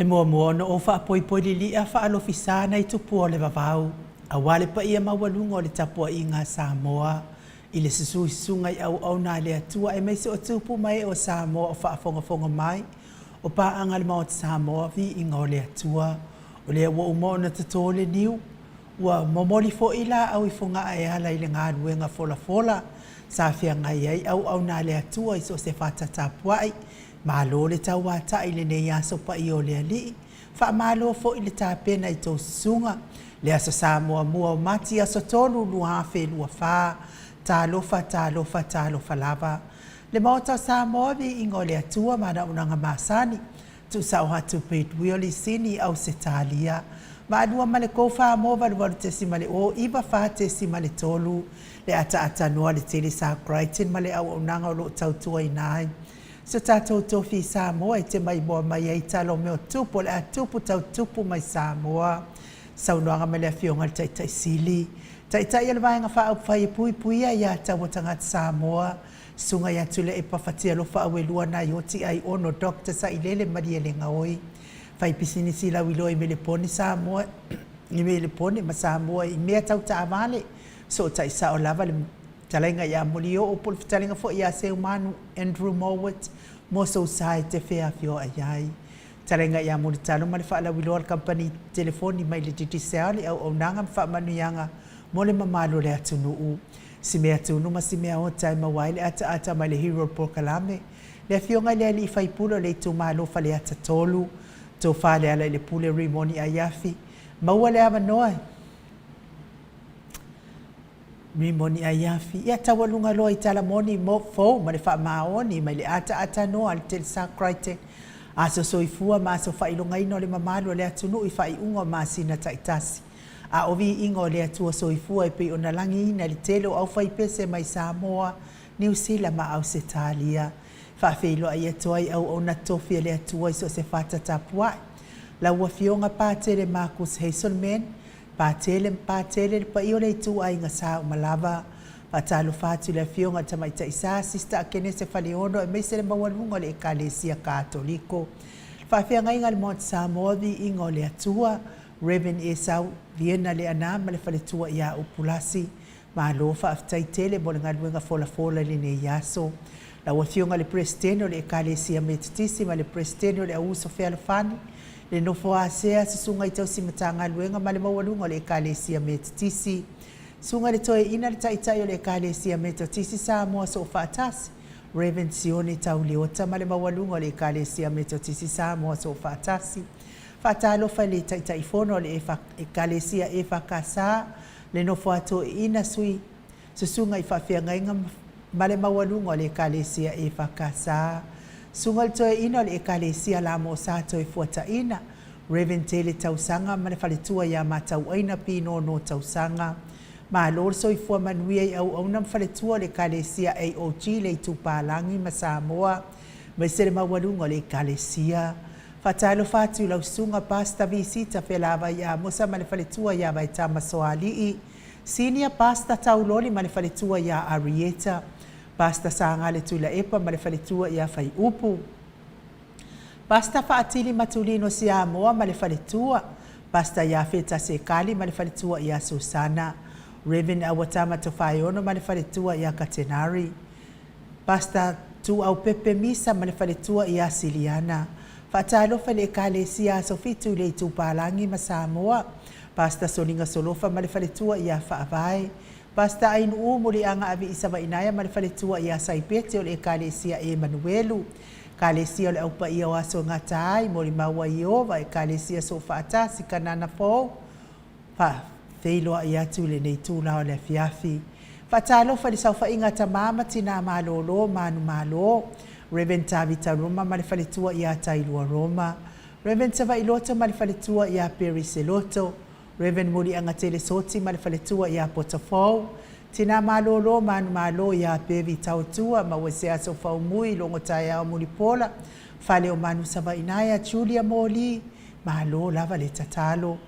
E muamua ona ou faapoipoi lili'a faalofisa nai tupua o le vavau, aua le paia maualuga o le tapuaiga a Samoa i le susu i susuga i auauna a le Atua aemaise o tupu ma ee o Samoa o faafogafoga mai, o paaga a le Maota Samoa, viiga o le Atua. O lea ua uma ona toto le niu, ua momoli foi laau i Fogaa e ala i le galuega folafola sa feagai ai auauna a le Atua i so o se fata tapuai. Malo le tauatai i lenei aso paia o le Alii. Faamalo foi le tapena i tou susuga. Le Aso Sa muamua o Mati aso 3 2024. Talofa, talofa, talofa lava. Le Maota o Samoa, viiga o le Atua ma ana auaunaga masani. Tuusao atu Pete Wheel i Sini, Ausetalia. Maamua ma le 4 88.09 4.3 le ataatanoa le Telesa Crichton ma le auaunaga o lo o tautuaina ai. So tatou tofi i Samoa e te maimoa mai ai tala o mea o tupu o le a tupu tau tupu mai Samoa. Saunoaga mai le Afioga i le Taitai Sili, Taitai o le Vaega Faaupufai e Puipuia Aia Tatau a Tagata Samoa, Susuga ia Tuilaepa Fatialofa Auelua Naioti Aiono Doctor Sailele Malielegaoi, Faipisinisi lauiloa i Melepone Samoa i Melepone ma Samoa i mea tau taavale, Sootai sao lava le Fetalaiga ia Molioo po o le fetalaiga foi ia Seumanu Andrew Mowat mo sou sa e te feafioai ai. Fetalaiga ia Mulitalo ma le faalauiloa a le kamupani telefoni mai le Digicel i auaunaga ma faamanuiaga mo le mamalu o le atunuu. Si mea tunu ma si mea ota e maua ai le ataata mai le Hero Polokalame, le Afioga i le Alii Faipule o le Itumalo Faleata 3, Tofa Lealailepule Rimoni Aiafi. Maua le avanoa e Rimoni Aiafi, ia taualuga loa i tala moni mo fou ma le faamaoni mai le ataatanoa a le Telsa Crichton, aso soifua ma aso faailogaina o le mamalu o le atunuu i faaiuga o masina taitasi. A o viiga o le Atua Soifua e pei ona lagiina i le tele o aufaipese mai Samoa, Niu Sila ma Ausetalia. Faafeiloai atu ai auauna tofi a le Atua i so o se fata tapuai. Lau Afioga Patele Marcus Hazelman, Patele ma Patele le paia o le ituaiga sa uma lava. Faatalofa atu i le Afioga i le Tamaitai Sa, Sista Akenese Faleono aemaise le maualuga o le Ekalesia Katoliko. Le faafeagaiga a le Maota Samoa, Viiga o le Atua, Rev. Esau Viena Leaana ma le faletua ia Upulasi. Malo faafetai tele mo le galuega folafola i lenei aso. Lau Afioga i le Peresetene o le Ekalesia Metotisi ma le Peresetene o le Auuso Fealofani, le Nofo a Sea, Susuga i Tausi Matagaluega ma le maualuga o le Ekalesia Metotisi, Susuga i le Toeaina le Taitai o le Ekalesia Metotisi Samoa Soofaatasi, Rev. Sione Tauleota ma le maualuga o le Ekalesia Metotisi Samoa Soofaatasi. Faatalofa i le Taitaifono o le Ekalesia EFKS, le nofo a toeaiina, sui, susuga i faafeagaiga ma le maualuga o le Ekalesia EFKS, susuga i le toeaina o le Ekalesia Lamosa Toefuataina, Rev. Tele Tausaga ma le faletua ia Matauaina Pinono Tausaga. Malo le soifua manuia i auauna ma faletua o le Ekalesia AOG le Itupalagi ma Samoa, aemaise le maualuga o le Ekalesia. Faatalofa atu i lau susuga Pastor Visita Felavai Amosa ma le faletua ia Vaetama Soalii, Senior Pastor Tauloli ma le faletua ia Arieta, Pastor Sagale Tuilaepa ma le faletua ia Faiupu, Pastor Faatili Matulino Siamoa ma le faletua, Pastor Iafeta Sekali ma le faletua ia Susana, Rev. Auatama Tofaeono ma le faletua ia Katenari, Pastor Tuaupepe Misa ma le faletua ia Siliana. Faatalofa i le Ekalesia Aso Fitu i le Itupalagi ma Samoa. Pastor Soliga Solofa ma le faletua ia Faavae. Pastor Ainuu Muliaga Aviisavainaia ma le faletua ia Saipete o le Ekalesia Emanuelu. Ekalesia o le Au Paia o Aso e Gata Ai, Molimau a Ieova, Ekalesia Soofaatasi, Kanana Fou, Faafeiloai atu i lenei itula o le afiafi. Faatalofa i le saofaiga a tama ma tina malolo, manumalo, Rev. Tavita Roma ma le faletua ia Tailua Roma, Rev. Savaii Loto ma le faletua ia Perry Seloto, Rev. Muliagatele Soti ma le faletua ia Potofou, Tina malolo, manumalo ia Bevi Tautua ma Ueseaso Faumui, Logotaeao Mulipola, Fale o Manu Savainaea, Julia Moli, Malo lava le tatalo.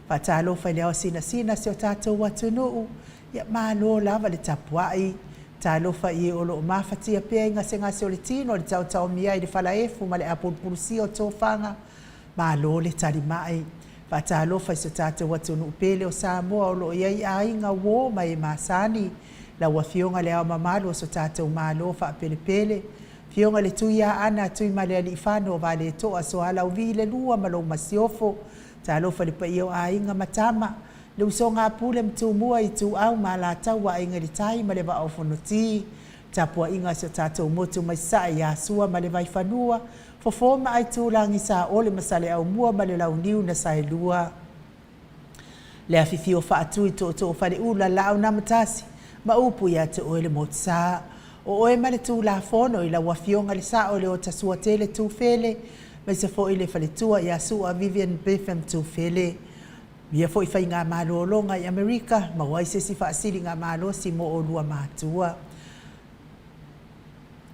Faatalofa i le ao sinasina si o tatou atunuu, ia malo lava le tapuai. Talofa i e o lo o mafatia pea i gasegase o le tino, le taotaomia i le falaefu ma le apulupulusia o tofaga. Malo le talimae. Faatalofa i so tatou atunuu pele o Samoa o lo o i ai aiga, uo ma e masani. Lau Afioga Le Ao Mamalu o so tatou Malo faapelepele, Afioga i le Tuiaana Tuimalealiifano Vaaletoa Sualauvi le Lua ma lou Masiofo, Talofa i le paia o Aiga ma Tama, le Usoga a Pule ma Tumua, Ituau ma Alataua, Aiga i le Tai ma le Vaa o Fonoti, tapuaiga a si o tatou motu mai Sasae ia Sua ma le Vaifanua, Fofo ma Aitulagi, Saole ma Saleaaumua ma le Launiu na Saelua. Le afifio o Faatui, Tootoo o Faleula, Laau na Matasi, ma upu ia te oe le Motusa. O oe ma le Tulafono i lau Afioga le Sao i le Otasuatele Tufele, aemaise foi le faletua ia Sua Vivian Bepham Tufele. Ia foi faigamalologa i Amerika, maua ai se isi faasiligamalosi mo oulua matua.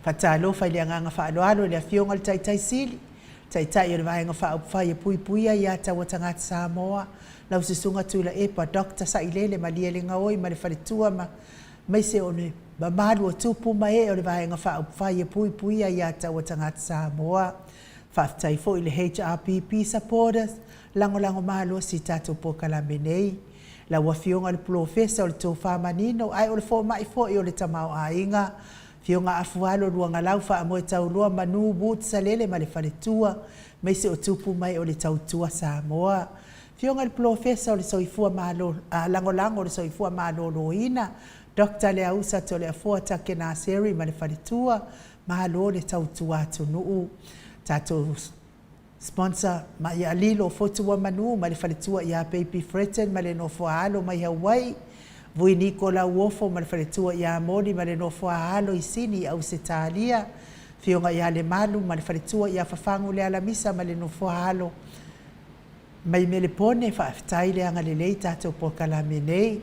Faatalofa i le agaga faaaloalo i le Afioga i le Taitai Sili, Taitai o le Vaega Faaupufai e Puipuia Ia Taua Tagata Samoa, lau Susuga Tuilaepa Doctor Sailele Malielegaoi ma le faletua ma aemaise o le mamalu o tupu ma ee o le Vaega Faaupufai e Puipuia Ia Taua Tagata Samoa. Faafetai foi i le HRPP supporters, lagolago malosi i tatou polokalame nei. Lau Afioga i le Polofesa o le Tofa Manino ae o le Fomai foi o le Tamaoaiga, Afioga Afualo Luagalau Faamoetauloa Manu Wood Salele ma le Faletua, aemaise o tupu mai o le Tautua Samoa. Afioga i le Polofesa o le Soifua Malo, Lagolago o le Soifua Maloloina, Doctor Leausa Toleafoa Takenaseri ma le Faletua, malo le tautua atunuu. Tatou Sponsor, Maia Lilo, Fotu ua Manu ma le faletua ia Baby Fretton ma le nofo a alo mai Hawaii, Vui Niko Lauofo ma le faletua ia Moli ma le nofo a alo i Sini i Ausetalia, Afioga ia Lemalu ma le faletua ia Fafagu Lealamisa ma le nofo a alo mai Melepone, faafetai le agalelei tatou polokalame nei.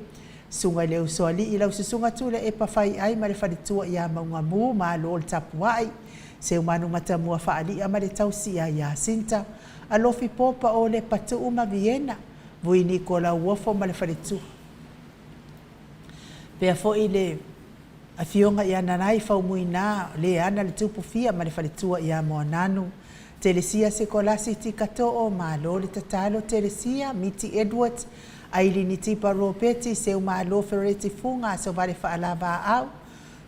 Susuga i le Usoalii, lau Susuga Tuilaepa Faiai ma le faletua ia Maugamu, malo le tapuai. Seumanu Matamua Faali'a ma le tausia ia Sinta, Alofi Popa o Lepa Tuu ma Viena, Vui Niko Lauofo ma le faletua. Pea foi le Afioga ia Nanai Faumuina, le ana le tupu fia ma le faletua ia Moananu, Telesia Sekolasi Tikatoo, malo le tatalo Telesia, Miti Edwards, Ailini Tipa Ropeti, Seumalo Fereti Fuga, Sovale Faalavaau,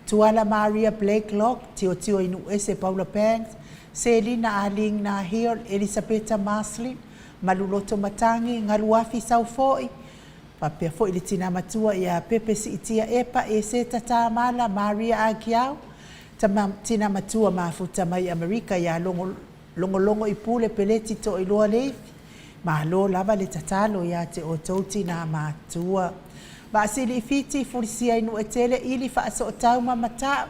Tuala Maria Blakelock, Tiotio Inuuese Paula Banks, Selina Arlene Nahil, Elisapeta Marslin, Maluloto Matangi, Galuafi Saufoi, faapea foi le tina matua ia Pepe Siitia Epa, Eseta Tamala, Maria Agiau, tama, tina matua mafuta mai Amerika ia Logo, Logologo i Pule Peleti Toiloa Leifi, Malo lava le tatalo ia te outou tinā matua. Vaasili i Fiti, Fulisia i Nuuetele, Ili Faasootau ma Matau.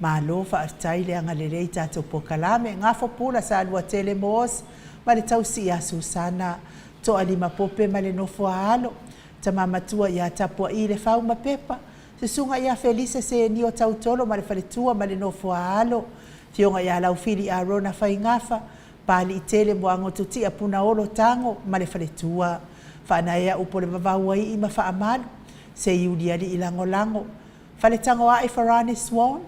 Malo faafetai le agalelei tatou polokalame, Gafo Pula Saluatele Moos ma le tausi ia Susana, Toalima Pope ma le nofo a alo, Tama matua ia Tapua'i Lefau ma Pepa, Susuga ia Felise Senio Tautolo ma le faletua ma le nofo a alo, Afioga ia Laufili Arona Faigafa, Paliitele Moagotutia Punaolo Tago ma le faletua, Faanaea Upu o le Vavauai'i ma Faamalu, Seiulialii Lagolago, Faletagoa'i Farani Swan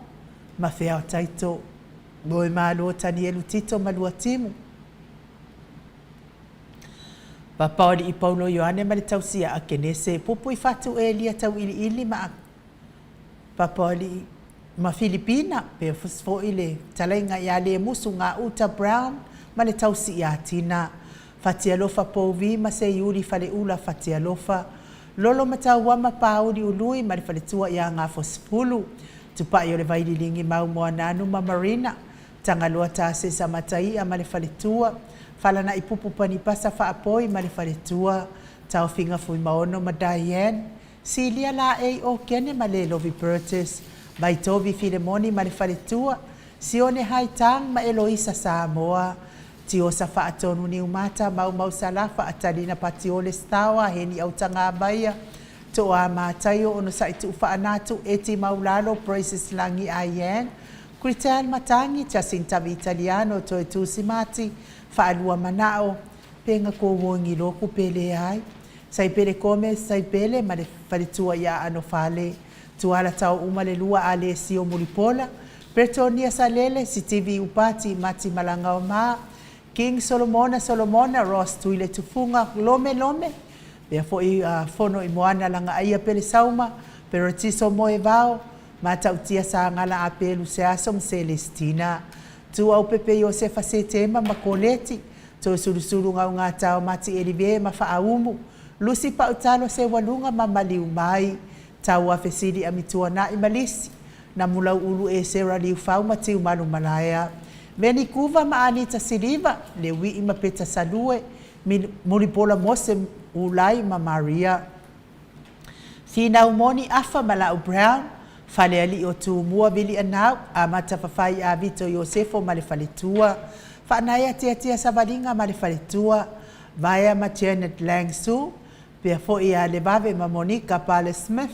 ma Feaotaito, Moemalo Tanielu Tito ma Luatimu, Papaoalii Paulo Ioane ma le tausia a Kenese, Pupuifatu Elia Tauiliili ma Papaoalii ma Filipina, pea foi le talaiga ia Lemusu Gauta Brown ma le tausi ia Tina, Fatialofa Pouvi ma Seiuli Faleula Fatialofa, Lolo Matauama Pauli Ului ma le faletua ia Gafosipulu, Tupai o le Vaililigi Mau Moananu ma Marina, Tagaloa Tasesa Mataia ma le faletua, Falanaipupu Panipasa Faapoi ma le faletua, Taofiga Fuimaono ma Diane, Silia Laei Okene ma Lelovi Burtis, Vaitovi Filemoni ma le faletua, Sione Haitang ma Eloisa Samoa, Tiosa Faatonu Niumata, Maumau Salafa, Atalina Patiole Stawa, Heni Autagamaia, Toa Mataio Onosai Tuufaanatu, Eti Maulalo, Praises Lagi Ayan, Kritel Matangi, Jacinta Vitaliano, Toetusi Mati, Faalua Manao, Pega Kowogi Loku Pele ai, Saipele Gomez Saipele ma le faletua ia Aano Fale, Tuala Taouma le lua Alesio Mulipola, Bretonia Salele, Sitivi Upati Mati Malagaoma, King Solomona Solomona Ross Tuiletufuga Lome Lome, pea foi Fonoimoana Lagaaia Pelesauma, Peretiso Moevao, Matautia Sagala Apelu Seaso ma Selesitina, Tuaupepe Iosefa Setema ma Koleti, Toesulusulu Gaugatao Mati Elive ma Faaumu, Lusi Pautalo Seualuga ma Maliumai, Tauafesili Amituanai ma Lisi, Namulauulu Esera Liufau ma Tiumalu Malaea, Veni Kuva ma Anita Siliva, Leuii ma Peta Salue, Mulipola Mose Ulai ma Maria. Finau Moni Afa ma Lau Brown, Falealii o Tumua Vilianau, Amata Fafai Avito Iosefo ma le Faletua, Faanaea Tiatia Savaliga ma le Faletua, Vaea ma Janet Lang Su, pea foi ia Levave ma Monika Pale Smith,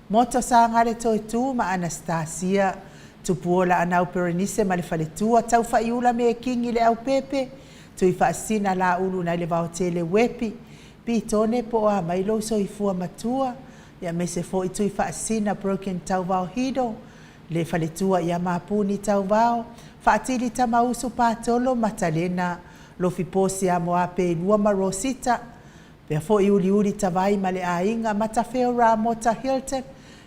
Moto Sagale Toetu ma Anastasia, Tupuola Anau Perenise ma le Faletua, Taufaiula Mekingi Leaupepe, Tuifaasisina Laulu nai le Vaotele Uepi, Pitone po o a mai lou soifua matua, aemaise foi Tuifaasisina Broken Tauvao Hido, le faletua ia Mapuni Tauvao, Faatili Tamausu Patolo Matalena, Lofi Posi Amoape Lua ma Rosita, pea foi Uliuli Tavai ma le aiga, Matafeo Ramota Hilton,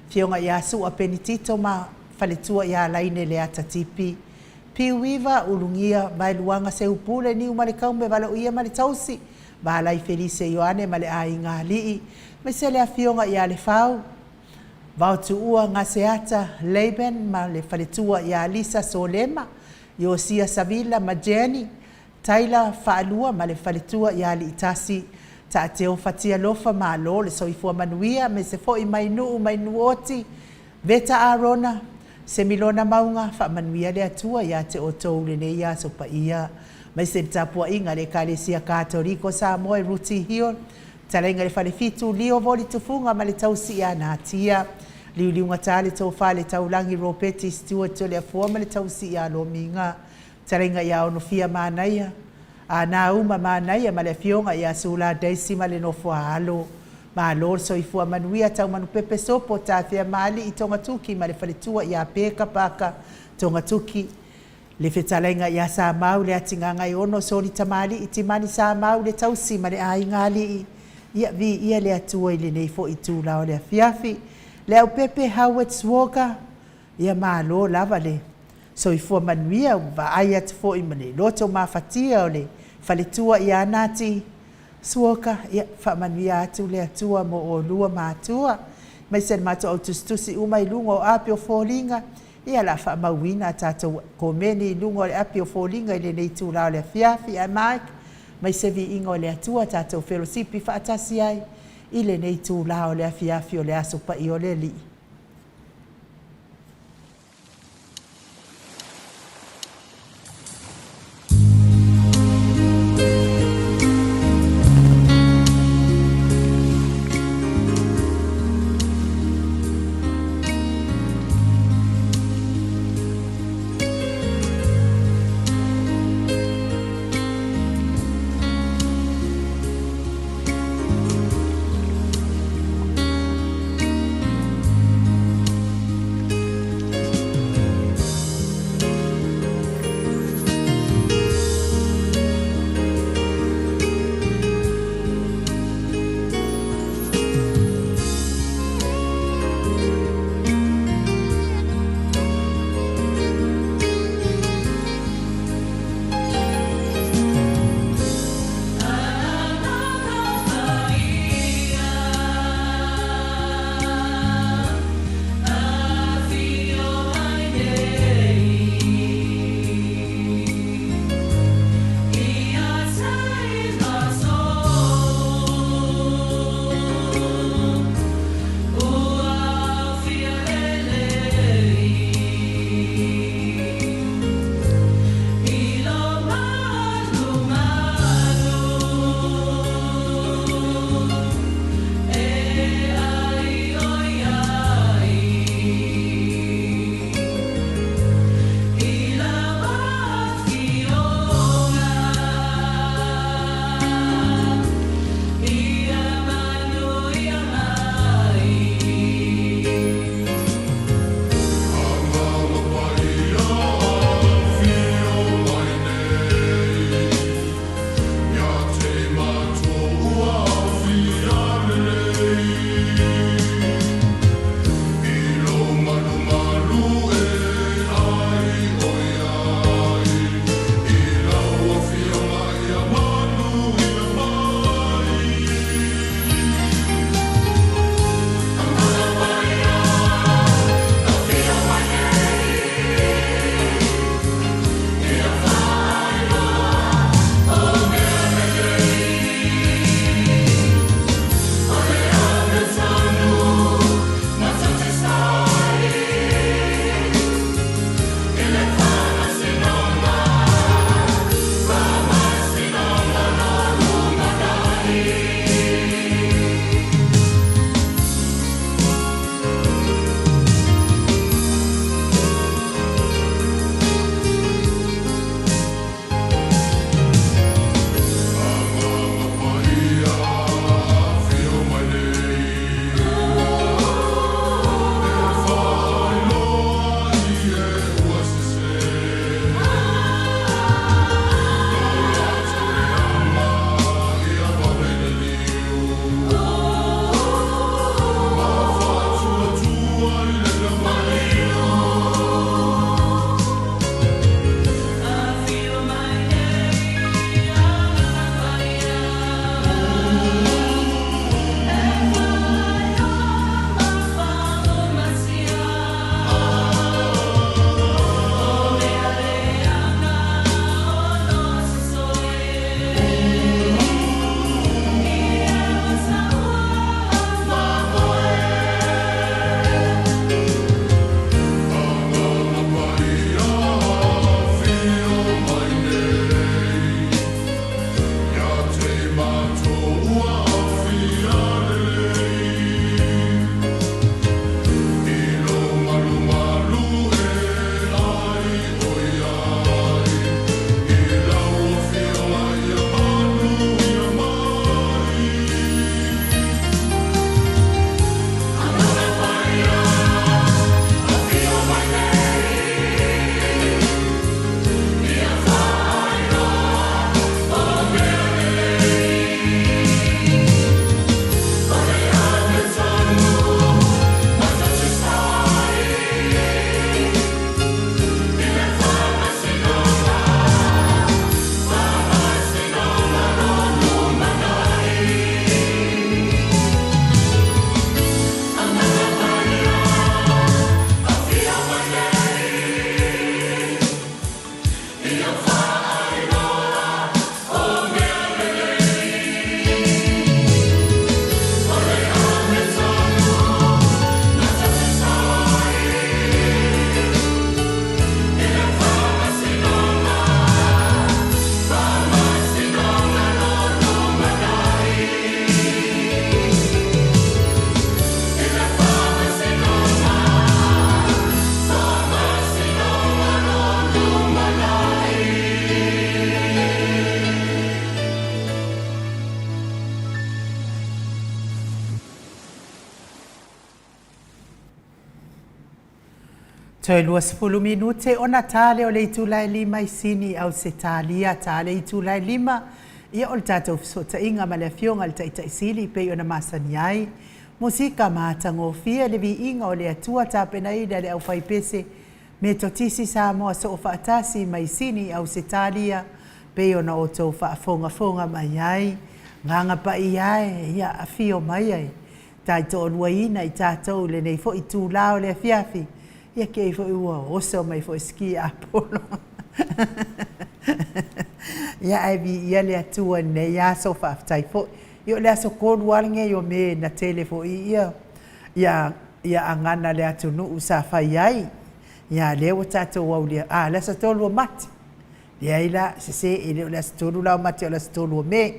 Afioga ia Sua Penitito ma faletua ia Laine Leata Tipi, Piuiva Ulugia Vaeluaga Seupule Niumalekaume Valoia ma le tausi, Valai Felise Ioane ma le aiga alii, aemaise le afioga ia Lefau, Vaotuua Gaseata Laban ma le faletua ia Lisa Solema, Iosia Savila ma Jenny, Taila Faalua ma le faletua ia Aliitasi, Taateo Fatialofa Malo le soifua manuia, aemaise foi mai Nuu mai Nuuoti, Veta Arona, Semilona Mauga, faamanuia le Atua ia te outou lenei aso paia. Aemaise le tapuaiga a le Ekalesia Katoliko Samoa i Ruti Hill, Fetalaiga i le Falefitu, Lio Voli Tufuga ma le tausi ia Natia, Liuliugata le Tofa le Taulagi Ropeti Stewart Toleafoa ma le tausi ia Lomiga, Fetalaiga ia Onofia Manaia, a Nauma Manaia ma le Afioga ia Sula Daisy ma le nofo a alo. Malo le soifua manuia Taumanupepe Sopo Tafea Maali'i Togatuki ma le faletua ia Peka Paka Togatuki, le fetalaiga ia Samau le Atigagaiono Soli Tamali'i Timani Samau le tausi ma le aiga alii. Ia viia le Atua i lenei foi itula o le afiafi. Leaupepe Howard Swager, Ia malo lava le soifua manuia, ua vaai atu foi ma le loto mafatia o le faletua ia Nati Suoka, ia faamanuia atu le Atua mo olua matua, aemaise le matou au tusitusi uma i luga o api o foliga, ia o le a faamauina a tatou komeni i luga o le api o foliga i lenei itula o le afiafi. Ae Mike, aemaise viiga o le Atua tatou felosipi faatasi ai i lenei itula o le afiafi o le Aso Paia o le Alii. Toe 20 minute ona ta lea o le itula e 5 i Sini, Ausetalia. Ta le itula e 5, ia o le tatou fesootaiga ma le Afioga i le Taitai Sili pei ona masani ai. Musika matagofie le viiga o le Atua tapenaina e le aufaipese Metotisi Samoa Soofaatasi mai Sini, Ausetalia, pei ona outou faafogafoga mai ai. Agaga Paia e, ia afio mai e taitoaluaina i tatou i lenei foi itula o le afiafi, ia kei foi ua oso mai foi siki Apolo. Ia ae viia le Atua i lenei aso, faafetai foi. Ia o le aso 3 lava lenei o Me na tele foi ia ia ia agana a le atunuu sa fai ai. Ia lea ua tatou aulia, a le aso 3 o Mati. Leai la, sese, e le o le aso 3 la o Mati, o le aso 3 o Me.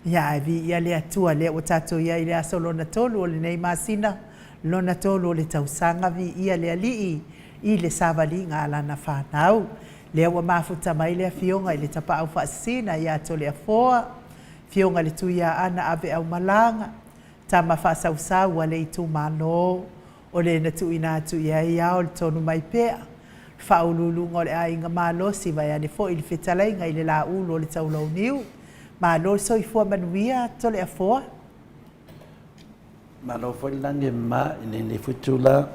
Ia ae viia le Atua, lea ua tatou i ai i le aso lona 3 o lenei masina, lona 3 o le tausaga, viia le Alii i le savaliga a Lana fanau. Lea ua mafuta mai le Afioga i le Tapaau Faasisina ia Toleafoa, Afioga i le Tuiaana Aveaumalaga, tama faasausau a le itumalo, o le na tuuina atu i ai ao le tonu mai pea, le faauluuluga o le aiga malosi vaeane foi le fetalaiga i le Laulu o le Taulauniu. Malo le soifua manuia Toleafoa. Malo foi le lagi e mama i lenei foi itula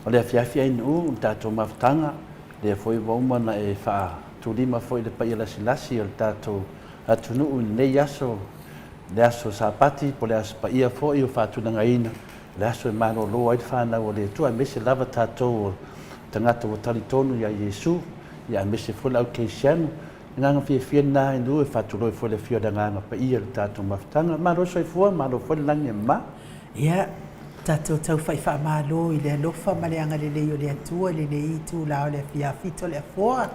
o le afiafi ainu i le tatou mafutaga, lea foi ua uma ona e faatulima foi i le paia lasilasi o le tatou atunuu i lenei aso, le aso Sapati po o le aso paia foi ua faatulagaina, le aso e malolo ai le fanau a le Atua, aemaise lava tatou o tagata ua talitonu ia Iesu, ia aemaise foi le au kerisiano. Agaga fiafia lena i lua e faatulou ai foi le afio o le Agaga Paia i le tatou mafutaga. Malo le soifua, malo foi le lagi e mama. Ia, tatou taufai faamalo i le alofa ma le agalelei o le Atua i lenei itula o le afiafi Toleafoa,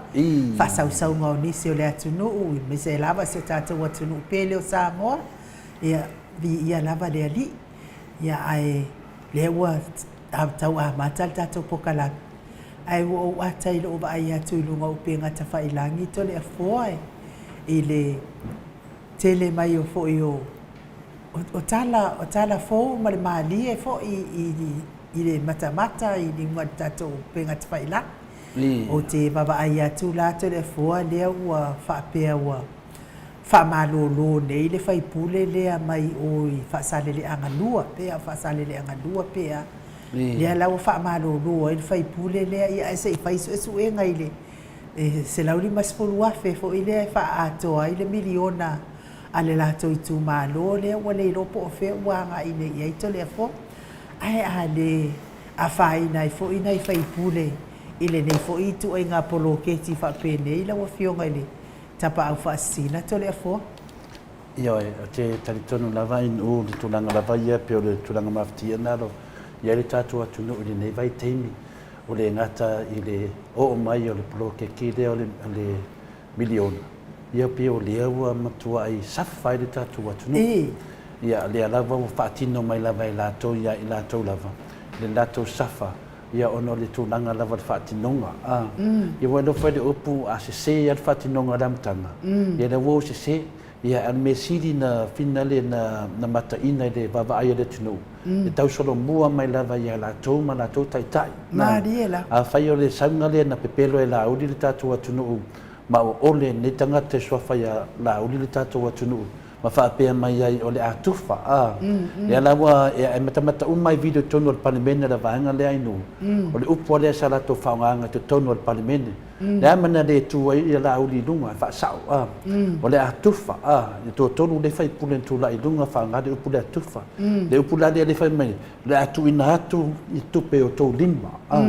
faasausauga o nisi o le atunuu, aemaise lava si o tatou atunuu pele o Samoa. Ia, viia lava le Alii. Ia, ae lea ua tau amata le tatou pokalame, ae ua ou ata i lou vaai atu i luga o upega tafailagi Toleafoa i le tele mai o foi o o tala o tala fou ma le malie foi i le matamata i luga o le tatou upega tafailagi. Ou te vaavaai atu la Toleafoa lea ua faapea ua faamalolo nei le faipule lea mai o i Faasaleleaga 2 pe a o Faasaleleaga 2 pe a. Lea la ua faamalolo ai le faipule lea, ia ae se i fai suesuega i le $150,000 foi lea e faaatoa ai le miliona a le latou itumalo lea ua le iloa po o fea ua agai nei i ai Toleafoa. Ae a le afaina ai foi nai faipule i lenei foi ituaiga poloketi faapenei lau Afioga i le Tapaau Faasisina Toleafoa. Ioe, ou te talitonu lava i le tulaga lava ia pei o le tulaga mafatia lena o lo o i ai le tatou atunuu i lenei vaitaimi, ua le gata i le oo mai o le poloketi lea o le miliona, ia pei o lea ua matuai safa ai le tatou atunuu. Ia, lea lava ua faatino mai lava e latou ia i latou lava le latou safa, ia ona o le tulaga lava o le faatinoga. A, ia ua iloa foi le upu a sese lava le faatinoga i le amataga, ia lea ua ou sese. Ia, a o le mea sili na finale na mataina i le vaavaai a le atunuu, e tausolomua mai lava ia latou ma latou taitai. Malie lava. Afai o le sauga lea na pepelo e Laauli le tatou atunuu ma ua ole e lenei tagata e suafa ia Laauli le tatou atunuu ma faapea mai ai o le a tufa, a, lea la ua e matamata uma ai video i totonu o le Palemene o le vaega lea Ainuu, o le upu lava lea sa latou faaaogaina i totonu o le Palemene. Le a mea na le tu ai ia Laauli i luga e faasao, a, o le a tufa, a, e toatolu lea faipule na tulai i luga faaaoga le upu lea tufa. Le upu la lea fai mai, o le a tuuina atu i tupe i outou lima. A,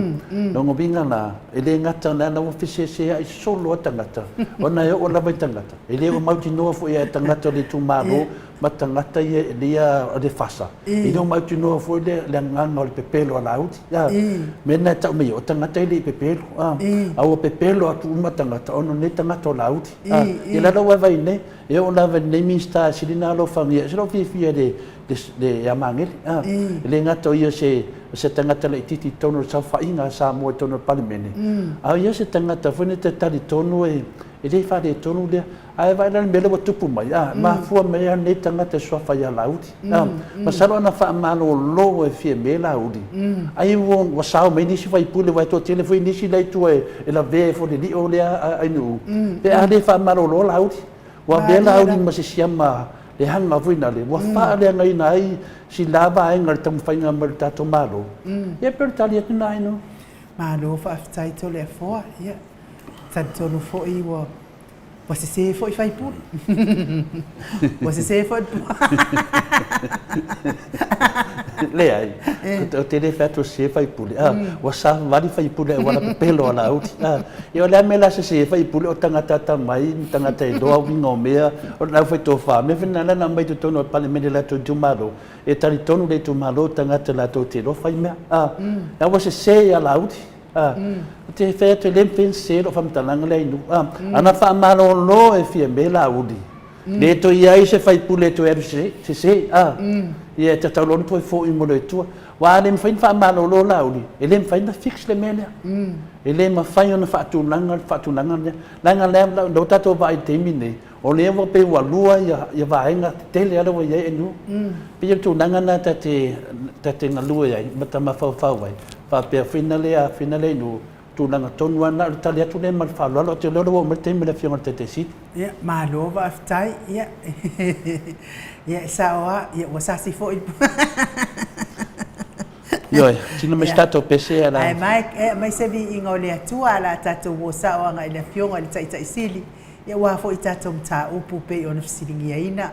lona uiga la, e le gata o lea ua feseseai solo lava tagata, ona e oo lava i tagata, e le o mautinoa foi e tagata o le itumalo ma tagata ia o le FASA, e le o mautinoa foi le agaga o le pepelo a Laauli. A, mea lena e tau mai ai, o tagata e le i pepelo, a, a ua pepelo atu uma tagata ona o nei tagata o Laauli. A, ia la ua vaai nei, e oo lava i lenei Minisita e sili ona alofagia, e ese lou fiafia i le ia Magele. E le gata o ia o se tagata laitiiti i totonu o le saofaiga a Samoa i totonu o le Palemene, a o ia se tagata foi nei e talitonu e E le faaletonu lea. Ae vaai la i le mea lea ua tupu mai, a, mafua mai lava lenei tagata e suafa ia Laauli. A, masalo ana faamalolo e Fiame Laauli, ai ua sao mai nisi faipule, aua e toatele foi nisi la i tua e lavea ai foi i le lio lea a Ainuu, pe a le faamalolo Laauli. Ua avea Laauli ma se siama leaga foi nale, ua faaleagaina ai si la vaega i le taumafaiga mai o le tatou Malo. Ia pei o le tali atu lena Ainuu. Malo faafetai Toleafoa. Ia, talitonu foi ua Ua sese foi faipule. Ua sese foi Leai, ou te le fai atu ua sese faipule. Ua savavali faipule i auala pepelo a Laauli. Ia o le a le mea o le a sese ai faipule, o tagata atamai ma tagata e iloa uiga o mea, o le aufaitofa. O le mea foi lena na aumai i totonu o le Palemene i latou itumalo, e talitonu le itumalo o tagata latou te iloa fai mea. A ua sese ia Laauli. A, ou te fai atu e le mafai ona sese lau faamatalaga lea i nuu. A, ana faamalolo e Fiame Laauli, le toe i ai se faipule e toe alu sese. A, ia e tatau loa ona toe foi mai loa i tua. Aua a le mafai ona faamalolo Laauli, e le mafai ona fix le mea lea. E le mafai ona faatulaga le faatulaga lea. Leaga o lea ua tatou vaai i le taimi lenei, O lea ua pei ua lua ia vaega tetele lea ua i ai NU. Pei o le tulaga lena ta te galue ai ma ta mafaufau ai, faapea whina lea, whina lea i nuu, tulaga tonu lava lena. O le tali atu lea ma le faaaloalo, ou te iloa o lea ua oo mai le taimi i le Afioga i le Taitai Sili. Ia, malo faafetai. Ia, ia e sao lava, ia ua sasi foi. Ioe, tino mai se tatou pese a la. Ae aumai se viiga o le Atua, o le a tatou o sao agai i le Afioga i le Taitai Sili. Ia aua foi tatou mataupu pei ona fesiligiaina.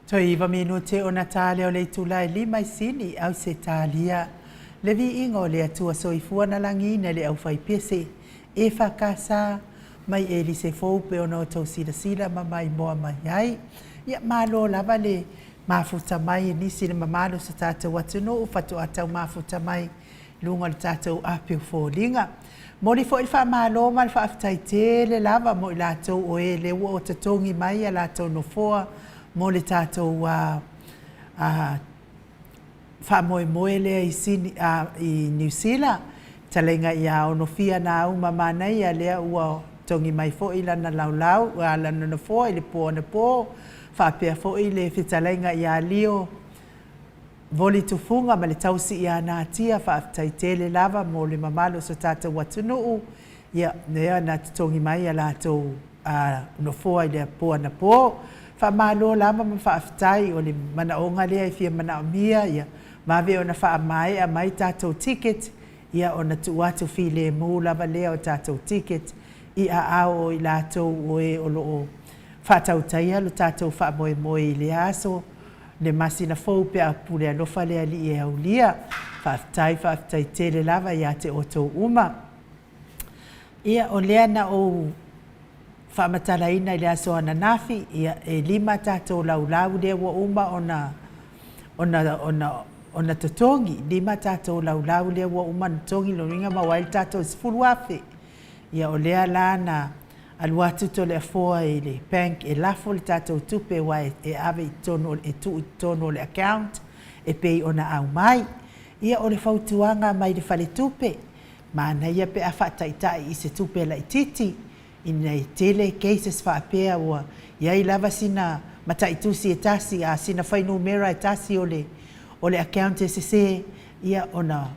Toe iva minute ona ta lea o le itula e lima i Sini, Ausetalia. Le viiga o le Atua Soifua na lagiina i le aufaipese, EFKS, mai Elise fou pe ona outou silasila ma maimoa mai ai. Ia, malo lava le mafuta mai e nisi le mamalu o so tatou atunuu faatoa tau mafuta mai i luga o le tatou api o foliga. Momoli foi le faamalo ma le faafetai tele lava mo i latou o e lea ua totogi mai a latou nofoa mo le tatou faamoemoe lea i Sini, i Niu Sila, talaiga ia Onofia Nauma Manaia lea ua togi mai foi lana laulau, lana nofoa i le po anapo, faapea foi le fetalaiga ia Lio Voli Tufuga ma le tausi ia Natia, faafetai tele lava mo le mamalu o so tatou atunuu, ia lea na totogi mai a latou nofoa i le po anapo. Faamalo lava ma faafetai, o le manaoga lea e fia manaomia ia vave ona faamaea mai tatou ticket, ia ona tuu atu filemu lava lea o tatou ticket i aao o i latou o e o lo o faatautaia lo tatou faamoemoe i lea aso, le masina fou pe a pule alofa le Alii e aulia. Faafetai, faafetai tele lava ia te outou uma. Ia, o lea na ou faamatalaina i le aso ananafi, ia, e lima tatou laulau lea ua uma ona, ona, ona, ona totogi, lima tatou laulau lea ua uma ona totogi, lona uiga maua ai le tatou 10,000. Ia, o lea la na alu atu Toleafoa i le bank e lafo le tatou tupe aua e ave i totonu, e tuu i totonu o le account e pei ona aumai. Ia, o le fautuaga mai le faletupe, Manaia pe a faataitai i se tupe laitiiti ina e tele cases faapea ua i ai lava sina mataitusi e tasi a sina fuainumera e tasi o le o le account e sese ia ona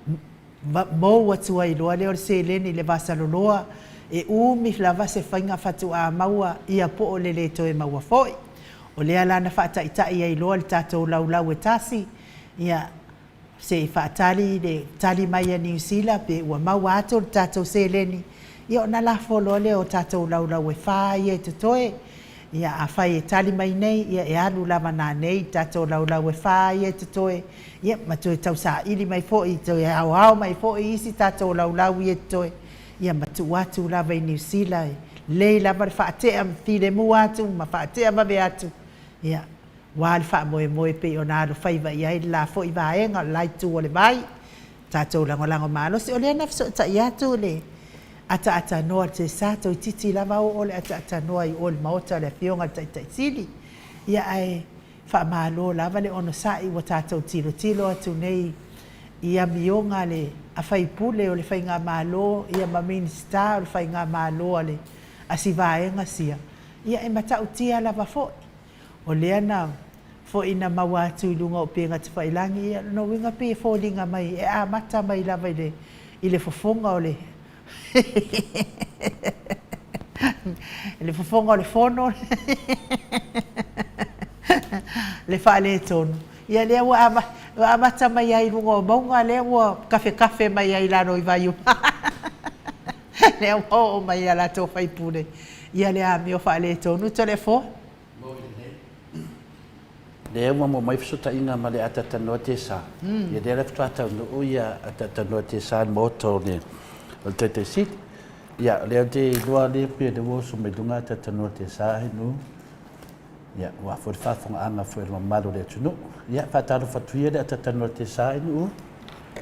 mou atu ai loa lea o le seleni i le vasaloloa e umi lava se faiga faatoa maua ia po o le le toe maua foi. O lea la na faataitai ai loa le tatou laulau e tasi ia Se i faatali le tali mai a Niu Sila pe ua maua atu le tatou seleni, ia ona lafo loa lea o tatou laulau e fa ia e totoe. Ia afai e tali mai nei, ia e alu lava nanei i tatou laulau e fa ia e totoe, ia ma toe tausaili mai foi, toe aoao mai foi isi tatou laulau ia e totoe, ia ma tuu atu lava i Niu Sila e lelei lava le faatea ma filemu atu ma faatea vave atu, ia Aua le faamoemoe pei ona alofaiva i ai le la foi vaega o le la itu o le vai, tatou lagolago malosi. O lea na fesootai atu le ataaatanoa i le sa, toeitiiti lava oo le ataaatanoa i o i le Maota o le Afioga i le Taitai Sili. Ia ae faamalo lava le onosai ua tatou tilotilo atu nei i amioga a le a sui usufono o le Faigamalo ia ma Minisita o le Faigamalo a le a si vaega sia, ia e matautia lava foi. O lea na foi na maua atu i luga o upega tafailagi, ia lona uiga pei e foliga mai e amata mai lava i le i le fofoga o le i le fofoga o le fono le faaletonu. Ia lea ua ua amata mai ai i luga o mauga lea ua kafekafe mai ai i lalo i Vaiuma. Lea ua oo mai ia latou faipule ia le amio faaletonu Toleafoa. Lea ua maua mai fesootaiga ma le Atatanoa Tesa. Ia lea la faatoa taunuu ia Atatanoa Tesa i le maota o le o le Taitai Sili. Ia o lea ou te iloa lea pei o lea ua oso mai luga Atatanoa Tesa Henu. Ia aua foi le faafofogaaga foi a le mamalu o le atunuu. Ia faatalofa atu ia le Atatanoa Tesa Henu.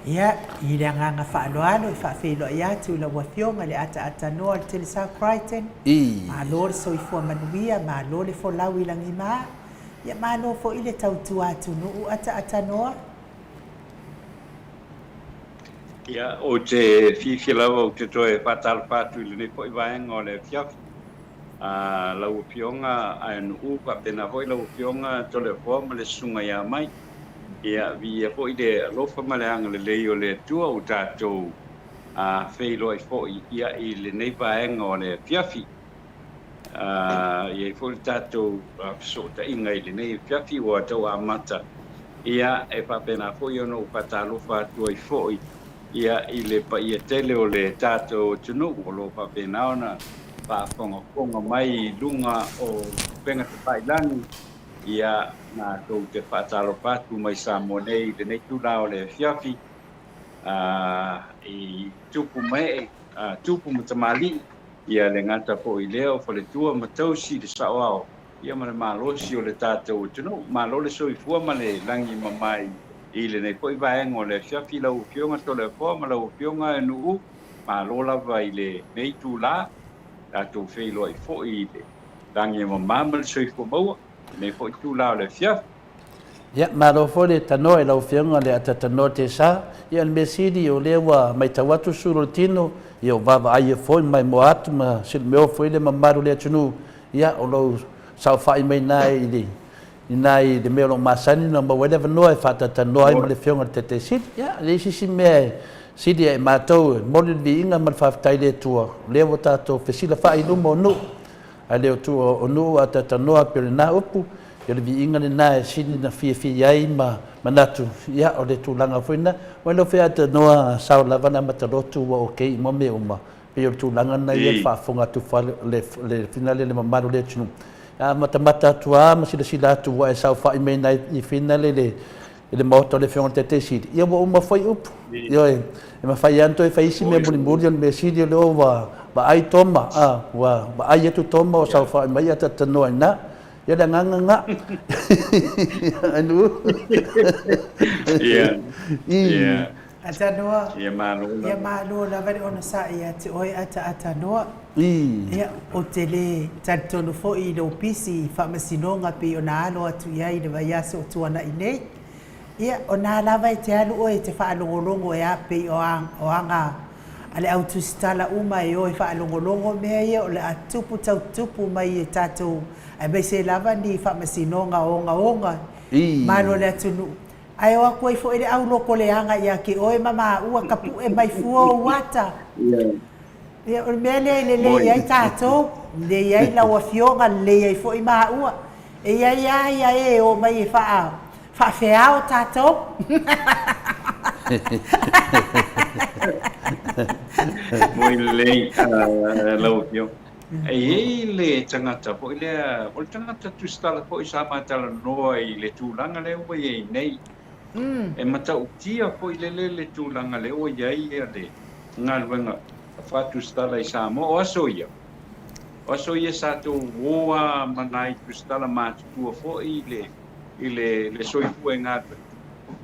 Ia, i le agaga faaaloalo e faafeiloai atu i lau Afioga i le ataatanoa o le Telesau Crichton, malo le soifua manuia, malo le folau i lagima, ia malo foi le tautua atunuu ataatanoa. Ia, ou te fiafia lava ou te toe faatalofa atu i lenei foi vaega o le afiafi. Lau Afioga Aeanuu faapena foi lau Afioga Toleafoa ma le Susuga ia Mai. Ia, viia foi le alofa ma le agalelei o le Atua ua tatou feiloai foi ia i lenei vaega o le afiafi. E i ai foi le tatou fesootaiga i lenei afiafi ua tau amata, ia e faapena foi ona ou faatalofa atu ai foi ia i le paia tele o le tatou atunuu o lo o faapena ona faafogafoga mai i luga o upega tafailagi. Ia, matou te faatalofa atu mai Samoa nei i lenei itula o le afiafi, i tupu ma ee, tupu ma tamalii, ia le gata foi lea o faletua ma tausi le saoao, ia ma le malosi o le tatou atunuu. Malo le soifua ma le lagi e mama i lenei foi vaega o le afiafi lau Afioga Toleafoa ma lau Afioga Nu'u. Malo lava i lenei itula, tatou feiloai foi i le lagi e mama ma le soifua maua i lenei foi itula o le afiafi. Ia, malo foi le tanoa i lau Afioga le Atatanoa Tesa. Ia, o le mea sili o lea ua maitau atu sulu o le tino, ia o vaavaaia foi ma maimoa atu ma silimeo foi le mamalu o le atunuu, ia o lou saofai mai na i le i na i le mea o lo o masani ona maua ai le avanoa e faatalatanoa ai ma le Afioga i le Taitai Sili. Ia, e leai se isi mea e sili ia i matou e momoli le viiga ma le faafetai i le Atua, o lea ua tatou fesilafai i luma o nuu, ae le o tua o nuu a talatalanoa pei o lena upu, ia o le viiga lena e sili ona fiafia ai ma manatu, ia o le tulaga foi lena. Ua iloa foi a talanoa sao lava le amata lotu ua okay uma mea uma, pei o le tulaga lena ia le faafofoga atu le finale le mamalu o le atunuu. A matamata atu lava ma silasila atu ua e saofai mai i i finale le i le Maota o le Afioga i le Taitai Sili, ia ua uma foi upu. Ioe, e mafai lava ona toe fai isi mea mulimuli, o le mea sili o lea ua vaai Toma, a, ua vaai atu Toma o saofai mai ae talatalanoa i ina. Ia o le agaga lena. Anu'u. Ia. Ia. Atanoa. Ia malo lava. Ia malo lava le onosai ia te oe Ata Atanoa. Ia, ou te le talitonu foi i lou pisi i faamasinoga pei ona alo atu i ai i le vaiaso o tuana'i nei. Ia, o na lava e te alu oe e te faalogologo e a pei o aga a le au tusitala uma e o e faalogologo mea ia o le a tupu tau tupu mai e tatou aemaise lava ni faamasinoga ogaoga i malo o le atunuu. Ae o atu ai foi le au loko leaga ia te oe ma maua ka pu'e mai fua ou ata. Ia, o le mea lea e lelei ai tatou, lelei ai lau Afioga, lelei ai foi maua. E i ai lava ia e e omai e faa, faafeao tatou. Moi lelei lau Afioga. E i ai le tagata foi lea, o le tagata tusitala foi sa ma talanoa i le tulaga lea ua i ai nei. E matautia foi lele le tulaga lea ua i ai le galuega faatusitala i Samoa. O aso ia, o aso ia sa tou o lava ma nai tusitala matutua foi i le, i le, le soifua e galue.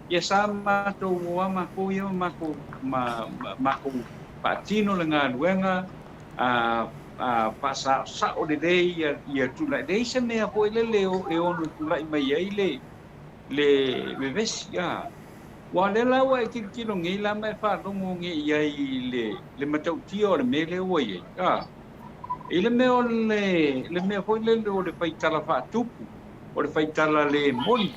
Ia sa matou o lava matou ia ma matou, ma, matou faatino le galuega, a, a faasaosao lelei ia, ia tulai. E leai se mea foi lele e ono tulai mai ai le, le vevesi, a. Aua o lea la ua e tilotilo nei la ma e faalogo nei i ai i le, le matautia o le mea lea ua i ai, a. I le mea o le, le mea foi lele o le faitala faatupu, o le faitala le moni,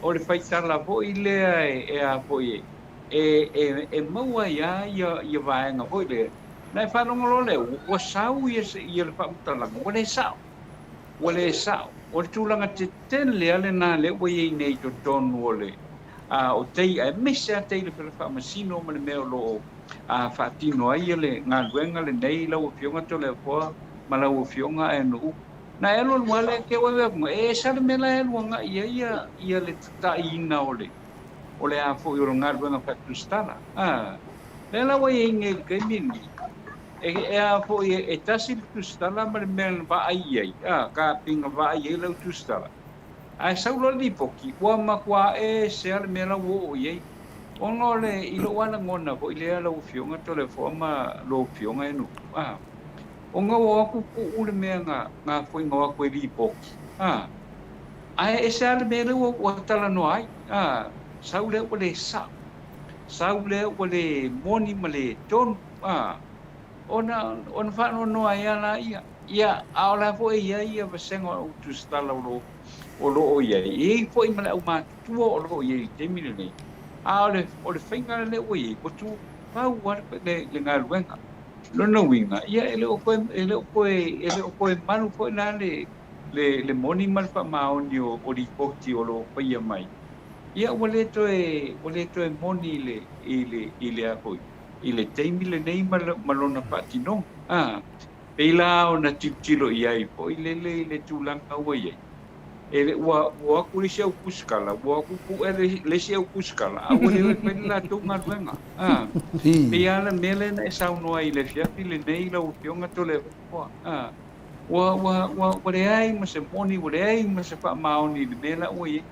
o le faitala foi lea e, e a foi e, e, e, e maua ai lava ia, ia vaega foi lea, na e faalogo loa lea, ua sau ia, ia le faamatalaga, ua le sao. Ua le sao. O le tulaga tetele lava lena lea ua i ai nei i totonu o le o tei aemaise lava tei i le fale faamasino ma le mea o lo o faatino ai le galuega lenei lau Afioga Toleafoa ma lau Afioga Aenu'u. Na e alualu lava lea te oe e ese lava le mea la e alu agai i ai ia le tataiina o le o le a foi o le galuega faatusitala. Lea la ua i ai nei i le taimi lenei, E, e a foi, e, e tasi le tusitala ma le mea na vaai i ai, a, ka pei na vaai i ai lau tusitala. Ae sau loa le lipoti, ua matua ese lava le mea la ua oo i ai. Ona o le, i lou lava lagona foi lea lau Afioga Toleafoa ma lou Afioga e Nu'u, a, ona ua o atu puu le mea na, na foi na o atu e lipoti, a, ae ese lava le mea lea ua, ua talanoa ai, a, sau lea ua le sao, sau lea ua le moni ma le tonu. A, ona, ona faanoanoa ai lava laia. Ia, a o la foi e i ai ia vasega o au tusitala o lo, o lo o i ai. E i ai foi ma le aumatutua o lo o i ai i le taimi lenei. A o le, o le faiga lea ua i ai, ua tumau lava le, le, le galuega. Lona uiga, ia e le o toe, e le o toe, e le o toe malu foi la le, le, le moni ma le faamaoni o, o lipoti o lo o faia mai. Ia ua le toe, ua le toe moni i le, i le, i le a foi, i le taimi lenei ma, ma lona faatinoga. A, pei la ona tilotilo i ai foi lele i le tulaga ua i ai. E le, ua, ua o atu le isi au tusitala, ua o atu pu'e le, le isi au tusitala, a ua le o e fai le latou galuega. A, pei lava le mea lea na e saunoa ai i le afiafi lenei lau Afioga Toleafoa. A, ua, ua, ua, ua leai ma se moni, ua leai ma se faamaoni i le mea la ua i ai.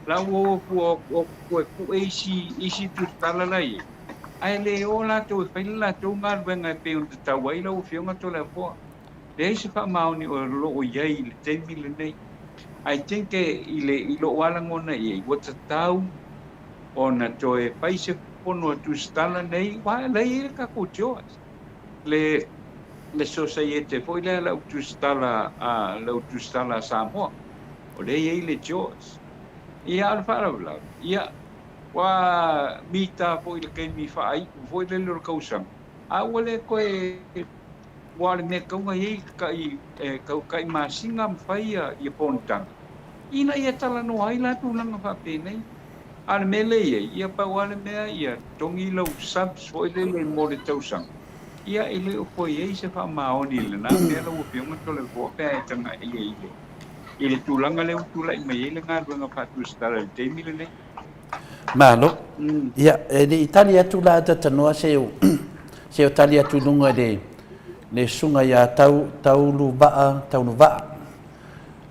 La ua o atu, ua o atu toe pu'e isi, isi tusitala la i ai, ae le o latou e fai le latou galuega e pei ona tatau ai lau Afioga Toleafoa. Leai se faamaoni o lo o i ai i le taimi lenei. I think i le i lou lava lagona i ai, ua tatau ona toe fai se fono a tusitala nei, aua la e i ai le tatou CHOAS, le le sosaiete foi lea a le au tusitala a le au tusitala a Samoa, o lea e i ai le CHOAS. Ia a o le faalavelave, ia ua mita foi i le taimi faaiu foi lele o le tausaga, a ua le toe Aua o le mea e tatau ona i ai tai e tau tai masina ma fai ia fonotaga ina ia talanoa ai la tulaga faapenei. A o le mea lea e i ai, ia pau lava le mea ia totogi lau subs foi lele mo le tausaga, ia e le o toe i ai se faamaoni i lena mea lau Afioga Toleafoa pe a e tagai i ai i le tulaga lea ua tulai mai ai le galuega faatusitala i le taimi lenei. Malo. Ia, e le i tali atu la Tatanoa se o, se o tali atu i luga i le, le susuga ia Tau, Tauluvaa, Tauluvaa.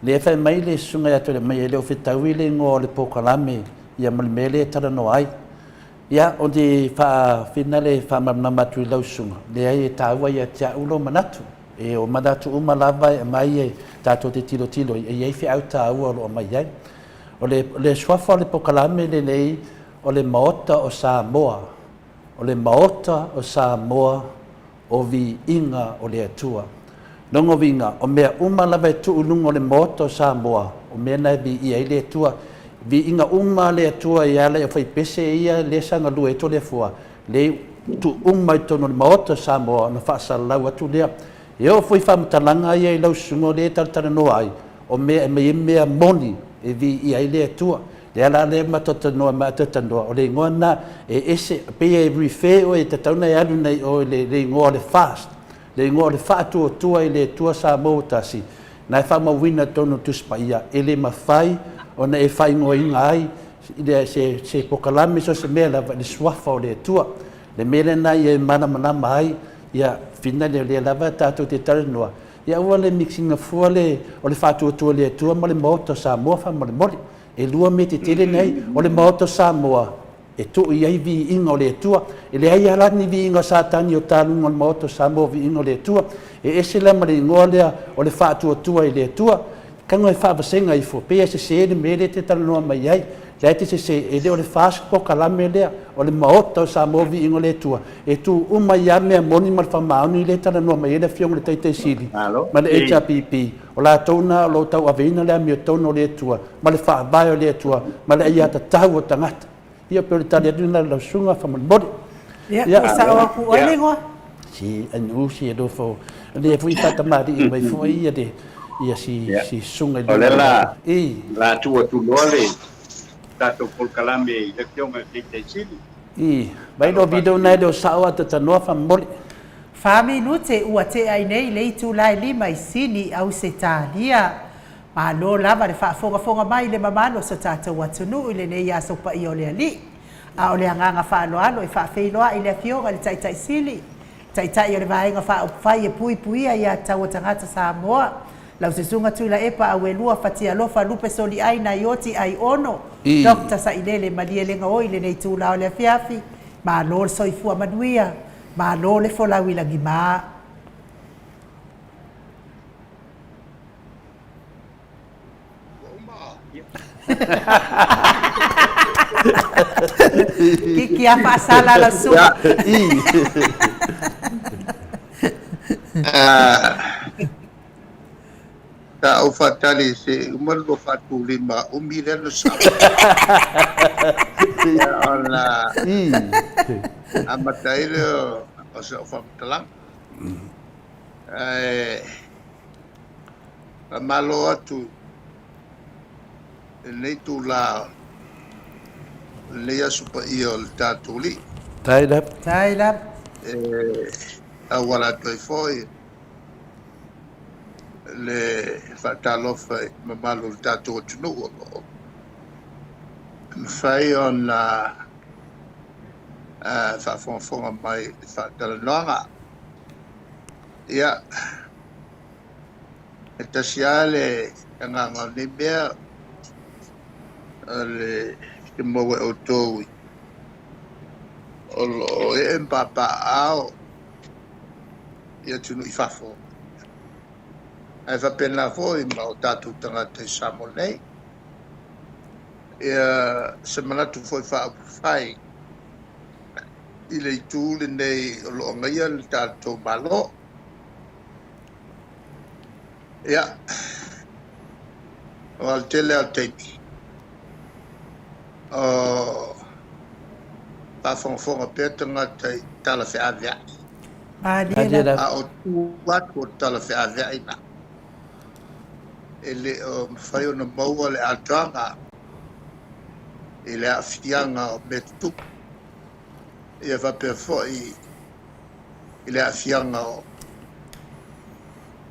Lea e fai mai le susuga ia Tolemai e le o fetaui le igoa o le polokalame ia ma le mea lea e talanoa ai. Ia, o le faafina le faamalamalama atu i lau susuga, leai e taua ia te au lou manatu. E o manatu uma lava e aumai e tatou te tilotilo i ai, e i ai feau taua o lo o aumai ai. O le, le suafa o le polokalame lenei, o le Maota o Samoa, o le Maota o Samoa o Viiga o le Atua. Lona uiga, o mea uma lava e tuu i luga o le Maota o Samoa, o mea na e viia ai le Atua. Viiga uma a le Atua e ala i aufaipese ia lea sa galue ai Toleafoa, lea e tuu uma i totonu o le Maota o Samoa ona faasalalau atu lea. E oo foi i faamatalaga ia i lau susuga lea e talatalanoa ai, o mea e aumai ai mea moni e viia ai le Atua. Lea la lea matou talanoa mai talanoa, o le igoa lena e ese, pei e refer oe e tatau ona e alu nei i o i le igoa o le fast, le igoa o le faatuatua i le Atua Samoa ua tasi, na e faamauina i totonu o le Tusi Paia, e le mafai ona e faaigoaina ai se se polokalame so o se mea lava i le suafa o le Atua. Le mea lena ia e malamalama ai, ia finally o lea lava tatou te talanoa, Ia aua le mix ina fua le o le faatuatua i le Atua ma le Maota o Samoa faamolemole. E lua mea tetele nei, o le Maota o Samoa e tuu i ai viiga o le Atua. E leai lava la ni viiga o Satani o taluga o le Maota o Samoa o viiga o le Atua. E ese la ma le igoa lea o le faatuatua i le Atua. Tago e faavasega ifo, pei e sese le mea lea e te talanoa mai ai. La e te sese, e le o le FAST polokalame lea, o le Maota o Samoa Viiga o le Atua, e tu uma ai lava mea moni ma le faamaoni lea e talanoa mai ai le Afioga i le Taitai Sili ma le HRPP, o latou na o lo o tauaveina le amiotonu o le Atua ma le Faavae o le Atua ma le aiatatau o tagata. Ia pei o le tali atu lena i lau susuga faamolemole. Ia, ua sao atu oe le igoa. Si anu si alofa o lea foi faatamalii mai foi ia le ia si si susuga i O lea la la tuu atu loa le tatou polokalame i le Afioga i le Taitai Sili. I, vai loa video na e le o sao a tatanoa faamolemole. Fa minute ua tea ai nei le itula e lima i Sini, Ausetalia. Malo lava le faafogafoga mai i le mamalu o so tatou atunuu i lenei aso paia o le Alii. A o le agaga faaaloalo e faafeiloai i le Afioga i le Taitai Sili, Taitai o le Vaega Faaupufai e Puipuia ia Taua Tagata Samoa, lau Susuga Tuilaepa Auelua Fatialofa Lupe Soliai Naioti Aiono, Doctor Sailele Malielegaoi i lenei itula o le afiafi. Malo le soifua manuia, malo le folau i lagima. Kiki a faasala lau susuga. Sa ou faatali se i uma le 2 faatulima, umi lea na sao. Ia ona amata ai lea o sau faamatalaga. Ae Faamalo atu i lenei itula o lenei aso paia o le tatou Alii. Tai lava. Tai lava. E auala atu ai foi Le faatalofa i le mamalu o le tatou atunuu o lo o mafai ona faafogafoga mai i le faatalanoaga. Ia, e tasi lava le agaga o lenei mea, o le fia maua e outou o lo o ee ma papaaao i atunuu i fafo, ae faapena foi ma o tatou tagata i Samoa nei. Ia, se manatu foi faaupufai i le itu lenei o lo o agaia le tatou Malo. Ia, aua o le tele lava o taimi, o faafogafoga pea tagata i tala feaveai. Malie lava. A o tu atu o tala feaveai na, e le o mafai ona maua le atoaga i le aafiaga o mea tutupu, ia faapea foi i le aafiaga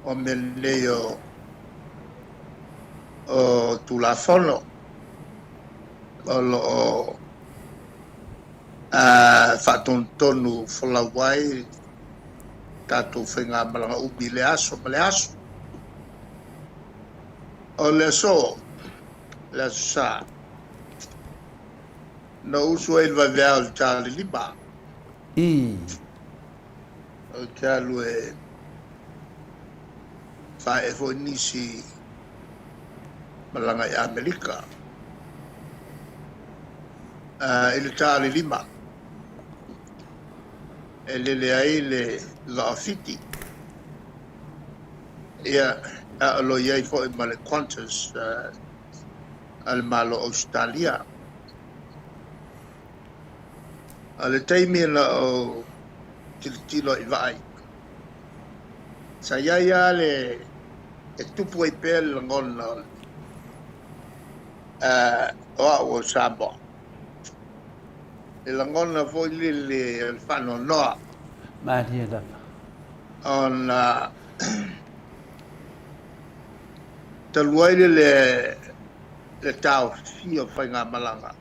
o mea nei o Tulafono o lo o faatonutonu folau ai tatou faigamalaga umi i le aso ma le aso. O le aso, le Aso Sa, na ou usu ai i le vaveao i le ta o le 5. Ou te alu e faaee foi nisi malaga i Amerika i le ta o le 5 e lele ai le vaa o Fiti. Ia, a o lo o i ai foi ma le Qantas a le Malo o Ausetalia. O le taimi na ou tilotilo i vaa ia, sa i ai lava le e tupu ai pea le lagona o au o Samoa, le lagona foi lele o le faanoanoa. Malie lava. Ona talu ai le taofia o faigamalaga,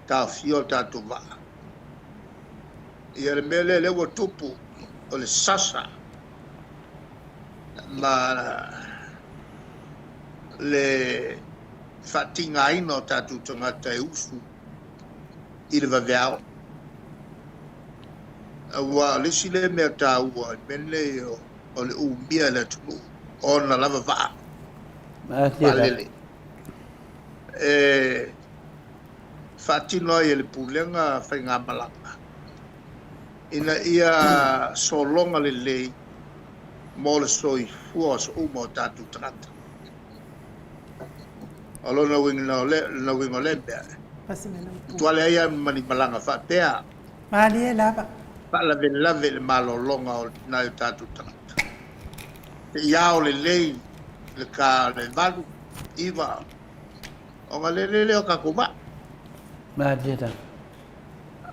taofia o tatou vaa. Ia le mea lea, lea ua tupu, o le sasa ma le faatigaina o tatou tagata e usu i le vaveao. Aua o le isi lea mea taua i mea nei o le umia e le atunuu ona lava vaa vaalele e faatino ai e le Pulega faigamalaga ina ia sologa lelei mo le soifua o aso uma o tatou tagata. O lona uiga o lea mea, matua leai lava ma ni malaga faapea. Malie lava. Faalavelave i le malologa o nai o tatou tagata. Seia ao lelei le ta o le 8, 9, ona lele lea o tatou vaa. Malie lava.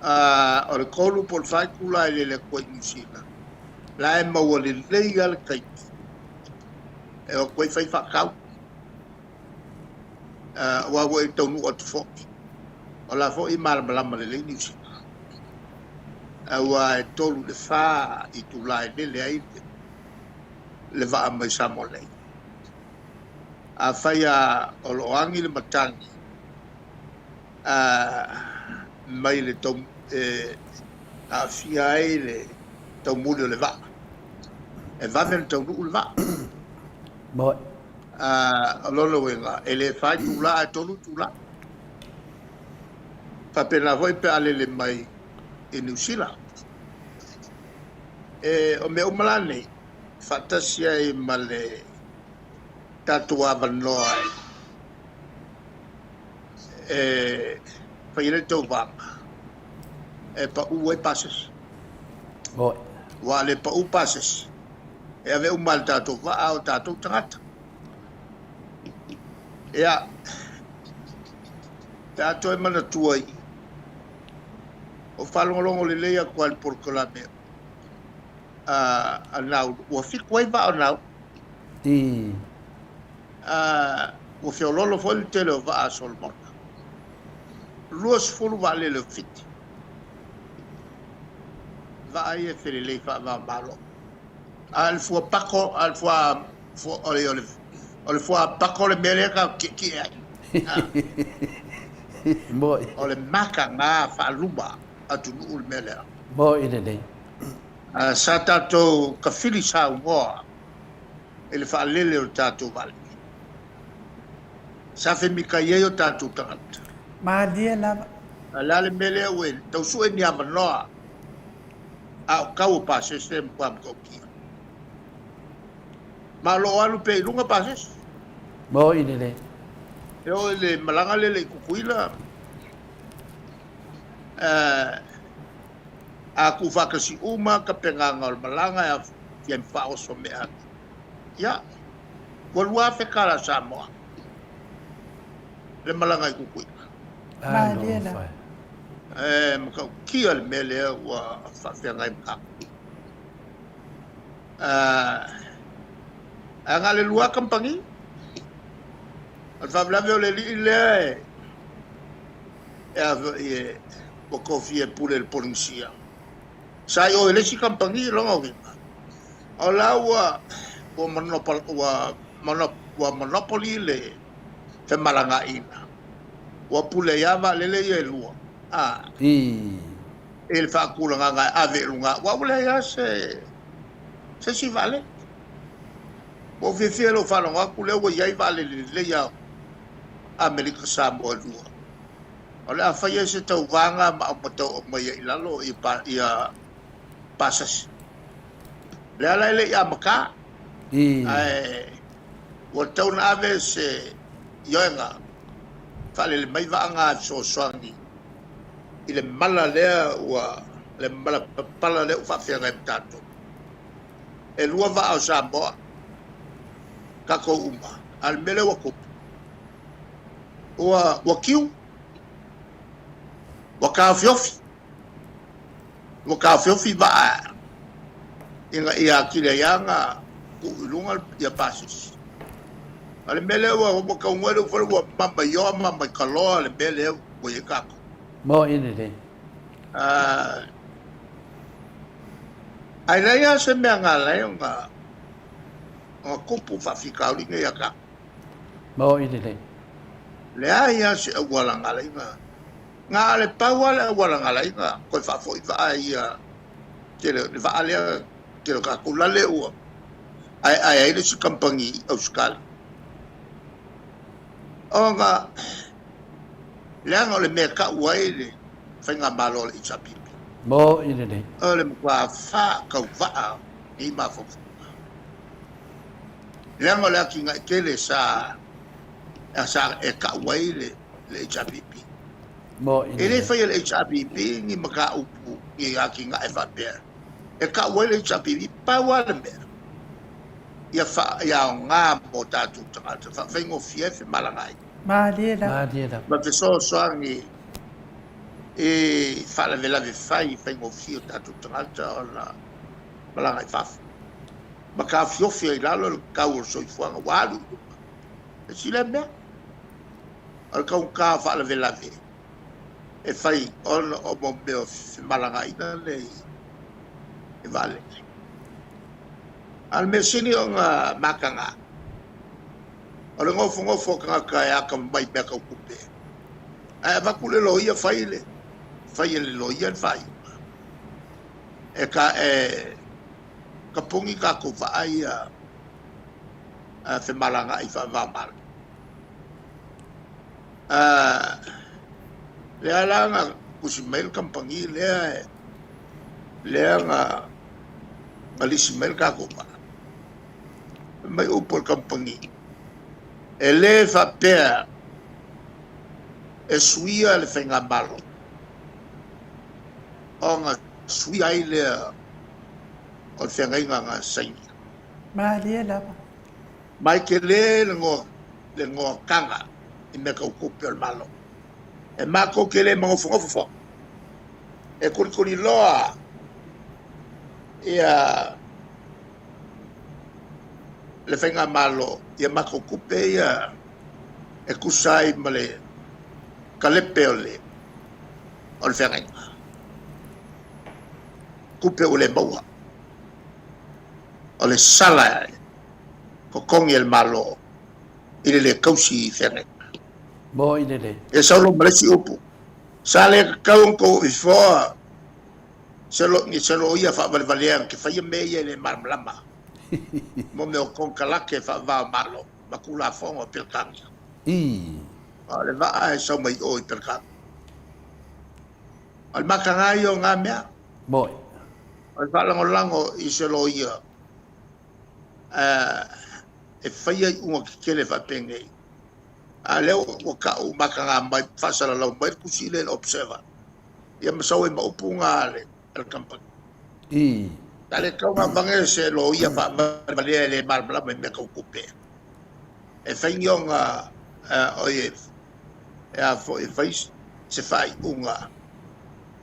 O le 3 po o le 4 itula e lele atu ai i Niu Sila, la e maua lelei lava le taimi e o atu ai fai faatau. Aua ua e taunuu atu foi, o la foi e malamalama lelei Niu Sila. Aua e 3 i le 4 itula e lele ai le vaa mai Samoa nei. Afai lava o lo o agi le matagi mai le tau, e aafia ai le taumuli o le vaa, e vave ona taunuu le vaa. O lona uiga, e le 4 itula ae 3 itula. Faapena foi pe a lele mai i Niu Sila. O mea uma la nei, faatasi ai ma le tatou avanoa e fai ai le tauvaga e pau ai pasese. Ua a le pau pasese, e ave uma e le tatou vaa o tatou tagata. Ia, pe a toe manatua i o faalogologo lelei atu lava i le polokalame a Naulu, ua 7 ai vaa o Naulu. I. Ua feoloolo foi le tele o vaa a Solomona. 20 vaalele o Fiti. Vaa ia e felelei faava o Malo. A o le fua pako, a o le fua, fua o le, o le, o le fua pako le mea lea tatou te tietie ai. Moi. O le mataga faaluma atunuu le mea lea. Moi lelei. Sa tatou tafili saunoa i le faalele o le tatou vaalele. Sa femitai ai o tatou tagata. Malie lava. A o le a le mea lea ua tau sue ni avanoa a o tau o pasese e matua matautia. Ma o lo o alu pea i luga pasese. Moi lelei. E oo i le malaga lele i Tutuila, a tuufaatasi uma tapenaga o le malaga e aofia ai ma faaoso mea atu, ia, ua 2000 tala Samoa le malaga i Tutuila. Malie lava. E matautia le mea lea ua faafeagai ma tatou. Ae na o le lua kamupani. O le faalavelave o le alii lea e a foi e ua tofia e pule i le Polenisia. Sa i o i le isi kamupani lona uiga, o la ua ua ua ua monopoly le femalagaaiga. Ua pule ai lava vaalele ia e lua, a, i le faatulagaga e ave i luga, aua ua leai lava se se isi vaalele. Ua ou fiafia i lou faalogo atu lea ua i ai vaalele lelei a Amerika Samoa e lua. O le a fai ai se tauvaga ma aumai aumai ai i lalo ia, ia pasese. Lea la e le i amata, ae ua tatau ona ave se ioega faalele mai vaaga e fesoasoani i le mala lea ua le mala papala lea ua faafeagai ma tatou. E lua vaa o Samoa, tatou uma, a o le mea lea ua tupu, ua, ua tiu, ua taofiofi, ua taofiofi vaa ina ia atili ai lava ona tuu i luga ia pasese. A o le mea lea ua, ua taunuu ai le ufale ua mamaioa ma mamaikaloa le mea lea ua i ai tatou. Moi lelei. Ae leai lava se mea na ala ai ona ona tupu faafitauli nei ia tatou. Moi lelei. Leai lava se auala na ala ai ona, na o le pau lava le auala na ala ai ona toe faafoi vaa ia tele le vaa lea tele o tatou la lea ua aeae ai le isi kamupani i Ausetalia. Ona leaga o le mea e tau ai le faigamalo a le HRPP. Moi lelei. O le matua faatauvaa nei mafaufauga. Leaga o le atinae tele sa sa e tau ai le le HRPP. Moi E le lelei. faia e le HRPP ni mataupu ni atinae faapea. E tau ai le HRPP, pau lava le mea, ia fa, ia aoga mo tatou tagata, faafaigofie ai femalagaai. Malie lava. Malie lava. Ma fesoasoani i faalavelave fai faigofie o tatou tagata ona malaga i fafo. Ma taofiofi ai i lalo le tau o le soifuaga ua alu i luga. E isi lea mea, o le taugata o faalavelave e fai ona o mo mea o femalagaaiga nei i vaalele. A o le mea sili ona mataga, o le nofonofo o tagata e atamamai i mea tau tupe, ae avatu le loia fai le fai e le loia le faaiuga. E ta e tapuni tatou vaa ia femalagaai faava-o-Malo. Lea la na tusi mai le kamupani lea lea na na lisi mai le tatou vaa. Fai mai upu a le kamupani, e le faapea e suia le faigamalo ona suia ai lea o le feagaiga na saini. Malie lava. Mai tele le goa le goataga i mea tau tupe o le Malo. E matou te le manofonofo foi, e kolikoli loa ia Le Faigamalo i a matou tupe ia e tusa ai ma le kalepe o le o le feagaiga. Tupe ua le maua. O le sala e totogi e le Malo i le le tausi i feagaiga. Mo i le le. E sau loa ma le isi upu, sa le tatau ona tou ifoa se lo, se loia faavalevalea na te faia mea ia e le malamalama. Mo mea o konekarate faava-o-Malo ma Tulafono a Peretania. Ii. A o le vaa e sau mai o i Peretania. O le mataga ia o na mea. Moi. O le faalagolago i se loia e faia iuga tetele faapenei. A lea ua tau mataga mai, faasalalau mai le tusi lea i le Observer, ia ma sau ai ma upu na a le kamupani. Ii. Sa le tatau ona avane se loia faavalevalea e le malamalama i mea tau tupe e fai ni ona oi e a foi e fai se faaiuga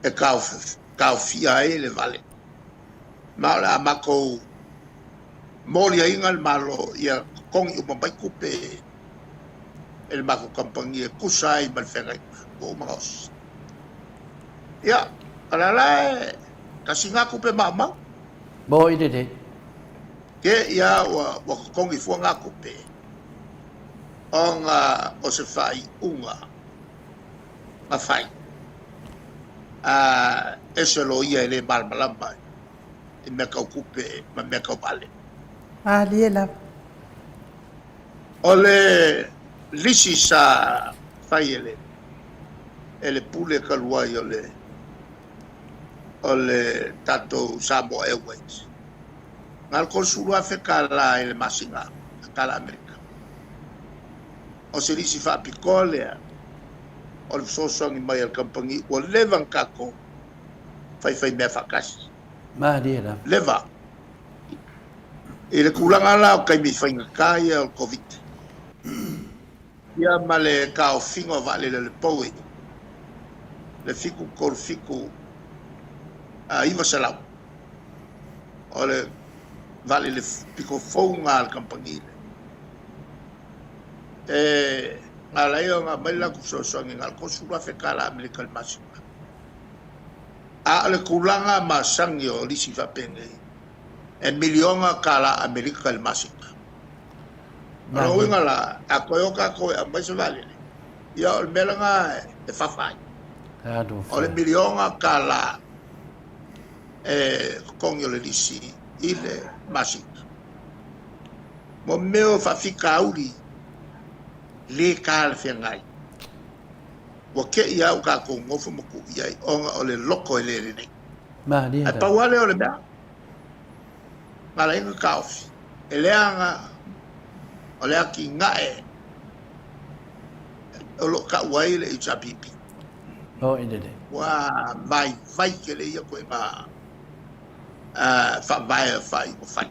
e taofia ai le vale. Ma o le a matou moliaina le Malo ia totogi uma mai tupe e le matou kamupani e tusa ai ma le feagaiga ua uma ona osi. Ia, o le ala e tasi ngā tupe maumau. Mo i lele. Ke ia ua, ua totogi fua ngā tupe ona o se faaiuga na fai a e se loia e le malamalama i mea tau tupe ma mea tau vaalele. Malie lava. O le lisi sa fai e le e le pule talu ai o le o le tatou Samoa Airways, na o le $30,000 i le masina tala Amerika. O se lisi faapitoa lea o le fesoasoani mai a le kamupani ua leva ona tatou faifaimea faatasi. Malie lava. Leva. I le tulaga la o taimi faigata ia o le Koviti, ia ma le taofiga o vaalele o le Boeing, le 737 900, o le vaalele pito fou lena a le kamupani lea, e na ala ai ona aumai le latou fesoasoani na o le $30,000 Amerika i le masina. A o le tulaga masani o lisi faapenei, e miliona tala Amerika i le masina. O lona uiga la, a toe o tatou e aumai se vaalele, ia o le mea lena e fafa ai. O le miliona tala e totogi o le lisi i le masina. Mo mea o faafitauli le talafeagai, ua te i lava ua tatou nofo ma tuu i ai ona o le loto e le lelei. Ae pau lava lea o le mea, na ala ai ona taofi, e leaga o le atinae o lo o tau ai le HRPP. Ua vaivai tele ia ituaiga faavae o faaiuga fai.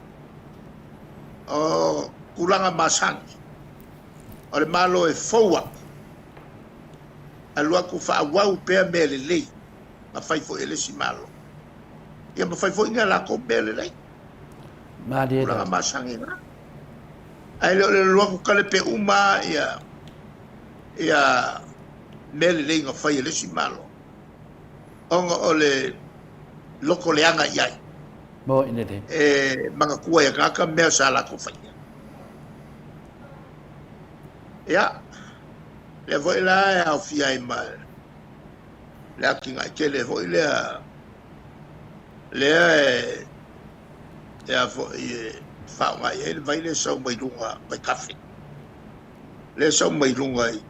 O tulaga masani, o le Malo e fou atu, alu atu faaauau pea mea lelei na fai foi e le isi Malo, ia ma fai foi ni a latou mea lelei. Malie Tulaga masani na. Ae le o le alu atu kalepe uma ia ia mea lelei na fai e le isi Malo, ona o le loto leaga i ai. Moi lelei. E manatua ai e tagata mea sa latou faia. Ia, lea foi la e aofia ai ma le atinae tele foi lea lea e e a foi e faaaoga i ai le vai lea e sau mai luga vaitafe lea e sau mai luga i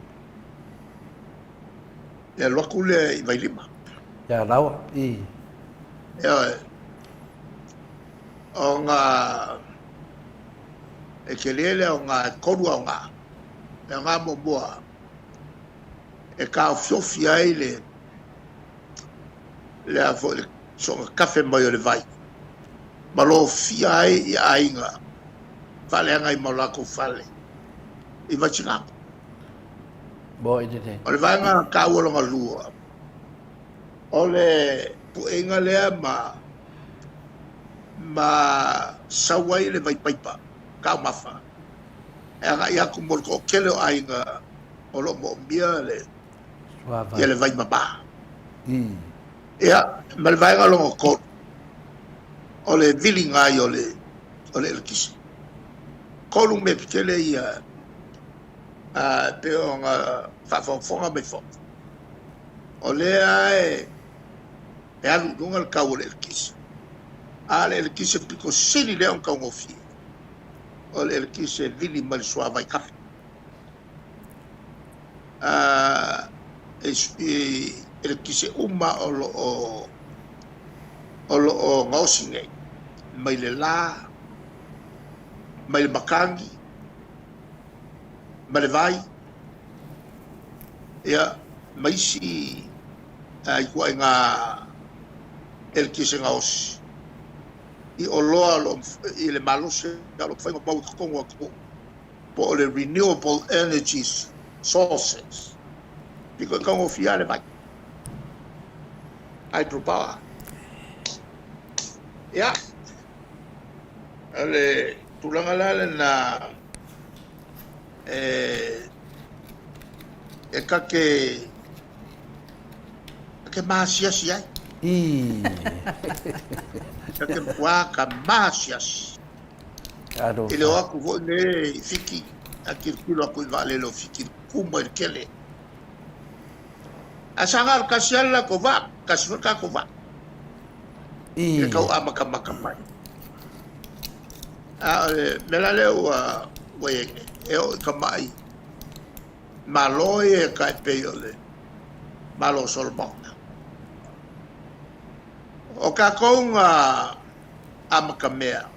le alu atu lea i Vailima. Ia lawa i. Ioe. Ona e tele le aoga, e tolu aoga. Le aoga muamua, e taofiofi ai le le a foi le soona kafe mai o le vai ma lofia ai i aiga faaleaga ai ma o latou fale i Vaisigano. O le vaega taua lona lua, o le pueiga lea ma ma sau ai le vaipaipa. taumafa e agai atu mo le toatele o aiga o lo o moomia le ia le vai mama. Ia, ma le vaega lona tolu, o le viliga ai o le o le elekise. Tolu mea tetele ia e pei ona faafogafoga mai foi, o lea e e alu i luga le tau o le elekise, a o le elekise pito sili lea ona taugofie, o le elekise e vili mai le suavai kafe. E elekise uma o lo o o lo o gaosi nei mai le la, mai le matagi, ma le vai, ia, ma isi ituaiga elekise gaosi i oloa o lo o i le malosi o lo o mafai ona maua i totonu o atunuu po o le renewable energy sources. Pito e taugofie lava le vai, hydropower. Ia, o le tulaga la lena e e ta te ta te maasiasi ai. Ii. Ta te matua ka maasiasi. Alofa. E le o atu foi nei i Fiti, a tilotilo atu i vaalele o Fiti, tu mai le tele. Ae sa na o le tasi lava le latou vaa, tasi foi le tatou vaa. Ii. I le tau amatamata mai. A o le mea la lea ua ua i ai nei, e oo i tamai Malo ia e tai pei o le Malo o Solomona. O tatou na amatamea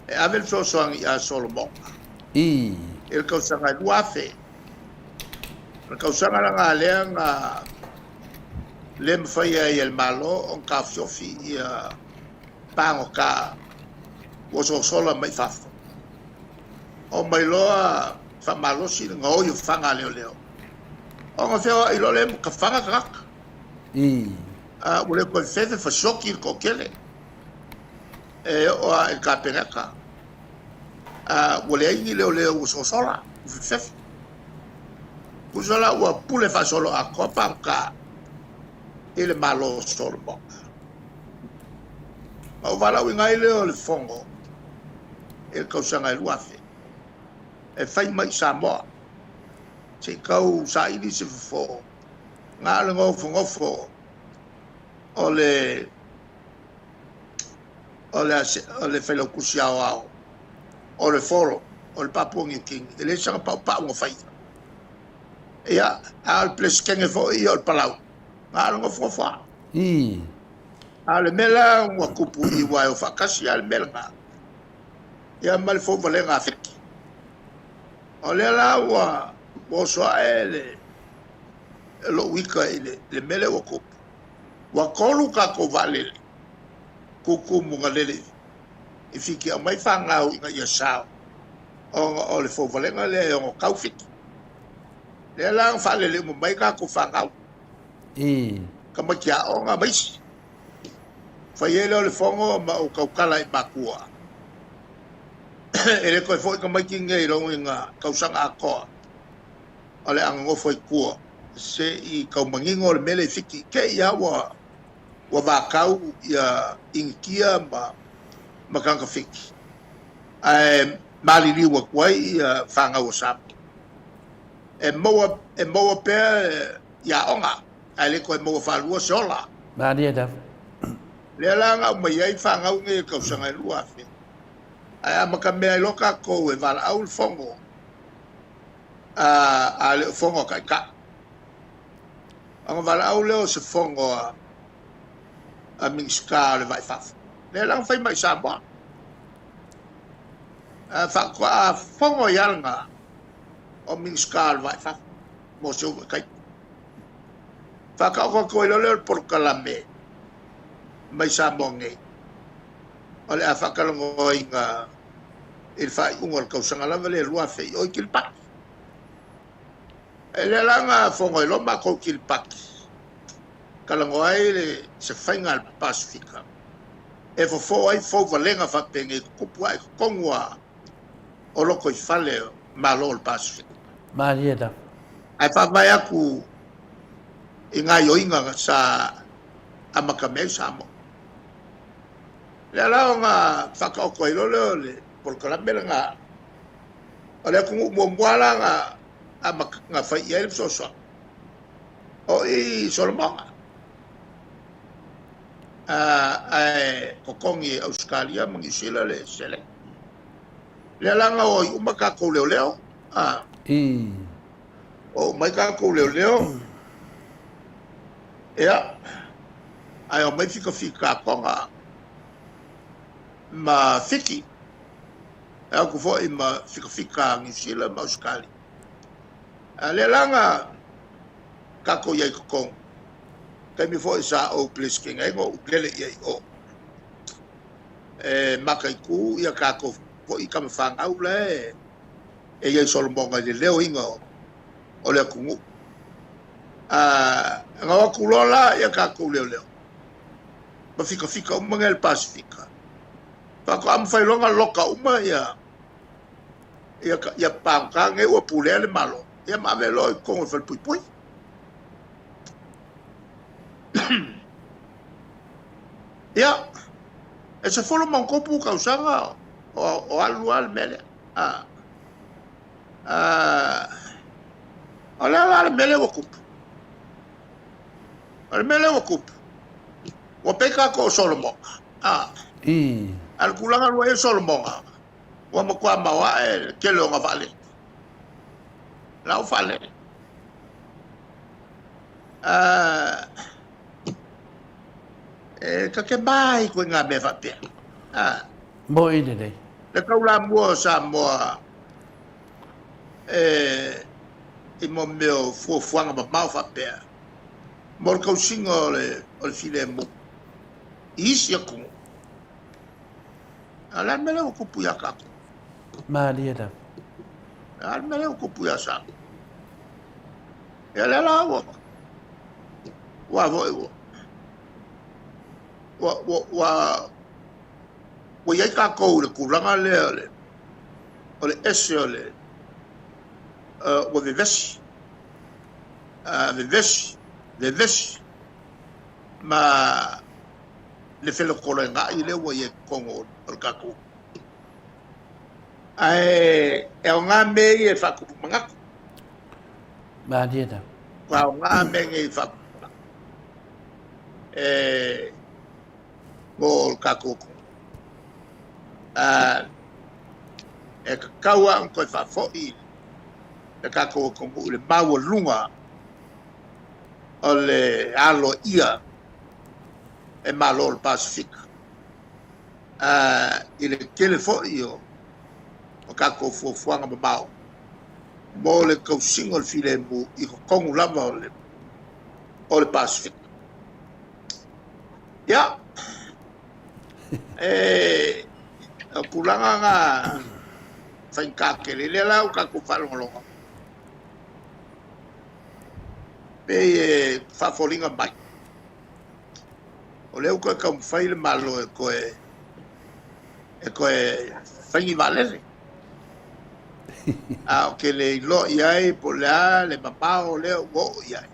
e ave le fesoasoani ia Solomona Ii. i le tausaga e 2000. O le tausaga lena lea na le mafai ai e le Malo ona taofiofi ia pagota ua sosola mai fafo. Omai loa faamalosi le gaoi o faga a leoleo. Ona feoai loa lea ma ka faga tagata. Ii. A ua le toe fefe fasioki le toatele. E oo lava i le Kapeneta, a ua leai ni leoleo ua sosola, ua fefefe. Tusa la ua pule faasoloatoa pagota i le Malo o Solomona. Ona ou valaauina ai lea o le Fono i le tausaga e 2000 e fai mai i Samoa se i tau saili se fofo na o le nofonofo o le o le o le Failautusi Aoao o le Foro o le Papua Niu Kini, e leai sana paupau na faia. Ia, a o le Peresetene foi ia o le Palau, na o le nofonofo lava. Ii. A o le mea la ua tupu i i aua e o faatasi lava le mea lena ia ma le fouvalega a Fiti. O lea la ua oso ae le lou ita i le mea lea ua tupu. Ua tolu tatou vaalele tutumu na lele i Fiti e aumai fanau ina ia sao ona o le fouvalega lea e ono tau Fiti. Lea la na faalele uma mai tatou fanau. Ii. Tamaiti aoga ma isi. Fai ai lea o le fono ma ou tautala i matua. E le toe foi tamaiti nei i lona tausaga atoa o le a nonofo i tua se i tau manino le mea lea i Fiti. Te i lava ua ua vatau ia Initia ma ma tagata Fiti ae maliliu atu ai ia fanau a Samoa. E maua e maua pea i aoga ae le toe maua faalua se ola. Malie lava. Lea la na aumai ai fanau nei i le tausaga e 2000, ae amatamea ai loa tatou e valaau le fono a a le o fono a taitai. Ona valaau lea o se fono a a Minisita o le Vaa i Fafo. Lea la na fai mai i Samoa. A faatoa fono ai lava lena o Minisita o le Vaa i Fafo mo se uluai taimi. Faataoto atu ai loa lea o le polokalame mai Samoa nei o le a faatalanoaina i le faaiuga o le tausaga lava lea 2000 i o i Kiripati. E lea la na fono ai loa matou i Kiripati, talanoa ai le, se faiga a le Pasefika E fofo ai fouvalega faapenei tutupu ae i totonu a o lotoifale o Malo o le Pasefika. Malie lava. Ae faavae atu i gaioiga sa amatamea ai Samoa. Lea la ona faataoto ai loa lea o le polokalame lena. O le atunuu muamua la na amata na fai i ai le fesoasoani, o i Solomona. Ae totogi e Ausetalia ma Niu Sila le seleni. Lea la na o ai uma tatou leoleo, a. O uma ai tatou leoleo, ia, ae omai fikafika a Toga ma Fiti, e o atu foi ma fikafika a Niu Sila ma Ausetalia. A lea la na tatou i ai i totonu, taimi foi sa ou Peresetene ai na ou lele i ai i o e mataitu ia tatou foi tama fanau la e i ai Solomona i le leoina o le atunuu. A na o atu loa la ia tatou leoleo ma fikafika uma nei a le Pasefika, faatoa mafai loa ona loka uma ia ia ia pagota nei ua pulea le Malo, ia ma ave loa i totonu o le falepuipui. Ia, e 13 tausaga o alu lava le mea lea. O le a la le mea lea ua tupu? O le mea lea ua tupu, ua pei tatou o Solomona. A o le tulaga ua i ai Solomona, ua matua maoae le tele o ona vaalele. La ua faalele. E ta te ma i ituaiga mea faapea. Moi lelei. Le taulamua o Samoa e i mo mea o fuafuaga mamao faapea mo le tausiga o le o le filemu i isi atunuu. A o le a le mea lea ua tupu ia tatou? Malie lava. O le a le mea lea ua tupu ia Samoa? Ia lea la ua ua foi ua ua ua ua ua i ai tatou i le tulaga lea o le o le ese o le ua vevesi vevesi vevesi ma le felekoloegai lea ua i ai i totonu o le tatou ae e aoga mea ia e faatupu manatu. Malie lava. Ua aoga mea nei e faatupu manatu e mo le tatou atunuu. E tatau lava ona toe faafoi le tatou atunuu i le maualuga o le aloaia e Malo o le Pasefika i le tele foi o tatou fuafuaga mamao mo le tausiga o le filemu i totonu lava o le Pasefika. Ia, e o tulaga na faigata tele, lea la ua tatou faalogologo pei e faafoliga mai o lea ua toe taumafai le Malo e toe e toe fai ni vaalele. A ou te le iloa i ai po o le a le mamao lea ua oo i ai.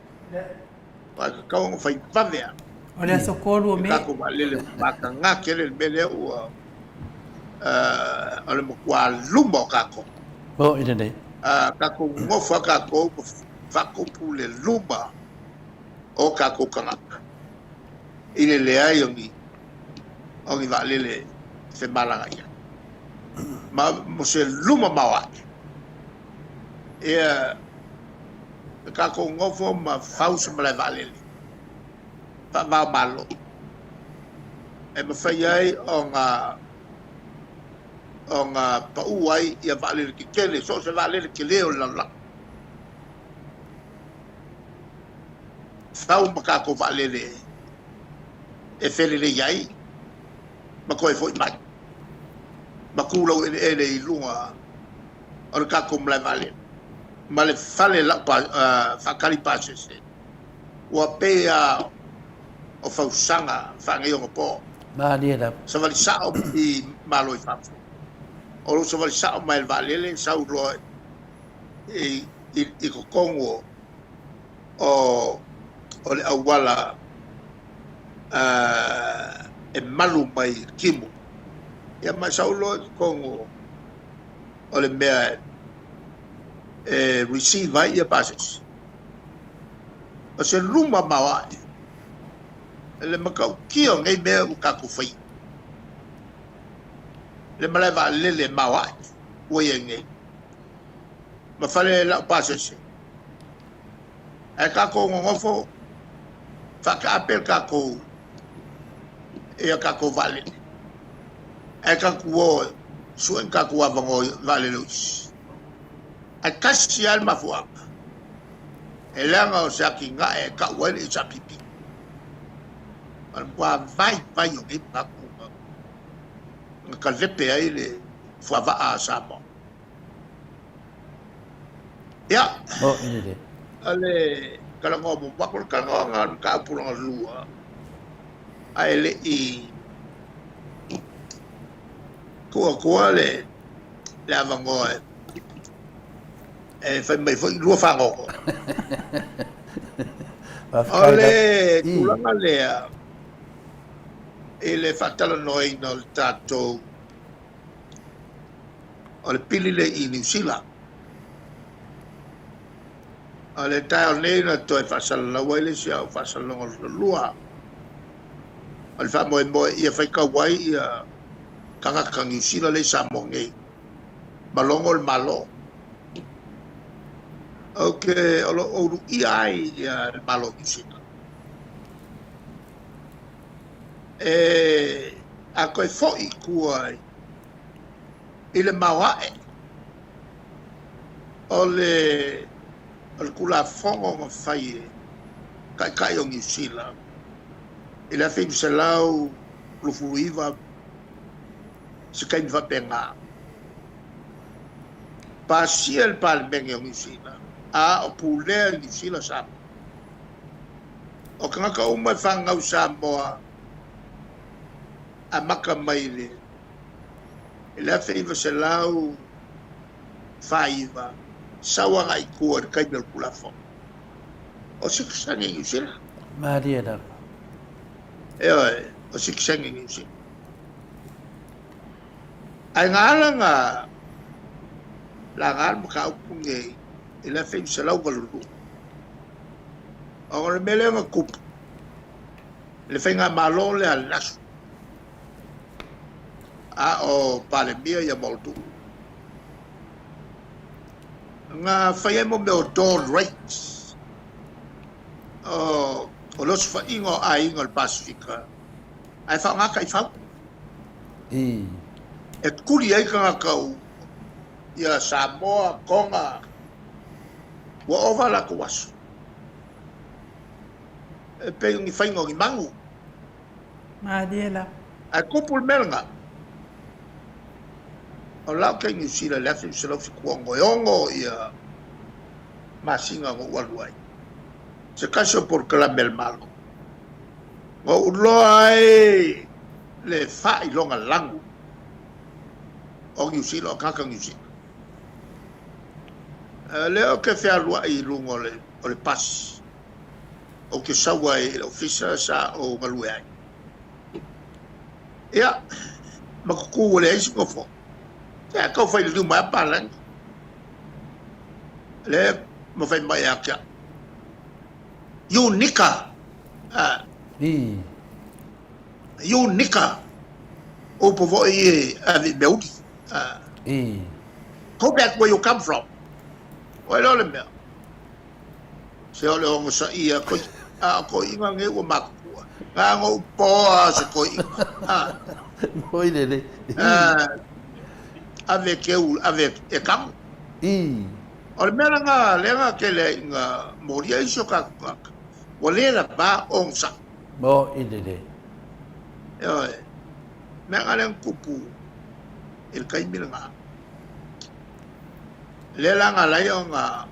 Aua e tatau ona fai vave lava. O le aso 3 o Me. Tatou vaalele ua mataga tele le mea lea ua o le matua luma o tatou. Moni lelei. Tatou nofo lava tatou ma faatupu le luma o tatou tagata i le leai o ni o ni vaalele e femalagaia ma mo se luma maoae. Ia tatou nofo ma fau se malae vaalele faava-o-Malo e mafai ai ona ona pau ai ia vaalele tetele, so o se vaalele tele o le lalolagi. Fau ma tatou vaalele e felelei ai ma toe foi mai ma tu laueleele i luga o le tatou malae vaalele ma le fale lau faatali pasese ua pei lava o fausaga faaneionapo. Malie lava. Savali sao i Malo i fafo. O lou savali sao mai le vaalele sau loa i, i, i totonu o, o, o le auala uh, e malu mai i le timu. Ia ma sau loa i totonu o le mea e receive ai ia pasese. O se luma maoae le matautia o nei mea ua tatou faia. Le malae vaalele e maoae ua i ai nei ma fale laupasese. Ae tatou nonofo faataape le tatou ia tatou vaalele. Ae tatou o e sue ni tatou avanoa i vaalele o isi. Ae tasi lava le mafuaaga, e leaga o se atinae e tau ai le HRPP. O le matua vaivai o nei manatu na talepe ai le fuavaa a Samoa. Ia, o le talanoa muamua atu, o le talanoaga o le mataupu lona lua, ae le i tuu atua le le avanoa e fai mai foi lua fagogo. O le tulaga lea i le faatalanoaina o le tatou o le pili lea i Niu Sila. O le taeao nei na toe faasalalau ai le isi au faasalalauga lona lua. O le faamoemoe ia faitau ai ia tagata Niu Sila lea i Samoa nei ma logo le Malo. Ou te, o lo o uluia ai ia le Malo o Niu Sila. E, a toe foi i tua i le maoae o le, o le Tulafono na fai e Taitai o Niu Sila i le 1929, se taimi faapena, pasia e le Palemene o Niu Sila, a o pulea e Niu Sila Samoa. O tagata uma e fanau i Samoa, amata mai i le 1949, sau agai i tua i le taimi o le Tulafono. O sitiseni i Niu Sila. Malie lava. Ioe, o sitiseni i Niu Sila. Ae na ala na laga le mataupu lenei i le 1982, ona o le mea lea na tupu i le faigamalo lea a le National, a o Palemia ia Muldoon, na fai ai mo mea o dawn raids, o le osofaiga o aiga o le Pasefika ae faaaoga taifau. E tuli ai tagata ia Samoa, Tonga, ua ova latou aso. E pei o ni faiga o ni manu. Malie la. Ae tupu le mea lena. O lau ke Niu Sila i le 1976 e ono ia masina na ou alu ai. Se tasi o polokalame a le Malo. Na ou loa ai le faailoga lanu o Niu Sila, o tagata Niu Sila. Lea ou te fealuai i luga o le, o le pasi, ou te sau ai i le ofisa sa ou galue ai. Ia, ma kuku ua leai se nofo. Ia, tau fai liliu mai a palagi. Lea ma fai mai ia te au. You nika! Ah. You nika! Upu foi e ave i meauli. Ah. Go back where you come from. Oi lea o le mea. Se o le ogosaia koi, a o koiʻiga nei ua matutua. Na ona ou poa se koiʻiga. Ah. Moi lele. Ah, ave ke u, ave e kamu. O le mea lena lea na tele ai ina molia isi o tatou tagata, ua le lava ogosaʻi. Mo i lele. Ioe. Mea na lea na tupu i le taimi lena. Lea la na ala ai ona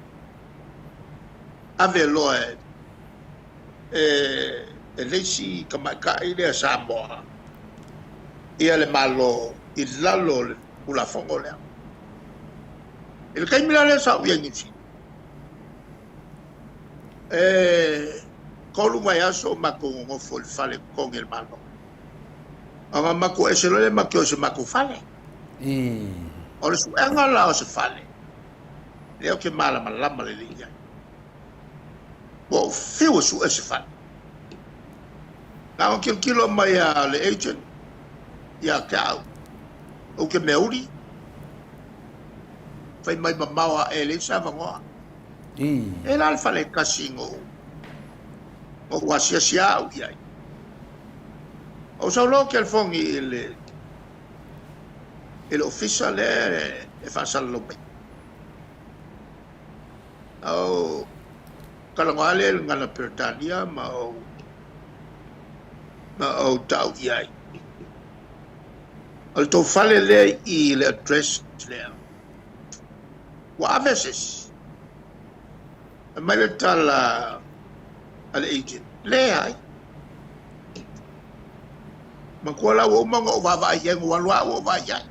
ave loa e, e, e le isi tamaitai lea Samoa. Ia le Malo i lalo o le Tulafono lea. I le taimi la lea sa ou i ai i Niu Sila, e 3 vaiaso o matou nonofo i le fale totogi e le Malo. Ona matou ese loa lea matou o i se matou fale. O le suega la o se fale, lea ou te malamalama lelei i ai. Ua ou fiu e sue se fale. Na ona tilotilo mai a le agent ia te au, ou te meauli, fai mai mamao ae e leai se avanoa. E la le fale e tasi na ou asiasi au i ai. Ou sau loa ou telefoni i le i le ofisa lea e faasalalau mai. Ou talanoa lea i le gagana Peretania ma ou ma ou tau i ai. O le tou fale lea i le address lea, ua ave se isi. Fai mai le tala a le agent, leai. Manatua la ua uma ona ou vaavaai i ai, na ou alu lava ou vaai i ai.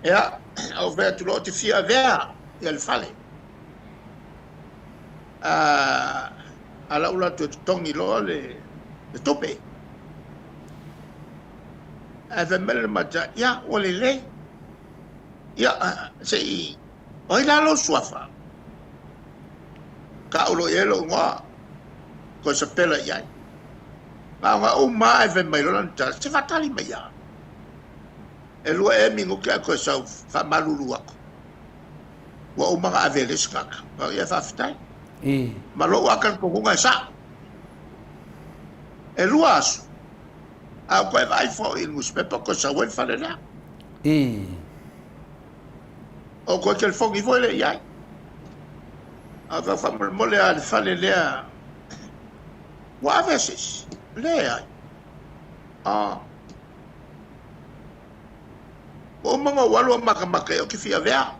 Ia, ou fai atu loa, ou te fia avea ia le fale. A la ua latou totogi loa le tupe. Ae fai mai le matai, ia, ua lelei. Ia, se i, o ai la lou suafa? Tau loa i ai lou igoa, toe sapela i ai. Na ona uma lava ae fai mai loa lana tala, se faatali mai lava. E 2 ea minute ae toe sau faamalulu atu. Ua uma ona ave e le isi tagata. Ou ia faafetai. Ma lou lava talitonuga e sao. E 2 aso, a ou toe vaai foi i le nusipepa toe sau ai le fale lea. Ou toe telefoni foi lea i ai. A ou faamolemole lava i le fale lea, ua ave se isi? Leai. Ah. Ua uma ona ou alu o makamaka i ou te fia avea.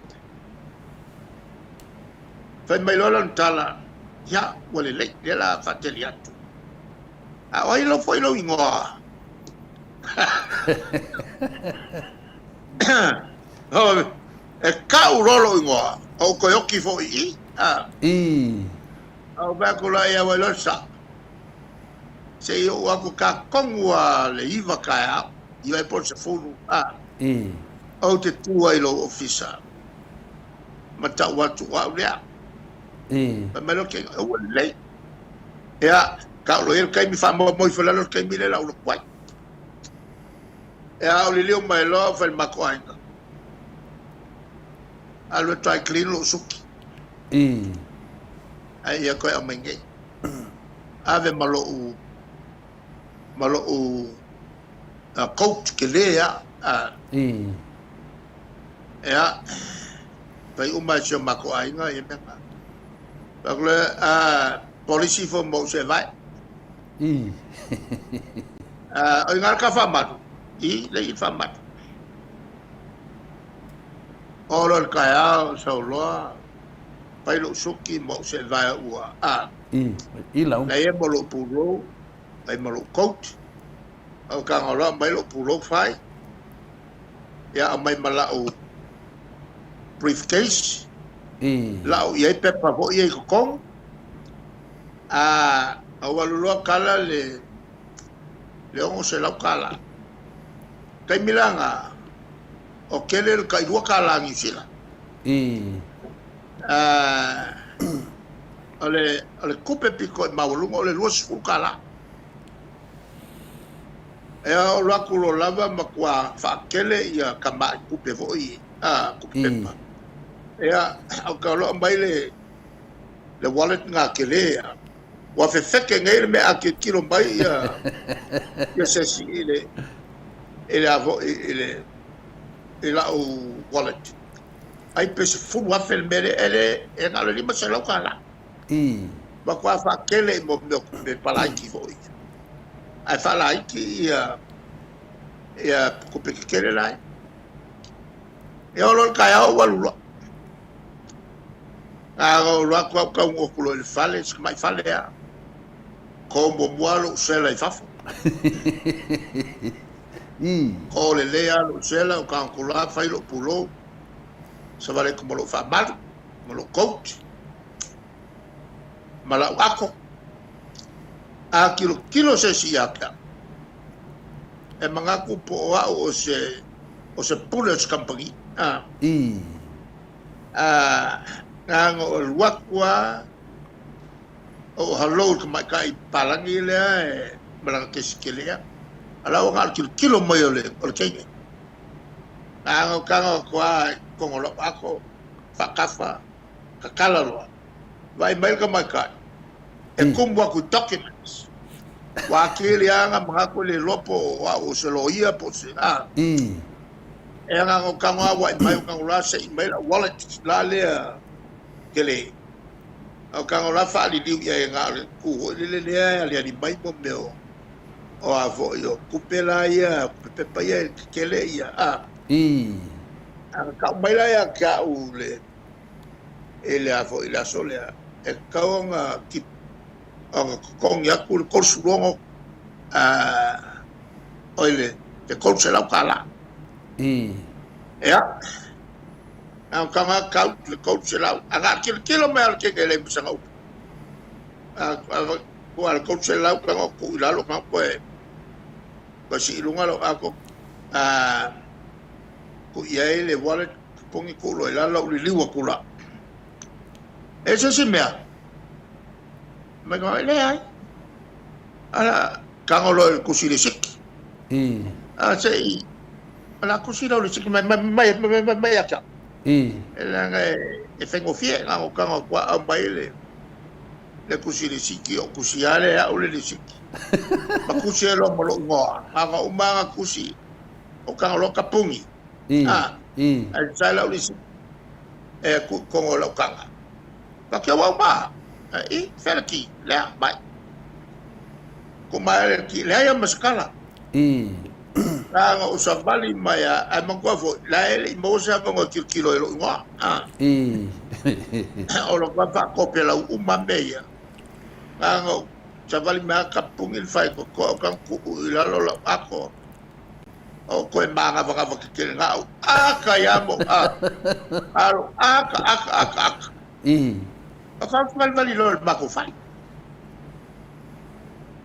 Fai mai loa lana tala, ia, ua lelei, lea la faateli atu. A o ai lou foi lou igoa? E kau loa lou igoa, ou toe oki foi i i. Ou fai atu loa, ia ua iloa le sao. Se i oo atu ka tonu a le 9 taeao, 9 ai po o le 10, a. Ou te tu ai i lou ofisa ma tau atu o au lea. Fai mai loa ke, ua lelei. Ia, tau loa i ai le taimi, faamoemoe ifo i lalo le taimi lea o le a ou lotu ai. Ia, ou liliu mai loa ou fai i le matou aiga, alu e dry clean lou suki. Ae ia toe aumai nei. Ave ma lou ma lou coat tele lava. Ia, fai uma e si o matou aiga ia mea na. Fai atu lea, polisi ifo ma ou seevae. O i ina le ta faamalu? I, lea e i i le faamalu. Oo loa i le taeao, sau loa, fai lou suki ma ou seevae ua, a. I lau. Lea ma lou pulou, fai ma lou coat. Ou tago loa aumai lou pulou fai. Ia aumai ma lau briefcase. Lau i ai pepa foi ia i totonu. A, ou alu loa kala le le $600. Taimi la na, o tele le tai $2 Niu Sila. O le, o le tupe pito i maualuga o le $20. E alu atu loa lava matua faatele ia tamai tupe foi, a, tupe pepa. Ia, ou te alu aumai le, le wallet na tele a. Ua fefeke nei le mea a tilotilo mai ia, ia se isi i le, i le a foi, i le, i lau wallet. Ai pe $10,000 le mea lea, e le, e na o le $500. Matua faatele i mea o tupe palaiti foi. Ae faalaiti ia, ia tupe tetele la. E oo loa i le taeao ua alu loa. A ou alu atu au taunuu atu loa i le fale, si tamai fale lava. Ko muamua lou sela i fafo. Ko lelei lava lou sela, o Kagola fai lou pulou, savali atu ma lou faamalu, ma lou coat, ma lau ako. A tilotilo se isi ia te au, e manatu po o au o se, o se pule o se kamupani. A, a, na ona ou alu atu lava, O halou i le tamaitai palagi lea e ma lana kesi kelea. A la ua na o le tilotilo mai o le o le teine. Na ana taga atu a i totonu o lau ato, faatafa, tatala loa. Vaai mai le tamaitai, e tumu atu i documents. Ua atili lava na manatu e le iloa po o au o se loia po o se a. E ana na taga a vaai mai o taga la sei mai lau wallet la lea tele. A o taga la faaliliu i ai na o le tu foi lele lea e aliali mai mo mea o o a foi o tupe la ia, pepa ia e tetele ia, a. A na tau mai la ia te au le i le a foi i le aso lea, e tatau ona ona totogi atu le 36 a oi le le $300. Ia. Na o taga tau le 300. A na tilotilo mai lava le teine e leai ma sana upu. A ua le 300 taga o tuu i lalo taga toe toe sii i luga lau ato a tuu i ai le wallet totogi tuu loa i lalo lau liliu atu la. E se isi mea mai ka leai. Ala tago loa i le tusi lisiti. A se i ala tusi lau lisiti mai mai mai mai mai mai ia te au. E leaga e faigofie na o tago atu a aumai le le tusi lisiti o tusi lava lea e au le lisiti. Ma tusi ai loa ma lou igoa. Na ona uma lava na tusi o tago loa tapuni. A ae sai lau lisiti e tuu i totonu o lau taga. Ka te ua uma. I, fea le ki, lea, mai. Ko mai le ki, leai a maskala. Na na o savali mai a, ai matua foi, la e le i maua se avanoa e tilotilo ai i lou igoa. O lo ka faakope lau uma mea ia. Na na o savali mai a kapuni le faitotoa o ka tuu i lalo lau ato. O koe māgavagava tetele na au aka ia mo a. Alo aka aka aka aka. O ka valivali loa i le matou fale.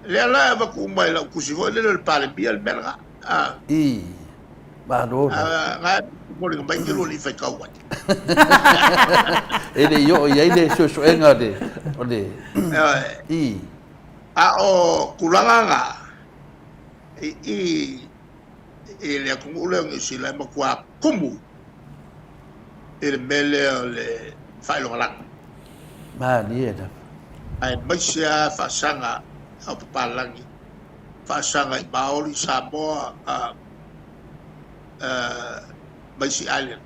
Lea la e avatu uma i lau tusi foi lele o le Palemia le mea lena. A. Malo la. Na e foliga mai te lua alii faitau ai. E le i oo i ai le suesuega o le, o le. A o tulaga na, i i i le atunuu lea o Niu Sila e matua tumu i le mea lea o le faailogalanu. Malie lava. Aemaise lava faasaga a papalagi, faasaga i Maori, Samoa, ma isi island.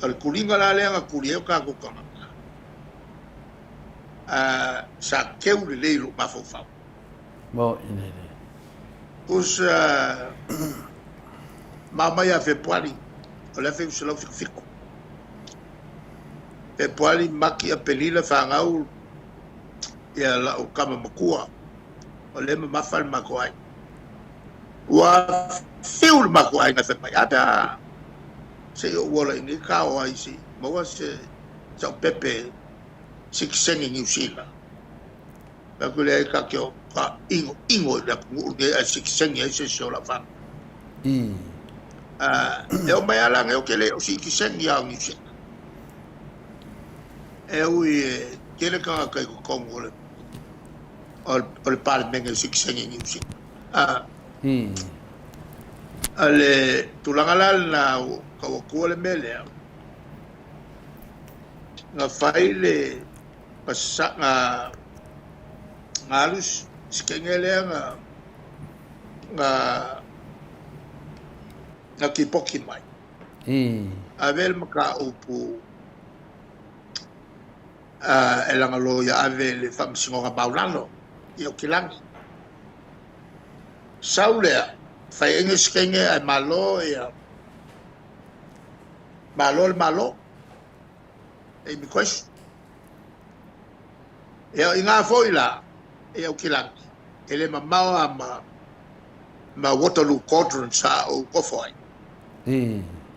O le tuliga la lea na tuli ai o tatou tagata, sa teu lelei i lou mafaufau. Mo'i lelei. Tusa ma mai ia Fepuari o le 1977. Fepuari, Mati, Aperila fanau ia la'u tama matua o lea e mamafa le matou aiga. Ua fiu le matou aiga e fai mai, a pe a se i ou ola i nei tao ai se i maua se sa'u pepe sitiseni Niu Sila. Fai atu leai ta te o ka inoino i le atunuu lenei ae sitiseni ai se isi o lau fanau. E oo mai lava la nei ou te le o sitiseni lava o Niu Sila. E ui e tele tagata i totonu o le o le Palemene sitiseni Niu Sila. O le tulaga la lena ua tau atua le mea lea, na fai le na alu si teine lea na na na tipoti mai. Ave le mataupu e lana loia ave i le Faamasinoga Maualalo i Aukilani. Sau lea, fai ai si teine ae malo ia malo le Malo. E immigration. Ia, o i ina foi la i Aukilani, e le mamao lava ma ma Waterloo Cauldron sa ou nofo ai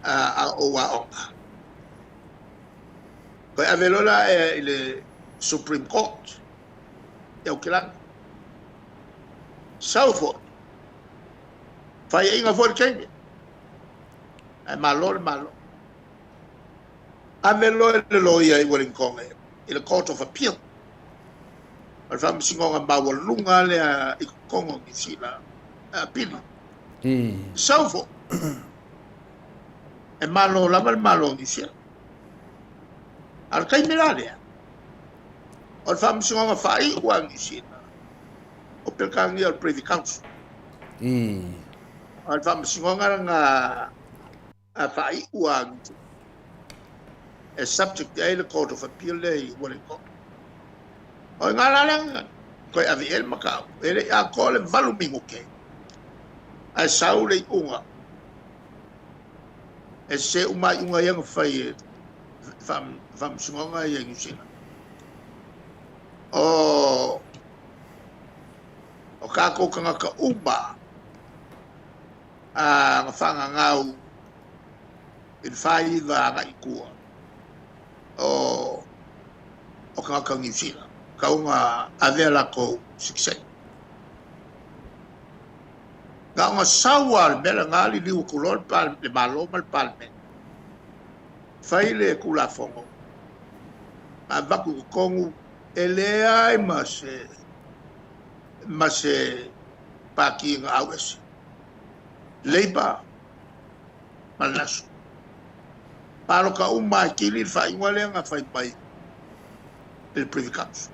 a ou aoga. Toe ave loa la i le Supreme Court i Aukilani. Sau foi, faiaina foi le teine, ae malo le Malo. Ave loa i le loia i Wellington i le Court of Appeal. O le faamasinoga maualuga lea i totonu o Niu Sila, apili. Sau foi, e malo lava le Malo o Niu Sila. A o le taimi la lea, o le faamasinoga faaiu a Niu Sila, o Peretania o le Privy Council. O le faamasinoga lena a faaiu a Niu Sila, e subject ai le Court of Appeal lea i Wellington. O i ngā la lea, toe ave i ai le mataupu. E le i atoa le 8 minute, ae sau le iuga. E sese uma iuga ia na fai e faamasinoga ia i Niu Sila. O tātou tagata uma na whangangau i le 49 agai i tua o tagata o Niu Sila. Tau na avea latou citizen. Na ona sau lava o le mea lena liliu atu loa le Malo ma le Palemene. Fai le Tulafono, ma avatu i totonu, e leai ma se ma se pati na auese. Labour ma le National. Palota uma e kili le faaiuga lea na fai mai i le Privy Council.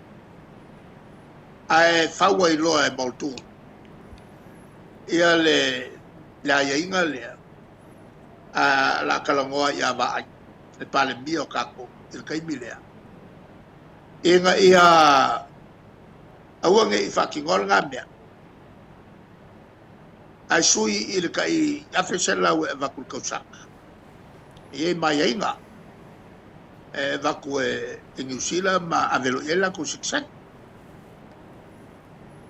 Ae fau ai loa e Muldoon ia le aiaiga lea a la talanoa ia Vaai, le Palemia o tatou i le taimi lea, ina ia aua ne i faatinoa lena mea, ae sui i le tai $1,100 e avatu i le tausaga. E i ai ma aiaiga e avatu e Niu Sila ma ave loa i ai latou citizen.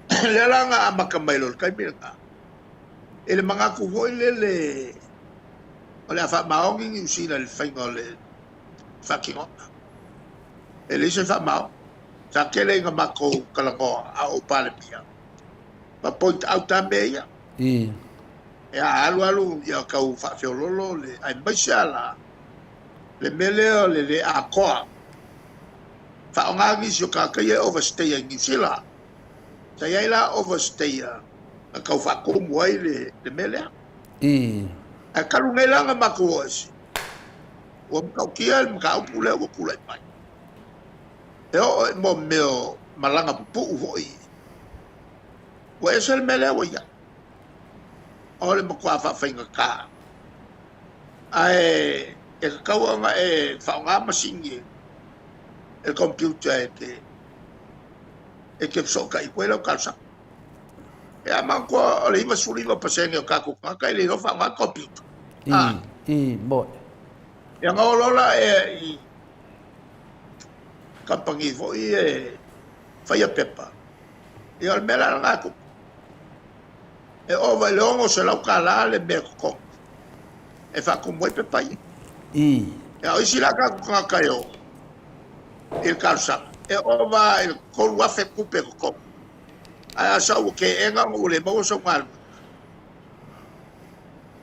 Lea la na amata mai loa i le taimi lena, i le manatu foi lele o le a faamaoni Niu Sila i le faiga o le faatinoga. E leai se faamaoni. Sa tele ina matou talanoa a o Palemia, ma point out lava mea ia. E alu alu ia tau faafeololo le aemaise lava la le mea lea o le le atoa. Faaaoga nisi o tagata ia e overstay ai i Niu Sila. Sa i ai la overstayer na tau faatumu ai le mea lea. Ae talu nei la na matou o ese, ua matautia le mataupu lea ua tulai mai. E oo i mo mea o malaga pupuu foi, ua ese le mea lea ua i ai. O le matua faafaigata. Ae e tatau ona e faaaoga masini e le computer e te fesootai atu ai lau talosaga. E a manatua o le 99% o tatou tagata e le iloa faaaoga le computer. Moe. Ia na oo loa la e i kamupani foi e faia pepa. Ia o le mea la lena e tupu. E ova i le $600 le mea totogi e faatumu ai pepa ia. Ia o isi la tatou tagata e o i le talosaga, e ova i le $3,000 tupe totogi. Ae a sau ua teena ona ua le maua sau galuega,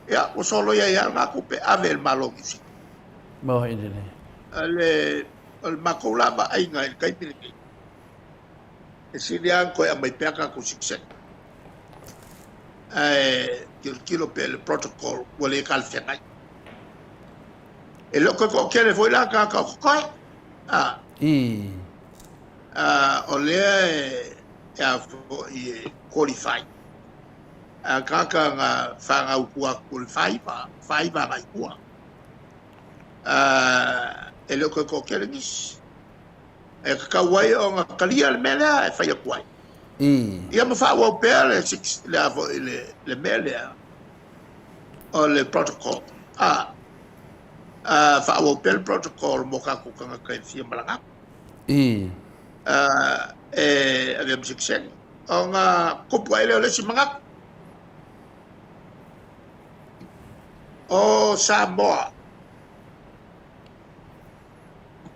ia ua soloia ai lava lena tupe ave e le Malo o Niu Sila. Moe lelei. O le matou la vaaiga i le taimi lenei, e sili lava ona toe aumai pea tatou citizen. Ae tilotilo pea i le protocol ua le talafeagai. E le o toe toatele foi la tagata o totoe. O lea e a foi e qualify. A tagata na fanau tua atu o le 49, 49 agai tua. E le o toe toatele nisi. E tatau ai ona talia le mea lea e fai atu ai. Ia ma faaauau pea le six, le a foi le mea lea o le protocol. Faaauau pea le protocol mo tatou tagata e fia malaga atu. E avea ma citizen. Ona tupu ai lea o le isi manatu. O Samoa,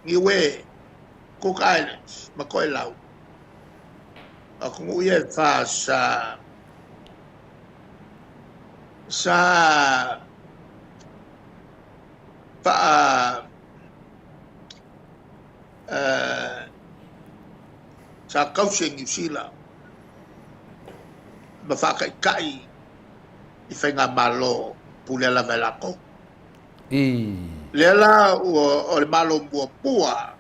Niue, Cook Islands ma Toelau, o atunuu ia e fa sa sa faa sa tausi e Niu Sila ma faataitai i faigamalo pulea lava e latou. I. Lea la ua o le Malo muamua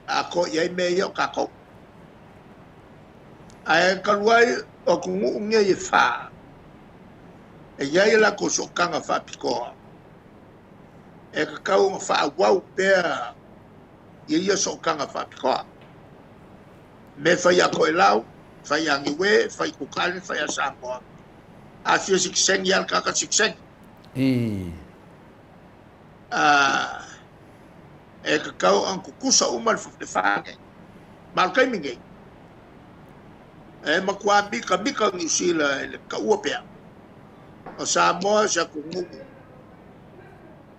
atoa i ai mea ia o tatou. Ae talu ai o atunuu nei e fa, e i ai a latou sootaga faapitoa, e tatau ona faaauau pea i ia sootaga faapitoa. Mea e fai ia Toelau, fai ia Niue, fai i Cook Islands, fai ia Samoa. A fia sitiseni lava le tagata sitiseni. I. E tatau ona tutusa uma le fa nei. Ma o le taimi nei, e matua mitamita Niu Sila i le taua pea o Samoa se atunuu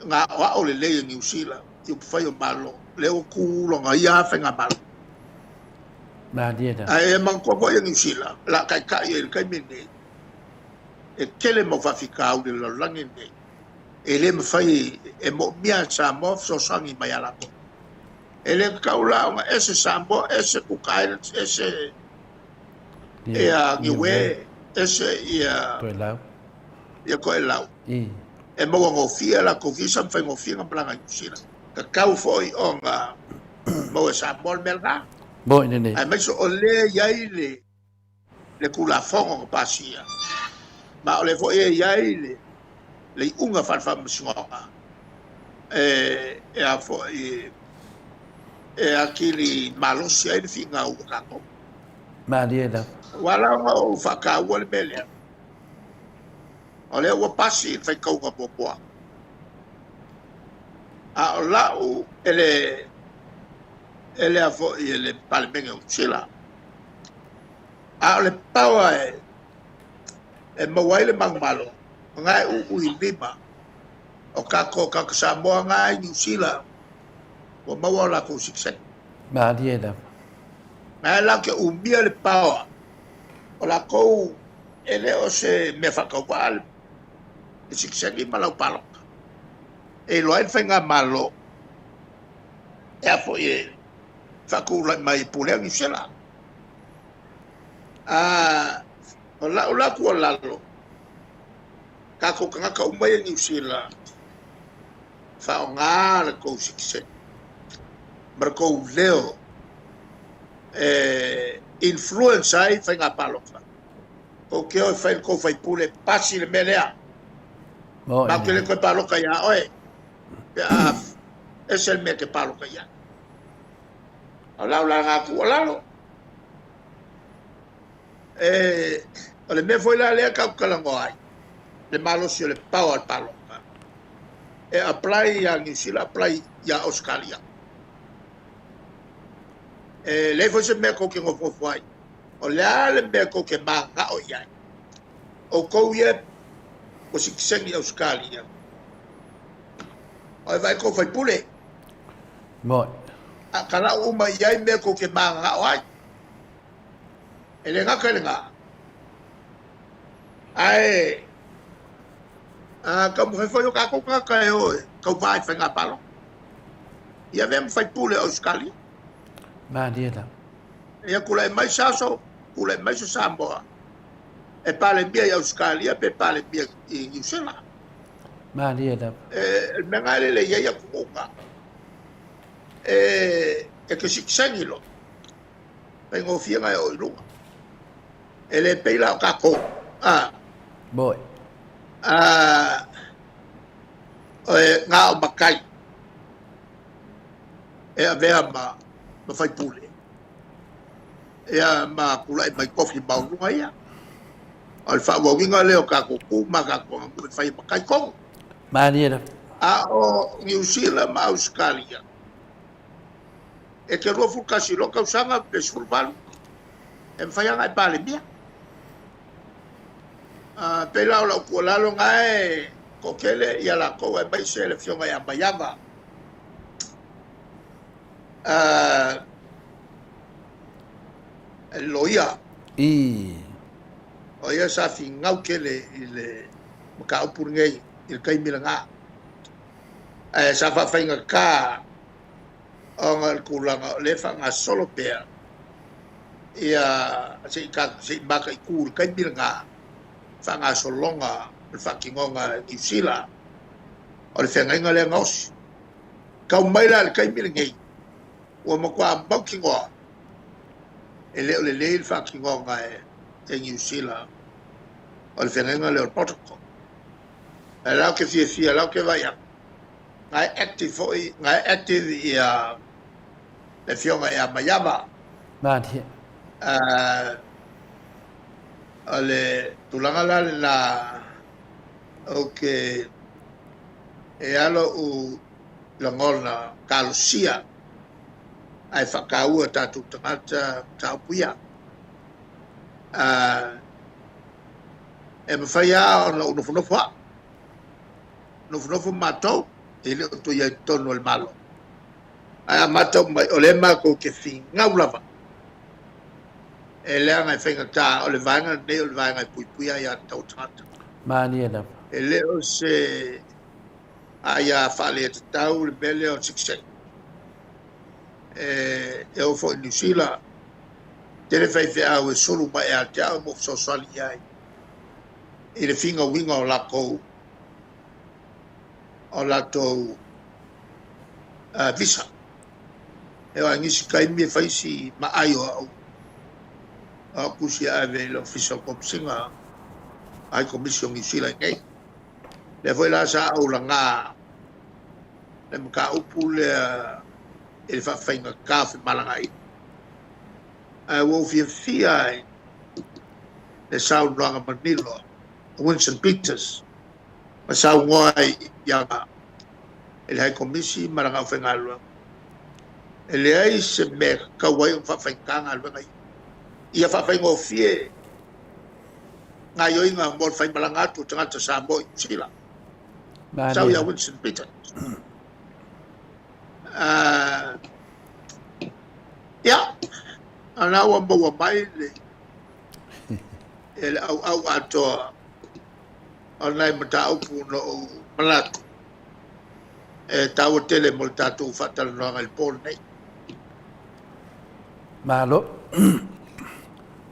na aoao lelei e Niu Sila i upufai o Malo, lea ua tu lona ia lava faigamalo. Malie lava. Ae e manatua foi e Niu Sila, o le a taitai ai i le taimi lenei, e tele mau faafitauli o le lalolagi lenei, e le mafai e moomia e Samoa fesoasoani mai ia latou. E le tatau la ona ese Samoa, ese Cook Islands, ese ia Niue, ese ia Toelau. Ia Toelau. I. E maua gofie a latou visa ma faigofie ona malaga i Niu Sila. Tatau foi ona maua e Samoa le mea lena. Moi lenei. Aemaise o lea e i ai le le Tulafono na pasia, ma o lea foi e i ai le le iuga faale-faamasinoga e e a foi e atili malosi ai le finau o tatou. Malie lava. Ua ala ona ou faataua le mea lea, o lea ua pasi le faitauga muamua. A o lau e le e le a foi e le Palemene o Niu Sila. A o le power e e maua ai le manumalo, o na e uui i lima o tatou tagata Samoa na i Niu Sila ua maua o latou sitiseni. Malie lava. Na e latou te umia le power o latou e le o se mea faatauvaa le sitiseni ma lau palota. E iloa ai le faigamalo e a foi e faatulai mai i pulea Niu Sila. A o lau la tuualalo, tatou tagata uma ia i Niu Sila, faaaoga le tou sitiseni ma le tou leo e influence ai faiga palota. Tou te o e fai le tou faipule, pasi le mea lea. Matou te le toe palota ia oe pe a ese le mea e te palota i ai. O lau la lena tuualalo. E, o le mea foi la lea tatou te talanoa ai, le malosi o le power o le palota, e apply ia Niu Sila, apply ia Ausetalia. E leai foi se mea tou te nofonofo ai. O le a le mea tou te mananao i ai? Outou ia ua sitiseni i Ausetalia, o e vaai tou faipule. Moi. A talau uma i ai mea tou te mananao ai. E le gata i lena, ae a taumafai foi o tatou tagata e o e tauva i faiga palota. Ia avea ma faipule o Ausetalia. Malie lava. Ia tulai mai se aso, tulai mai se Samoa e Palemia i Ausetalia pe Palemia i Niu Sila. Malie lava. E, le mea lena e lelei ai atunuga. E, e te sitiseni loa. Faigofie ona e oo i luga. E le pei la o tatou. A. Moi. A, e, na o matai e avea ma, ma faipule. Ia ma tulai mai tofi maualuga ia. O le faaauauina lea o tatou tu ma tatou aganuu e fai e matai tonu. Malie lava. A o Niu Sila ma Ausetalia, e te 21 loa tausaga pe 18, e mafai lava ona e Palemia. Pei la o lau tuualalo lena e Toatele ia latou aemaise le afioga ia Maiava. Le loia. Ii. O ia sa finau tele i le mataupu lenei i le taimi lena. Ae sa faafaigata ona o le tulaga o lea e faagasolo pea ia se i se i mataitu i le taimi lena faagasologa o le faatinoga i Niu Sila o le feagaiga lea gaosi. Tau mai la i le taimi lenei, ua matua mautinoa e le o lelei le faatinoga e Niu Sila o le feagaiga lea o le protocol. Ae la ou te fiafia, la ou te vaai atu, na e active foi, na e active ia le afioga ia Maiava. Malie. O le tulaga la lena ou te e a lou lagona talosia ae faataua e tatou tagata mataupu ia. E mafai lava ona ou nofonofo au, nofonofo matou, e le o toe i ai i totonu o le Malo. Ae a matau mai, o lea matou te finau lava, e leaga e faigata, o le vaega lenei o le vaega e puipuia aiatatau a tagata. Malie lava. E le o se aia faaleatatau le mea lea o le citizen. E oo foi i Niu Sila, tele faifeau e sulu mai ia te au ma ou fesoasoani i ai i le finauina o latou o latou visa. E oo lava i nisi taimi e fai si maai o au o au tusi e ave i le Ofisa o Komesina High Commission o Niu Sila i inei. Lea foi la sa ou laga le mataupu lea i le faafaigata o femalagaaiga. Ae ua ou fiafia i le saunoaga manino a Winston Peters ma saunoa ai i le High Komisi ma lana aufaigaluega. E leai se mea e tatau ai ona faafaigata galuega ia. Ia faafaigofie gaoioiga mo le faimalaga atu o tagata Samoa i Niu Sila. Sau ia Winston Peters. Ia, o lena ua maua mai le, le ʻauʻau atoa o nai mataupu na ou manatu e taua tele mo le tatou faatalanoaga i le po lenei. Malo.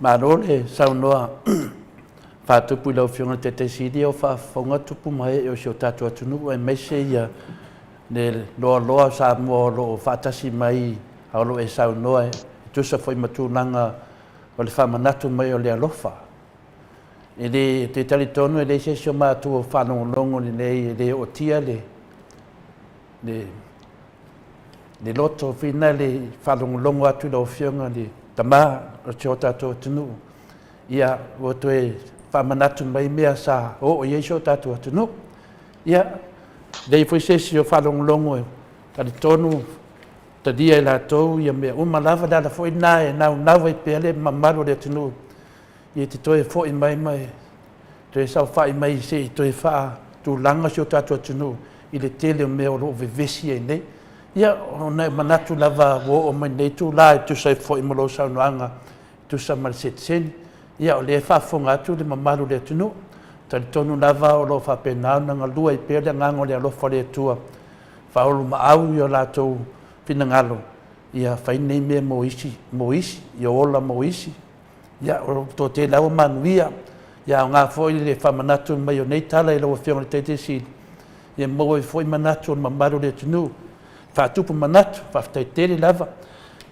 Malo le saunoa faatupu i lau Afioga i le Taitai Sili o faafofoga tupu ma ee o si o tatou atunuu aemaise ia le loaloa o Samoa o lo o faatasi mai a o lo o e saunoa e tusa foi ma tulaga o le faamanatu mai o le alofa. E le, te talitonu e leai se isi o matou o faalogologo lelei e le ootia le, le, le loto fina le faalogologo atu i lau Afioga le tama o si o tatou atunuu. Ia, ua toe faamanatu mai mea sa oo i ai si o tatou atunuu. Ia, leai foi se isi o faalogologo e talitonu talia e latou ia mea uma lava, le ala foi lena e naunau ai pea le mamalu o le atunuu ia te toe foi mai ma e toe saofai mai se i toe faatulaga si o tatou atunuu i le tele o mea o lo o vevesi ai nei. Ia, o nai manatu lava ua oo mai lenei itula e tusa ai foi ma lou saunoaga e tusa ma le setiseni. Ia, o lea e faafofoga atu le mamalu o le atunuu, talitonu lava o lo o faapena ona galue ai pea le agaga o le alofa o le Atua, faaoloolomaau i o latou finagalo, ia fai nei mea mo isi, mo isi, ia ola mo isi. Ia, o lo toatele lava ua manuia. Ia aoga foi le faamanatu mai o nei tala i lau Afioga i le Taitai Sili, ia maua ai foi manatu o le mamalu o le atunuu, faatupu manatu, faafetai tele lava.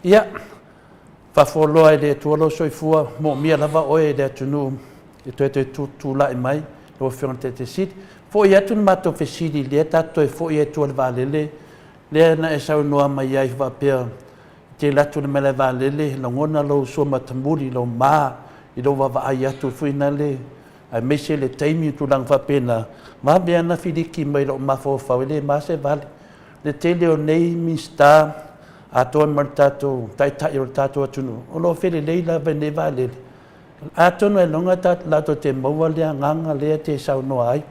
Ia, faafualoa e le Atua lou soifua, moomia lava oe e le atunuu e toe toe tulai mai lau Afioga i le Taitai Sili. Foi atu le matou fesili lea tatou toe foi ai tua i le vaalele lea na e saunoa mai ai faapea te alu atu i le malae vaalele, lagona lou suamatamuli, lou ma i lou vaavaai atu foi nale, aemaise le taimi o tulaga faapena, vave lava ona filiki mai lou mafaufau, e le ma se vale. Le tele o nei Minisita atoa ma le tatou Taitai o le tatou atunuu, o lo o felelei lava i nei vaalele. Atonu ailoga latou te maua le agaga lea te saunoa ai.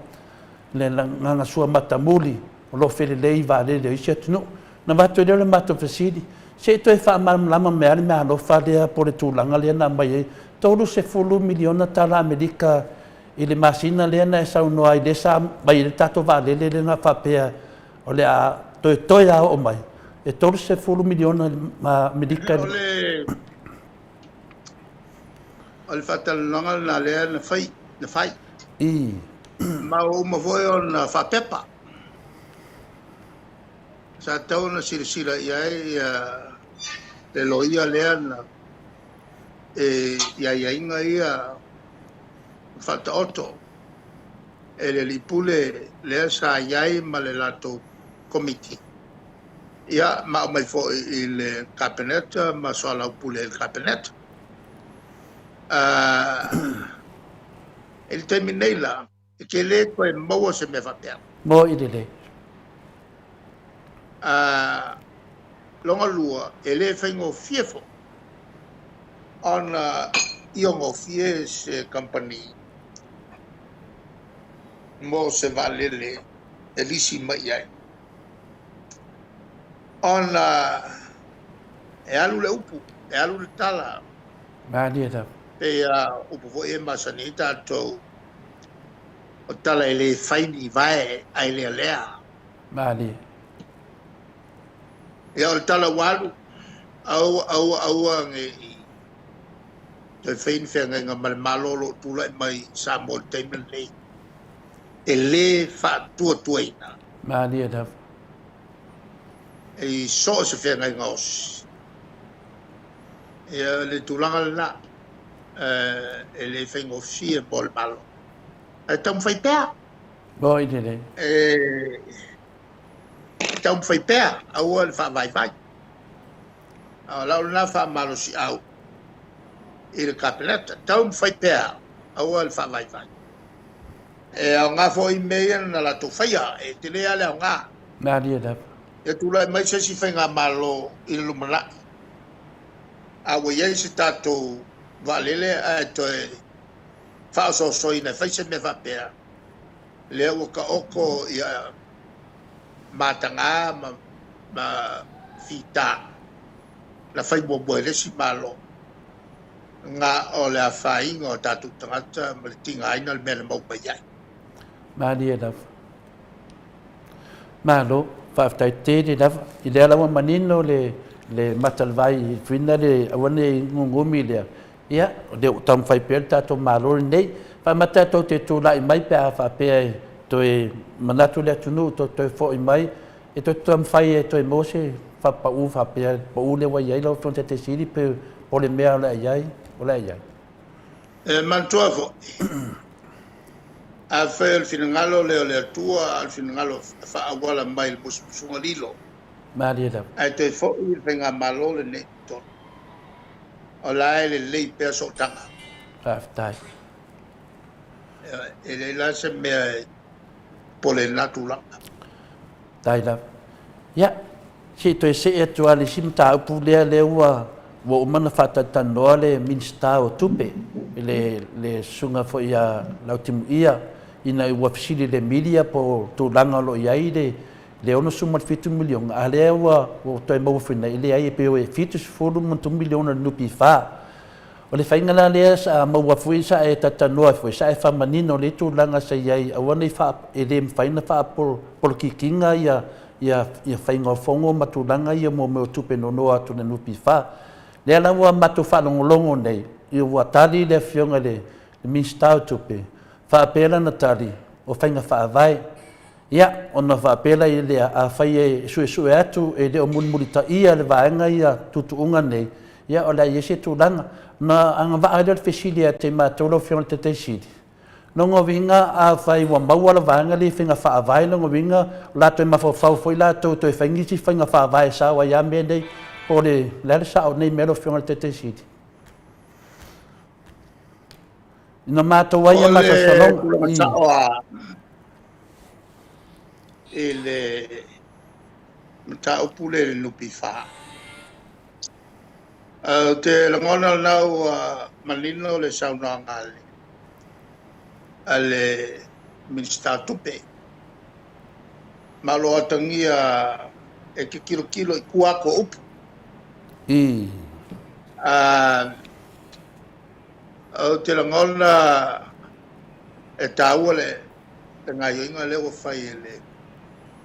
le agagasua matamuli o lo o felelei i vaalele o isi atunuu. Ona avatu ai lea o le matou fesili, se i toe faamalamalama mai lava le meaalofa lea po o le tulaga lea na aumai ai $30 miliona tala Amerika i le masina lea na e saunoa ai lea sa aumai ai le tatou vaalele lea na faapea o le a toetoe lava oo mai e $30 miliona Amerika. O le o le faatalanoaga lena lea na fai, na fai. I. Ma ua uma foi ona faapepa. Sa tatau ona silasila i ai ia le loia lea na e i aiaiga ia faataoto e le alii pule lea sa i ai ma le latou komiti. Ia, ma aumai foi i le Kapeneta ma soalaupule i le Kapeneta. I le taimi nei la, e te le toe maua se mea faapea. Moni lelei. Lona lua, e le faigofie foi ona iogofie se kamupani mo se vaalele e lisi mai i ai, ona e alu le upu, e alu le tala. Malie lava. Pei a upu foi e masani ai tatou, o tala e le fai ni vae ae lealea. Malie. Ia, o le tala ua alu, aua, aua, aua ne i toe fai ni feagaiga ma le Malo o lo o tulai mai i Samoa i le taimi lenei, e le faatuatuaina. Malie lava. I so o se feagaiga osi. Ia, le tulaga lena, e le faigofie mo le Malo. Ae taumafai pea. Moni lelei. E taumafai pea, aua le faavaivai. A o lau lena faamalosiau i le Kapeneta, taumafai pea, aua le faavaivai. E aoga foi mea ia na latou faia, e tele lava le aoga. Malie lava. Ia tulai mai se isi faigamalo i le lumanai, a ua i ai se tatou vaalele ae toe faaosoosoina e fai se mea faapea, lea ua taoto ia mataga ma, ma fita na fai muamua e le isi Malo, na o le afaina o tatou tagata ma le tigaina o le mea na maua mai ai. Malie lava. Malo, faafetai tele lava. I lea la ua manino le, le mata o le vai i tuina le aua ne i gugumi lea. Ia, o lea ua taumafai pea le tatou Malo lenei. Faamata tou te tulai mai pe a faapea e toe manatu le atunuu toe toe foi mai, e toe taumafai e toe maua se faapau faapea, pau lea ua i ai lau Afioga i le Taitaifono Sili pe o le mea o le a i ai, o le a i ai. E manatua foi, afai o le finagalo lea o le Atua, a o le finagalo e faaauala mai i le musumusuga lilo, Malie lava. ae toe foi le faigamalo lenei i totonu, o la e lelei pea sootaga. Faafetai. E leai la se mea e popole i lena tulaga. Faafetai lava. Ia, se i toe see atu lava i le isi mataupu lea, lea ua ua uma ona faatalatalanoa le Minisita o Tupe, le le susuga foi ia Lautimuia, ina ua fesili i le media po o tulaga o lo o i ai le le $67 miliona, a lea ua ua toe maua foi nei, e leai, e pei e $70+ miliona le NPF. O le faiga la lea sa maua foi sa e talatalanoa ai foi, sa e faamanino lea tulaga sa i ai, aua ne i faa, e le mafai ona faapolokikiina ia, ia, ia faiga o fono ma tulaga ia mo mea o tupe nonoa atu i le NPF. Lea la ua matou faalogologo nei, ia ua tali le Afioga i le Minisita o Tupe, faapea lana tali, o faiga faavae. Ia, ona faapea lea, afai e suesue atu e le o mulimulitaia le vaega ia tuutuuga nei, ia o le a i ai se tulaga. Ona agavaa ai lea o le fesili ia te matou lau Afioga i le Taitai Sili, lona uiga afai ua maua le vaega lea i faiga faavae, lona uiga o le a toe mafaufau foi latou e toe fai nisi faiga faavae e sao ai lava mea nei, po o le a le sao o nei mea lau Afioga i le Taitai Sili? Ina matou ai O le tulaga sao lava i le mataupu lea i le NPF, ou te lagona lena ua manino le saunoaga a le Minisita o Tupe. Ma o lo o atagia e te tilotilo i tua atu o upu. Ou te lagona e taua le gaoioiga lea ua fai e le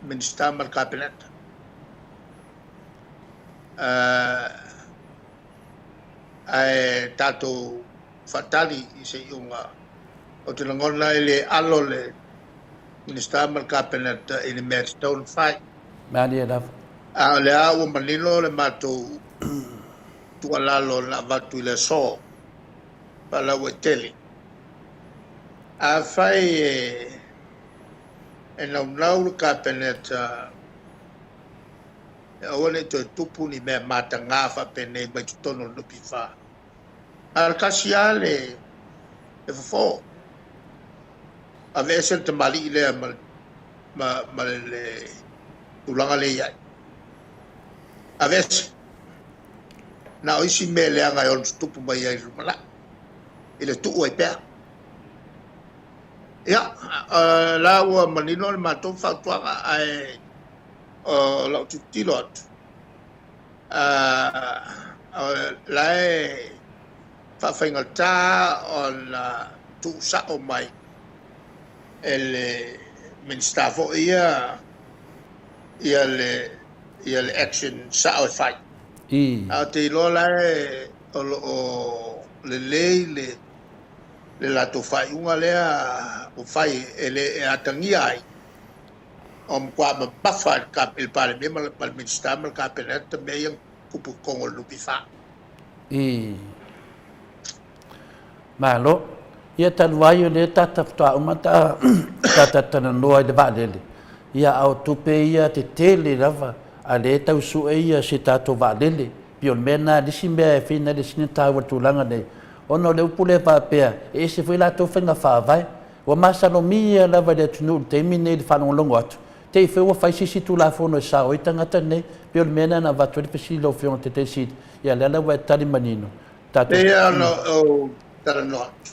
Minisita ma le Kapeneta. Ae tatou faatali i se iuga. Ou te lagona e le alo le Minisita ma le Kapeneta i le mea e tatau ona fai. Malie lava. A o lea ua manino le matou tuualalo na avatu i le aso faalauaitele. Afai e naunau le Kapeneta e aua ne i toe tupu ni mea mataga faapenei mai totonu o le NPF, a o le tasi lava le fofo, aveese le tamalii lea ma le tulaga lea i ai. Aveese. Na o isi mea leaga e ono tutupu mai ai i le lumanai, i le tuu ai pea. Ia, la ua manino le matou fautuaga, ae o lau tilotilo atu, la e faafaigata ona tuusao mai e le Minisita foi ia le action sao e fai. A o te iloa la e o lo o lelei le latou faaiuga lea ua fai e le e atagia ai o matua mamafa i le Palemia ma le Minisita ma le Kapeneta mea ia tupu i totonu o le NPF. Malo. Ia talu ai o lea tata faatoa uma tata talanoa i le vaalele. Ia a o tupe ia tetele lava a lea e tau sue ia se tatou vaalele. Pei o le mea lena, le isi mea e fai le sili ona taua i le tulaga nei, ona o le upu lea faapea, e ese foi latou faiga faavae. Ua masalomia lava i le atunuu i le taimi nei i le faalogologo atu, te i foi ua fai se isi Tulafono e sao ai tagata nei. Pei o le mea lena na avatu ai le fesili i lau Afioga i le Taitaifono Sili, ia lea la ua e tali manino. Tatou. Pei lava ona ou talanoa atu,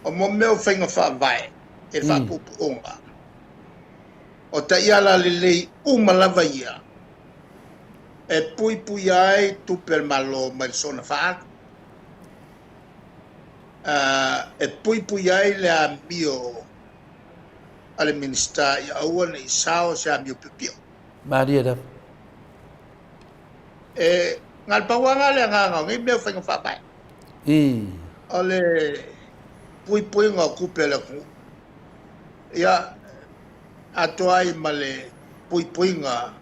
o mo mea o faiga faavae i le faapuupuuga, o taiala lelei uma lava ia e puipuia ai tupe a le Malo mai le soona faaalu, e puipuia ai le amio a le Minisita ia aua ne i sao se amio piopio. Malie lava. E na o le pau lava le agaga o nei mea o faiga faavae. O le puipuiga o tupe a le atunuu. Ia, atoa ai ma le puipuiga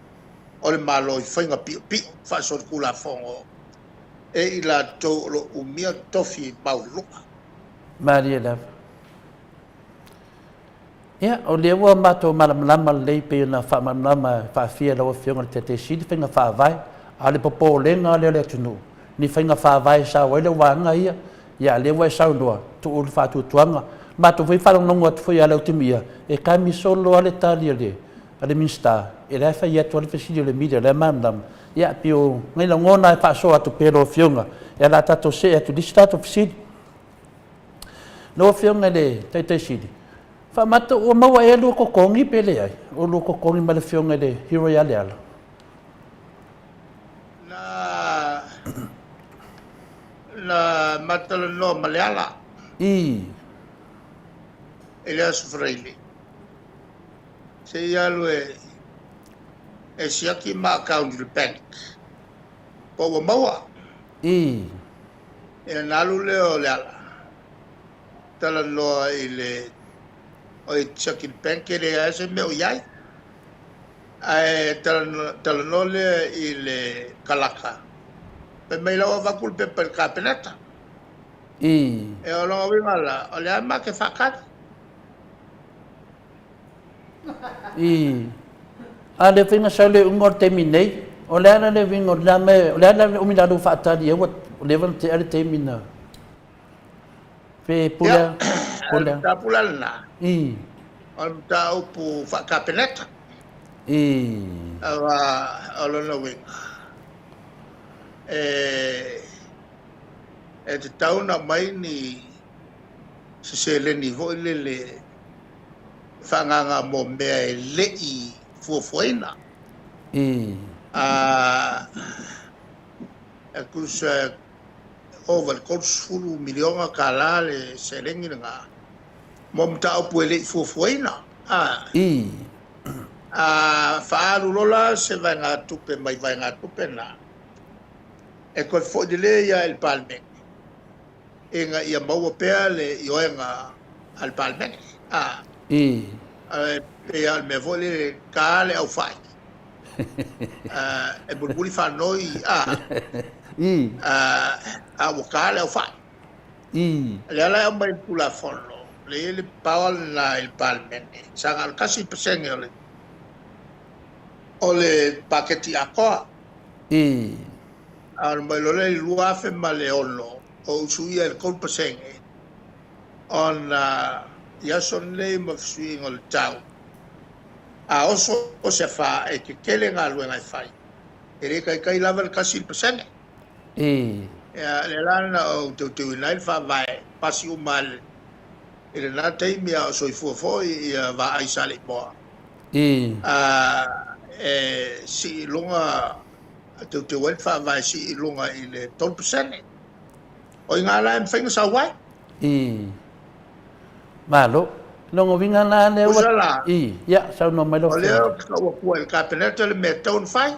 o le Malo i faiga piopio faasolitulafono e i latou o lo o umia tofi maualuluga. Malie lava. Ia, o lea ua matou malamalama lelei pei ona faamalamalama e faafia e lau Afioga i le Taitai Sili faiga faavae, a o le popolega lea o le atunuu, ni faiga faavae e sao ai le vaega ia, ia a o lea ua e saunoa, tuu le faatuatuaga. Matou foi faalogologo atu foi ia Lautimia, e kamisolo lava le tali a le Minisita, e la e fai atu lava le fesili o le media o la e malamalama. Ia, pei o nai lagona e faasoa atu pea i lau Afioga, ia o le a tatou see atu i le isi tatou fesili. Lau Afioga i le Taitai Sili, faamata ua maua ea lua totogi pe leai? O lua totogi ma le Afioga i le Hero ia Leala? Na na matalanoa ma Leala. I le Aso Faraile, se i alu e siaki ma account i le bank, po ua maua. Ia ona alu lea o Leala, talanoa i le o i siaki i le bank e leai se mea o i ai. Ae talanoa lea i le kalaka, fai mai la ua avatu le pepa i le Kapeneta. E o lona uiga la, o le a ma te faatali. A le faiga sau le uiga o le taimi nei, o le a la le uiga o lena mea, o le a la le umi o la lua faatali ai ua leva ona tea le taimi na pe pule Ia, o le pule. mataupu la lena, o le mataupu faa-Kapeneta. Aua o lona uiga, e tatau ona aumai ni se seleni foi lele faaagaga mo mea e le i fuafuaina. A e tusa ova i le $30 miliona tala le seleni lena mo mataupu e le i fuafuaina. A a faaalu loa la se vaegatupe mai vaegatupe na, e toe foi lelei lava i le Palemene ina ia maua pea le ioega a le Palemene. A e pei lava o le mea foi lele, ta le aufai, e mulimuli faanoi, a a ua ta le aufai. Lea la e aumai i le Tulafono, lea e i ai le power lena i le Palemene, sa na o le 1% o le paketi atoa. A ona mai loa lea i le 2006, o usuia i le 3% ona i aso nei ma fesuiaiga o le tau, a oso se afa e tetele galuega e fai, e le taitai lava le 1%. Ia, lea la na ou teuteuina ai le faavae, pasi uma i lena taimi a o soifua foi ia Vaai Saleimoa. E sii i luga, teuteu ai le faavae sii i luga i le 3%. O i ina la e mafai ona sau ai. Malo. Lona uiga la lea ua. Tusa la. Ia, saunoa mai lau O lea ou te tau atua i le Kapeneta le mea e tatau ona fai.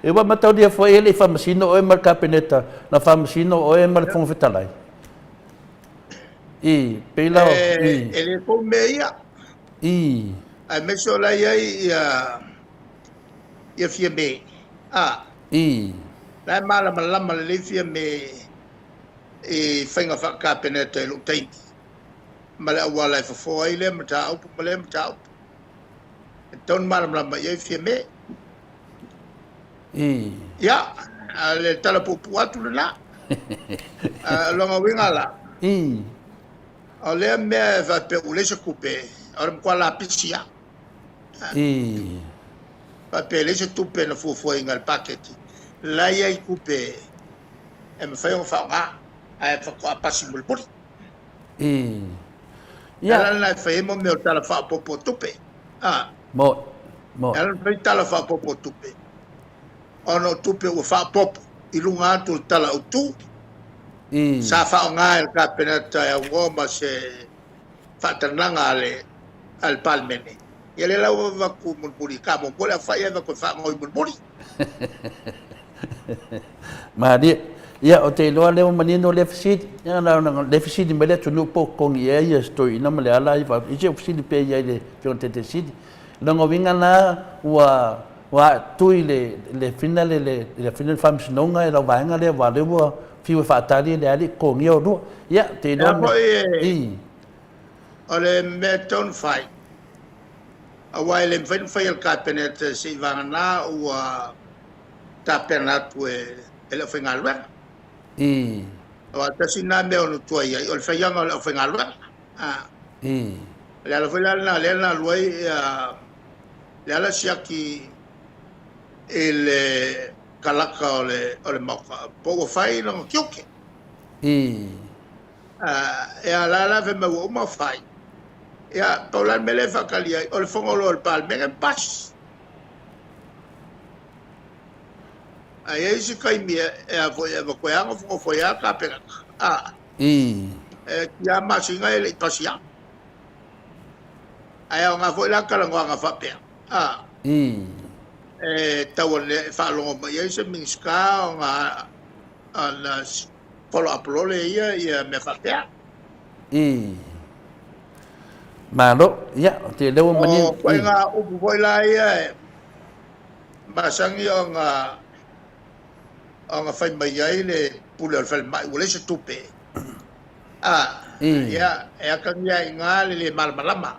E ua mataulia foi e le i faamasino oe ma le Kapeneta, na faamasino oe ma le Fofoga Fetalai. Pei la. E le tou mea ia. Aemaise o la e i ai ia Fiame. A. La e malamalama lelei Fiame i faiga faa-Kapeneta i lou taimi, ma le auala e fofoa ai lea mataupu ma lea mataupu. E tatau ona malamalama i ai Fiame. Ia, a le tala puupuu atu lena. O lona uiga la, o lea mea e faapea ua leai se tupe, o le matua lapisi lava. Faapea e leai se tupe na fuafuaina i le paketi, la e i ai tupe e mafai ona faaaoga, ae faatoa pasi mulimuli. O le ala lena e fai ai mea o tala faaopoopo o tupe. Mo. E ala ona fai tala faaopoopo o tupe, ona o tupe ua faaopoopo i luga atu o le tala autu, sa faaaoga e le Kapeneta e aunoa ma se faatanaga a le Palemene. Ia lea la ua avatu mulimuli, ta muamua le aufai ae avatu e faanoi mulimuli. Malie. Ia, ou te iloa lea ua manino lea fesili. Ia, na ona lea fesili mai le atunuu po o totogi ea ia si toeaina ma Leala i fafo. I se fesili pea i ai i le Afioga i le Taitaifono. O lona uiga la, ua ua tui le le fina le le le fina le faamasinoga e lau vaega lea aua o lea ua fiu e faatali e leai le totogia oulua. Ia, ou te Lea iloa foi e i. O le mea e tatau ona fai, aua e le mafai ona fai e le Kapeneta seivagana ua tapena atu e le aufaigaluega. Aua tasi lena mea ono tuai ai, o le faiaga o le aufaigaluega. O le ala foi la lena lea na alu ai Leala siaki i le kalaka o le Maota, po ua fai lona tiute. Ia la la fai mai ua uma ona fai. Ia, pau la le mea lea e faatali ai, o le fono loa o le Palemene ma pasi. Ae i ai isi taimi e a foi e avatu ai lava nofonofo ai lava le Kapeneta. E tia masina e le i pasi lava. Ae aoga foi la talanoaga faapea. E tau ane e faalogo mai ai se Minisita ona ona follow up loa lea e ia ia mea faapea. Malo, ia, ou te iloa ua manino. O ituaiga upu foi la ia e masani ona ona fai mai ai le pule o le falemai ua leai se tupe. A, ia, e atagia ai i ina le le malamalama.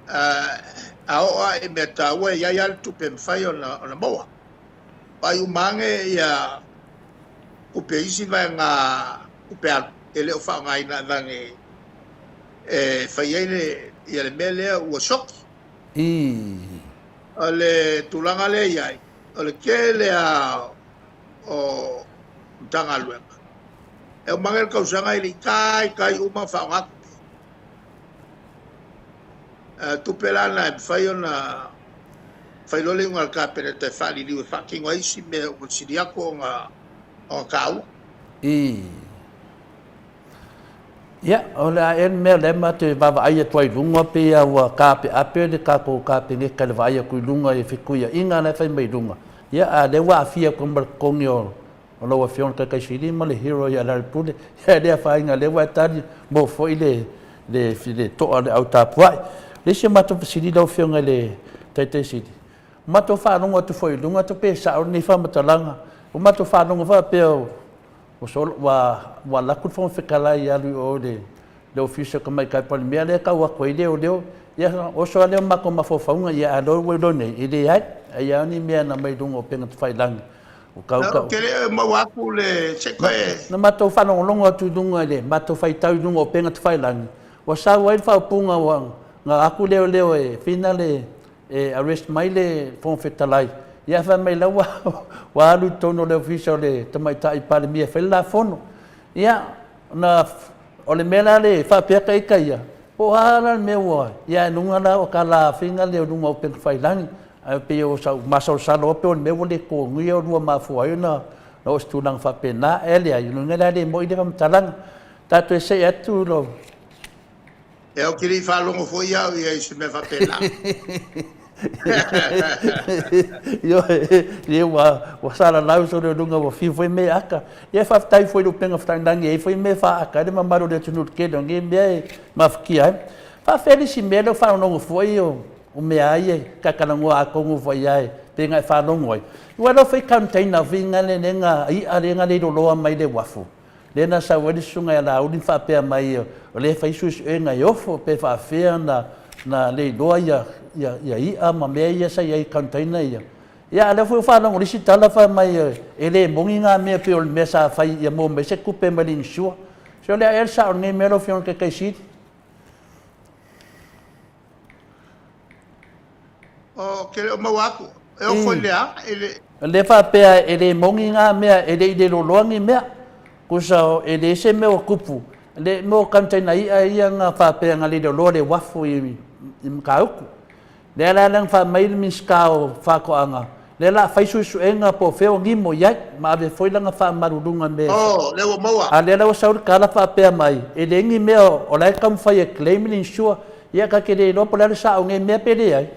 A oo lava i mea taua e i ai lava le tupe e mafai ona ona maua. Vaai uma ane ia tupe isi vaega tupe alu e le o faaaogaina aveane e fai ai le ia le mea lea ua sioki. O le tulaga lea e i ai, o le tele lava o Matagaluega E omanga i le tausaga e le i taitai uma ona faaaoga tupe. Tupe la na e mafai ona fai loa le iuga a le Kapeneta e faaliliu e faatino ai isi mea ua sili atu ona taua. Ii. Ia, o le a ea le mea o lea matou te vaavaai atu ai i luga pei lava ua taapeape le tatou Kapeneta i le vaai atu i luga i fetuiaiga la e fai mai i luga, ia a o lea ua aafia atu ma le totogi o lau Afioga i le Taitai Sili ma le Hero ia Lealailepule, ia e le afaina o lea ua e tali mo foi le le toa o le au tapuai. O le isi o matou fesili lau Afioga i le Taitai Sili, ua matou faalogo atu foi i luga pe sao lenei faamatalaga, ua matou faalogo faapea ua alu atu le Fofoga Fetalai e alu i o i le Ofisa o Tamaitai Palemia lea e tau atu ai leoleo. Ia oso lava lea o matou mafaufauga, ia a o lea ua iloa nei, e leai, ai lava ni mea na aumai luga o upega tafailagi. Ua tau tau. Ou te le maua atu le se toe. Na matou faalogologo atu i luga i le matou faitau i luga o upega tafailagi, ua sau ai le faaupuga ua na atu leoleo e fina le e arrest mai le Fofoga Fetalai, ia ae fai mai la ua ua alu i totonu o le Ofisa o le Tamaitai Palemia e fai le la fono. Ia, na o le mea la le faapea ta ita ia, po o a la le mea ua, ia ae luga la o tala faiga lea o luga o upega tafailagi. Ae pei o sau masalosalo lava pei o le mea ua le totogia lua mafua ai ona oo i se tulaga faapena. Ae leai, o lona uiga la e le moni lea faamatalaga. Tatou e see atu lau Ea ou te le i faalogo foi au ia i se mea faapena. Ioe, ia ua, ua salalau solo i luga ua fiu foi mea e aka. Ia faafetai foi i le upega fatailagi e i ai foi mea e faaaka ai le mamalu o le atunuu i le tele o nei mea e mafatia ai. Faafefea le isi mea lea ua faalogologo foi o, o mea a ia e tatalanoa atonu foi lava e pei ona e faalogo ai. Aua o lea ua fai container foi lea na i'a lea na leiloloa mai le uafu. Lea na sau ai le susuga ia Laauli ma faapea mai o lea e fai suesuega e ofo pe faafefea ona na leiloa ia ia i'a ma mea ia sa i ai i container ia. Ia a o lea foi ua faalogo i le isi tala fai mai e le moni na mea pei o le mea sa fai ia maua mai se tupe mai le insure. Se o le a ea le sao o lenei mea lau Afioga i le Taitai Sili? Ou te le o maua atu. E ofo i le a? I le... Lea faapea e le moni na mea, e le i leloloa ni mea. Tusa e leai se mea o tupu. Le mea o container i'a ia na faapea na leloloa le uafu i Matautu. Lea la na fai mai le Minisita o Faatoaga, lea la fai suesuega po o fea o nimo i ai, ma ave foi lana faamaluluga i mea. Oh, lea ua maua. A lea la ua sau le tala faapea mai, e leai ni mea o la e taumafai e claim le insure. Ia ta te le iloa po o le a le sao o nei mea pe leai.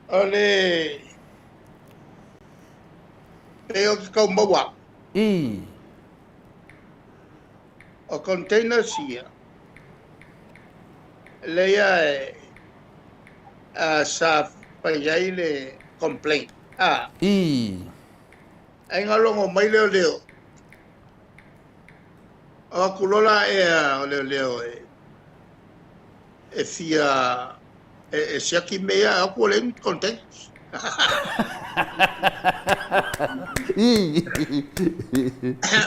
O le pei ou te tau maua atu. Ii. O containers ia, lea e sa fai ai le complaint. A. Ii. Ai na logo mai leoleo. O atu loa la ea o leoleo e fia e siaki mea ia, o atu ua leai ni containers.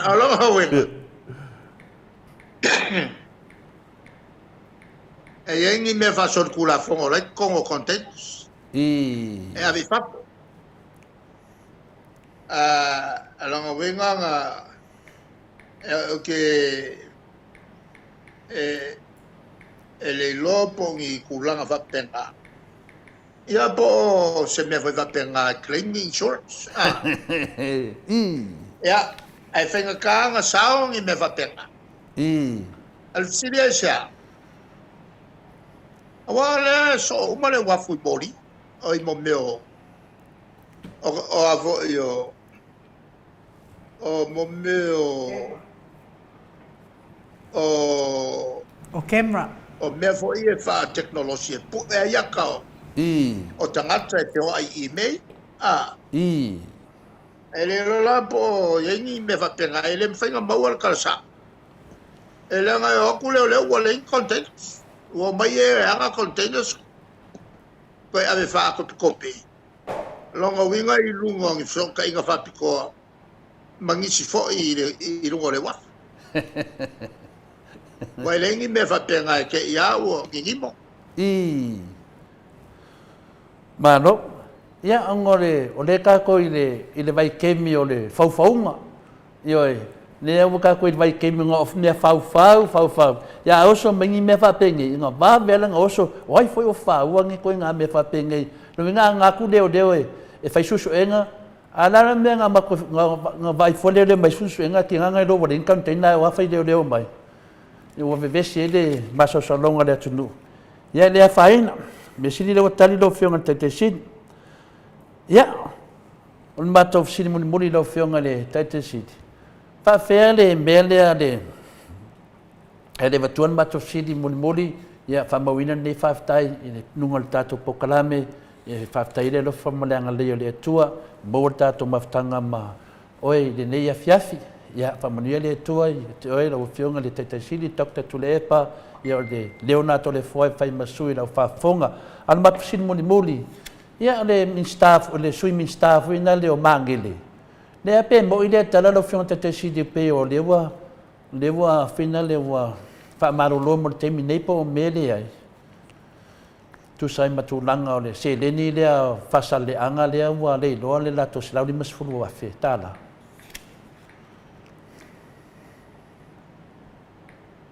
O lona uiga, e i ai ni mea faasolitulafono o la e i totonu o containers e ave i fafo. O lona uiga na ou te e le iloa po o ni tulaga faapena. Ia po o se mea foi faapena e claim ni insurance. Ah. Ia, ae faigata ona sao ni mea faapena. O le fesili aisea? Aua o lea e soo uma le uafu i moli, o i mo mea o, o, o a foi o, o mo mea o, o O camera. O mea foi e faatekonolosi e pue ai aka o, o tagata e feoai i email. A. E le iloa la po o i ai ni mea faapena, e le mafai ona maua le tala sao. E leaga e o atu leoleo ua leai ni containers. Ua omai e aga containers toe ave faakopikopi. Lona uiga i luga o ni fesootaiga faapitoa ma nisi foi i luga o le uafu. Ua e leai ni mea faapena e te i a ua ninimo. Ii. Malo. Ia, ona o le, o lea tatou i le, i le vaitaimi o le faufauga. Ioe, lea ua tatou i le vaitaimi na o mea faufau, faufau. Ia a oso mai ni mea faapenei, ona vave lava ona oso, o ai foi o faua nei ituaiga mea faapenei. Lona uiga a na atu leoleo e fai suesuega, a o le a le mea na matou, na vaai fua leoleo mai suesuega, tiga ona iloa ua leai ni container ae o a fai leoleo mai. Ua vevesi ai le masalosaloga o le atunuu. Ia e le afaina, mea sili lea ua tali lau Afioga i le Taitai Sili. Ia, o le matou fesili mulimuli i lau Afioga i le Taitai Sili, faapefea le mea lea le, e le avatua le matou fesili mulimuli, ia faamauina lenei faafetai i luga o le tatou polokalame, e faafetai ai le alofa ma le agalelei o le Atua, maua le tatou mafutaga ma oe i lenei afiafi. Ia faamanuia le Atua ia te oe lau Afioga i le Taitai Sili Doctor Tuilaepa, ia o le leo lena a Toleafoa e fai ma sui i lau faafofoga. A o le matou fesili mulimuli, ia o le Minisita, o le Sui Minisita foi lena o Magele, lea pe moi lea tala lau Afioga i le Taitai Sili pei o lea ua lea ua foi lea ua faamalolo mo le taimi nei po o mea leai. Tusa ai ma tulaga o le seleni lea faasaleaga lea ua leiloa le latou $150,000.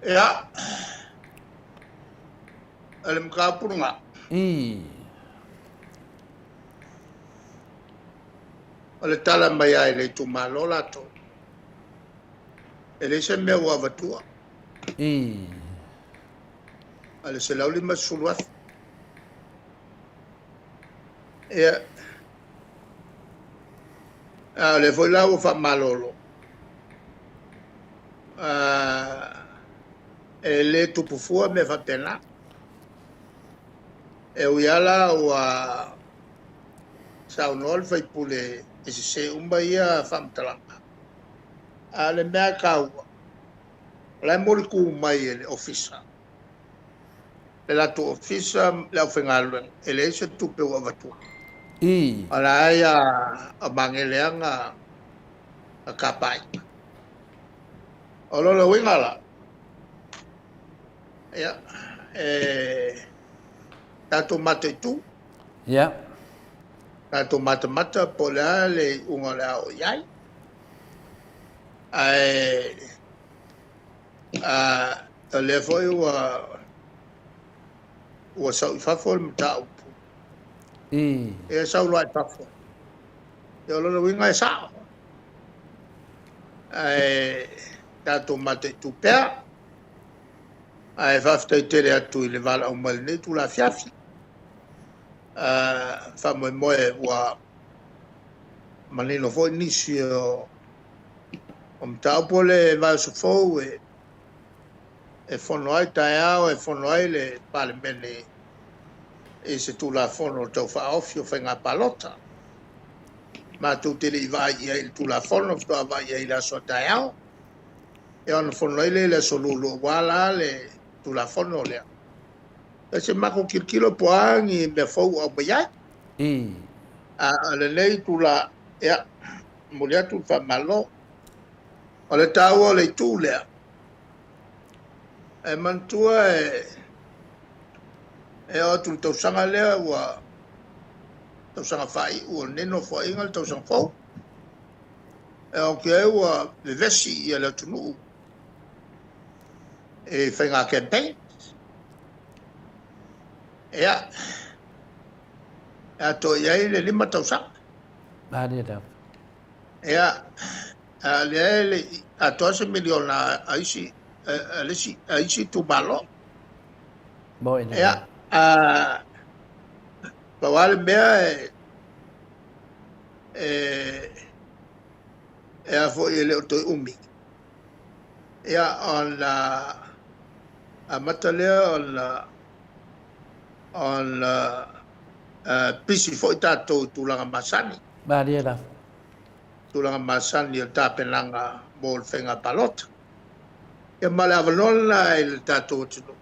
Ia, o le mataupu lena. Ii. O le tala mai lava i le itumalo latou, e leai se mea ua avatua. Ii. A le $150,000. Ia, a o lea foi la ua faamalolo, e le tupu fua mea faapena. E ui lava la ua saunoa le sui usufono e sese uma ia faamatalaga, a o le mea taua, o la e molitu mai e le Ofisa, le latou Ofisa le aufaigaluega, e leai se tupe ua avatua. Ii. O la ai a mageleaga a tapaai. O lona uiga la, ia, e tatou mataitu. Ia. Tatou matamata po o le a le iuga o le a oo i ai. Ae o lea foi ua sau i fafo le mataupu. Ii. E sau loa i fafo. Ia o lona uiga e sao. Ae tatou mataitu pea. Ae faafetai tele atu i le valaau mai lenei itula afiafi. Faamoemoe ua manino foi nisi o mataupu o le vaiaso fou e fono ai taeao, e fono ai le Palemene i se Tulafono Tau Faaofi o Faiga Palota. Matou te le i vaai i ai i le Tulafono, faatoa vaai i ai i le aso a taeao. E ona fono ai lea i le aso Lulu, aua la le Tulafono lea. E se matou tilotilo po o a ni mea fou ua aumai ai. Ii. A o lenei itula, ia, momoli atu le faamalo. O le taua o le itu lea, e manatua e oo atu i le tausaga lea ua tausaga faaiu o lenei nofoaiga le tausaga fou. E oo atu i ai ua vevesi ia le atunuu i faiga campaign. Ia, e atoa i ai le 5 tausaga. Malie lava. Ia, a lea e le i atoa se miliona a isi, a le isi, a isi itumalo. Moi lava. Ia, a pau lava le mea e a foi e le o toe umi. Ia, ona amata lea ona pisi foi tatou i tulaga masani. Malie lava. Tulaga masani o tapenaga mo le faiga palota. Ia ma le avanoa lena i le tatou atunuu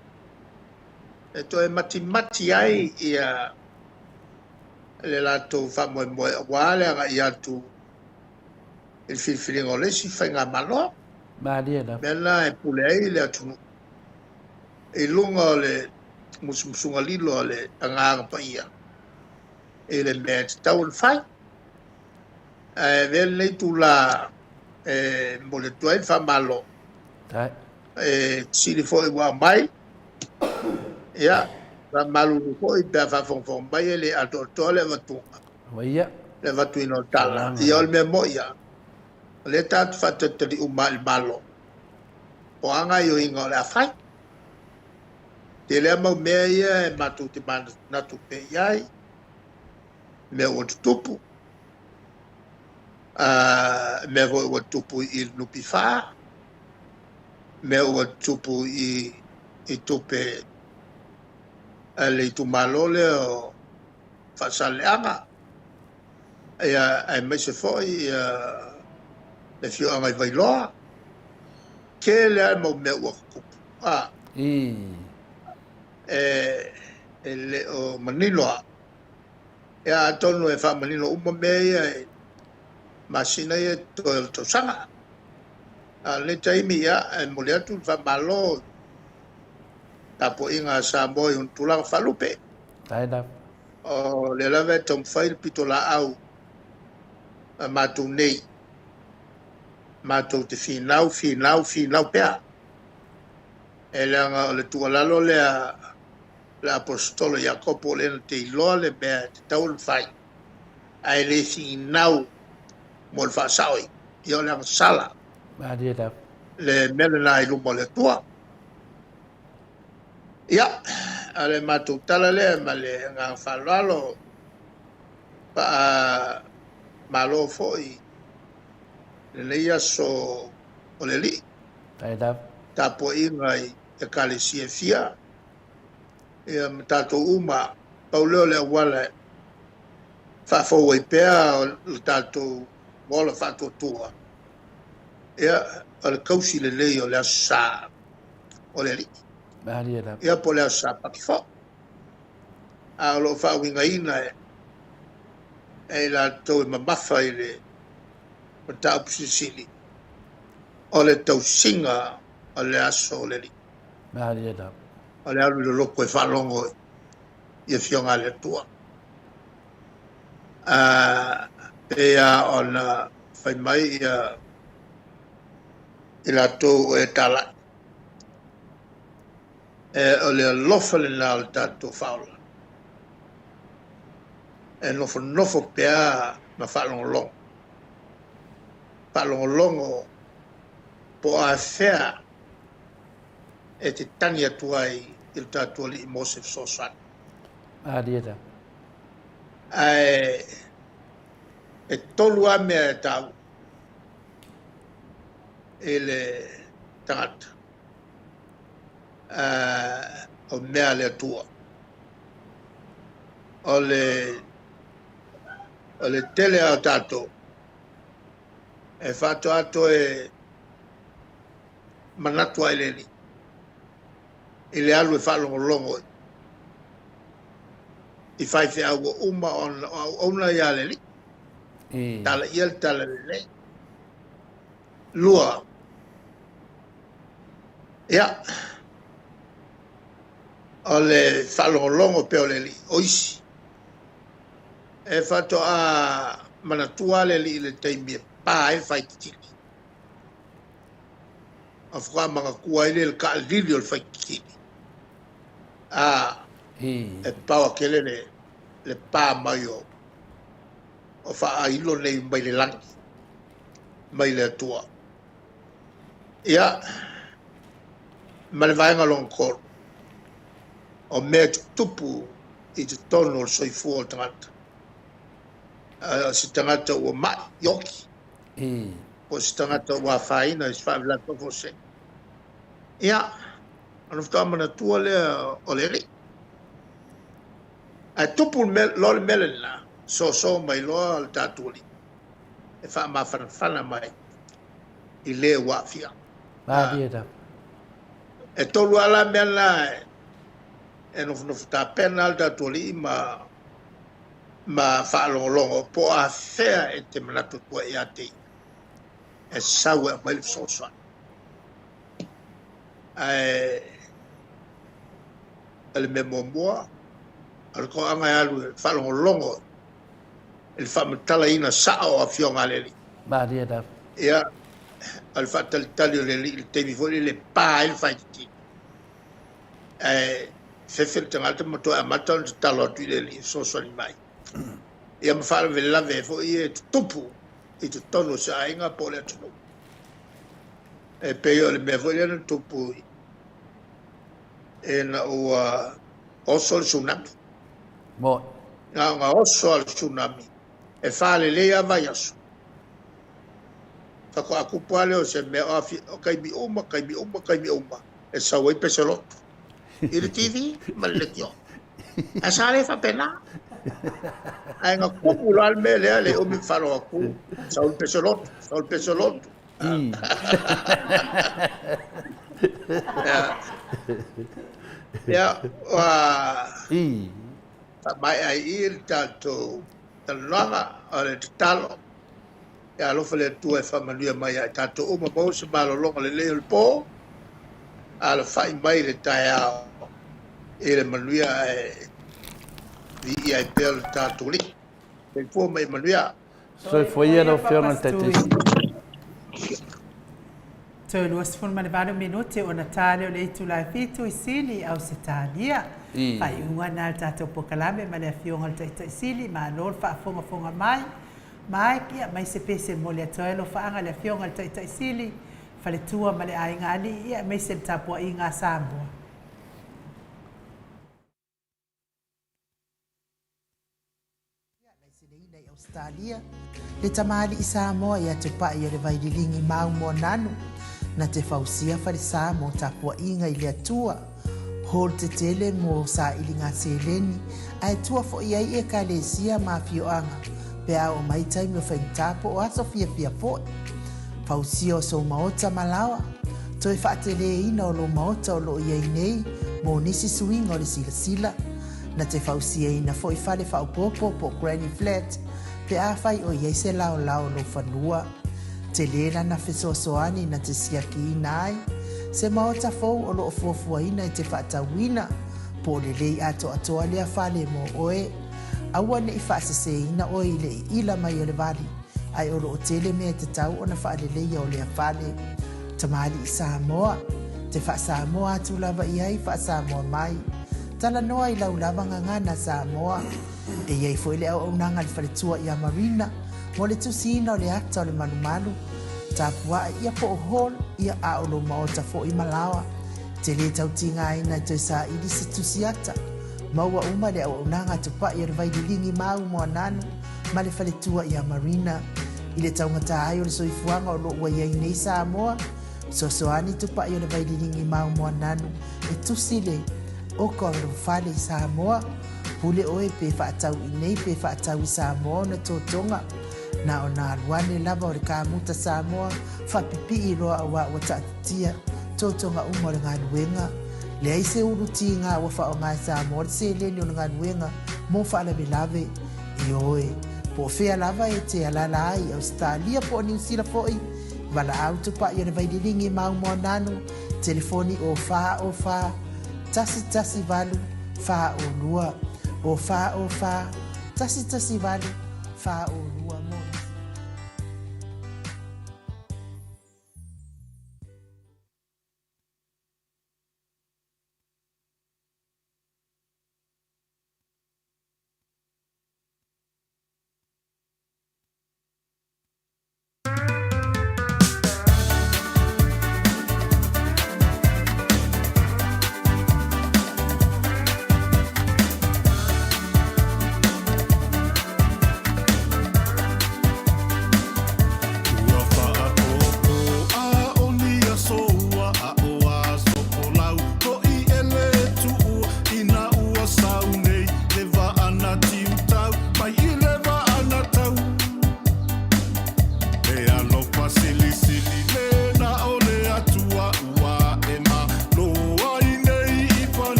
e toe matimati ai ia le latou faamoemoe aua le agai atu i le filifiliga o le isi faigamalo. Malie lava. Mea lena e pule ai le atunuu i luga o le musumusuga lilo a le Agaga Paia i le mea e tatau ona fai. Ae avea lenei itula E momoli atu ai le faamalo. E sili foi ua aumai. Ia, faamalulu foi pe a faafogafoga mai e le atoatoa le avatuga. Le avatuina o tala. Ia o le mea moi ia, o lea tatou te faatalitali uma i le Malo, o a gaoioiga o le a fai. Tele lava mau mea ia e matou te manatunatu pea i ai, mea ua tutupu, mea foi ua tutupu i le NPF, mea ua tutupu i tupe a le itumalo lea o Faasaleleaga, ia, aemaise foi le afioaga i Vailoa. Tele lava le mau mea ua tutupu, e le o manino lava. Ia, atonu e faamanino uma mea ia i masina ia e totoe o le tausaga. A o lenei taimi, ia, e momoli atu le faamalo i tapuaiga a Samoa i ona tulaga faalupe. O lea lava e taumafai le pitolaau a matou nei, matou te finau, finau, finau pea. E leaga o le tuualalo lea a le Aposetolo Iakopo, o lea na te iloa le mea e tatau ona fai, ae le finau mo le faasao ia o le agasala le mea lena i luma o le Atua. Ia, o le matou tala lea ma le agaga faaaloalo, faamalo foi i lenei aso o le Alii, tapuaiga i Ekalesia e fia, ia ma tatou uma, pau lea o le auala e faafou ai pea lo tatou ola faatuatua, ia, o le tausi lelei o le Aso Sa o le Alii. Ia, po o le Aso Sapati foi. A o lo o faauigaina e i latou e mamafa i le mataupu silisili, o le tausiga o le aso o le Alii. O le alu i le loto e faalogo i afioga a le Atua. Pei lava ona fai mai ia i latou o e talai, o le alofa lena o le tatou Faaola, e nofonofo pea ma faalogologo, faalogologo po o afea e te tagi atu ai i le tatou Alii mo se fesoasoani. Ae e tolu lava mea e taua i le tagata, o mea a le Atua. O le, o le tele lava o tatou e faatoa toe manatu lava i le Alii, i le alu e faalogologo i faifeau ua uma ona o auauna ia le Alii. Tala ia le tala lelei. Lua, ia, o le faalogologo pea o le Alii, o isi, e faatoa manatua le Alii i le taimi e pa ai le faititili. A faatoa manatua ai lea i le taalili o le faititili. E paoa tele le pa mai o faailo nei mai le lagi, mai le Atua. Ia, ma le vaega lona tolu, o mea e tutupu i totonu o le soifua o le tagata. O se tagata ua mai, ioki, po o se tagata ua afaina i se faalavelave faafuasei. Ia, ona faatoa manatua lea o le Alii. Ae tupu loa le mea lena, soso mai loa le tatou Alii e faamafanafana mai i le ua aafia. E tolu lava la mea na e nofonofo tapena le tatou Alii ma faalogologo po o afea e te manatu atu ai ia te ia e sau e aumai le fesoasoani. Ae o le mea muamua, o le toaga e alu e faalogologo i le faamatalaina sao o afioga a le Alii. Ia, O le faatalitali o le Alii i le taimi foi lele e pa ai le faititino, ae fefe le tagata ma toe amata ona tatalo atu i le Alii e fesoasoani mai. Ia ma faalavelave ai foi e tutupu i totonu o se aiga po o le atunuu. E pei o le mea foi lea na tupu ina ua oso le tsunami. Moni. Na ona oso lava le tsunami e falelei lava vaiaso. Faatoa tupu lava lea o se mea o taimi uma, taimi uma, taimi uma e sau ai pese lotu i le TV ma le leitio. Ae sa le faapena. Ae na tupu loa le mea lea, le umi faalogo atu, sau le pese lotu, sau le pese lotu. Ia, ua faamaea ai i i le tatou talanoaga, o le tatalo, ia alofa le Atua e faamanuia mai ia i tatou uma, maua se malologa lelei o le po, alafai mai le taeao i le manuia ae viia ai pea lo tatou Alii. Soifua ma ia manuia. Soifua ia lau Afioga i le Taitaifono. Toe 28 minute ona ta lea o le itula e 7 i Sini, Ausetalia. Faaiuga lena a le tatou polokalame ma le Afioga i le Taitai Sili. Malo le faafogafoga mai. Mike, ia, mai se pese momoli atu ai alofaaga i le Afioga i le Taitai Sili, faletua ma le aiga alii, ia, aemaise le tapuaiga a Samoa. Laiseneina i Ausetalia, le tamalii Samoa ia Tupai o le Vaililigi Mau Moananu, na te fausia falesa mo tapuaiga i le Atua, hall tetele mo sailiga seleni, ae tua foi ai Ekalesia ma afioaga pe a oo mai taimi o faigata po o aso fiafia foi. Fausia o sou maota ma laoa, toe faateleina o lou maota o lo o i ai nei mo nisi suiga o le silasila, Na te fausiaina foi fale faaopoopo po o granny flat pe afai o i ai se laolao o lou fanua. Tele lana fesoasoani na te siakiina ai se maota fou o lo o fuafuaina e te faatauina, po o lelei atoatoa lea fale mo oe. Aua ne i faaseseina oe i le iila mai o le vali, ae o lo o tele mea e tatau ona faaleleia o lea fale. Tamalii Samoa, te faa-Samoa atu lava i ai, faa-Samoa mai. Talanoa i lau lava gagana Samoa. E i ai foi le auaunaga a le faletua ia Marina mo le tusiina o le ata o le malumalu, tapua'i ia po o hall ia a o lou maota foi ma laoa. Te lē tau tigaina e toe saili se tusi ata. Maua uma le auaunaga a Tupa'i o le Vaililigi Mau Moananu ma le faletua ia Marina. I le taugata ai o le soifuaga o lo o ua i ai nei Samoa, fesoasoani Tupa'i o le Vaililigi Mau Moananu e tusi le oka o lou fale i Samoa. Pule oe pe faatau i nei pe faatau i Samoa ona totoga. Na ona alu ane lava o le kamuta Samoa faapipii loa auā ua taatitia totoga uma o le galuega. Leai se ulu tiga ua faaaoga e Samoa le seleni o le galuega mo faalavelave. Ioe, po o fea lava e te alaala ai i Ausetalia po o Niu Sila foi, valaau Tupai o le Vaililigi Mau Moananu, telefoni o 4 o 4 1 1 8 4 o 2, o 4 o 4 1 1 8 4 o 2 mo nisi.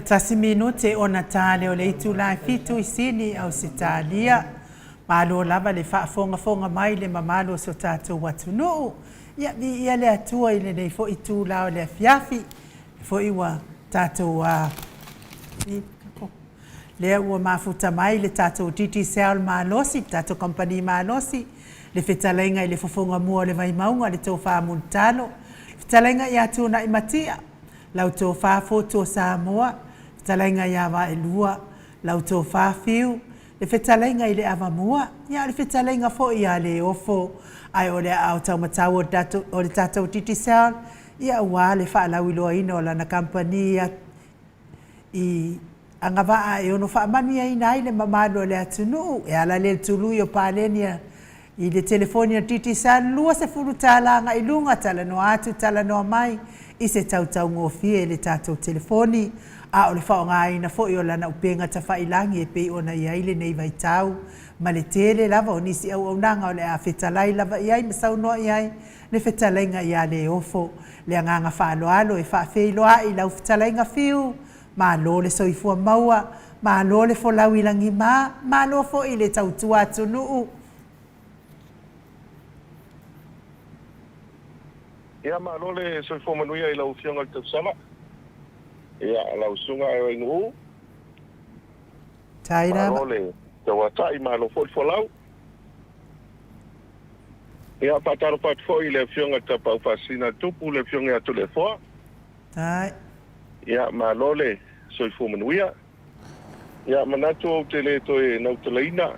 21 minute ona ta lea o le itula e 7 i Sini, Ausetalia. Malo lava le faafogafoga mai le mamalu o so tatou atunuu. Ia, viia le Atua i lenei foi itula o le afiafi. Foi ua tatou lea ua mafuta mai le tatou Digicel malosi, le tatou kamupani malosi, le fetalaiga i le fofoga mua o le Vaimauga, le Tofa Mulitalo, fetalaiga ia Tunai Matia, lau Tofa Fotu o Samoa, fetalaiga ia Vaelua, lau Tofa Fiu, le fetalaiga i le Avamua, ia o le fetalaiga foi ia Leofo, ae o le aao taumatau o le tatou Digicel, ia aua le faalauiloaina o lana kamupani i agavaa e ono faamanuiaina ai le mamalu o le atunuu e ala lea i le tului o paleni i le telefoni a Digicel $20 agai luga, talanoa atu talanoa mai i se tautaugofie i le tatou telefoni, a o le faaaogaina foi o lana upega tafailagi e pei ona i ai lenei vaitau ma le tele lava o nisi auaunaga o le a fetalai lava i ai ma saunoa i ai le fetalaiga ia Leofo. Le agaga faaaloalo e faafeiloai lau fetalaiga Fiu, malo le soifua maua, malo le folau i lagima, malo foi le tautua atunuu. Ia, malo le soifua manuia i lau Afioga i le Tausala, ia, lau Susuga Ainuu. Tai lava. Malo le tauatai, malo foi le folau. Ia, faatalofa atu foi i le Afioga i le Tapaau Faasisina a le Tupu, le Afioga ia Toleafoa. Tai. Ia, malo le soifua manuia. Ia, manatu ou te le toe nautalaina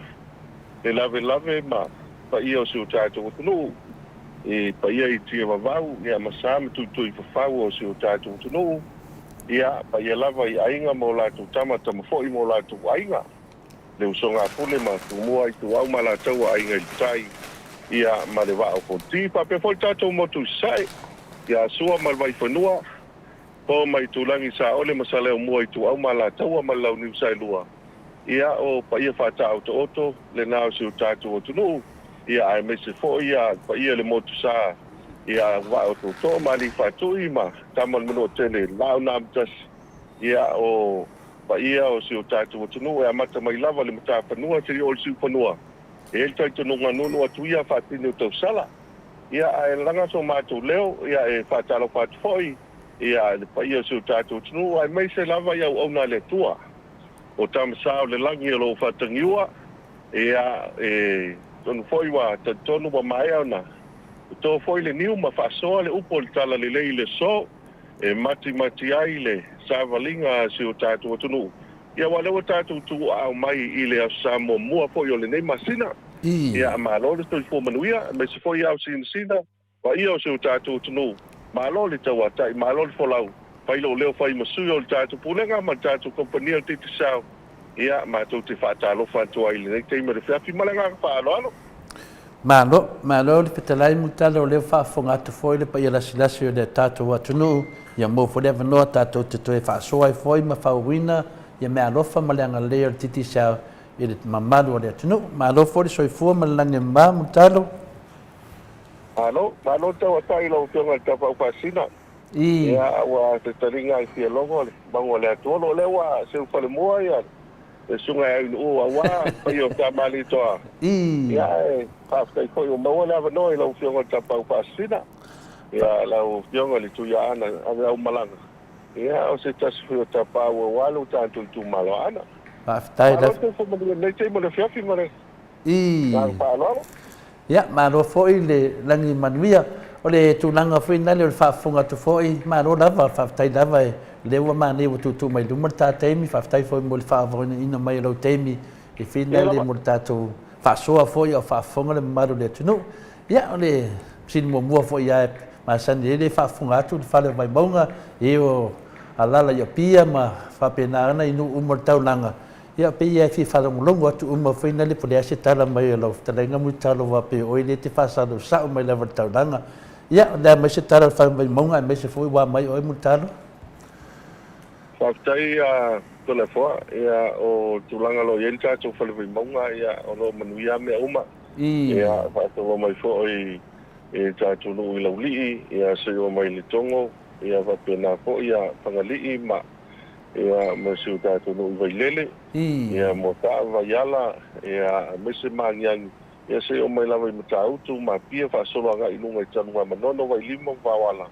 le lavelave ma paia o si o tatou atunuu i paia i tiavavau, ia, ma sa ma tuitui fafau o si o tatou atunuu, ia, paia lava i aiga ma o latou tama, tama foi ma o latou aiga, le usoga a Pule ma Tumua, Ituau ma Alataua, Aiga i le Tai, ia, ma le Vaa o Fonoti. Faapea foi le tatou motu i Sasae, ia Sua ma le Vaifanua, Po ma Itulagi, Saole ma Saleaumua, Ituau ma Alataua ma le Launiu Saelua, ia, o paia faataotooto lena o si o tatou atunuu. Ia, aemaise foi ia le paia i le Motusa, ia, Vaa o Tootoo ma Alii Faatui ma Tama o le Manuatele, Laau na Amotasi, ia, o paia o si o tatou atunuu e amata mai lava i le Matafanua seia oo i le Siufanua. E i ai le talitonuga nuunuu atu ia faatini o tausala. Ia, ae laga so matou leo, ia, e faatalofa atu foi, ia, i le paia o si o tatou atunuu, aemaise lava i auauna a le Atua, o Tama Sa o le Lagi o lo o faatagiua, Ia, e tonu foi ua talitonu ua maea ona toto foi le niu ma faasoa le upu o le Talalelei i le aso e matimati ai le savaliga a si o tatou atunuu. Ia, aua o lea ua tatou tuuaao mai i le Aso Sa muamua foi o lenei masina. Ia, malo le soifua manuia, aemaise foi ao sinasina Paia o si o tatou atunuu, malo le tauatai, malo le folau, fai lou leo fai ma sui o le tatou Pulega ma le tatou Kamupani o le Digicel, ia, matou te faatalofa atu ai i lenei taimi o le afiafi ma le agaga faaaloalo. Malo, malo le fetalai Mulitalo o lea ua faafofoga atu foi le paia lasilasi o le tatou atunuu, ia maua foi le avanoa tatou te toe faasoa ai foi ma fauina ia meaalofa ma le agalelei o le Digicel i le mamalu o le atunuu. Malo foi le soifua ma le lagi e mama Mulitalo. Malo, malo tauatai i lau Afioga i le Tapaau Faasina. Ia, ua se taliga ai fia logo le magu o le atu. O lea ua seu falemua ia le susuga ia Ainuu aua le paia o Tamalitoa. Ia, e faafetai foi ua maua le avanoa i lau Afioga i le Tapaau Faasina. Ia, lau Afioga i le Tuiaana Aveau Malaga. Ia, o se tasi foi o tapaau aua lo tatou itumalo Aana. Faafetai. Malo le soifua manuia i lenei taimi o le afiafi ma le agaga faaaloalo. Ia, malo foi le lagi manuia. O le tulaga foi lale o le faafofoga atu foi, malo lava, faafetai lava o lea ua manaia ua tuutuu mai luma le ta taimi, faafetai foi mo le faaavanoaina mai o lou taimi i finale mo le tatou faasoa foi a o faafofoga le mamalu o le atunuu. Ia, o le fesili muamua foi lava e masani ai le faafofoga atu le fale o Vaimauga, e o alaala i Apia ma faapena ona i nuu uma o le taulaga, Ia, pei e fia faalogologo atu uma foi nale po o le a se tala mai a lau fetalaiga Mulitalo aua pei o oe lea e te faasalo sao mai lava i le taulaga. Ia, o le a mai se tala a le Faimauga aemaise foi ua mai oe Mulitalo? Faafetai a Toleafoa. Ia, o tulaga o lo o i ai le tatou Fale Vaimauga, ia, o lo o manuia lava mea uma. Ia, faasolo mai foi i le tatou nuu i Laulii, ia, seia oo mai i Letogo, ia, faapena foi ia Fagalii ma ia, ma si o tatou nuu i Vailele, ia, Moataa, Vaiala, ia, aemaise Magiagi, ia, seia oo mai lava i Matautu, ma Apia, faasolo agai i luga i Tanugamanono, Vailima ma Vaoala,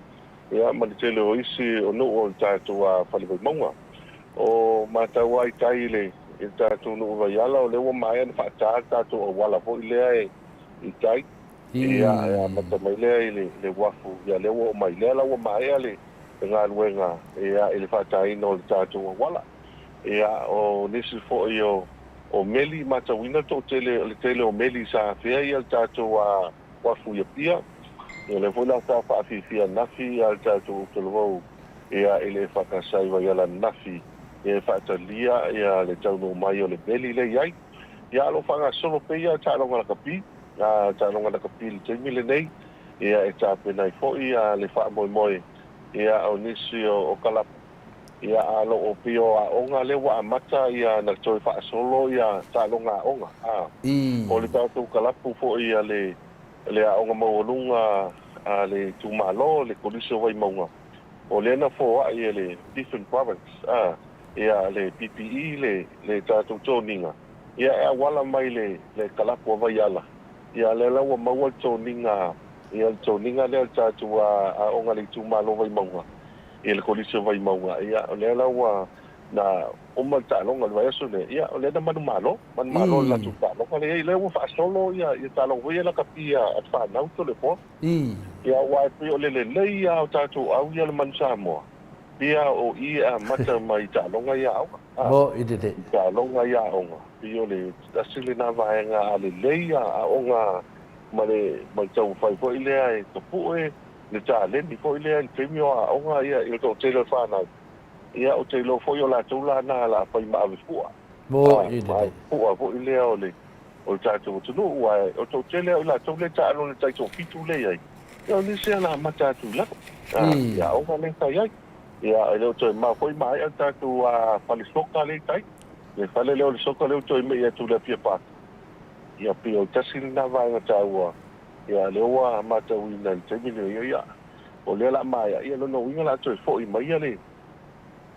ia, ma le tele o isi o nuu o le tatou Fale Vaimauga. O matau lava i tai i le tatou nuu i Vaiala, o lea ua maea ona faata le tatou auala foi lea e i tai, ia, e amata mai lea i le uafu, ia, lea ua oo mai. Lea la ua maea le galuega i le faataina o le tatou auala. Ia, o nisi foi o meli, matauina le toatele, le tele o meli sa afea le tatou uafu i Apia. Ia, lea foi la sa faafiafia ananafi le tatou Talavou i le EFKS i Vaiala ananafi e faatalia le taunuu mai o le meli lea i ai. Ia, a o lo o faagasolo pea ia taaloga lakapi, taaloga lakapi i le taimi lenei. Ia, e tapena ai foi le faamoemoe ia, o nisi o kalapu, ia, a o lo o pei o aoga lea ua amata ia na toe faasolo ia taaloga aoga. A o le tatou kalapu foi a le le aoga maualuga a le itumalo, le Kolisi o Vaimauga, o lea na foai e le Different Province, a, ia, le PPE le le tatou toniga, ia, e auala mai le le kalapu a Vaiala. Ia lea la ua maua le toniga, ia le toniga lea o le tatou aoga a le itumalo o Vaimauga, ia le Kolisi o Vaimauga, ia o lea la ua na uma le taaloga i le vaiaso lea, ia o lea na manumalo, manumalo i le latou taaloga lea i ai, lea ua faasolo ia taaloga foi ia lakapi a le fanau Toleafoa. Ia aua e pei o le lelei lava o tatou au ia o le Manu Samoa, pei o i e amata mai i taaloga ia aoga. Mo i lelei. I taaloga ia aoga, pei o le tasi lena vaega a lelei aoga ma le ma le taumafai foi lea e tapue le taleni foi lea i le taimi o aoga ia i le toatele o le fanau. Ia ou te iloa foi o latou la na la fai ma ave fua. Mo i lelei. Fua foi lea o le o le tatou atunuu aua o le toatele o i latou lea e taalo i le taitoafitu lea e i ai, ia o nisi lava na amata atu i lalo i aoga lea sa i ai. Ia, e le o toe mamao foi maea le tatou fale soka lea i tai, le fale lea o le soka lea ua toe me'i atu i le Apia Park. Ia, pei o le tasi lena vaega taua, ia, lea ua matauina i le taimi lenei, ia, o lea o le a maea, ia, lona uiga o le a toe foi mai le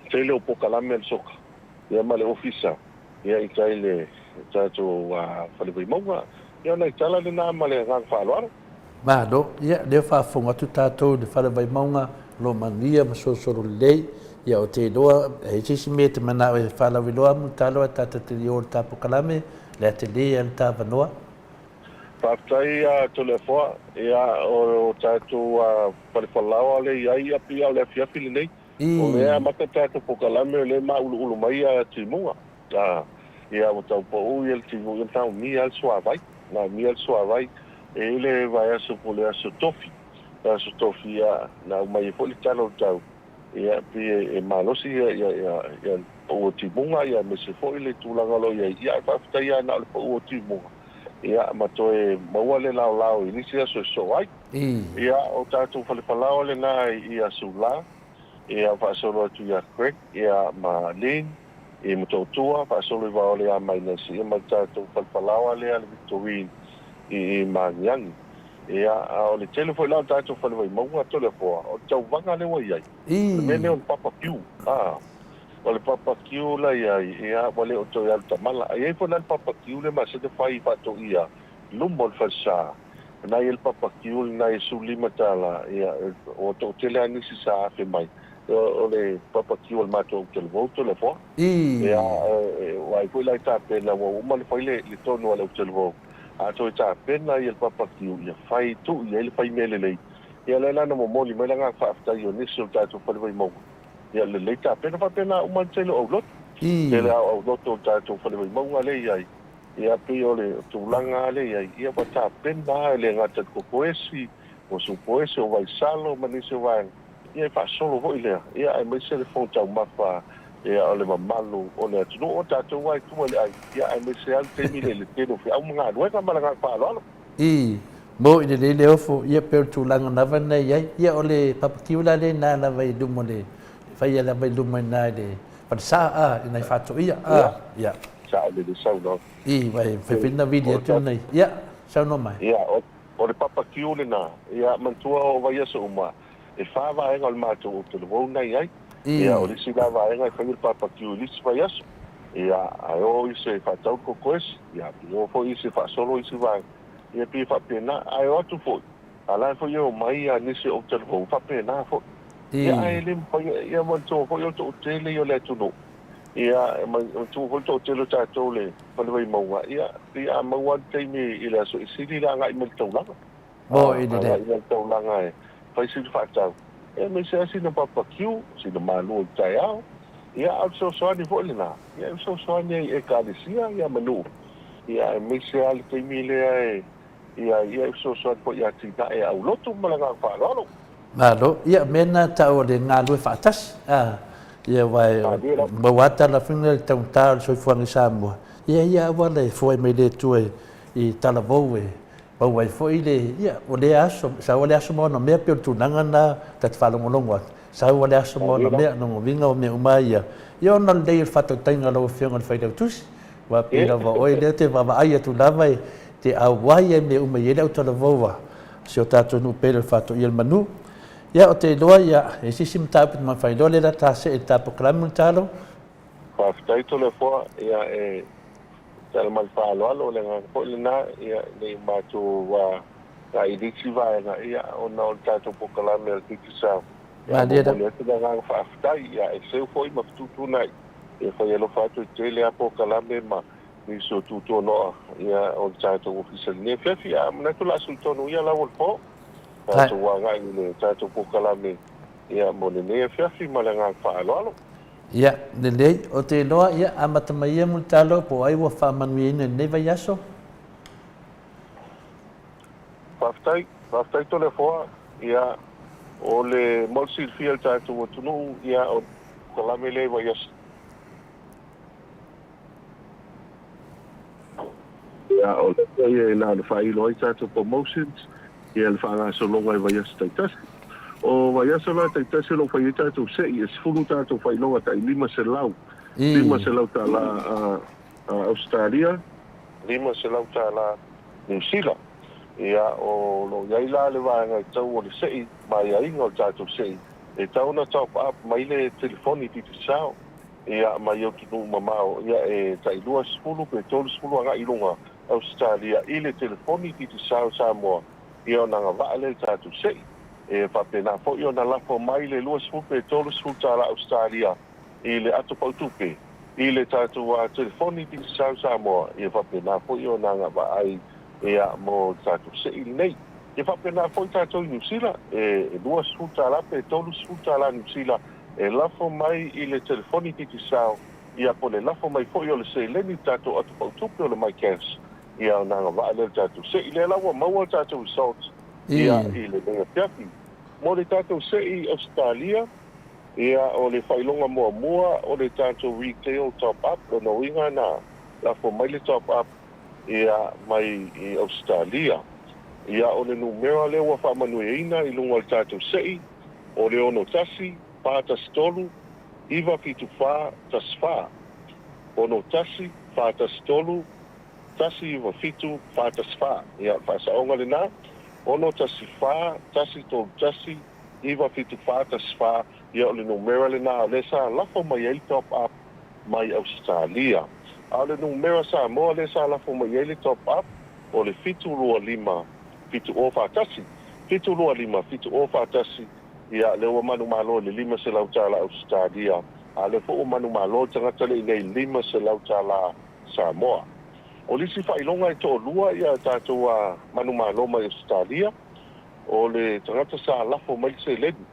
tele o polokalame a le soka, ia, ma le ofisa, ia, i tai i le tatou Fale Vaimauga. Ia, o nai tala lena ma le agaga faaaloalo. Malo, ia, lea ua faafofoga atu tatou i le Fale Vaimauga, o lo o manuia ma solosolo lelei. Ia, ou te iloa, e i ai se isi mea e te manao e faalauiloa Mulitalo ae tatou te le o i le ta polokalame, le a tele ai le ta avanoa. Faafetai ia Toleafoa, ia o tatou Falefalaoa lea i ai ia pei o le afiafi lenei. O lea e amata le tatou polokalame o lea e mauluulu mai ia timuga. Ia ua tau pau ia le timuga, ia na umia lava le suavai, na umia le suavai. E i ai le vaiaso po o le aso tofi, le aso tofi ia na aumai ai foi le tala o le tau, Ia, pei e malosi ia le pau o timuga, ia aemaise foi le tulaga o lo o i ai. Ia, ae faafetai lava na o le pau o timuga, ia, ma toe maua le laolao i nisi aso e sosoo ai. Ia, o tatou falefalaoa lena i Aso Ula, ia, faasolo atu ia Craig, ia, ma Lynn, i Motootua, faasolo i Vaole ia Mainasi, ia ma le tatou falefalaoa lea le Victorine i Magiagi. Ia, a o le tele foi la o tatou fale Vaimauga, Toleafoa, o le tauvaga lea ua i ai, o le mea lea o le papa kiu, a, o le papa kiu la i ai, ia, ua le o toe alu tamala. A i ai foi la le papa kiu lea masani ona fai faatoia i luma o le falesa, na i ai le papa kiu lena e $15, ia, ua toatele lava nisi sa afe mai, o le papa kiu a le matou Talavou, Toleafoa. Ia, ua ai foi la i tapena, ua uma ona fai le tonu a le Talavou. A toe tapena ia le papa kiu, ia fai, tuu i ai le fai mea lelei. Ia lea la na momoli mai le agaga faafetai o nisi o le tatou fale Vaimauga. Ia lelei tapena faapena uma le tele o aulotu. Tele lava o aulotu o le tatou fale Vaimauga lea i ai. Ia pei o le tulaga lava lea i ai, ia ua tapena lava e le gata i le kokoesi, o supoesi, o vaisalo ma nisi o vaega. Ia e faasolo foi lea, ia aemaise le fofoga taumafa ia o le mamalu o le atunuu, o tatou lava e tua i le ai, ia aemaise lava le taimi lea i le tele o feau ma galuega ma le agaga faaaloalo. Ii, Mo i lelei le ofo, ia pei o le tulaga lava lena e i ai. Ia o le papakiu la lea ina lava i luma o le, faia lava i luma ina i le falesa a, ina i Faatoia a, ia. Ia, sao lelei saunoaga. Ii, Vai e fai na vili atu nei. Ia, saunoa mai. Ia, o le papakiu lena, ia manatua o vaiaso uma, E wha vaega o le matou o Talavou na i ai. Ia, o le isi la vaega e fai o le papakiu i le isi vaiaso. Ia, ae o isi e faatau le kokoesi. Ia, e o foi isi e faasolo isi vaega. Ia, pei e faapena. Ae o atu foi, a la e foi e omai ia nisi o Talavou, faapena foi. Ia, ae le mafai, ia manatua foi o le toatele ia o le atunuu. Ia, manatua foi le toatele o tatou le Fale Vaimauga. Ia, pei a maua lava le taimi i le aso e sili le agai mai i le taulaga. Mo i le. Agai le taulaga e fai sina faatau, aemaise lava sina papakiu, sina malu o le taeao. Ia, a o le fesoasoani foi lena, ia e fesoasoani ai i Ekalesia, ia ma nuu, ia aemaise lava le taimi lea e, ia, ia e fesoasoani foi i atinae a aulotu ma le agaga faaaloalo. Malo. Ia, mea lena tau o le galue faatasi, a, ia aua e maua lava tala foi lea i le taugata o le soifuaga i Samoa, ia ia auala e foai mai le Atua i talavou e Pau ai foi le, ia, o lea aso, sau a le aso ma ona mea, pei o le tulaga lena ta te faalogologo atu, sau a le aso ma ona mea, lona uiga o mea uma ia, ia ona lelei o le faatautaiga a lau Afioga i le Failautusi, aua pei lava o oe lea ou te vaavaai atu lava e te auai ai i mea uma e i ai le autalavou a si o tatou nuu pele o le Faatoia o le Manu. Ia, ou te iloa, ia, e i ai se isi mataupu e te manafai loa, lea o le a ta see i le ta polokalame, Mulitalo. Faafetai Toleafoa, ia e tala ma le faaaloalo, o le agaga foi lena, ia ne i matou agai i le isi vaega, ia ona o le tatou polokalame a le Digicel, ia momoli atu le agaga faafetai, ia e seu foi ma fetuutuunai, ia fai alofa atu e tele lava polokalame ma nisi o tuatuanoa, ia o le tatou ofisa i lenei afiafi, ae manatu o le a sui tonu ia lau o le po, tatou agai i le tatou polokalame, ia mo lenei afiafi ma le agaga faaaloalo. Ia, lelei, ou te iloa, ia, amata mai ia Mulitalo po o ai ua faamanuiaina i lenei vaiaso. Faafetai, faafetai Toleafoa, ia, o le mo le silafia e le tatou atunuu, ia, o le polokalame lea i vaiaso. Ia, o le mea ia na ona faailo ai tatou promotions, ia le faagasologa i vaiaso taitasi. O vaiaso la taitasi o lo o fai ai tatou se'i, e 10 tatou faailoga tai 500, $500 Ausetalia. $500 tala Niu Sila. Ia, o lo o i ai la le vaega i tau o le se'i ma aiaiga o le tatou se'i, e tatau ona top up mai le telefoni Digicel, ia, mai atunuu mamao, ia, e tai 20 pe 30 agai i luga Ausetalia i le telefoni Digicel Samoa, ia ona agavaa lea i le tatou se'i. E faapena foi ona lafo mai le 20 pe 30 tala Ausetalia i le ato pautupe i le tatou telefoni Digicel Samoa, ia faapena foi ona agavaa ai ia mo le tatou se'i lenei. Ia faapena foi tatou i Niu Sila, e 20 tala pe 30 tala Niu Sila e lafo mai i le telefoni Digicel, ia po o le lafo mai foi o le seleni i le tatou ato pautupe o le MyCash, ia ona agavaa lea i le tatou se'i. Lea la ua maua le tatou result ia i lenei afiafi. Mo le tatou se'i i Ausetalia, ia o le faailoga muamua o le tatou retail top up, lona uiga na lafo mai le top up ia mai i Ausetalia. Ia o le numera lea ua faamanuiaina i luga o le tatou se'i, o le 61 413 974 14. 61 413 197 44. Ia, o le faasaoga lena, 614 131 97 44, ia o le numera lena o lea sa lafo mai ai le top up mai Ausetalia. A o le numera Samoa lea sa lafo mai ai le top up, o le 725 7041. 725 7041, ia, lea ua manumalo i le $500 tala Ausetalia, a o lea foi ua manumalo le tagata lea i nei $500 tala Samoa. O le isi faailoga e toalua ia tatou manumalo mai Ausetalia, o le tagata sa lafo mai le seleni.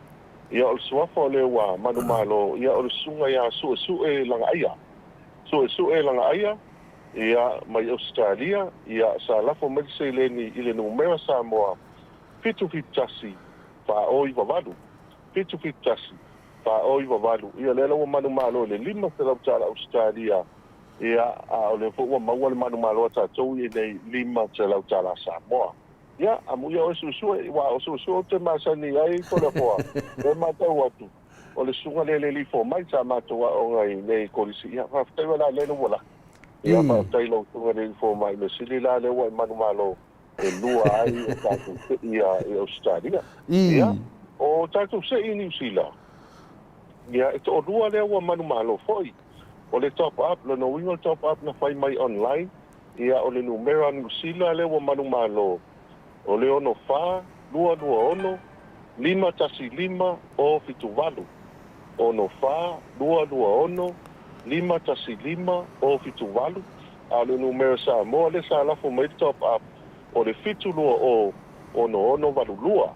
Ia o le suafa o le ua manumalo, ia o le susuga ia Suesue Lagaaia. Suesue Lagaaia, ia mai Ausetalia, ia sa lafo mai le seleni i le numera Samoa 771 498. 771 498. Ia lea la ua manumalo i le $500 tala Ausetalia. Ia, a o lea foi ua maua le manumalo a tatou i nei $500 Samoa. Ia, amuia oe suesue, aua o suesue ou te masani ai Toleafoa, lea e matau atu, o le susuga lea i le alii fomai sa matou aoga i inei i Kolisi. Ia, faafetai uae la lea ua laki. Ia, faafetai i lau susuga i le alii fomai, mea sili la lea ua e manumalo e lua ai o tatou se'i i Ausetalia. Ia, o tatou se'i i Niu Sila, ia, e toalua lea ua manumalo foi. O le top up, lona uiga o le top up na fai mai online, ia o le numera Niu Sila lea ua manumalo, o le 64 226 515 078, 64 226 515 078, a o le numera Samoa lea sa lafo mai le top up, o le 720 6682,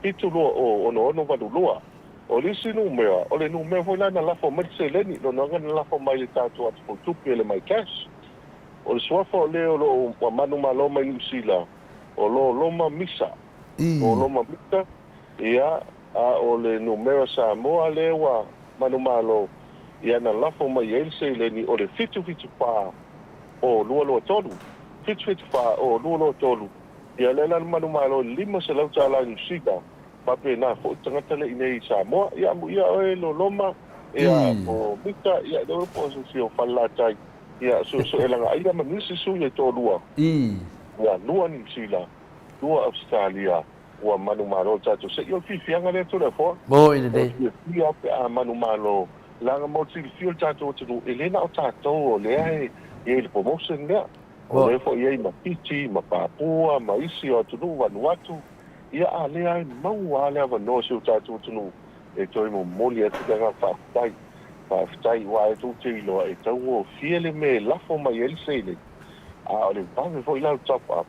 720 6682. O le isi numera, o le numera foi la na lafo mai le seleni, lona uiga na lafo mai i le tatou atupotupe le MyCash. O le suafa o le o lo o ua manumalo mai Niu Sila, o lo Loma Misa. O Loma Misa, ia, a o le numera Samoa lea ua manumalo, ia na lafo mai ai le seleni o le 774 o 223, 774 o 223, ia lea la na manumalo i le $500 tala Niu Sila. Faapena foi tagata lea inei i Samoa. Ia amuia oe Loloma, ia po Mita, ia le po o se o Falelatai, ia suesue lagaaia ma nisi sui e toalua. Ia lua Niu Sila, lua Ausetalia, ua manumalo le tatou se'i. O le fiafiaga lea Toleafoa. Mo i lenei. O le fiafia pe a manumalo, leaga mo le silafia o le tatou atunuu, e le na o tatou o lea e i ai i le promotion lea. O lea foi e i ai ma Fiti, ma Papua, ma isi o atunuu, Vanuatu. Ia a lea e maua lava le avanoa o si o tatou atunuu e toe momoli atu le agaga faafetai. Faafetai aua e tou te iloa e taugofie le mea e lafo mai ai le seleni, a o le vave foi la o le top up,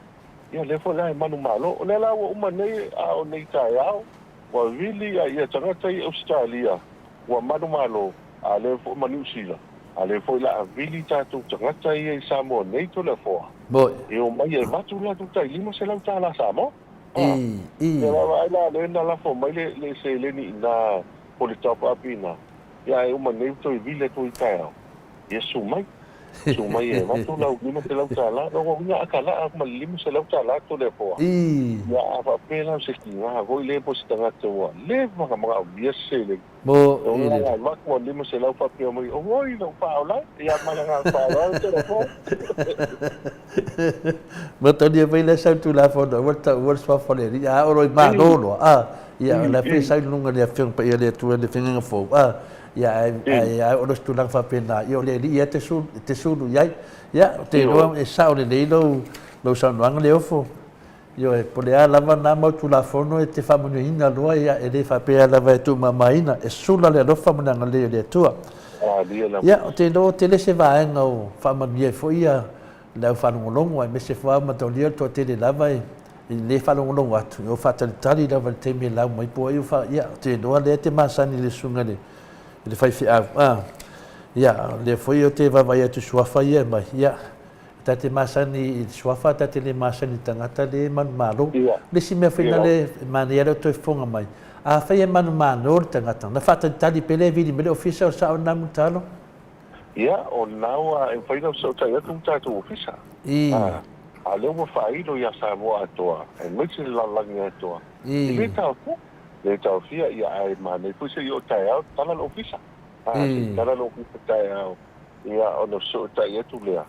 ia lea foi la e manumalo. O lea la ua uma nei a o nei taeao ua vili a ia tagata i Ausetalia ua manumalo, a lea foi ma Niu Sila, a lea foi la a vili tatou tagata ia i Samoa nei Toleafoa e omai e avatu le latou tai $500 Samoa. Ia vaavaai la lea na lafo mai le seleni i ina po o le top up i ina, ia ae uma nei ua toe vili atu ai taeao, ia susu mai. Susu mai e avatu lau $500, lona uiga a talaa atu ma le $500 Toleafoa, ia a faapea la o se tiga foi lea po o se tagata ua leva ona manaomia se seleni, lona uiga a avatu ma le $500 faapea mai, oi lou faaola e, ia ma le agaga faaaloalo Toleafoa. Matalia mai lea sau Tulafono aua le taua le suafa o le Alii, a oo loa i Malo loa, a, ia o la foi e sau i luga o le Afioga Paia a le Atua i le Feagaiga Fou, a, ia ae, ae a oo loa i se tulaga faapena, ia o le Alii lava e te sulu, e te sulu i ai. Ia, ou te iloa e sao lelei lou, lou saunoaga Leofo. Ioe, po o le a lava na mau Tulafono e te faamanuiaina loa, ia e le faapea lava e tuumamaina, e sula le alofa ma le agalelei o le Atua. Ia, ou te iloa ua tele se vaega o faamanuia ai foi ia le au faalogologo, aemaise foi lava mataulia o le toatele lava e le faalogologo atu, e o faatalitali lava i le taimi e lau mai po o ai o fa... Ia, ou te iloa lea e te masani i le susuga i le, i le faifeau. A, ia, o lea foi ou te vaavaai atu i suafa ia e aumai, ia, ta te masani i le suafa, ta te le masani i le tagata lea e manumalo. O le isi mea foi lea e manaia lea o toe fofoga mai, afai e manumalo le tagata, ona faatalitali pea lea e vili mai le ofisa o le sao lena Mulitalo? Ia, o lena ua e mafai ona fesootai atu le tatou ofisa. A, a o lea ua faailo ia Samoa atoa, aemaise le lalolagi atoa, e le taofia, le taofia, ia ae manaia foi se i oo taeao tala le ofisa. A, se i tala le ofisa taeao, ia ona fesootai atu lea,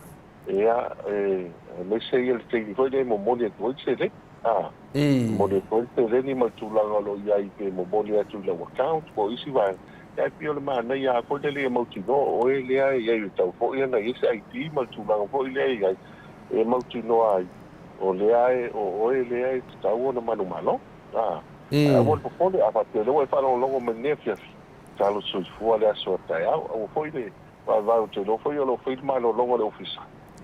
ia, e, aemaise ia le taimi foi lea e momoli atu ai le seleni. A, momoli atu ai le seleni ma le tulaga o lo o i ai pe momoli atu i lau account po o isi vaega. Ia ae pei o le manaia lava foi lele ia mautinoa o oe lea e i ai e tatau foi ona i ai se ID ma le tulaga foi lea e i ai e mautinoa ai o lea e o oe lea e tatau ona manumalo. A, ae aua le popole a faapea o lea ua e faalogologo mai i lenei afiafi, talo soifua le aso a taeao. Aua foi le vaevae ou te iloa foi o lo o fai le malologa o le Ofisa.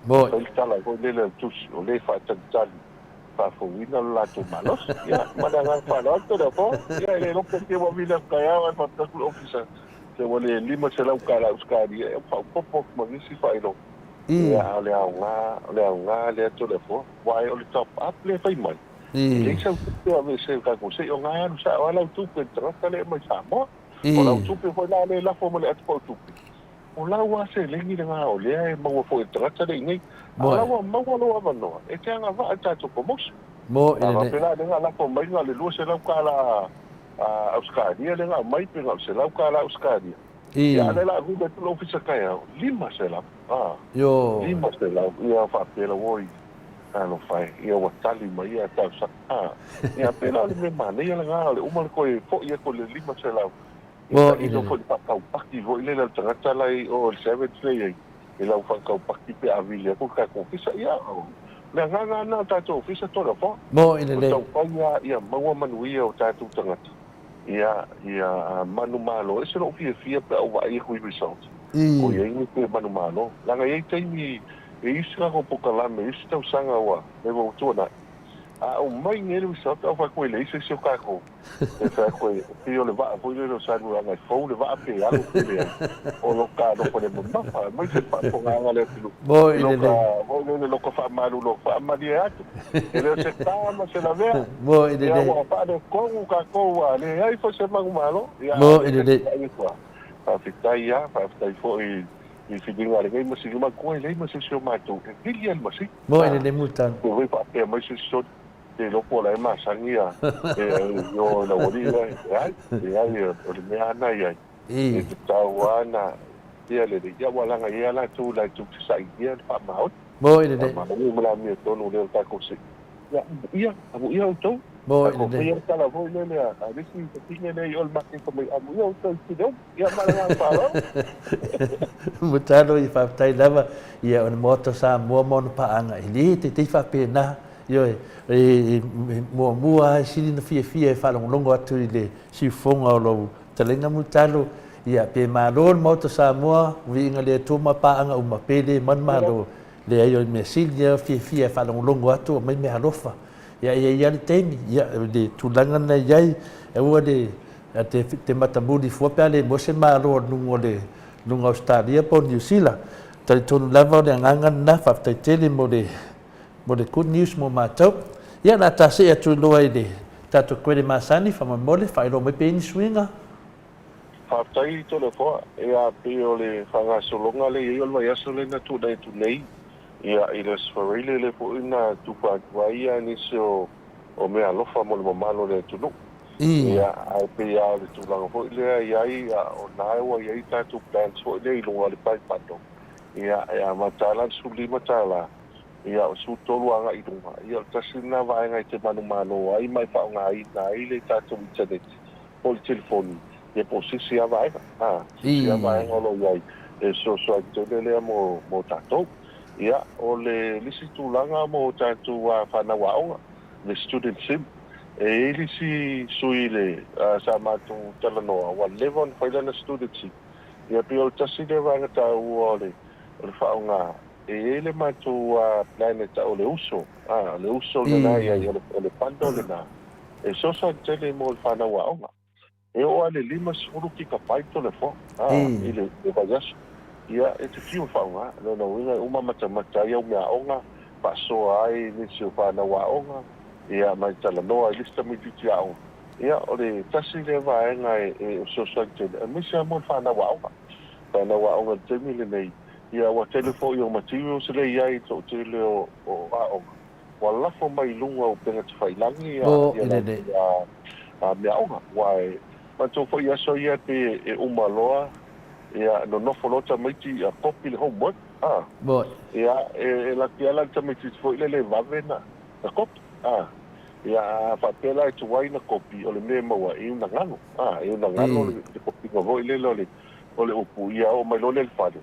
Fai le tala foi lele a le tusi o lea e faatalitali faafouina lo latou malosi. Ia, ma le agaga faaaloalo Toleafoa. Ia, e le iloa pe ua vili atu taeao ae faapea atu le Ofisa, se ua le $500 Ausetalia, ia ua faaopoopo atu ma nisi faailoga. Ia, a o le aoga, o le aoga lea Toleafoa, aua o le top up lea e fai mai, e leai sau tupe o aveese e le tatou se i o na e alu sao lava lau tupe i le tagata lea e mai Samoa. O lau tupe foi la lea e lafo ma le atupau tupe, O lau lava seleni lena o lea e maua foi e le tagata lea i inei. A o la ua maua lou avanoa e te agavaa i le tatou promotion. A faapea la lea na lafo mai na o le $200 Ausetalia lea na aumai pe na o le $100 Ausetalia. Ia a o lea o le a vili atu le ofisa taeao, $500. A, $500. Ia faapea la, oi, talofa e, ia ua tali mai ia talosaga. A, ia pei la o le mea manaia lena o le uma le toe foi atu o le $500. Ia tailo foi i le faataupaki foi lele a le tagata la e i o i le Savage lea e i ai, i lau faataupaki pe a vili atu le tatou ofisa. Ia, o le agaga lava lena o le tatou ofisa Toleafoa, o le taumafai lava ia maua manuia o tatou tagata, ia, ia manumalo. E ese lou fiafia pe a ou vaai atu i results, o i ai ni pe manumalo. Leaga e i ai taimi, e i ai isi tatou polokalame i isi tausaga ua leva ua tuanai, a aumai nei le result, a ou fai atu e leai se isi o tatou. E fai atu e pei o le vaa foi lele o Salemuliaga e fou le vaa pe alu pe leai. O lo ta alofa le mamafa aemaise le faafofogaaga a le atunuu. Moi I lo lelei. ta foi lele loko faamalulu faamalie atu. E le o se ta ma se lavea. Moi Ia lelei. ua faaletonu tatou ua leai foi se manumalo. Ia a o Moi lea ta te lelei. vaai atu lava. Faafetai lava, faafetai foi i filiga a lenei masini. Manatua e leai ma se isi o matou e vili lava i le masini. Moi lelei Mulitalo. Pe foi faapea mai se isi soli. Te iloa po o la e masani a e o i lau alii oe. Leai, leai, o le mea lava na i ai, e tatau lava ona ia lelei. Ia aua leaga e i ai lava latou latou te sailia le faamaoni. Moi lelei. Faamaoni ma le amiotonu lea o le tatou sii. Ia, amuia, amuia outou. Moi Tatou lelei. faia le tala foi lele a le isi fafine lea i o i le maketi fai mai, amuia outou i Fileuma. Ia ma le agaga faaaloalo. Mutalo, ia faafetai lava ia o le Maota o Samoa ma ona paaga e le teitei faapena. Ioe, e muamua lava e sili ona fiafia e faalogologo atu i le siufofoga o lou fetalaiga Mulitalo, ia, pe malo le Maota o Samoa, viiga le Atua ma paaga uma, pe le manumalo, leai o le mea sili lava fiafia e faalogologo atu aumai meaalofa. Ia, e i ai lava le taimi, ia, o le tulaga lena e i ai, aua le te matamuli fua pe a le maua se malo a luga o le luga o Ausetalia po o Niu Sila. Talitonu lava o le agaga lena, faafetai tele mo le Mo le good news mo matou. Ia, o le a ta see atu loa i le tatou kuele masani, faamolemole, faailoa mai pe i ai ni suiga. Faafetai Toleafoa. Ia, pei o le faagasologa lea e i ai o le vaiaso lea na tuanai atu nei, ia, i le Aso Faraile lea foi na tufa atu ai nisi o o mea alofa mo le mamalu o le atunuu. Ia, ae pei lava o le tulaga foi lea e i ai, o lena ua i ai tatou plans foi lea i luga o le buy bundle, ia, e amata lava la i le $15, ia, o le 13 agai i luga. Ia, o le tasi lena vaega e te manumalo ai ma e faaaogaina ai le tatou internet po o le telefoni, ia po o se isi lava vaega, a, se isi lava vaega o lo o i ai e fesoasoani tele lea mo, mo tatou. Ia, o le isi tulaga mo tatou fanau aoga, le student sim, e i ai le isi sui i le, sa matou talanoa, ua leva ona fai lana student sim. Ia, pei o le tasi lea vaega taua o le, o le faaaoga, e i ai le matou plan e tau o le uso, a, o le uso lena e i ai, o le, o le bundle lena, e fesoasoani tele mo le fanau aoga. E oo lava i le 50 kigabyte o le foa i le vaiaso. Ia, e te fiu e faaaoga. O lona uiga e uma matamata ai au meaaoga, faasoa ai nisi o fanau aoga, ia, ma e talanoa ai le isi tamaitiiti aoga. Ia, o le tasi lea vaega e fesoasoani tele, aemaise lava mo le fanau aoga. Fanau aoga i le taimi lenei, ia, ua tele foi o materials lea e i ai i le toatele o aoga, Ua lafo mai i luga o upega tafailagi ia latou meaaoga. Aua e manatua foi i aso ia pei e uma loa ia nonofo loa tamaiti ia kopi le homework a. Ia e laki lava la le tamaitiiti foi lele e vave na kopi a. Ia a faapea la e tuai na kopi o le mea e maua ai e una galo a, e una galo le kopiga foi lele o le upu ia oo mai loa lea i le fale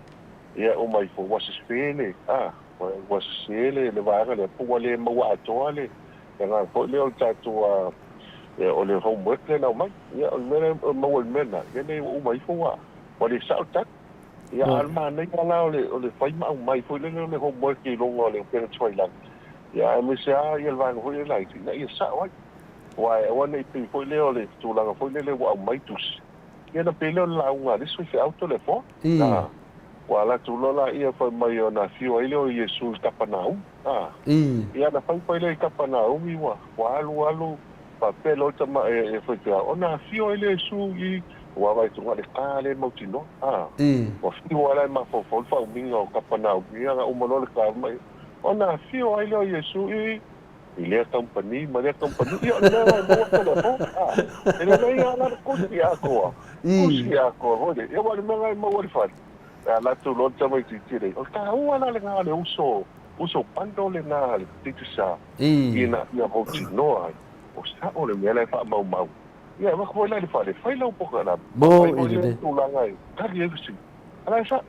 ia uma ifo ua sese le a. Ua sese le vaega lea, po ua le maua atoa le agaga foi lea o le tatou o le homework lea na aumai. Ia, o le mea lea e maua i le mea lena, ia nei ua uma ifo ua le sao le tali. Ia, a o le manaia la o le fai ma aumai foi lele o le homework i luga o le upega tafailagi, ia aemaise lava le vaega foi lea laiti ina ia sao ai. Aua e aua ne i pei foi lea o le tulaga foi lele ua aumai tusi, Ia ona pei lea o le lauga a le isi faifeau Toleafoa. A, ua alu atu loa laia fai mai ona afio ai lea o Iesu i Kapanaumi. A, ia ona fai fai lea i Kapanaumi ua, ua alu alu faapea loa le tama e, e faifeau, ona afio ai lea o Iesu i, ua vaai atu na o le ta lea e mautinoa. A, ua fiu lava la e mafaufau le faaumiga o Kapanaumi, ia na uma loa le ta mai, ona afio ai lea o Iesu i, i lea kamupani ma lea kamupani, ia o le mea la e maua atu le aso, a, e lelei lava la le kusi atoa, kusi atoa foi lea, ia aua o le mea la e maua i le fale, pe a alu atu loa le tamaitiiti lenei, o le taua la lena o le uso, uso bundle lena a le Digicel, ina ia mautinoa ai, o sao le mea la e faamaumau. Ia e avatu foi la i le fale, fai lau polokalame, fai foi lea tulaga e tali ai fesili. A la e sao.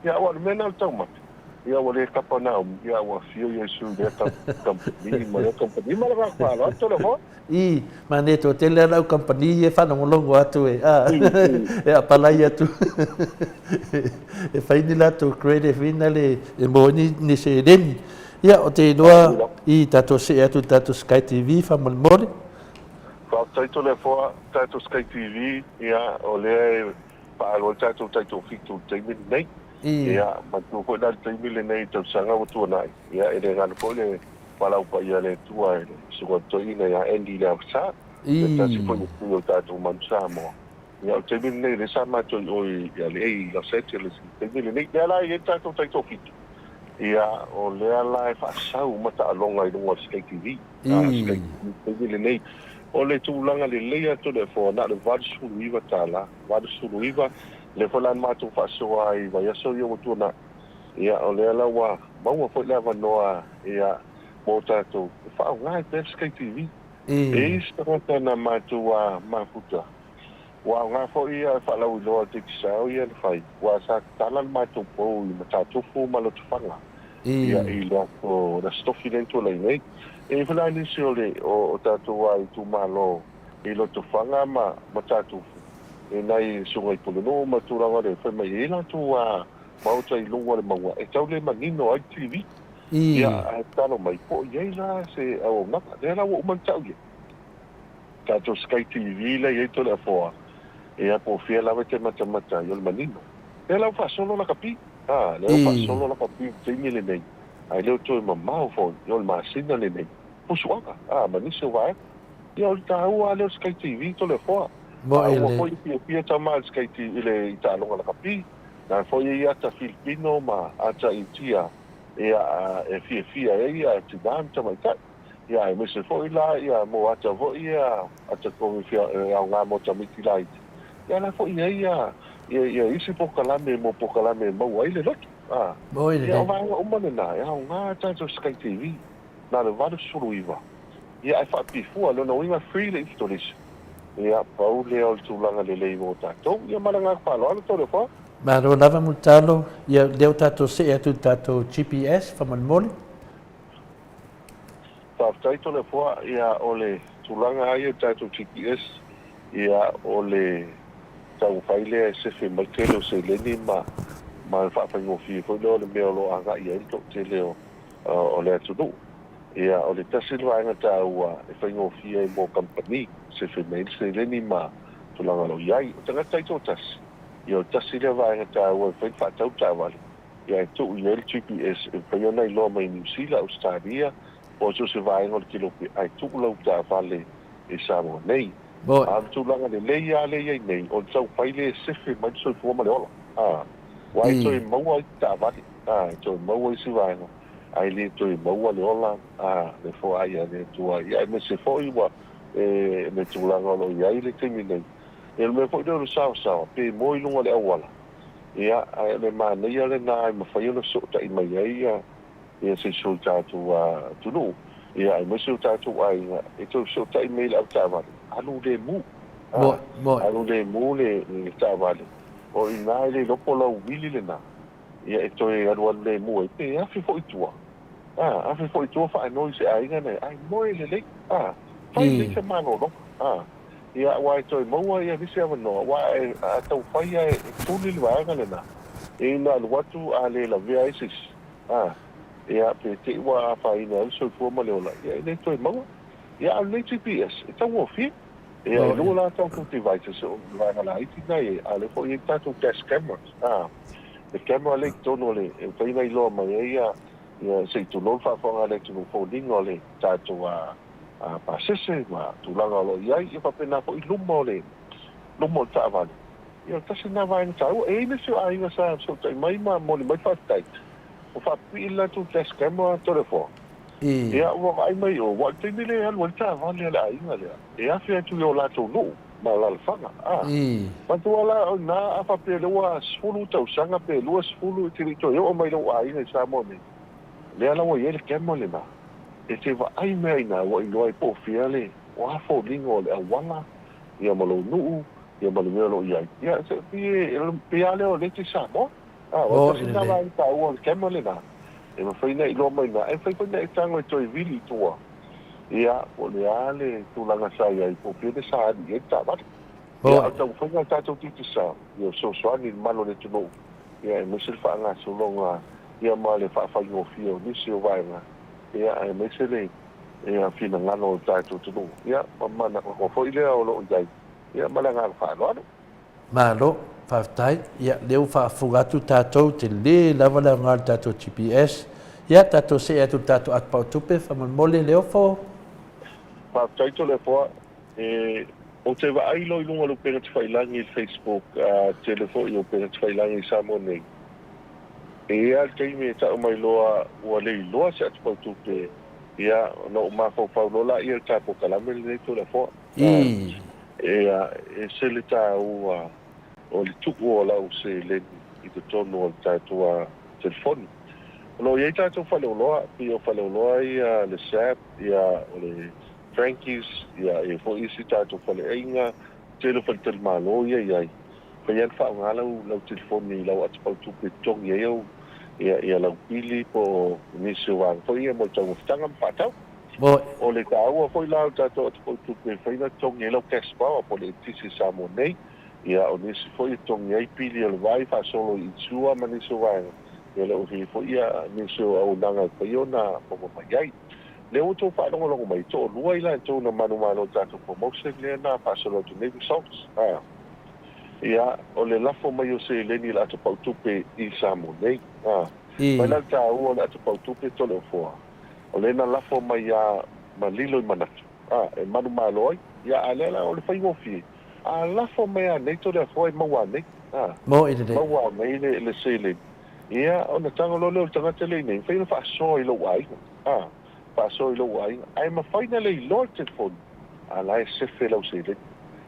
Ia aua o le mea lena o le taumate. Ia ua le kapa Naomi, ia ua afio Iesu i lea kamupani ma lea kamupani ma le agaga faaaloalo atu le hoa. I, manaia toatele lava lau kamupani ia e faalogologo atu e, a, e apalai atu e fai ni latou credit foi nale e maua ai ni seleni. Ia, ou te iloa i tatou see atu i le tatou Sky TV faamolemole. Faafetai Toleafoa, tatou Sky TV, ia o lea e faaalu ai le tatou taitoafitu i le taimi lenei. Ia, manatua foi la le taimi lenei i tausaga ua tuanai, ia e le galo foi le valaau paia a le Atua i le Susuga Toeaina ia Andy Leavasa, se tasi foi o sui o le tatou Manu Samoa. Ia, o le taimi lenei lea sa matou i o i LA i Los Angeles i le taimi lenei. Lea la e i ai le tatou taitoafitu, ia o lea la e faasau uma taaloga i luga o le Sky TV. I le taimi lenei, o le tulaga lelei atu o le afoa, na o le $89, 89, lea foi la na matou faasoa ai i vaiaso ia ua tuanai, ia o lea la ua maua foi le avanoa ia mo tatou e faaaoga ai pea le Sky TV. E i ai isi tagata na matou mafuta, ua aoga foi ia faalauiloa a le Digicel ia na fai, aua sa tatala le matou pou i Matatufu ma Lotofaga. Ia i le aso le Aso Tofi lea na tuanai nei. E i ai foi la nisi o le o tatou itumalo i Lotofaga ma Matatufu i nai susuga i Pulenuu ma tulaga lea fai mai e i ai latou maota i luga o le mauga e tau le manino ai le TV. Ia ae tatalo mai po o i ai la se auaunaga. Lea la ua uma ona tau i ai. Tatou Sky TV la e i ai Toleafoa, ia po o fea lava e te matamata ai o le manino. Lea la ua faasolo lakapi. A, lea ua faasolo lakapi i le taimi lenei, ae le o toe mamao foi, o le masina lenei, pusuaga, a, ma nisi o vaega. Ia o le taua lava lea o le Sky TV Toleafoa. A ua foi e fiafia tama a le Skype i le i taaloga lakapi. Na foi e i ata Filipino ma ata Initia ia e fiafia ai ia tina ma tamaitai. Ia aemaise foi la ia mo ata foi ia ata komi fia aoga mo tamaiti laiti. Ia la foi e ai ia ia isi polokalame mo polokalame e maua ai le loto. A ia o vaega uma lena e aoga tatou Sky TV na le 89. Ia ae faapifua, lona uiga free le installation. Ia pau lea o le tulaga lelei mo tatou. Ia ma le agaga faaaloalo Toleafoa. Malo lava Mulitalo, ia lea ua tatou see atu i le tatou GPS faamolemole. Faafetai Toleafoa, ia o le tulaga lava ia i le tatou GPS, ia o le taumafai lea e sefe mai tele o seleni ma ma le faafaigofie foi lea o le mea o lo o agai i ai le toatele o o le atunuu. Ia, o le tasi le vaega taua e faigofie ai mo kamupani, sefe mai ai le seleni ma tulaga o lo o i ai. O tagata taitoatasi, ia o le tasi lea vaega taua e mafai ona faatau taavale, ia e tuu i ai le GPS e mafai ona iloa mai Niu Sila, Ausetalia, po o so o se vaega o le kelope ae tuu lau taavale i Samoa nei. A o le tulaga lelei lava lea e i ai nei, o le taumafai lea e sefe mai le soifua ma le ola, aua e toe maua ai taavale, e toe maua isi vaega. ae le toe maua le ola a le foai a le Atua, ia aemaise foi ua e le tulaga o lo o i ai le taimi nei. Ia o le mea foi lea o le saoasaoa, pe moe i luga o le auala, ia, ae o le manaia lena e mafai ona fesootai mai ai ia ia se isi o tatou atunuu, ia aemaise o tatou aiga e toe fesootai mai i le avetaavale, alu lemu, a, alu lemu le taavale, o i ina e le iloa po o lau uili lena. Ia e toe alualu lemu ai, pe afe foi i tua, a, afe foi i tua faanoi i se aiga na ae moe lelei, a, fai lelei se malologa, a, ia aua e toe maua ia nisi avanoa, aua e, a taumafai a e tuli le vaega lena, ina alu atu a le lavea ai se isi, a, ia pe te i ua afaina ai le soifua ma le ola, ia e le toe maua. Ia a o lenei GPS, e taugofie. Ia, e lua la tatou devices, o le vaega laiti lena e i ai, a o lea foi e i ai tatou dash cameras, a. Le camera lea i totonu o le, e mafai ona iloa mai ai ia, ia se i tulou le faafofoga a le atunuu, foliga o le tatou a, pasese ma tulaga o lo o i ai, ia faapena foi luma o le, luma o le taavale. Ia, o le tasi lena vaega taua. E i ai nisi o aiga sa fesootai mai ma momoli mai le faafetai, ua faapipii le latou dash camera Toleafoa. Ia, ua vaai mai o, aua o le taimi lea e alu ai le taavale a le aiga lea, e afe atu i o latou nuu ma alaalafaga. A, manatua la o ina, a faapea o lea ua 10 tausaga pe 20 e te le i toe oo mai i lou aiga i Samoa nei, lea la ua i ai le camera lena, e te vaai mea i ina, ua iloa ai po o fea le, o a foliga o le auala, ia ma lou nuu, ia ma le mea o lo o i ai. Ia, se, pei, pei lava lea o lea e te i Samoa. A, o le tasi lena vaega taua o le camera lena, e mafai ona iloa mai ina, e mafai foi ona e tago e toe vili i tua, ia, po o le a le tulaga sa i ai, po o fea le sa alu i ai le taavale. Ia, a o le taumafaiga a le tatou Digicel, ia fesoasoani i le malu o le atunuu, ia, aemaise le faagasologa, ia, ma le faafaigofie o nisi o vaega, ia, aemaise le, ia, finagalo o le tatou atunuu, ia, ma manaoga foi lea o lo o i ai, ia, ma le agaga faaaloalo. Malo, faafetai. Ia, lea ua faafofoga atu tatou, tele lava le aoga o le tatou GPS. Ia, tatou see atu i le tatou atu pautupe, faamolemole Leofo. Faafetai Toleafoa. E, ou te vaai loa i luga o le upega tafailangi i le Facebook, a tele foi o upega tafailangi i Samoa nei, e i ai lava le taimi e tau mai loa ua le iloa se atu pautupe, ia, ona ou mafaufau loa laia i le ta polokalame lenei Toleafoa. Ia, e ese le taua o le tuu o lau seleni i totonu o le tatou telefoni. O lo o i ai tatou faleoloa, pei o faleoloa ia le SAP, ia o le Frankie's, ia e i ai foi isi tatou faleaiga, tele o faletalimalo ia e i ai. Fai lava ona faaaoga lau lau telefoni i lau atapau tupe e totogi ai au ia ia lau pili po o nisi o vaega foi ia mo le taumafataga ma faatau. O le taua foi la o le tatou atapau tupe e fai ona totogi ai lau cash power po o le eletise i Samoa nei, ia o nisi foi e totogi ai pili o le vai faasolo i insure ma nisi o vaega, ia o lo o i ai foi ia nisi o auaunaga e fai ona maua mai ai. Lea ua outou faalogologo mai, e toalua i latou na manumalo i le tatou promotion lea na faasolo atu nei results. A. Ia, o le lafo mai o seleni i le atapau tupe i Samoa nei. A. Mai la le taua o le atapau tupe Toleafoa. O lea na lafo mai ia ma lilo i manatu, a, e manumalo ai. Ia, a lea la o le faigofie, A lafo mai anei Toleafoa e maua anei, a, Moe lelei. maua anei le, le seleni. Ia, ona tago loa lea o le tagata lea i inei, mafai ona faasoa i lou aiga, a, faasoa i lou aiga, ae mafai ona le iloa le telefoni, a la e sefe lau seleni.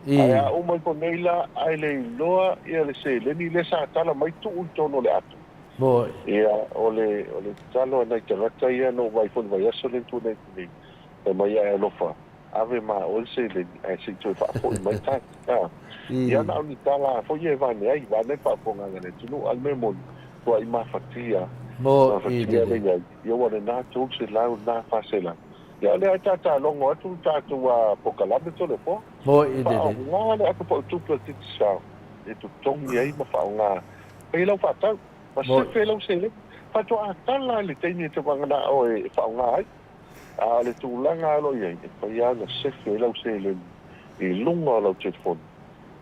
Ae a uma ifo nei la, ae le iloa ia le seleni lea sa tala mai tuu i totonu o le ato. Moe. Ia, o le, o le tatalo a nai tagata ia na ou vaai foi i le vaiaso lea na tuanai atu nei, fai mai, Ae alofa, Ave ma oe le seleni ae se i toe faafoi mai tae. A. Ia na o ni tala foi ia e vane ai, vane ai le faafofogaaga a le atunuu, a o le mea moni, tuai mafatia, mafatia le i ai, ia ua lena 300, lena 400. Ia o lea e tatalogo atu le tatou polokalame Toleafoa, faaaoga le ato pautupe o le Digicel e totogi ai ma faaaoga ai lau faatau, ma sefe lau seleni. Faatoa tala i le taimi e te mananao e faaaoga ai. A o le tulaga o lo o i ai, e fai lava ona sefe ai lau seleni i luga o lau telefoni.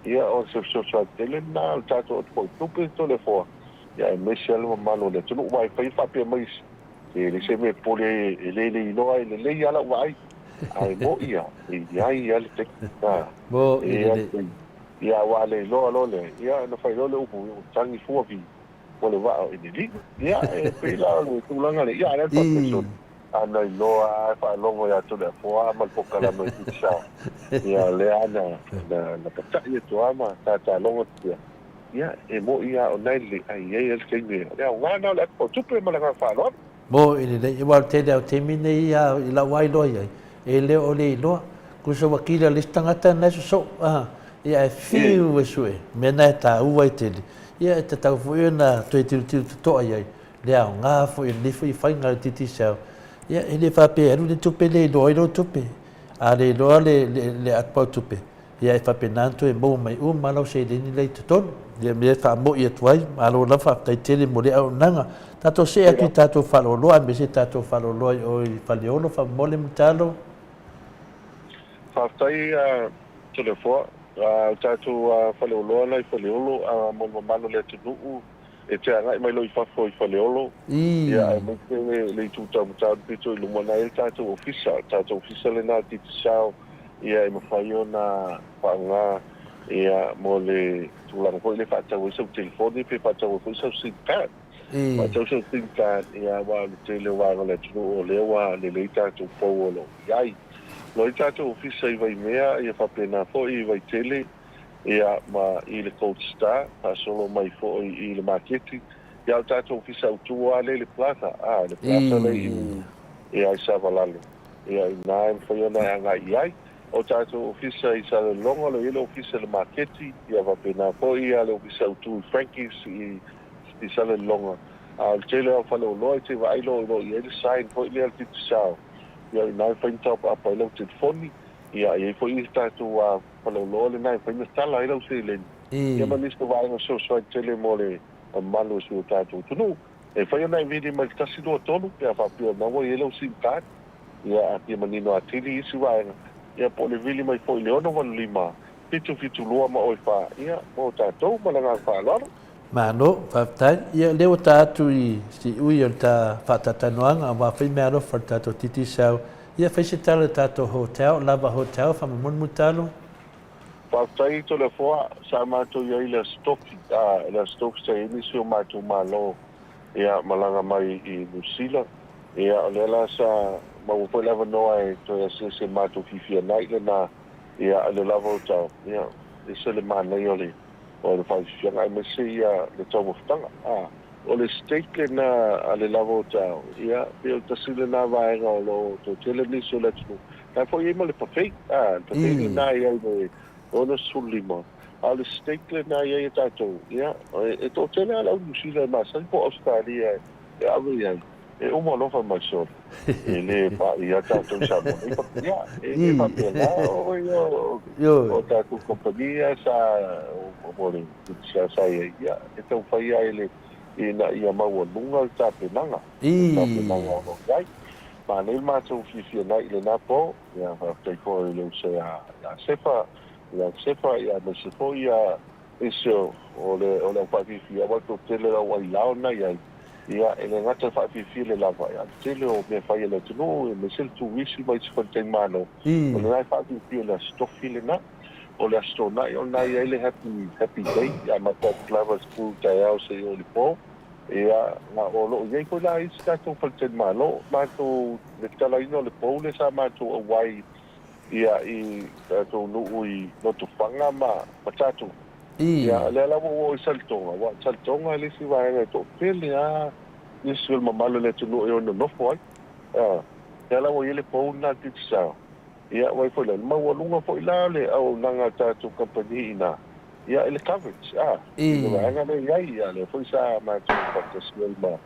Ia, o se fesoasoani tele lena o le tatou atu tupe Toleafoa, ia aemaise lava le mamalu o le atunuu. Aua e fai faapea mai isi, e leai se mea e popole ai, e le le iloa, e lelei lava lau vaai. Ae moni lava, e i ai lava le taimi. Moni E i ai lava le taimi. Ia, aua a le iloa loa lea, ia ona fai loa lea o le upu, ua tagi fua vi. o le vaa o Enelina. Ia, e pei la o le tulaga lea, ia, a o le a le faapea soli? A na iloa lava e faalogo ia Toleafoa ma le polokalame o Digicel, ia, lea na, na, na pata'i atu lava ma tatalogo atu pea. Ia, e moni lava o na e lelei, ae i ai lava le taimi e, o le aoga lena o le atu pautupe ma le agaga faaaloalo. Mo i lelei, aua o le tele lava o taimi nei i lau lava iloa i ai, e le o le iloa. Tusa ua kila le isi tagata lena e sosoo, a, ia ae fiu e sue, mea na e taua ai tele, ia e tatau foi ona toe tilotilo totoa i ai, le aoga foi o lenei foi faiga a le Digicel. Ia e le faapea e alu le tupe le iloa ai lou tupe, a le iloa le, le, le atupau tupe, Ia e faapena ona toe maua mai uma lau seleni la i totonu. Ia mea e faamoi atu ai, malo lava faafetai tele mo lea auaunaga. Tatou see atu i tatou faleoloa aemaise tatou faleoloa i o i Faleolo, faamolemole Mulitalo. Faafetai Toleafoa. O tatou faleoloa la i Faleolo mo le mamalu o le atunuu e te agai mai loa i fafo i Faleolo, ia aemaise le itu taumatau pito i luma na i ai le tatou ofisa. O le tatou ofisa lena o le Digicel ia e mafai ona faaaoga ia mo le tulaga foi lea e faatau ai sau telefoni pe faatau ai foi sau sim card. Faatau sau sim card ia aua o le tele o vaega o le atunuu o lea ua lelei tatou pou o lo o i ai. O lo o i ai tatou ofisa i Vaimea ia faapena foi i Vaitele ia ma i le Gold Star faasolo mai foi i le maketi. Ia o le tatou ofisa autu lava lea i le Plaza, a, le Plaza lea i i Savalalo. Ia inā e mafai ona e agai i ai. O tatou ofisa i Salelologa, o lo o i ai le ofisa i le maketi, ia faapena foi le ofisa autu i Frankie's i i Salelologa. A o le tele lava o faleoloa e te vaai loa o lo o i ai le sign foi lea a le Digicel, ia o inā e mafai ona taopaapa ai lau telefoni. Ia, e i ai foi le tatou faleoloa lena e mafai ona tala ai lau seleni, ia ma nisi o vaega fesoasoani tele mo le mamalu o si o tatou atunuu. E fai ona e vili mai le 1, 2, 3 pe a faapea o lena ua i ai lau sim card, ia a fia manino atili isi vaega, ia po o le vili mai foi i le 685 772 ma oe 4, ia mo tatou ma le agaga faaaloalo. Malo, faafetai. Ia, lea ua ta atu i siui o le ta faatatalanoaga aua foi meaalofa a le tatou Digicel. Ia, fai se tala i le tatou hotel, Lava Hotel, faamolemole Mulitalo. Faafetai Toleafoa, sa matou i ai i le Aso Tofi, a, le Aso Tofi sa i ai nisi o matou malo, ia, malaga mai i Niu Sila. Ia, o lea la sa maua foi le avanoa e toe asiasi e matou fiafia nai lena, ia, le Lava Hotel, ia, ese le manaia o le, o le faafiafiaga aemaise ia le taumafataga. A, o le steak lena a le Lava Hotel, ia, pei o le tasi lena vaega o lo o toatele nisi o le atunuu. La foi e i ai ma le buffet, a, le buffet lena e i ai le 65, a o le steak lena e i ai a tatou, ia, e toatele lava le au Niu Sila e masani po o Ausetalia e ave i ai. E uma loa fai mai, Sole, e le paʻi a tatou i Samoa nei. Ia, e le faapena, o ia, o tatou kamupani ia sa, mo le sa i ai, ia, e taumafai lava i le, ina ia maualuga le tapenaga, le tapenaga o lo o i ai. Manaia le matou fiafia nai i lena po, ia, faafetai foi i le uso ia Sefa, ia Sefa, ia, aemaise foi ia isi o le, o le au faafiafia, aua le toatele o le au ailao na i ai. Ia, e le gata i le faafiafia le lava, ae o le tele o mea fai a le atunuu, aemaise le turisi ma isi faletalimalo, o lena e faafiafia i le Aso Tofi lena. O le Aso Toonai o lena e i ai le Happy Happy Day e amata atu lava i le 10 taeao seia oo i le po. Ia, ma o lo o i ai foi la isi tatou faletalimalo, matou le tatalaina o le pou lea sa matou auai ia i tatou nuu i Lotofaga ma Matatupu. Ia, lea la ua ou oo i Saletoga, aua o Saletoga le isi vaega e toatele lava nisi o le mamalu o le atunuu e o nonofo ai. Lea la ua i ai le pou lena a le Digicel. Ia, vaai foi la, le maualuga foi la o le auaunaga a le tatou kamupani i ina, ia, i le coverage, a, i le vaega lea e i ai, ia, lea foi sa matou faatasi ai ma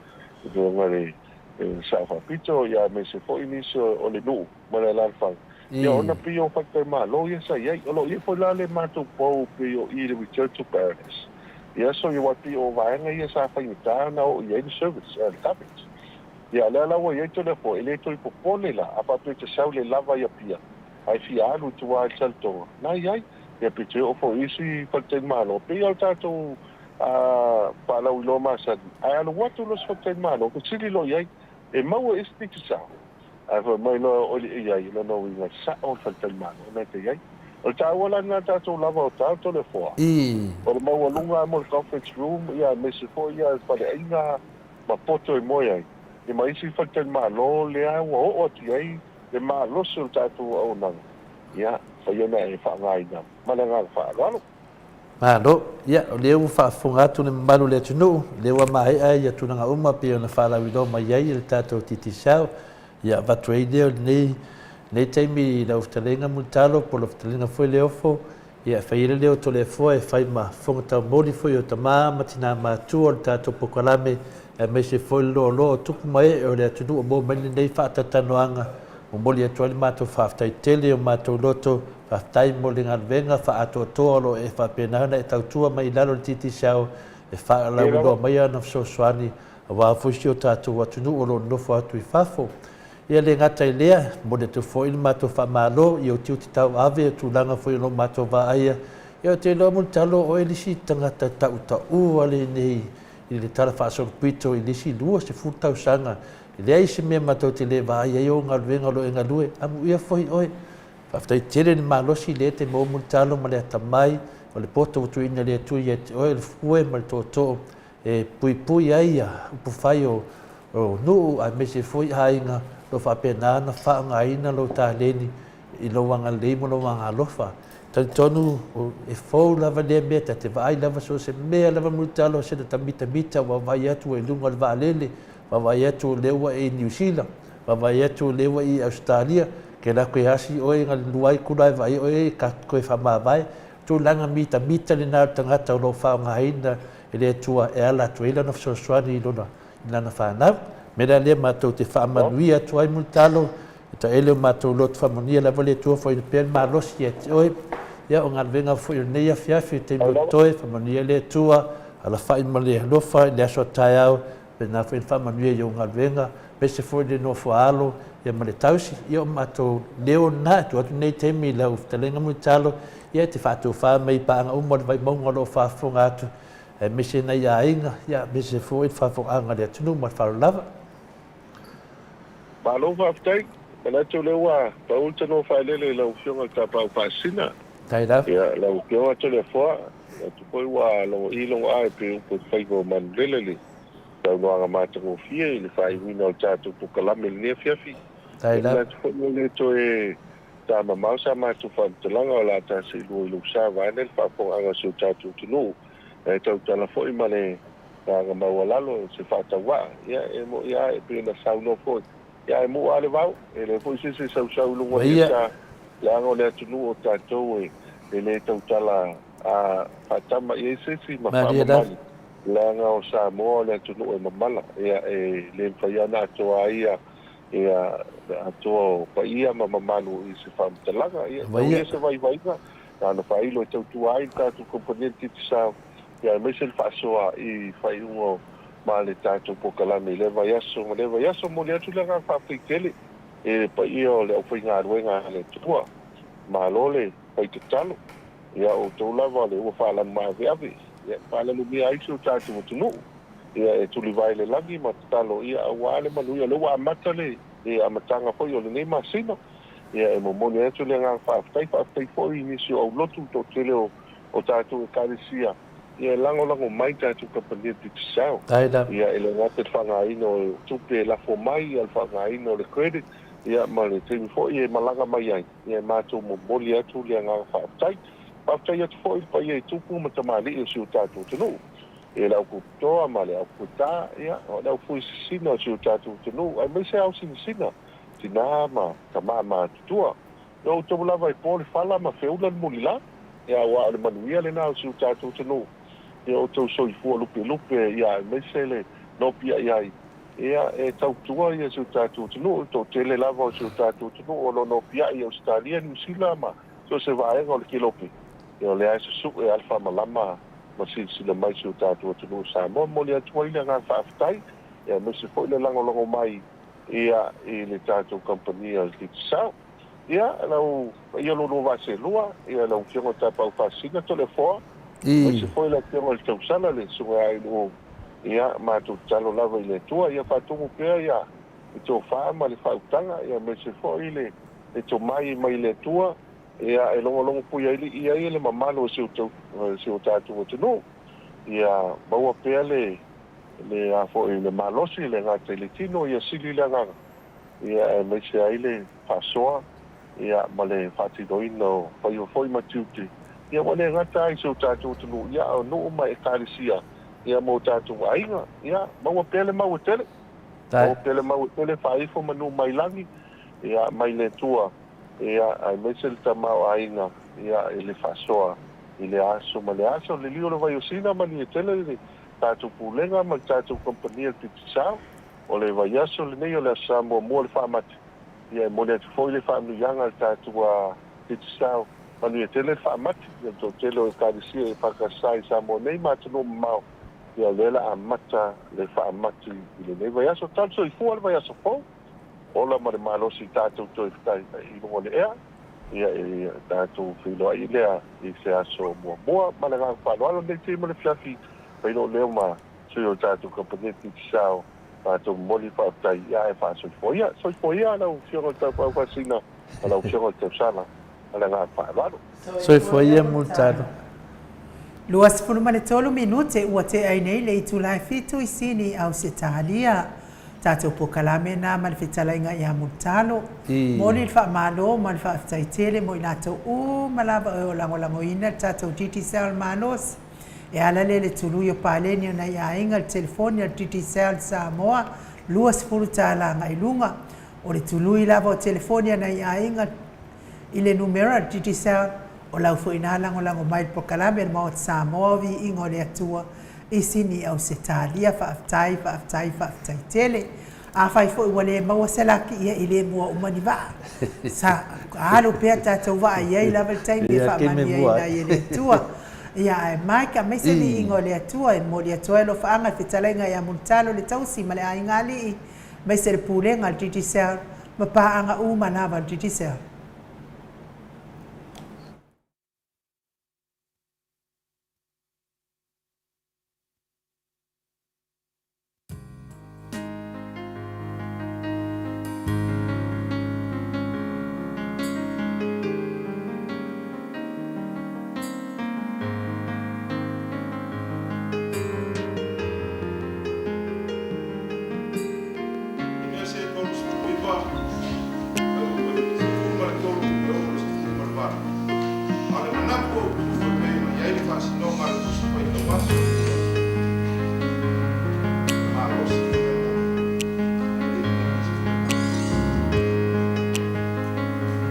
le Afioga i le Sao Faapito, ia, aemaise foi nisi o le nuu ma le alaalafaga, ia, ona pei o faletalimalo ia sa i ai. O lo o i ai foi la le matou pou pei o i le Return to Paradise, ia, so ia, aua pei o vaega ia sa faigata ona oo i ai le service, le coverage. Ia, o lea la ua i ai Toleafoa, e le toe popole la, a faapea e te sau le lava i Apia, ae fia alu i tua i le Saletoga, na i ai. Ia, pe toe oo foi i isi faletalimalo, pei lava o le tatou faalauiloa masani, ae alu atu loa se faletalimalo, fesili loa i ai, e maua e isi Digicel? Ae fai mai loa o le i ai, o lona uiga, sao le faletalimalo na e te i ai. O le taua la lena tatou lava o tau Toleafoa, o le maualuga lava mo le conference room, ia, aemaise foi le faleaiga, ma poto e moe ai, ia ma isi faletalimalo lea ua oo atu i ai le malosi o le tatou auaunaga, ia, fai ona e faaaogaina ma le agaga faaaloalo. Malo. Ia, o lea ua faafofoga atu le mamalu o le atunuu, o lea ua maea ia tulaga uma pei ona faalauiloa mai ai e le tatou Digicel. Ia, avatu ai lea o lenei, lenei taimi i lau fetalaiga Mulitalo po o lau fetalaiga foi Leofo, Ia, e fai ai le leo o Toleafoa e fai ma fofoga taumoli foi o tama ma tina matua o le tatou polokalame, aemaise foi le loaloa o tupu ma ee o le atunuu o maua mai lenei faatalatanoaga. Momoli atu ai le matou faafetai tele i o matou loto, faafetai mo le galuega faaatoatoa o lo o e faapena ona e tautua mai i lalo o le Digicel e faalauiloa mai ana fesoasoani aua foi si o tatou atunuu o lo o nonofo atu i fafo. Ia le gata i lea, momoli atu foi le matou faamalo i ou tiute tauave, o tulaga foi o lo matou vaaia. Ia ou te iloa Mulitalo o oe le isi tagata tautaua lenei i le Tala Faasolopito i le isi 20 tausaga. E leai se mea matou te le vaai ai ou galuega o lo o e galue. Amuia foi oe. Faafetai tele i le malosi lea e te maua Mulitalo ma le atamai o le poto ua tuuina e le Atua ia te oe, o le fue ma le tootoo e puipui ai upufai o nuu aemaise foi aiga o lo o faapena ona faaaogaina lou taleni i lou agalelei ma lou agaalofa. Talitonu e fou lava lea mea, ta te vaai lava so o se mea lava mulitalo sina ta mitamita ua vaavaai atu ua i luga o le vaalele, vaavaai atu o lea ua e i Niu Sila, vaavaai atu o lea ua e i Ausetalia, kela koe asi oe galulue ai kula e vaai oe ka koe faamavae. Tulaga mitamita lena o le tagata o lo o faaaogaina e le Atua e ala atu ai lana fesoasoani i lona i lana fanau. O le mea la lea matou te faamanuia atu ai Mulitalo, e taele o matou loto faamanuia lava le Atua foaina pea le malosi ia te oe. Ia o galuega foi o lenei afiafi i le taimi o totoe, faamanuia le Atua, alafai ma le alofa i le aso a taeao, Pena foi na faamanuia i ou galuega, aemaise foi le nofo a alo ia ma le tausi. Ia o matou leo lena e tuu atu nei taimi i lau fetalaiga Mulitalo, ia e te faatofa mai i paaga uma o le Vaimauga o lo o faafofoga atu, aemaise nai aiga, ia aemaise foi le faafofogaaga a le atunuu ma le faaaloalo lava. Malo faafetai. Manatu o lea ua pau le tanoa faelele i lau Afioga i le Tapaau Faasisina. Faafetai lava. Ia, lau Afioga Toleafoa, manatu foi ua logoii logo ae pei upu e faiva o Manulele le saunoaga matagofie i le faaiuina o le tatou polokalame i lenei afiafi. Faafetai E lava. manatu foi ua le toe ta mamao sa matou faamatalaga o le a ta seelua i lou sa vaeane le faafofogaaga o si o tatou atunuu e tautala foi ma le agaga maualalo se faatauaa. Ia, e moni lava e pei ona saunoa foi Ia, e mu'a lava le vao, e leai foi se isi e sausau i luga o ia sa, leaga o le atunuu o tatou e le tautala faatama i ai se isi ma faamamalu, leaga o Samoa o le atunuu e mamala, ia, e le mafai lava ona atoa ai ia le atoa o paia ma mamalu i se faamatalaga. Ia, tau ia se vaivaiga, na ona faailo e tautua ai le tatou kamupani a le Digicel, ia aemaise le faasoa i faaiuga o ma le tatou polokalame i lea vaiaso ma lea vaiaso. Momoli atu le agaga faafetai tele i le paia o le aufaigaluega a le Atua. Malo le fai tatalo. Ia o outou lava o le ua faalanumaveave e faalalumia ai si o tatou atunuu. Ia e tulivae i le lagi ma tatalo ia aua le manuia. O lea ua amata le amataga foi o lenei masina. Ia, e momoli atu le agaga faafetai, faafetai foi i nisi o aulotu le toatele o o tatou Ekalesia, ia e lagolago mai tatou kamupani a le Digicel. Ia, e le gata i le faaaogaina o tupe e lafo mai, ia le faaaogaina o le credit, ia ma le taimi foi e malaga mai ai, ia e matou momoli atu le agaga faafetai. Faafetai atu foi i le paia i tupu ma tamalii o si o tatou atunuu, i le au kuputoa ma le au kuputa, ia, o le au fuisisina o si o tatou atunuu, aemaise ao sinasina. tinā ma tamā matutua. E outou lava e po le fala ma feula le mulila, ia aua o le manuia lena o si o tatou atunuu. Ia outou soifua lupelupe, ia aemaise le nopiai ai, ia e tautua ia si o tatou atunuu, le toatele lava o si o tatou atunuu o lo o nopiai i Ausetalia, Niu Sila ma so o se vaega o le kelope, ia o lea e susu'e lava le faamalama ma silasila mai si o tatou atunuu o Samoa. Momoli atu ai le agaga faafetai, ia aemaise foi le lagolago mai ia i le tatou kamupani a le Digicel. Ia, lau paia lualua vaa selua, ia lau Afioga Tapaau Faasisina Toleafoa, aemaise foi le Afioga i le Tausala, le Susuga ia Ailuou, ia, matou tatalo lava i le Atua, ia faatumu pea ia le tofa ma le faautaga, ia aemaise foi le le tomai mai le Atua, ia e logologo puialii ai le mamalu o si o tatou atunuu, ia maua pea le le a foi le malosi, le gata i le tino, ia sili le agaga, ia aemaise ai le faasoa, ia ma le faatinoina o faiva foi ma tiute, ia ua le gata ai i si o tatou atunuu, ia a o nuu ma ekalesia, ia ma o tatou aiga, ia maua pea le mau e tele, maua pea le mau e tele, faaifo manu mai lagi, ia mai le Atua, ia aemaise le tamaoaiga, ia i le faasoa i le aso ma le aso. Liliu o le Vaiosina, malie tele le tatou Pulega ma le tatou Kamupani a le Digicel. O le vaiaso lenei o le Aso Sa muamua o le faamati. Ia e momoli atu foi le faamanuiaga a le tatou Digicel. Manuia tele le faamati i le toatele o Ekalesia EFKS i Samoa nei ma atunuu mamao. Ia o lea la amata le faamati i lenei vaiaso. Talo soifua le vaiaso fou. Ola ma le malosi tatou toe fetaitai i luga o le ea. Ia e tatou feiloai lea i se aso muamua. Ma le agaga faaaloalo lenei taimi o le afiafi, fai lou leo ma sui o le tatou kamupani Digicel, matou momoli faafetai ia ae faasoifua ia. Soifua ia lau Afioga i le Tapaau Faasina ma lau Afioga i le Tausala. Ma le agaga faaaloalo. Soifua ia Mulitalo. 23 minute ua tea ai nei le itula e fitu i Sini, Ausetalia. Tatou polokalame na ma le fetalaiga ia Mulitalo. Momoli le faamalo ma le faafetai tele mo i latou uma lava o lagolagoina le tatou Digicel malosi. E ala lea i le tului o paleni o nai aiga, le telefoni a le Digicel Samoa, $20 agai luga. O le tului lava o telefoni a nai aiga i le numera a le Digicel, o lau foi ina lagolago mai i le polokalame a le Maota Samoa o Viiga o le Atua i Sini Ausetalia. Faafetai, faafetai, faafetai tele. Afai foi ua le maua se laki, ia e le mua uma ni vaa. Sa alo pea tatou vaa, e i ai lava le taimi e faamanuiaina ai e le Atua. Ia, ae Mike, aemaise le viiga o le Atua e momoli atu ai alofaaga i le fetalaiga ia Mulitalo le Tausi ma le Aiga Alii, aemaise le Pulega a le Digicel ma paaga uma lava a le Digicel. Inese 39, 13 e 68. A o le manatu autu e pei ona i ai le faasinoga a le Tusi Faitau Aso o lenei aso,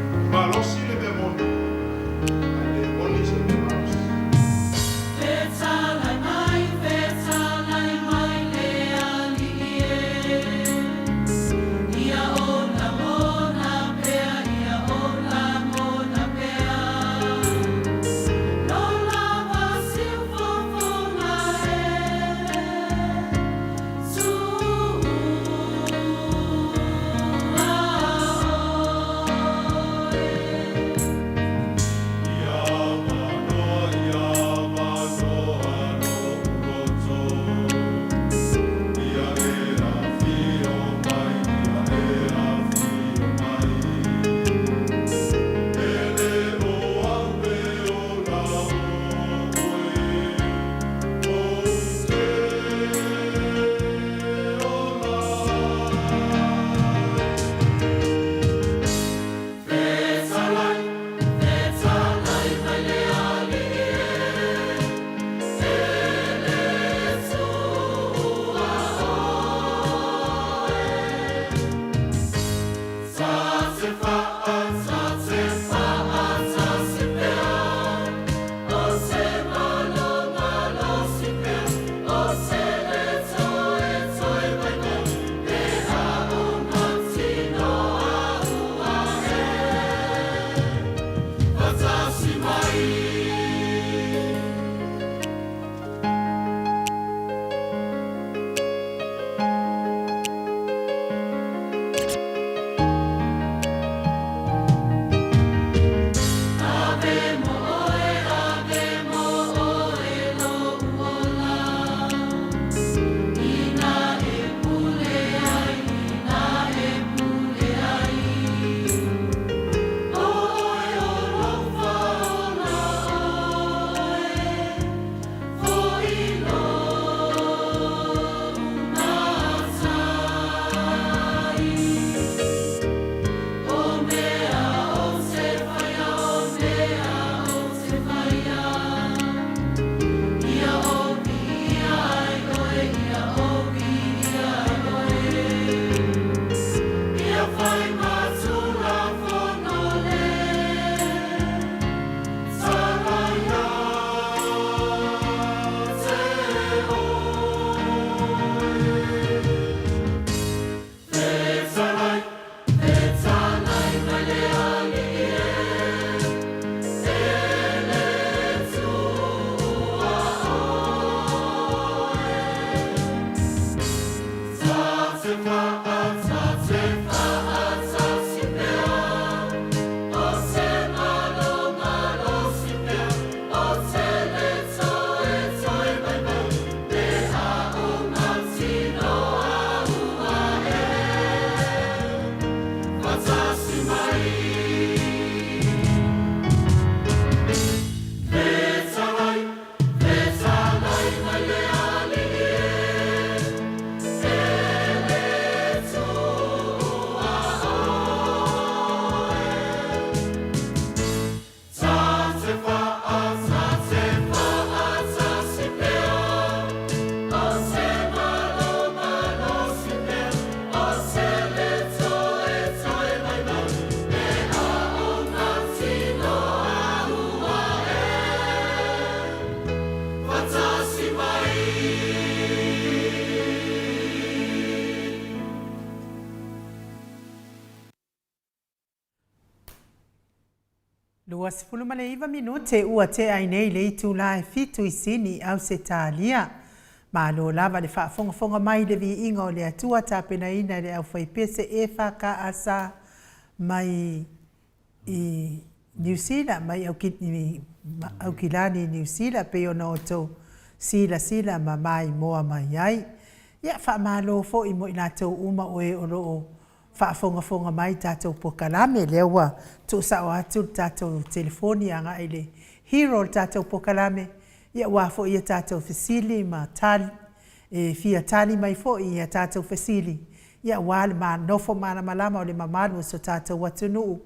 e malosi le mea moni, ae le moni se mea malosi. E malosi le mea moni, ae le moni se mea malosi. Fetalai mai, fetalai mai le Alii e, Ia ou lagona pea, ia ou lagona pea. Lou lava siufofoga. Ua 19 minute ua tea ai nei le itula e fitu i Sini, Ausetalia. Malo lava le faafogafoga mai i le viiga o le Atua tapenaina e le aufaipese EFKS mai i Niu Sila, mai Aukilani i Niu Sila pei ona outou silasila ma maimoa mai ai. Ia, faamalo foi mo i latou uma o e o lo o faafogafoga mai i tatou polokalame. Lea ua tuusao atu le tatou telefoni agai i le hero o le tatou polokalame, ia aua foi a tatou fesili ma tali, e fia tali mai foi i a tatou fesili, ia aua le nofo malamalama o le mamalu o si o tatou atunuu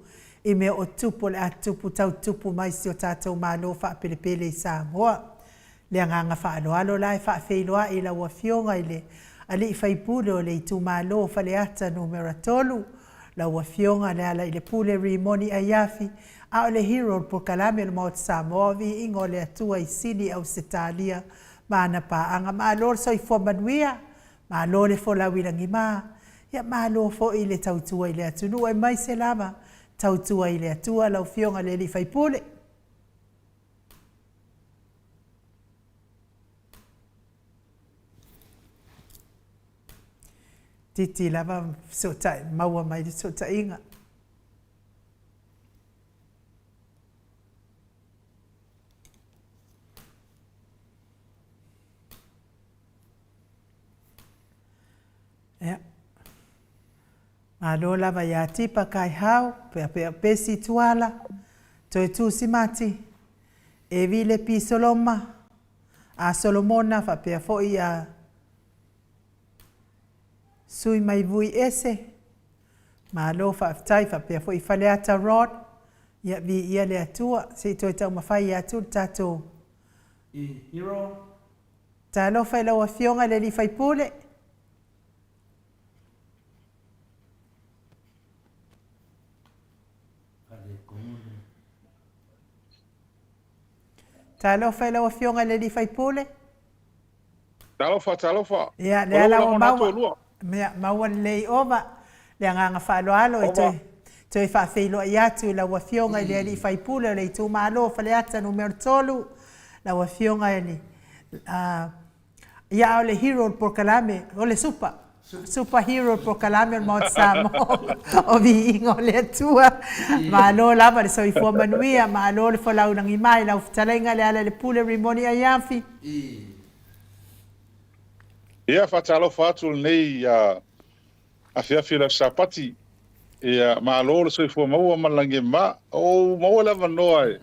i mea o tupu o le a tupu tau tupu mai si o tatou Malo faapelepele i Samoa. Le agaga faaaloalo la e faafeiloai i lau Afioga i le Alii Faipule o le Itumalo o Faleata Numera 3, lau Afioga Lealailepule Rimoni Aiafi, a o le hero o le polokalame o le Maota Samoa o Viiga o le Atua i Sini Ausetalia ma ana paaga. Malo le soifua manuia, malo le folau i lagima, ia malo foi le tautua i le atunuu aemaise lava tautua i le Atua lau Afioga i le Alii Faipule. Titi lava fesootai, maua mai le fesootaiga. Ia. Malo lava ia Tipa Kaihau, Peapea Pesi Tuala, Toetu Simati, Evile Pisoloma, a Solomona faapea foi a Sui Maivui Ese. Malo faafetai faapea foi Faleata Rod. Ia viia le Atua. Se i toe taumafai atu le tatou Hero. Talofa i lau Afioga i le alii faipule. Talofa i lau Afioga i le sui usufono. Talofa, talofa. Ia, lea la ua maua, ia, maua lelei ova le agaga faaaloalo e toe, toe faafeiloai atu i lau Afioga i le alii faipule o le itumalo o Faleata Nu.3, lau Afioga i le Ia a o le hero o le polokalame, o le super, super hero o le polokalame o le Maota Samoa, o Viiga o le Atua. Malo lava le soifua manuia, malo le folau lagima i lau fetalaiga Lealailepule Rimoni Aiafi. Ia, faatalofa atu i lenei afiafi o le Aso Sapati. Ia, malo le soifua maua ma le lagi e mama. Ua ou maua le avanoa e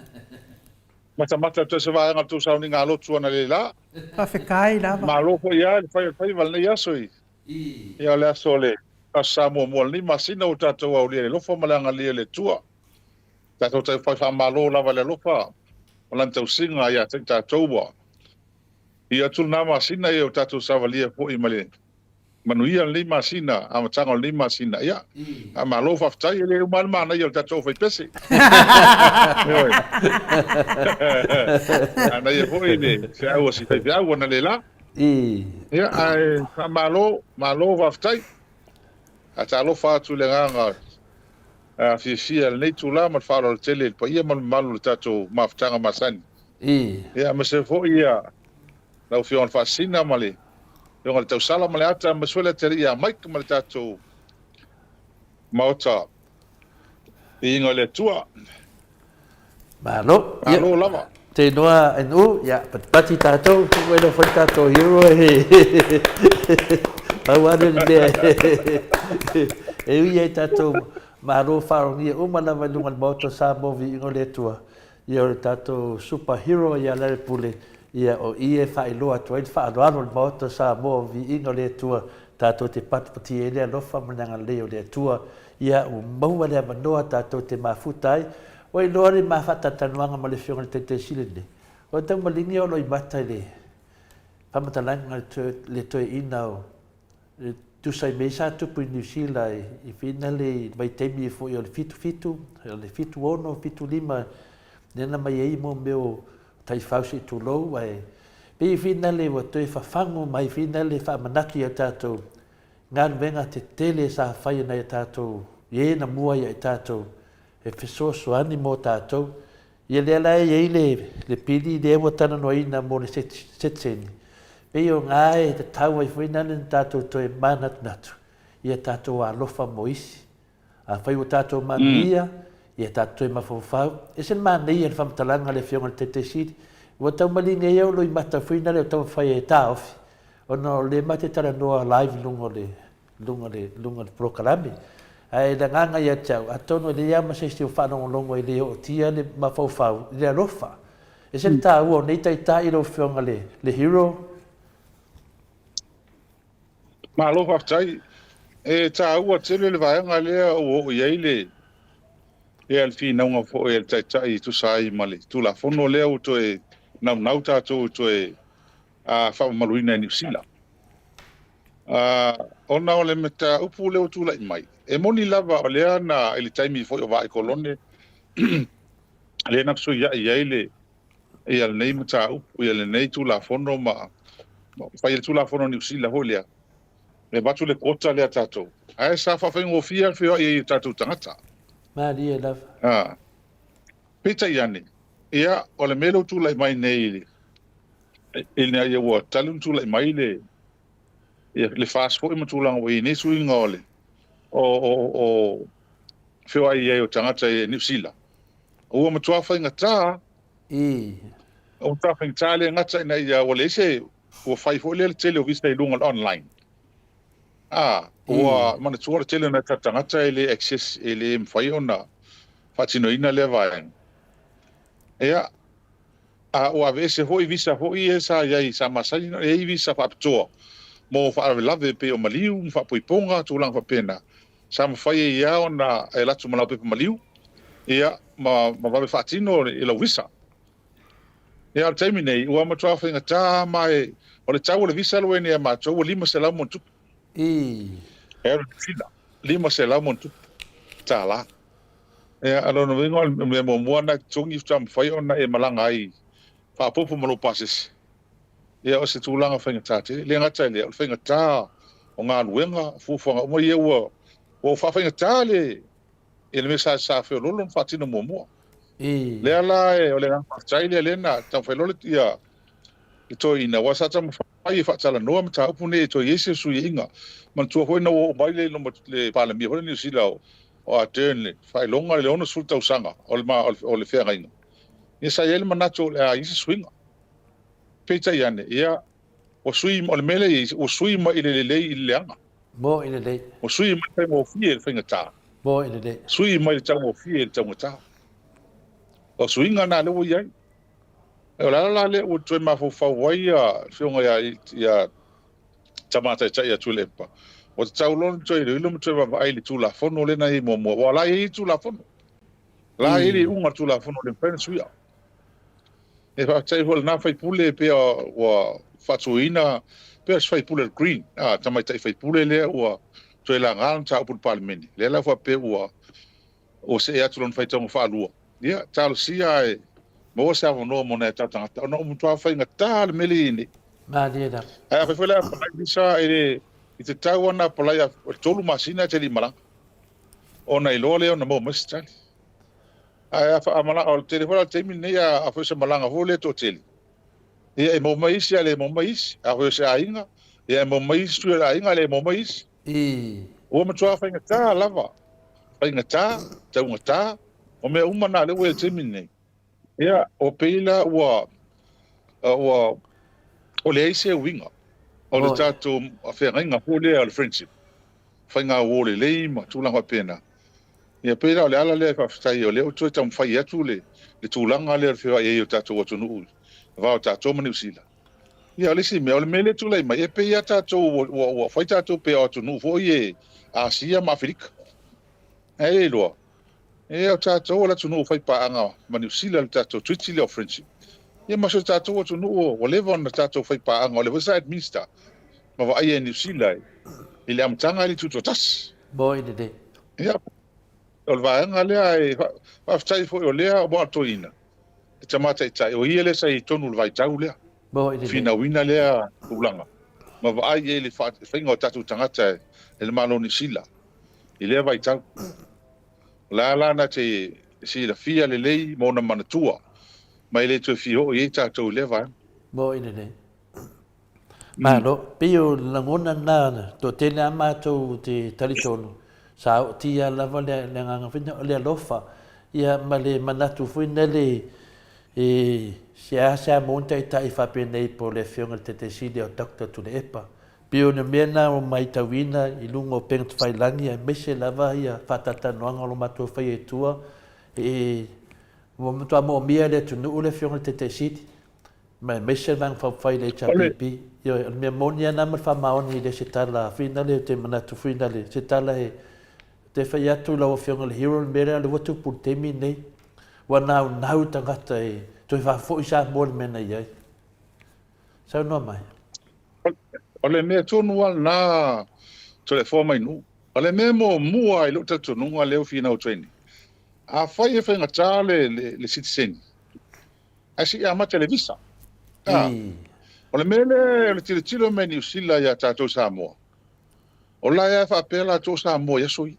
matamata atu ai se vaega o le tou sauniga lotu analeila. Faafetai lava. Malo foi lava le fai o le faiva i lenei aso i ia o le aso o le Aso Sa muamua o lenei masina ua tatou aulia i le alofa ma le agalelei o le Atua. Tatou taumafai faamalo lava i le alofa ma lana tausiga ia te i tatou ua i atu lena masina ia ua tatou savalia foi ma le Manuia lenei masina, amataga o lenei masina. Ia, faamalo faafetai, e le uma lava le manaia o le tatou aufaipese. Ioe. Manaia foi le feau a si faifeau analeila. Ia, ae faamalo, malo faafetai. Faatalofa atu i le agaga fiafia i lenei itula ma le faaaloalo tele i le paia ma le mamalu o le tatou mafutaga masani. Ia, aemaise foi ia lau Afioga i le Faasisina ma le Afioga i le Tausala ma le Ata, aemaise foi le atalii ia Mike ma le tatou Maota Viiga o le Atua. Malo. Malo lava. Te iloa NU, ia, patipati tatou, tuu ai foi le tatou hero e pau lava lea o le mea e ui ai tatou malo faalogia uma lava i luga o le Maota o Samoa Viiga o le Atua. Ia o le tatou super hero ia Lealepule, ia o i e faailoa atu ai le faaaloalo i le Maota o Samoa o Viiga o le Atua, tatou te patipatia ai le alofa ma le agalelei o le Atua. Ia ua maua le avanoa tatou te mafuta ai. Ua iloa le ma faatalatalanoaga ma le Afioga i le Taitaisili lenei, o le taumaligi o Loimata i le faamatalaga le toeaina o E tusa ai mea sa tupu i Niu Sila i finale i le vaitaimi foi o le 77, o le 76, 75, lea na mai ai mo mea o taifau se i tulou, ae pei finale ua toe fafagu mai finale faamanatu ia tatou galuega tetele sa fai e nai a tatou e na mua ia i tatou e fesoasoani mo tatou. Ia lea la e i ai le, le pili lea ua talanoaina mo le seteseni, pei o na e tatau ai foi nale na tatou toe manatunatu ia tatou alofa mo isi. Afai ua tatou manuia, ia tatou toe mafaufau. E ese le manaia i le faamatalaga a le Afioga i le Taitai Sili, ua tau maliga ia o loimata foi nale o taumafai e taofi, ona o lea ma te talanoa live i luga o le luga o le luga o le polokalame. Ae i le agaga ia te au, atonu e leai lava ma se isi o faalogologo e le ootia le mafaufau i le alofa. E ese le taua o nei taitai lau Afioga le le hero. Malo faafetai. E taua tele le vaega lea ua oo i ai le ia le finauga foi a le Taitai e tusa ai ma le Tulafono lea ua toe naunau tatou e toe faamamaluina e Niu Sila. Ona o le mataupu lea ua tulai mai, e moni lava o lea na i le taimi foi o Vaai Kolone lea na fesuiai ai le ia lenei mataupu, ia lenei Tulafono ma fai le Tulafono a Niu Sila foi lea, e avatu le quota lea a tatou, ae sa faafaigofie lava le feoai ai o tatou tagata. Malie lava. Peitai ane, ia, o le mea lea ua tulai mai nei ina ia ua talu ona tulai mai le ia, le FAST foi ma tulaga ua i ai nei suiga o le o, o, o feoai ai o tagata i Niu Sila, ua matua faigata. Ua matua faigata le gata ina ia ua leai se ua fai foi lea le tele o visa i luga o le online. A, ua manatua le tele o nai tagata e le access, e le mafai ona faatinoina lea vaega. Ia, a ua aveese foi visa foi ia sa i ai, sa masani ona i ai visa faapitoa mo faalavelave e pei o maliu ma faapoipoga, tulaga faapena, sa mafai ai lava ona e alu atu ma lau pepa maliu, ia, ma, ma vave faatino i lau visa. Ia, o le taimi nei, ua matua faigata lava, ma e, o le tau o le visa lea ua i ai nei ia matou, ua 500 ma ona tupu. E alu i Niu Sila, 500 ma ona tupu tala. Ia, o lona uiga o le mea muamua lena e totogi faatoa mafai ona e malaga ai faaopoopo ma lou pasese. Ia, o se tulaga faigata tele. E le gata i lea, o le faigata o galuega, o fuafuaga uma ia ua ua faafaigata le ia le mea sa sa feoloolo ona faatino muamua. Lea la e, o le agaga faafetai lea lea na taumafai loa le ia le toeaina, aua sa taumafai e faatalanoa mataupu nei e toe i ai se fesuiaiga. Manatua foi ina ua oo mai le le Palemia foi lea o Niu Sila o o Ardern le faailoga i le 60 tausaga o le o le feagaiga, ia sa i ai le manatu o le a i ai se suiga. Peitai ane, ia, ua sui, o le mea lea e i ai, ua sui mai i le lelei i le leaga. Mo i lelei. Ua sui mai le faigofie i le faigata. Mo i lelei. Sui mai le taugofie i le taugata. O suiga na lea ua i ai. O le ala la lea ua toe mafaufau ai le Afioga ia, ia Tama Taitai ia Tuilaepa, ua tatau loa ona toe iloilo ma toe vaavaai i le Tulafono lea na i ai muamua, aua o la e i ai le Tulafono. O la e i ai le iuga o le Tulafono e le mafai ona suia. E faafetai foi i lena sui usufono e pei ua faatuina, pei o se sui usufono o le Green, a, tamaitai sui usufono lea ua toe laga le mataupu i le Palemene, lea la faapea ua ua see atu lona faitauga faalua, ia, talosia ae maua se avanoa mo nai o tatou tagata, ona ua matua faigata le mea lea e i ai nei. Malie lava. Ae afai foi la e apalai visa, e le, i te tau lava ona apalai a 3 masina e te le i malaga, ona iloa lea ona maua mai se tali. Ae a, a malaga, o le tele foi la o le taimi lenei, a, afai o se malaga foi lea toatele, ia e maua mai isi ae le maua mai isi. Afai o se aiga, ia e maua mai isi sui o le aiga ae le maua mai isi. Ua matua faigata lava, faigata, taugata, o mea uma na lea ua i ai i le taimi lenei. Ia, o pei la ua, ua, ua leai se uiga o le tatou feagaiga foi lea o le friendship, faiga uo lelei ma tulaga faapena. Ia pei la o le ala lea e faafetai o lea ua toe taumafai atu le, le tulaga lea o le feoai ai o tatou atunuu i le va o tatou ma Niu Sila. Ia o le isi mea, o le mea lea e tulai mai, e pei lava tatou ua, ua, ua fai tatou pei o atunuu foi e Asia ma Aferika. Ae le iloa, e o tatou o le atunuu faipaaga ma Niu Sila le tatou Treaty lea o Friendship. Ia ma si o tatou atunuu ua leva ona tatou faipaaga, o lea foi sa administer ma vaaia e Niu Sila i le amataga e le tutoatasi. Moi lelei. Ia, o le vaega lea e faafetai foi o lea ua atoina le tama taitai, o ia lea sa i totonu o le vaitau lea, finauina lea tulaga ma vaai i ai le faiga o tatou tagata e le Malo o Niu Sila i lea vaitau. O le a la na te silafia lelei ma ona manatua, ma e le toe fia oo i ai tatou i lea vaega. Moni lelei. Malo, pei o le lagona lena, toatele lava matou ou te talitonu, sa ootia lava le agaga foi lena o le alofa, ia ma le manatu foi lele e seasea maua ni taitai faapenei po o le Afioga i le Taitai Sili o Doctor Tuilaepa. Pei o le mea lena ua matauina i luga o upega tafailagi aemaise lava ia faatalatalanoaga o lo o matou faia i tua, e ua matua moomia e le atunuu le Afioga i le Taitai Sili, ma aemaise le Vaega Faaupufai i le HRPP. Ioe, o le mea moni lava lena ma le faamaoni e le o se tala foi lea ou te manatu foi lea, se tala e te fai atu i lau Afioga i le Hero le mea lea ua tupu i le taimi lenei, ua naunau tagata e toe faafoi Samoa i le mea na i ai. Saunoa mai. O le mea tonu lava lena Toleafoa Mainuu. O le mea muamua i lou talitonuga lea ua finau atu ai nei, afai e faigata le, le, le sitiseni, ae se i amata i le visa. A, o le mea lea o le tilotilo mai Niu Sila ia tatou i Samoa, o la e faapea latou o Samoa i aso ia.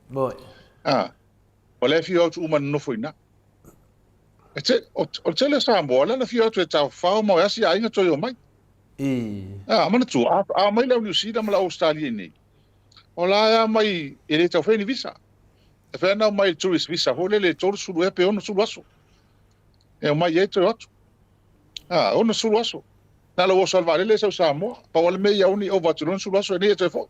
Moi. A, o la e afio atu uma nonofo i ina. E te, o, o le tele o Samoa, o la e afio atu e taofao ma o e asi aiga toe omai. I. A, manatua, a, a omai le au Niu Sila ma le au Australia i nei, o la e omai e le tau faia ni visa. E fai ana omai i le tourist visa foi lele e 30 ea pe 60 aso. E omai i ai toe o atu. A, 60 aso. Na o lou oso lava i le vaalele e sau i Samoa. Pau lava le mea ia aua ne i ova atu i le 60 aso e nei e toe foi.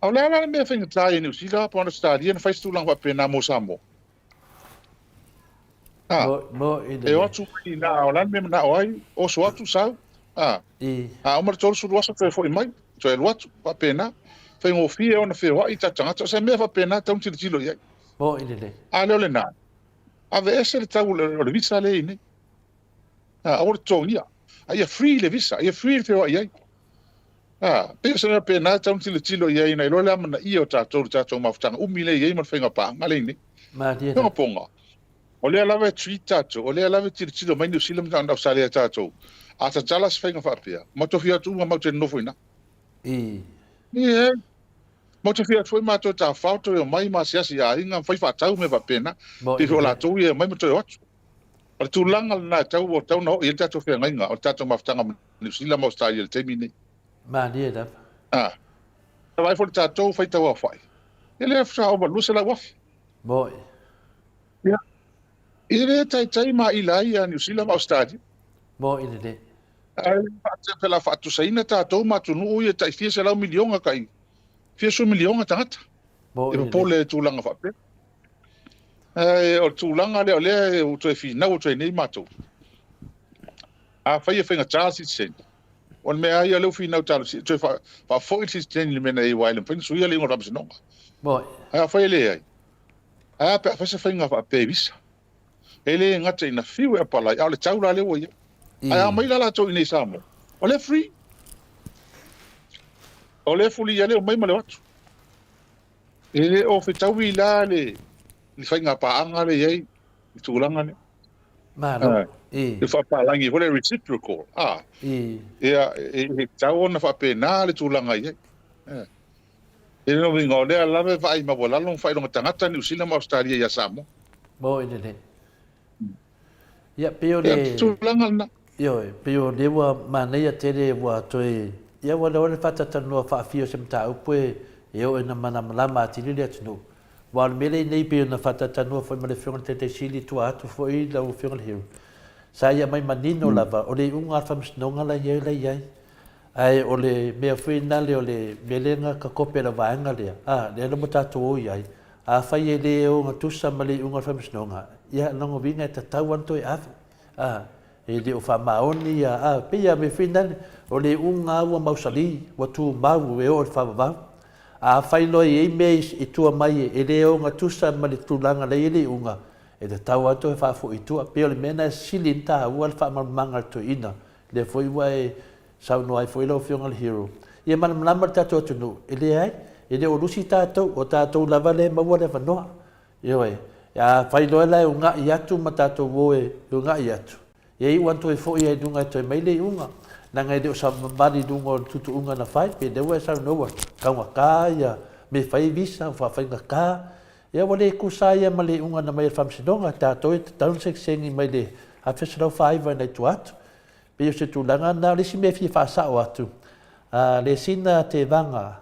A o le a la le mea faigata ai e Niu Sila po o Ausetalia na fai se tulaga faapena mo Samoa? A, e o atu mai i ina, o le a le mea e manao ai, oso atu, sau, a, a uma le 30 aso toe foi mai, toe alu atu, faapena. Faigofie ona feoai tatou tagata, o se mea faapena e tatau ona tilotilo i ai. A lea o lena, aveese le tau o le visa lea e i ai nei. A, aua le totogia. A ia free le visa, ia free le feoai ai. A, pei o se mea faapena e tatau ona tilotilo i ai ina iloa le amanaia o tatou i le tatou mafutaga umi lea e i ai ma le faiga paaga lea e i nei. Malie lava. Pongaponga, o lea lava e treat tatou, o lea lava e tilotilo mai Niu Sila ma Ausetalia ia tatou. A tatala se faiga faapea, matou fia o atu uma matou te nonofo i ina. I. Ie. Matou te fia atu foi matou e tafafao toe omai ma asiasi i aiga ma fai faatau mea faapena. Pei foi o latou ia e omai ma toe o atu. O le tulaga lena e tau, ua tatau ona oo i ai le tatou feagaiga o le tatou mafutaga ma Niu Sila ma Ausetalia i le taimi lenei. Malie lava. A. Vaai foi le tatou faitau aofai, e le faatoa ova i le 200,000. Moi. Ia. E le taitai maila ai ia Niu Sila ma Ausetalia. Moi lelei. Ae pe la faatusaina tatou ma atunuu ia tai fia selau miliona tai fia sefulu miliona tagata. Moi E popole i tulaga faapea. Ae o le tulaga lea o lea ua toe finau atu ai nei matou. Afai e faigata le sitiseni, o le mea lava ia o lea ua finau talosia, toe faafoi le sitiseni i le mea na i ai aua e le mafai ona suia le iuga o le faamasinoga. Moi. Ae afai e leai, ae a pe a fai se faiga faapea i visa? E le gata ina fiu e apalai, a o le tau la lea ua i ai. Ae a omai la latou i inei i Samoa, o lea e free. O lea e fulia le omai ma le o atu. E le o fetaui la le faiga paaga lea e i ai le tulaga lea. Malo. E faapalagi foi le reciprocal. Ah. Ia, e tatau ona faapena le tulaga i ai. E lona uiga o lea lava e vaai maualalo ma faailoga tagata Niu Sila ma Ausetalia ia Samoa. Moi lelei. Ia, pei o le... tulaga lena. Ioe, pei o lea ua manaia tele ua toe... Ia ua leo le faatatalanoa faafia o se mataupu e e oo ina malamalama atili le atunuu. Aua o le mea lea i nei pei ona faatatalanoa foi ma le Afioga i le Taitai Sili i tua atu foi lau Afioga i le Hero. Sa ia aumai manino lava o le iuga a le Faamasinoga la i ai la i ai. Ae o le mea foi nale o le mea lea na takope e le vaega lea, a, lea la ua tatou o i ai, afai e le ogatusa ma le iuga o le Faamasinoga, ia, lona uiga e tatau lava ona toe ave, a, e le o faamaoni ia, a, pei lava mea foi nale, o le iuga lava ua mausali, ua tumau e oo i le faavavau. A afai loa e i ai mea i tua mai e le ogatusa ma le tulaga la e i ai le iuga, e tatau lava ona toe faafoi i tua. Pei o le mea lena e sili ona taua le faamalamalamaga a le toeaina Lea foi ua e saunoa ai foi lau Afioga i le Hero, ia malamalama le tatou atunuu, e leai, e le o lusi tatou, o tatou lava lea e maua le avanoa. Ioe, afai loa la e uga'i atu ma tatou o e uga'i atu, ia iu atu ai foi i luga e toe mai le iuga, leaga e le o savavali i luga o le tuutuuga na fai, pei lea ua e saunoa ua taugata ia mea e fai ai visa, ua faafaigata. Ia ua le tusa ia ma le iuga na aumai e le Faamasinoga, tatou e tatau ona segisegi mai le 1949 i nai tua atu. Pei o se tulaga lena. O le isi mea e fia faasao atu, a le sina tevaga,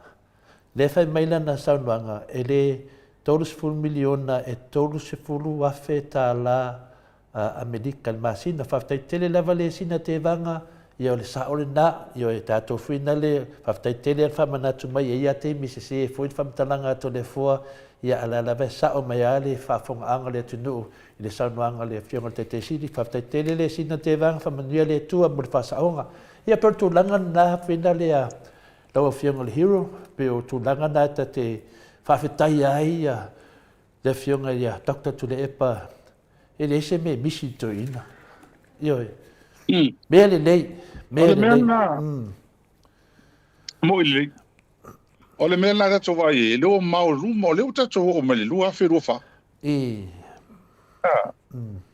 lea e fai mai lana saunoaga, e le 30 miliona e 30,000 tala Amerika i le masina. Faafetai tele lava le sina tevaga, ia o le sao lena, ioe, tatou foi na le, faafetai tele le faamanatu mai, e i ai lava taimi e sese ai foi le faamatalaga a Toleafoa, ia a o la lava e sao mai lava le faafofogaaga a le atunuu i le saunoaga a le Afioga i le Taitai Sili. Faafetai tele le sina tevaga, faamanuia le Atua mo le faasaoga. Ia pei o le tulaga lena foi na lea lau Afioga i le Hero, pei o tulaga na ta te faafetaia ai le Afioga ia Doctor Tuilaepa E leai se mea e misi i le toeaina. Ioe. Mea lelei, mea O le mea lelei. lena, moi lelei. O le mea lena tatou vaai ai, lea ua mao i luma, o lea ua tatou oo mai i le 2024. I.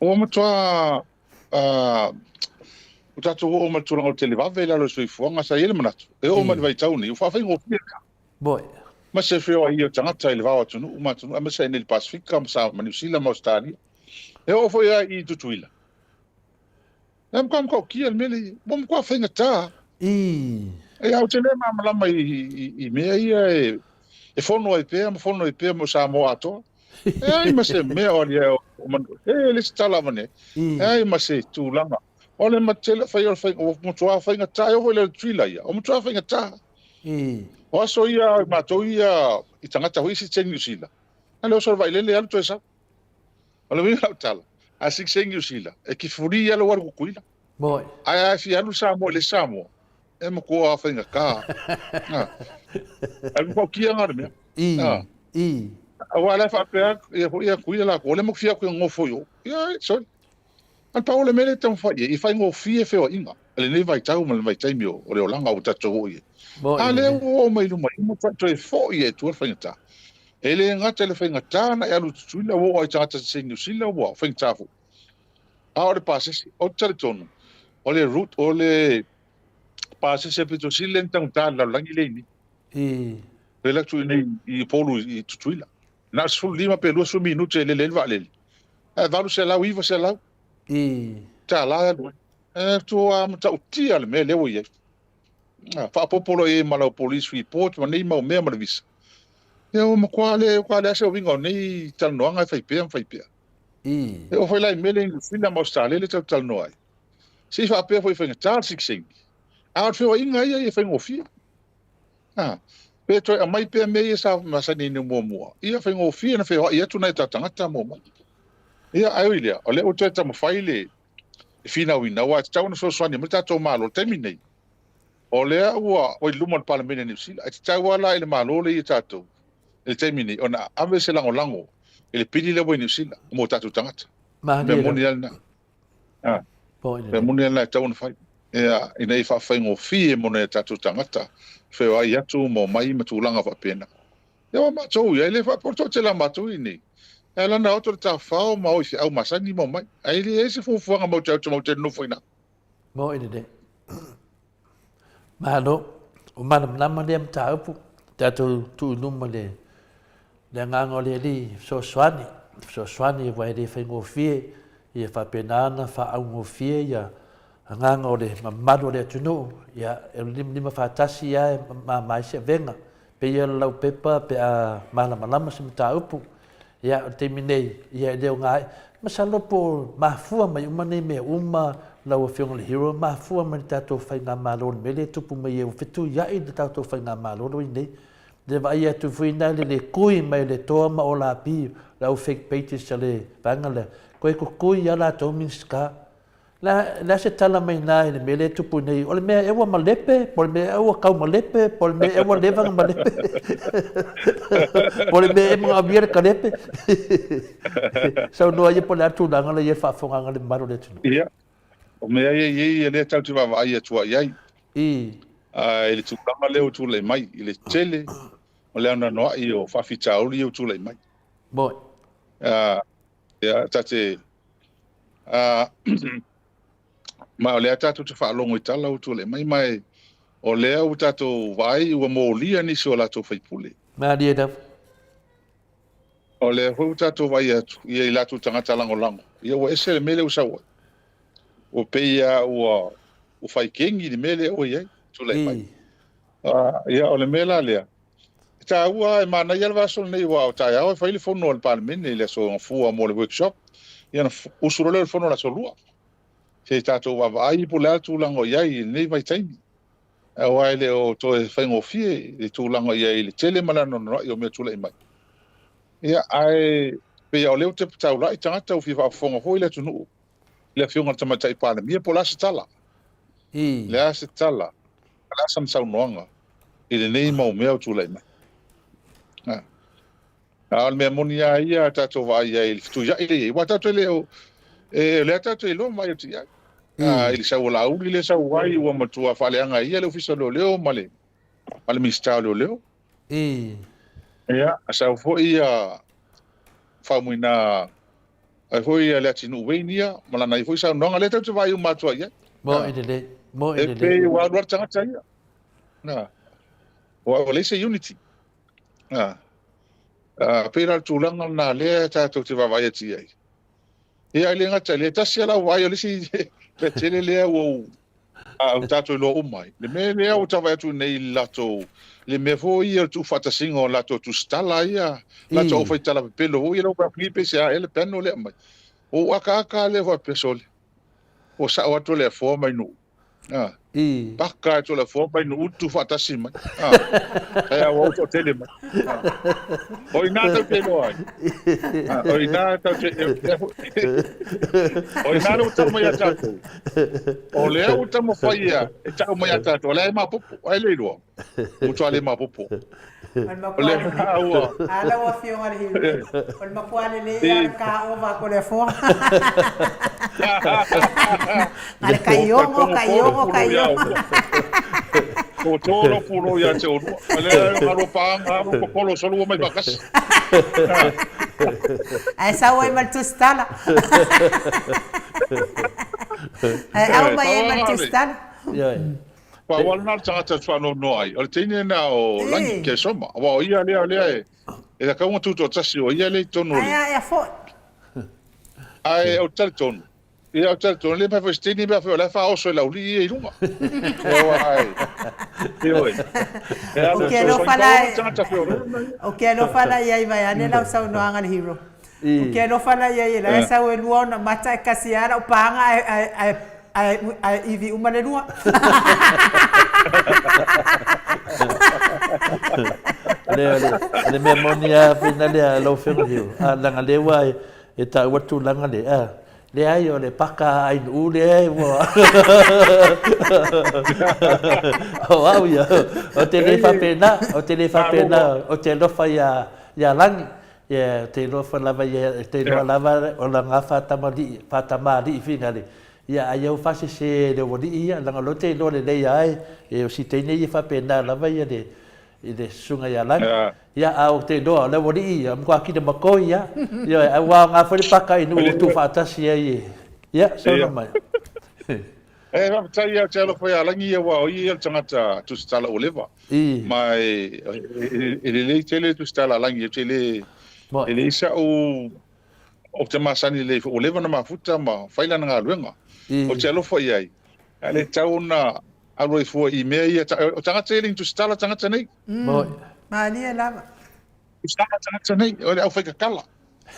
Ua matua ua tatou oo mai i le tulaga o le televave i lalo o le soifuaga, sa i ai le manatu, e oo mai i le vaitau lenei, ua faafaigofie mea. Moi. Ma se feoai o tagata i le vao atunuu ma atunuu, aemaise ai nei le Pasefika ma Sa, ma Niu Sila ma Ausetalia. E oo foi lava i Tutuila. E matua matautia le mea lea, ua matua faigata. I. E au te le malamalama i, i, i mea ia e, e fono ai pea ma fono ai pea mo Samoa atoa. E ai ma se mea o alia o manu. E le se tala avane. E ai ma se tulaga. O le matele fai o le fai, o matua faigata, e oo foi i le Tutuila ia, o matua faigata. O aso ia, matou ia i tagata foi sitiseni Niu Sila, na le oso le vailele alu toe sau. O le uiga o lau tala, a sitiseni Niu Sila, e kifuli ia lou alu Tutuila. Moi. Ae a fia alu Samoa i le isi Samoa, e matua faigata. A, ae matautia lena o le mea. I, i. Aua o la e faapea ia foi ia Tutuila latou, o lea matou fia atu e nonofo i o. Ia, sorry. A o le pau o le mea lea e taumafai i ai, ia faigofie feoaiga i lenei vaitau ma le vaitaimi o le olaga ua tatou oo i ai. A lea ua oo mai i luma i luma, toe foi ai i tua le faigata. E le gata i le faigata ona e alu i Tutuila, ua oo lava i tagata sese i Niu Sila ua faigata foi. A o le pasese, ou te talitonu, o le route, o le pasese pito sili lea ona taugata i le lalolagi lea i nei. E alu atu i nei i Upolu i Tutuila. Na o le 15 pe 20 minute e lele ai le vaalele, ae 800, 900 tala e alu ai. E tua matautia le mea lea ua i ai. Faaopoopo loa i ai ma lau police report ma nei mau mea ma le visa. Ia ua matua le, ua leai se uiga o nei talanoaga e fai pea ma fai pea. E oo foi la i mea lea i Niu Sila ma Ausetalia lea tatou te talanoa ai. Se i faapea foi e faigata le sikiseini, a o le feoaiga ia e faigofie. A, pe toe aumai pea mea ia sa masani ai muamua, ia faigofie ona feoai atu nai o tatou tagata ma omai. Ia, ae ui i lea, o lea ua toe taumafai le finauina, aua e tatau ona fesoasoani mai le tatou Malo i le taimi lenei, o lea ua i luma o le Palemene a Niu Sila. E tatau lava la i le Malo lea i a tatou i le taimi lenei ona ave se lagolago i le pili lea ua i Niu Sila mo tatou tagata. Mea moni lava lena. A, mea moni lava lena e tatau ona fai. Ia, ina ia faafaigofie mo nai o tatou tagata feoai atu ma omai ma tulaga faapena. Ia aua matou ia, e le faapea o le toatele a matou i inei, e ala ona oto le tafafao ma o i feau masani ma omai, ae leai se fuafuaga matou te o matou te nonofo i ina. Moi lelei. Malo, ua malamalama lea mataupu, tatou tuu i luma le Le agaga o le Alii e fesoasoani, fesoasoani aua e le faigofie, ia faapena ona faaaugofie ia agaga o le mamalu o le atunuu, ia e limalima faatasi lava e mama ai se avega. Pei o le laupepa pe a malamalama se mataupu, ia o le taimi nei, ia e le o gae. Masalo po o mafua mai uma nei mea uma lau Afioga i le Hero, mafua mai le tatou faigamalo i le mea lea e tupu mai ai, ua fetuiai le tatou faigamalo lea ua i ai nei. Le vaai atu foi na le le kui mai le toa ma Olapi le au fake pages a le vaega lea, koe kukui ia latou Minisita. Le a se tala mai na i le mea lea e tupu nei, o le mea ea ua malepe, po o le mea ea ua tau malepe, po o le mea ea ua leva ona malepe, po o le mea ea e manaomia le kalepe. Saunoa ia po o le a le tulaga la e i ai le faafofogaaga a le mamalu o le atunuu. Ia, O mea ia i ai, lea tatou te vaavaai atu i ai. I. I le tulaga lea ua tulai mai, i le tele o le anoanoai o faafitauli ia ua tulai mai. Moi. Ia, ta te, ma o lea tatou te faalogo i tala ua tulai mai, ma o lea ua tatou vaai ua molia nisi o latou faipule. Malie lava. O lea foi ua tatou vaai atu ia i latou tagata lagolago, ia ua ese le mea lea ua sau ai. Ua pei lava ua ua fai kegi le mea lea ua i ai, tulai mai. Ia o le mea la lea, e taua lava, e manaia le vaiaso lenei aua o taeao e fai le fono a le Palemene i le aso Gafua mo le workshop, ia ona usu loa lea o le fono i le aso Lua. Se i tatou vaavaai po o le a le tulaga o i ai i lenei vaitaimi. Aua e le o toe faigofie le tulaga o i ai i le tele ma le anoanoai o mea tulai mai. Ia, ae pei lava o lea ua tepa taulai tagata ua fia faafofoga foi le atunuu i le Afioga i le Tamaitai Palemia po o le a se tala. I. Le a se tala, o le a sana saunoaga i lenei mau mea ua tulai mai. A o le mea moni lava ia a tatou vaai i ai i le fetuiai lea e i ai, aua tatou te le o, e, o lea tatou te iloa ma vaai atu i ai. A, i le sau o Laauli lea e sau ai, ua matua faaleaga e ia le Ofisa o Leoleo ma le, ma le Minisita o Leoleo. Ia, sau foi ia Faumuina, ai foi ia Leatinuu Wayne ia, ma lana ia foi saunoaga, lea tatou te vaai uma atu ai i ai. Moe lelei, moe E lelei. pei ua alu lava le tagata ia. Na, ua leai se unity. A, a, pei la o le tulaga lena lea tatou te vaavaai atu i ai. Ia, e le gata i lea, tasi lava lau vaai, o le isi mea tele lea ua ou, a, ua tatou iloa uma ai. Le mea lea ua ta vaai atu nei i le latou, le mea foi ia o le tuufaatasiga o latou tusitala ia, latou aufaitala pepelo foi ia, lau vaai atu pe se a ea le panel lea e aumai. Ua ou akaaka lava lea faapea, sole, ua sao atu Toleafoa mai Nuu. Ah. I. Paka e Toleafoa mai Nuu tuufaatasi mai. Ah. Ae a ua ou toatele mai. Ah. O i ina tatou te iloa ai. Ah, o i ina tatou te O i ina lea ua tau mai ia tatou. O lea ua taumafai ia e tau mai ia tatou, o lea e maopoopo, ai le iloa. Ua matua le maopoopo. O le matua ua. A lau Afioga i le Hill, o le matua lelei lava o le ka ova a Toleafoa. Na le taiogo, taiogo, taiogo. Ua to lou pulou ia te oulua. O lea e alu paaga, alu popolo solo ua mai faatasi. Ae sau ai ma le tusitala. Ae au mai ai ma le tusitala. Pau lava lena o le tagata e faanoanoa ai, o le teine lena o Lagi Kesoma, aua o ia lea, lea e, e tatau ona tutoatasi, o ia lea i totonu o le... Ae a foi. Ae ou te talitonu, ia ou te talitonu, e le mafai foi se teine pe afai o la e faaoso e le aualii ia i luga. Aua ai, ioe. E alu Ou te alofa la, ou te alofa la i ai vaeane lau saunoaga le hero. Ou te alofa la i ai e la e sau e lua ona mata e kasi lava lau paaga ae, ae, ae, ae, ae ivi uma le lua. Le, le, le mea moni lava foi na lea lau Afioga Hugh, a leaga lea ua e, e taua le tulaga lea, a, leai o le paka a Ainuu lea e ua o au ia, ou te le faapena, ou te le faapena, ou te alofa iā, iā Lagi, Ia, te iloa foi lava ia, te iloa lava o lana faatamalii, faatamalii finale, ia ai au faasese e le aualii ia, leaga o lea ou te iloa lelei lava e, e o si teine ia faapena lava ia le, i le susuga ia Lani. Ia, a ou te iloa o le aualii ia, matua kina makoi lava. Ioe, ae ua aoga foi le paka i nuu ua tuufaatasi ai e, ia, saunoa mai. E faafetai ia te alofa ia Lagi aua o ia le tagata tusitala ua leva. Ma e, e lelei tele le tusitala a Lagi, ou te le, e leai sa'u, ou te masani lelei foi, ua leva ona mafuta ma fai lana galuega. Ou te alofa i ai, ae le tatau ona alu ai fua i mea ia, o tagata ia e le ni tusitala tagata nei. Malie lava. Tusitala tagata nei, o le aufaikakala.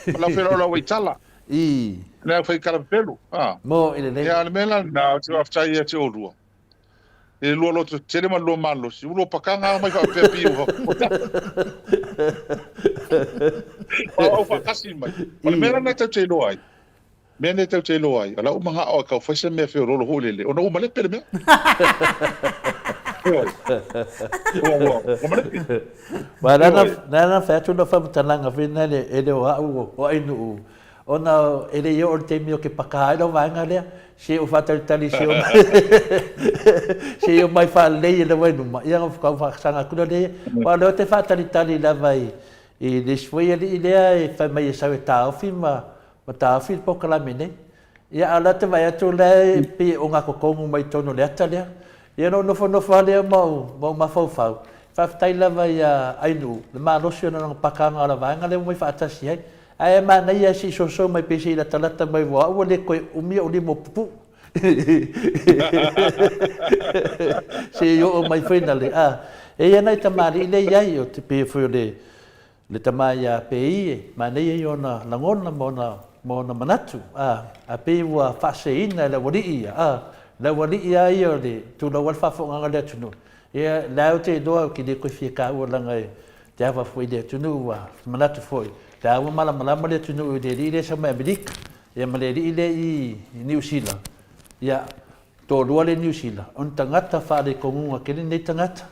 O le aufelaulau-aitala. Le aufaikala pepelu. Mo i lelei. Ia, o le mea la lena, ou te faafetai ia te oulua. I le lua loto tele ma le lua malosi, ua lua pakanga mai faapea pi ua au faatasi mai. O le mea lena tatou te iloa ai, mea nei tatou te iloa ai, o lau manao e tau fai se mea feololo foi lele, ona ua malepe le mea. Ioe. Ua, ua, ua malepe. Aua o le ala na fai atu lau faamatalaga foi lena e le o au o Ainuu, Ona e le i oo i le taimi o ke paka ai lau vaega lea, se i ou faatalitali se i omai faalelei e lau ai luma, ia ona faatoa ou faasaga atu lea. Aua o lea ou te faatalitali lava i le isi foi alii lea e fai mai e sau e taofi ma taofi le polokalame nei. Ia a o lea ou te vaai atu o la e pei e ogatotonu mai totonu o le ata lea. Ia ona ou nofonofo lava lea ma ou mafaufau. Faafetai lava ia Ainuu le malosi ona lona pakaga o la vaega lea ua omai faatasi ai. Ae manaia se i soso mai pei se i latalata mai aua o au ua le toe umi ou lima o pupuu. Se i oo mai foi na le a. E i ai nai tamalii lea i ai, o te pei foi o le le tama ia Pei e manaia ia ona lagona ma ona ma ona manatu, a, a pei ua faaseseina e le aualii ia, a, le aualii lava ia o le tulou lava le faafofogaaga a le atunuu, ia, la ou te iloa ou te le toe fia taua leaga e te ava foi i le atunuu, ua manatu foi, la ua malamalama le atunuu i le alii lea e sau mai Amerika, ia ma le alii lea i Niu Sila, ia, toalua le Niu Sila, o ni tagata faaletonuga tele nei tagata.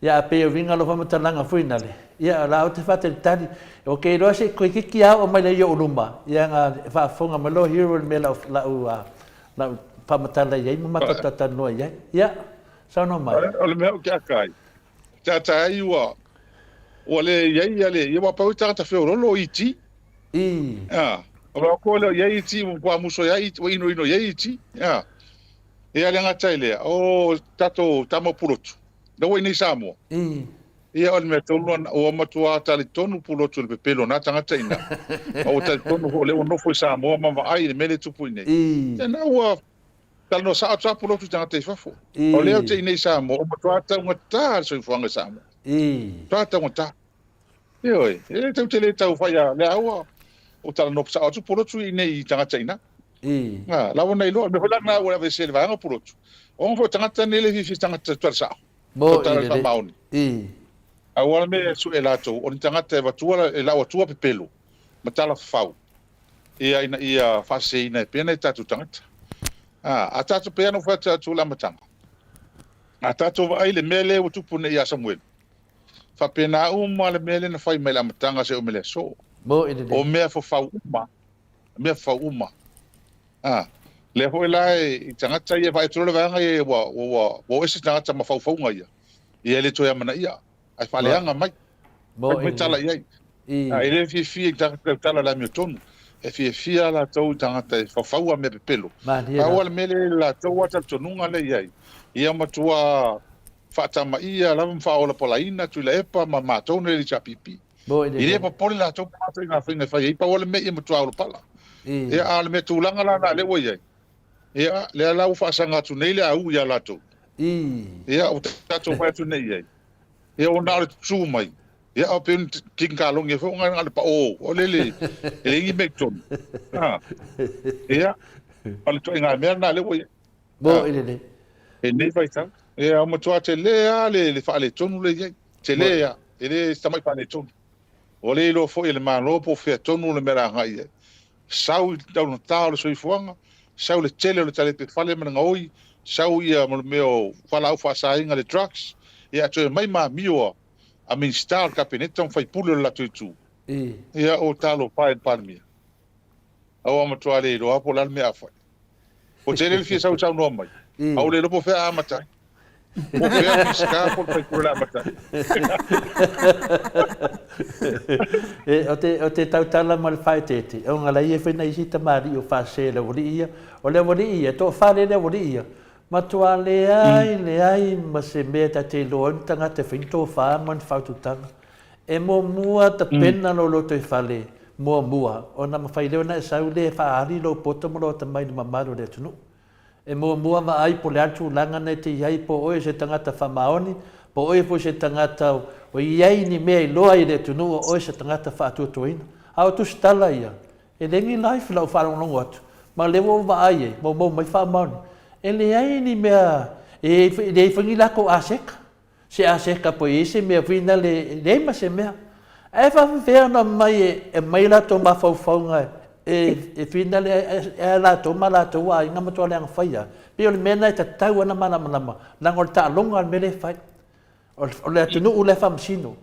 Ia, a pei e uiga lou faamatalaga foi nale, ia, o la ou te faatalitali, ou te iloa se i toeitiiti lava oo mai lea i ou luma, ia na e faafofoga mai loa Hero i le mea lau, lau, lau faamatala i ai ma matou talatalanoa i ai. Ia, saunoa mai. O le mea ou te ata ai, te ata ai ua, ua le i ai ia le, ia ua pau i tagata feololo o ET. I. A, o le koa lea o i ai ET, ua matua muso ai, ua inoino i ai ET. A, ia le gata i lea, o tatou tama o Pulotu, la ua i nei Samoa. I. Ia o le mea tonu lava, ua matua talitonu Pulotu i le pepelo o na tagata i ina. Ma ua talitonu foi o lea ua nofo i Samoa ma vaai i le mea lea e tupu i inei. I. Ia na ua talanoa sao atu lava Pulotu i tagata i fafo. O lea ou te i nei i Samoa, ua matua taugata le soifuaga i Samoa. I. Matua taugata. Ioe, e le tau te le tau fai a lea ua o talanoa sao atu Pulotu i inei i tagata i ina. I. A, la ua na iloa, le mea foi la lena ua aveese e le vaega o Pulotu. Ona foi o tagata nei le fiafia tagata tala sao. Mo Tala i lelei. faamaoni. I. Aua le mea e sue latou, o ni tagata e avatua, e lau atua pepelo ma tala fafau, ia ina ia faaseseina ai pea nai tatou tagata. A, a tatou pei lava ona ou fai atu i le amataga, a tatou vaai i le mea lea ua tupu nei ia Samuelu, faapena uma le mea lea na fai mai le amataga seia oo mai le aso. Mo i lelei. O mea fafau uma, mea fafau uma. A, lea foi la i tagata ia, vaai atu loa le vaega ia ua, ua, ua, ua o ese tagata ma faufauga ia, ia e le toe amanaia, ae faaleaga mai, fai mai tala i ai. A, e le fiafia i tagata tautala i le amiotonu, e fiafia latou i tagata e faufaua mea pepelo. Pau lava le mea lea i le latou lava talitonuga lea i ai, ia matua faatamaia lava ma faaolapolaina Tuilaepa ma matou nei le HRPP. E le popole latou ma matou i ngā faiga e fai ai, pau lava le mea ia matua olopala. Ia, a o le mea tulaga la na lea ua i ai, ia, lea la ua faasaga atu nei le au ia latou. Ia, ua tatou fai atu nei i ai. Ia, ua na o le tutū mai. Ia, a pei o ni kinkalongi foi, na o le paʻō, o le le, e leai ni mea i totonu. A, ia, o le ituaiga mea lena lea ua i ai. Mo i lelei. I lenei vaitau. Ia, ua matua tele lava le, le faaletonu lea e i ai. Tele lava, e le tamai faaletonu. Ua le iloa foi e le Malo po o fea tonu le mea o le a agai i ai. Sau i le taugata o le soifuaga, sau le tele o le talepe fale ma le gaoi, sau ia mo le mea o fualaau faasaina le drugs, ia toe aumai ma amio a, a Minisita o le Kapeneta ma faipule o le latou itu. Ia, o talofa e i le Palemia. Aua matua le iloa po o le a le mea a fai. Ua tele le fia sausaunoa mai, a ua le iloa po o fea a amata ai. Po o fea le Minisita po o le sui usufono o le a amata ai. E, o te, o te tautala ma le faaeteete, ona la i ai foi nai isi tamalii o faasese e le aualii ia. O le aualii ia, e toafa lea le aualii ia, matua leai, leai ma se mea ta te iloa ai ni tagata e fai ni tofa ma ni faaututaga. E muamua tapena lou lotoifale muamua ona mafai lea ona e sau lea e faaali lou poto ma lou atamai i le mamalu o le atunuu. E muamua vaai po o le a le tulaga na e te i ai po o oe o se tagata faamaoni, po o oe foi o se tagata o i ai ni mea iloa i le atunuu o oe se tagata faatuatuaina. A o tusitala ia, e leai ni life lau faalogologo atu, ma o lea ua ou vaai ai, maumau mai faamaoni. E leai ni mea, e leai foi ni latou aseta. Se aseta po i ai se mea foi na le leai ma se mea. Ae faafefea ona mai e aumai latou mafaufauga e e finale ai latou ma latou aiga matua leaga fai a. Pei o le mea lena e tatau ona malamalama leaga o le taaloga le mea lea e fai. O le atunuu la e faamasino.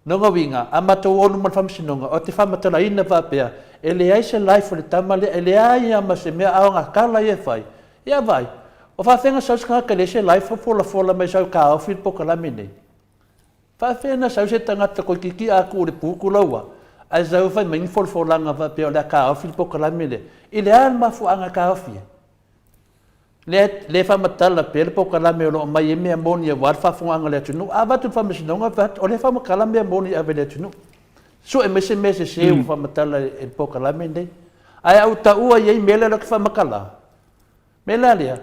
Lona uiga, a matou olu ma le faamasinoga, ou te faamatalaina faapea, e leai se life o le tama lea, e leai lava ma se mea, a o ngā tala ia e fai, ia vaai, o faafefea na sau se tagata e leai se life o folafola mai sau e taofi le polokalame nei? Faafefea na sau se tagata toeitiiti a tuu i le putu laua, ae sau e fai mai ni folafolaga faapea o le a taofi le polokalame lea? I le a le mafuaaga e taofi ai? Lea, lea e faamatala pea le polokalame o lo o aumai ai mea moni aua le faafofogaaga a le atunuu. A avatu i le Faamasinoga, fai atu, o lea e faamatala mea moni e ave i le atunuu. Sue mai se mea sese ua faamatala e le polokalame lenei. Ae a ou taua i ai mea lea o lea ou te faamatala, mea la lea,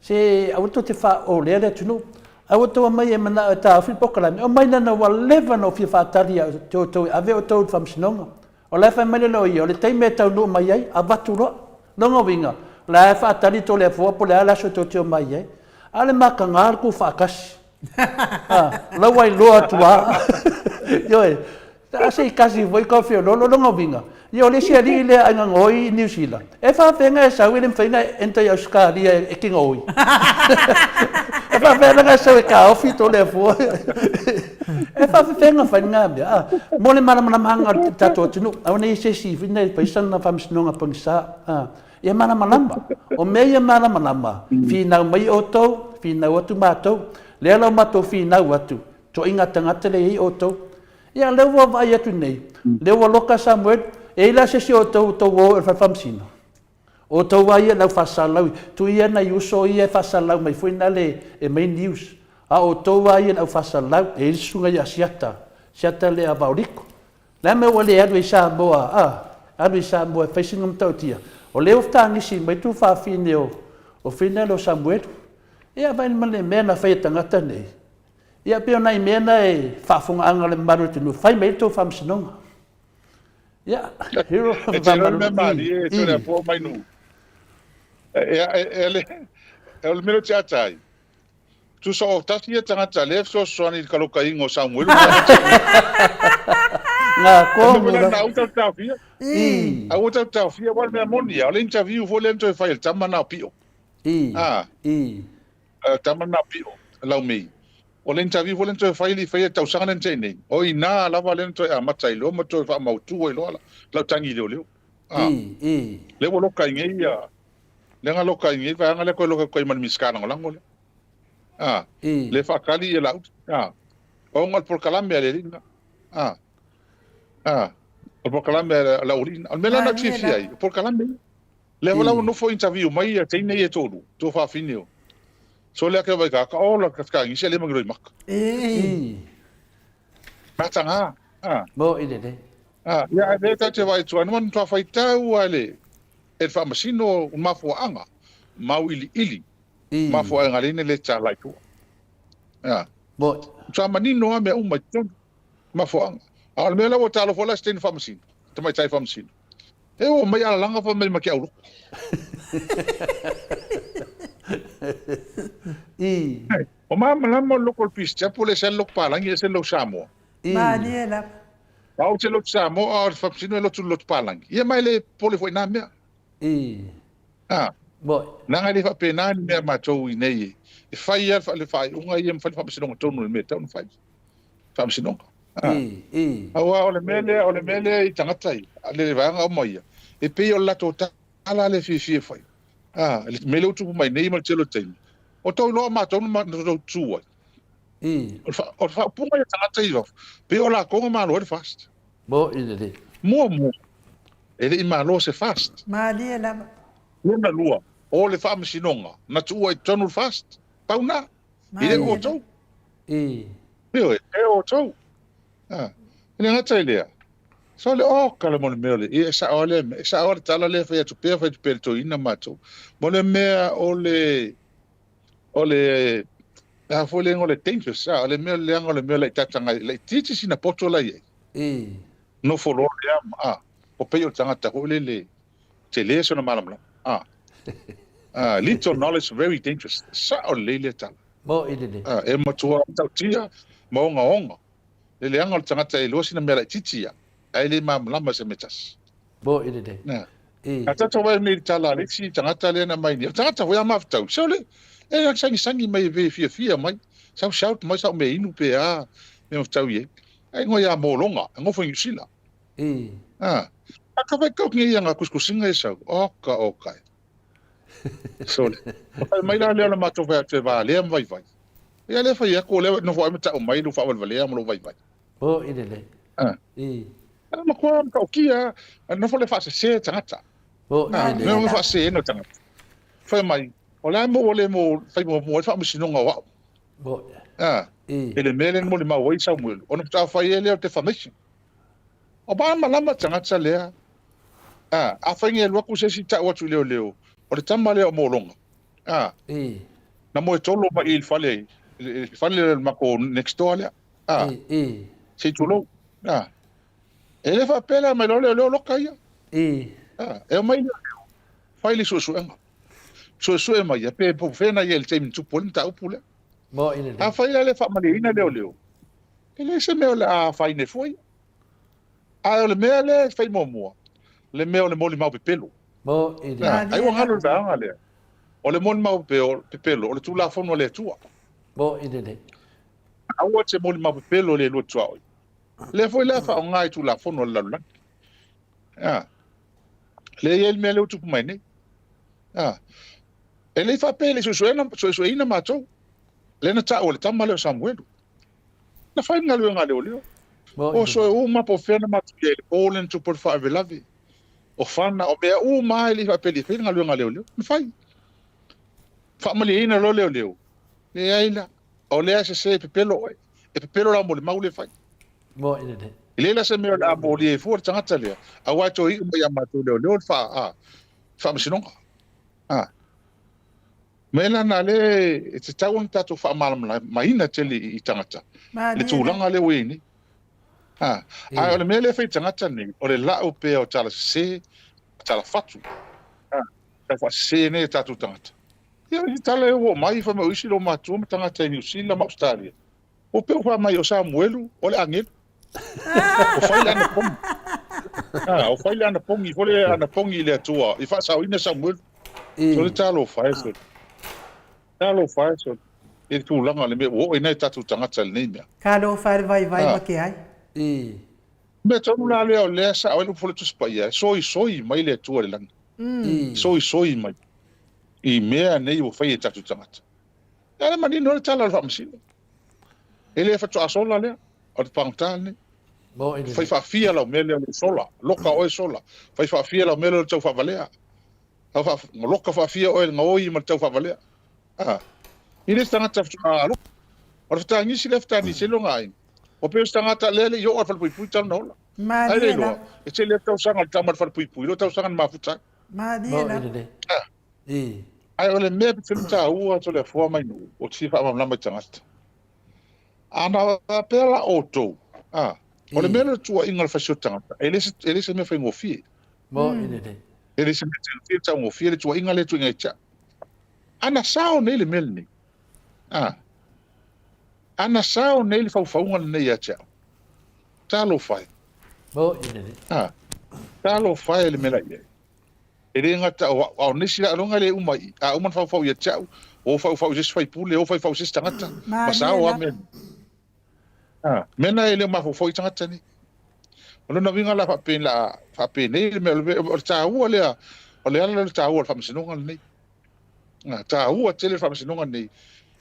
se aua tou te faaolea le atunuu. Aua tou omai e manao e taofi le polokalame, omai leaga ua leva ona ou fia faatali ia te outou e ave outou i le Faamasinoga. O la e fai mai le loia, o le taimi e taunuu mai ai, avatu loa. Lona uiga, o la e faatali Toleafoa po o le a le aso tou te omai ai. A o le mataga le tuufaatasi. A, o la ua iloa atu lava. Ioe, a se i tasi foi tau feoloolo. O lona uiga, ia o le isi alii lea a aiga gaoi i Niu Sila, e faafefea e sau e le mafai ona enter i Ausetalia e tigaoi? E faafefea la ona e sau e taofi Toleafoa? E faafefea ona fai lena mea? A, mo le malamalamaga o le tatou atunuu, aua ne i se isi foi na fai sana faamasinoga pagisa. A, ia malamalama. O mea ia malamalama, finau mai outou, finau atu matou. Lea la ua matou finau atu, toaiga tagata lea e i ai outou. Ia, lea ua vaai atu nei, lea ua loka Samuel, e i ai la se isi o outou ua tou o i le fale faamasino? O outou lava ia le au faasalalau, tuu ia nai uso ia e faasalalau mai foi nale e aumai news, a o outou lava ia le au faasalalau, e i ai le susuga ia Asiata, Asiata lea Vaoliko. Le a le mea ua le alu ai i Samoa, a, alu i Samoa e fai sina matautia. O lea ua fetagisi mai tuafafine o Fina lea o Samuelu. Ia vaai ma le mea na fai e tagata nei. Ia pei o nai mea na e faafofogaaga a le mamalu o le atunuu, fai mai le tou faamasinoga. Ia, hero E te iloa le mea malie e Toleafoa mai nuu. E, e, e, le, o le mea lea ou te ata ai. Tusa o tasi ia tagata lea e fesoasoani i le kalokaiga o Samuelu. Ngā kōmu la. Na uta taofia. A ua tau taofia, aua o le mea moni ia, o le interview foi lea na toe fai e le tama na o Pio. Ah. Tama na Pio, Laumei. O le interview foi lea na toe fai, e le i faia i le tausaga lea na tea nei. O i ina lava lea na toe amata ai loa ma toe faamautu ai loa lau tagi leoleo. Ah. Lea ua loka ai nei ia, lea na loka ai nei vaega lea koe loka ai ma le Minisita Lagolago lea. Ah. Lea faatali ia Laauli. Ah. Ona o le polokalame a le alii lena. Ah. Ah. O le polokalame a Laauli lena. O le mea la na ou fiafia ai, o polokalame ia. Lea foi la ua nofo interview mai ia teine ia e toalua, tuafafine o. So lea ke vai ka ka ola ka ka ngisi le mangiroi maka. Ii. Matanga. Ah. Mo i le. Ah, ia le ta te vai tu anu anu tua faitau a le e faamasino o mafuaaga mau ili ili. Mafuaaga le le ta lai tua. Ah. Mo. Sa manino a mea uma i totonu. Mafuaaga. A o le mea la ua talofa la se teine faamasino, tamaitai faamasino. E oo mai alalaga fai mai ma ke auloko. I. O malamalama o le loko o le Peace Chapel ese le lotu palagi ese le lotu Samoa. I. Malie lava. A ou te lotu Samoa a o le faamasino e lotu i le lotu palagi. Ia ma e le popole foi i na mea. I. A. Moi. Leaga e le faapena ni mea a matou i nei e fai lava le faaiuga ia ma fai le faamasinoga tonu i le mea e tatau ona fai. Faamasinoga. Aua o le mea lea, o le mea lea i tagata ia, le vaega uma ia, e pei o le latou tala lea e fiafia e fai. A, le mea lea ua tupu mai nei ma le tele o taimi, ua tou iloa matou na tou tu ai. O le faaupuga ia tagata i fafo, pei o latou na malo ai le FAST. Moni lelei. Muamua, e le i malo se FAST. Malie lava. Lona lua, o le faamasinoga na tuua i totonu le FAST. Pau na. E le o outou. Ioe, e o outou. A, e le gata i lea, so le oka le mo le mea o le, e sao lea mea, e sao le tala lea fai atu pea, fai atu pea le toeaina matou. Mo le mea o le, o le, a foi le igoa o le dangerous, a, o le mea leaga o le mea laitata ngai, laitiiti sina poto la i ai. Nofo loa lea, a, o pei o le tagata foi lele, tele sona malamalama. A, a, little knowledge, very dangerous. Sao lelei lea tala. Moni lelei. A, e matua matautia ma ogaoga le leaga o le tagata e iloa sina mea laitiiti ia, ae le malamalama i se mea tasi. Moni lelei. Na. A tatou vaai nei i le tala a le isi tagata lea na aumai nei, o le tagata foi a mafutauli, se o le, e sagisagi mai e fiafia mai, sau shout mai sau mea inu pe a, mea mafutauli ai. Ae igoa ia Mologa, e nofo i Niu Sila. A, a ka fai kau ngeia nga kusikusinga e sau, oka oka e. Sole. O fai mai la lea o le matou fai atu e valea ma vaivai. Ia lea fai atu o lea nofo ai ma tau mai lou faavalevalea ma lou vaivai. O i lelei. Ah. I. A matua matautia, a nofo le faasese tagata. O i lelei. Mea faasese ina tagata. Fai mai, O le a mea ua le mo fai muamua ai le faamasinoga o au? A, i le mea lea na molimau ai Samuelu, ona faatoa fai ai lea o le defamation. O malamalama le tagata lea. A, afai nei alu atu se isi tau atu i leoleo, o le tama lea o Mologa. A, na moe tolo mai i le fale, i le fale lea o le matou next door lea. A, se i tulou. A, e le faapea la mai loa leoleo loka ia. A, e omai leoleo, fai le suesuega. Suesue mai ia, pe po fea na ia i le taimi na tupu ai le mataupu lea. Afai la e le faamalieina leoleo, e leai se mea o le a afaina ai fua ia. Ae o le mea lea e fai muamua, le mea o le molimau pepelo. Ai ua galo le vaega lea. O le molimau pepelo, o le Tulafono a le Atua. Aua te molimau pepelo i le lua tuaoi. Lea foi la e faaaoga i Tulafono a le lalolagi. Lea e i ai le mea lea ua tupu mai nei. E le i faapea e le i suesueina matou. Lea na taua e le tama lea o Samuelu. Na fai le galuega a leoleo. O soe uma po o fea na matou i ai i le po lea na tupu ai le faalavelave. O fana, o mea uma lava e le i faapea e le i faia le galuega a leoleo. Na fai. Faamalieina loa leoleo. Leai la. O lea e sese e pepelo oe. E pepelo lau molimau lea e fai. E leai la se mea o le a molia ai fua le tagata lea, aua e toe iu mai ia matou leoleo le faamasinoga. A. Mea la na lea e tatau ona tatou faamalamalamaina tele i tagata le tulaga lea ua i ai nei. A, ae o le mea lea e fai i tagata nei, o le lau pea o tala sese, tala fatu, a, tau faasese nei e tatou tagata. Ia, o isi tala ua oo mai, fai mai o isi loomatua ma tagata i Niu Sila ma Ausetalia, ua pei ua fai mai o Samuelu o le agelu. O fai le anapogi. Ah, o fai le anapogi, foi le anapogi i le Atua, i faasaoina Samuelu. Sole talofa e sole. Talofa e sole. I le tulaga le mea ua oo ai nai tatou tagata i lenei mea. Talofa e le vaivai ma ke ai. Mea tonu la lea o lea sao ai le upu o le Tusi Paia, e soisoi mai le Atua i le lagi. Soisoi mai i mea nei ua fai e tatou tagata. Ia le manino le tala o le faamasino. E le faatoa sola lea, o le pagota lenei. Fai faafia lau mea lea o le sola, loka oe sola. Fai faafia lau mea lea o le tau faavalea. Loka faafia oe le gaoi ma le tau faavalea. Ah. I le se tagata faatoa alofa. O le fetagisi lea fetagisi ai lona aiga. Ua pei o se tagata lea e le i oo lava i le falepuipui talu ona ola. Ai le iloa, e tele atu tausaga o le tama i le falepuipui, i lo tausaga na mafuta ai. Malie la. Ah. Ae o le mea pito i taua Toleafoa mai nuu, o te fia faamalamalama i tagata. Ana faapea la outou, a, o le mea lea o le tuuaiga o le fasioti tagata, e le se, e le se mea faigofie. E le se mea taugofie, taugofie le tuuaiga lea e tuuaiga ia te au. Ana sao nei le mea lenei, a, ana sao nei le faufauga lenei ia te au, talofa e. A, talofa e le mea la i ai. E le gata o au, a o nisi la loga e le uma i i. A uma ona faufau ia te au, o faufau i se isi faipule, o faufau i se isi tagata, ma sao a mea nei. A, mea na e le o mafaufau i tagata nei. O lona uiga la faapei la faapenei le mea, o le taua lea, o le ala lea o le taua o le faamasinoga lenei. A, taua tele le faamasinoga lenei,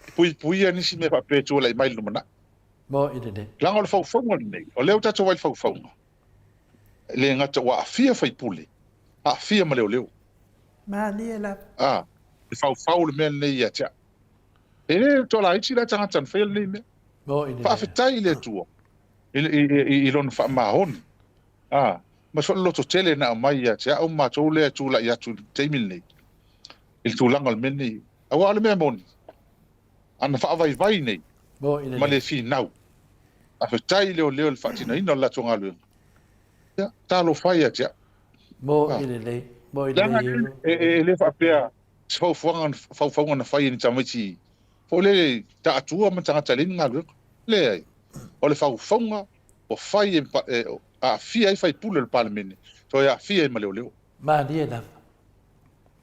e puipuia nisi mea faapea e tualai mai i le lumanai. Leaga o le faufauga lenei, o lea ua tatou vaai i le faufauga, E le gata ua aafia faipule, aafia ma leoleo. Malie lava. A, e faufau le mea lenei ia te au. E le toalaiti la tagata na faia lenei mea. Faafetai i le Atua i, i, i, i lona faamaoni. A, ma se loto tele na aumai ia te au ma matou lea e tulai atu i le taimi lenei i le tulaga o le mea lenei. Aua o le mea moni, ana faavaivai nei ma le finau. Faafetai i leoleo i le faatinoina o le latou galuega. Ia, talofa ia te au. Mo'i lelei, mo'i lelei Ulu. E le faapea se faufuaga, faufauga na fai e ni tamaiti foi lele taatua ma tagata e leai ni galuega. Leai. O le faufauga ua fai e, e aafia ai faipule o le Palemene, toe aafia ai ma leoleo. Malie lava.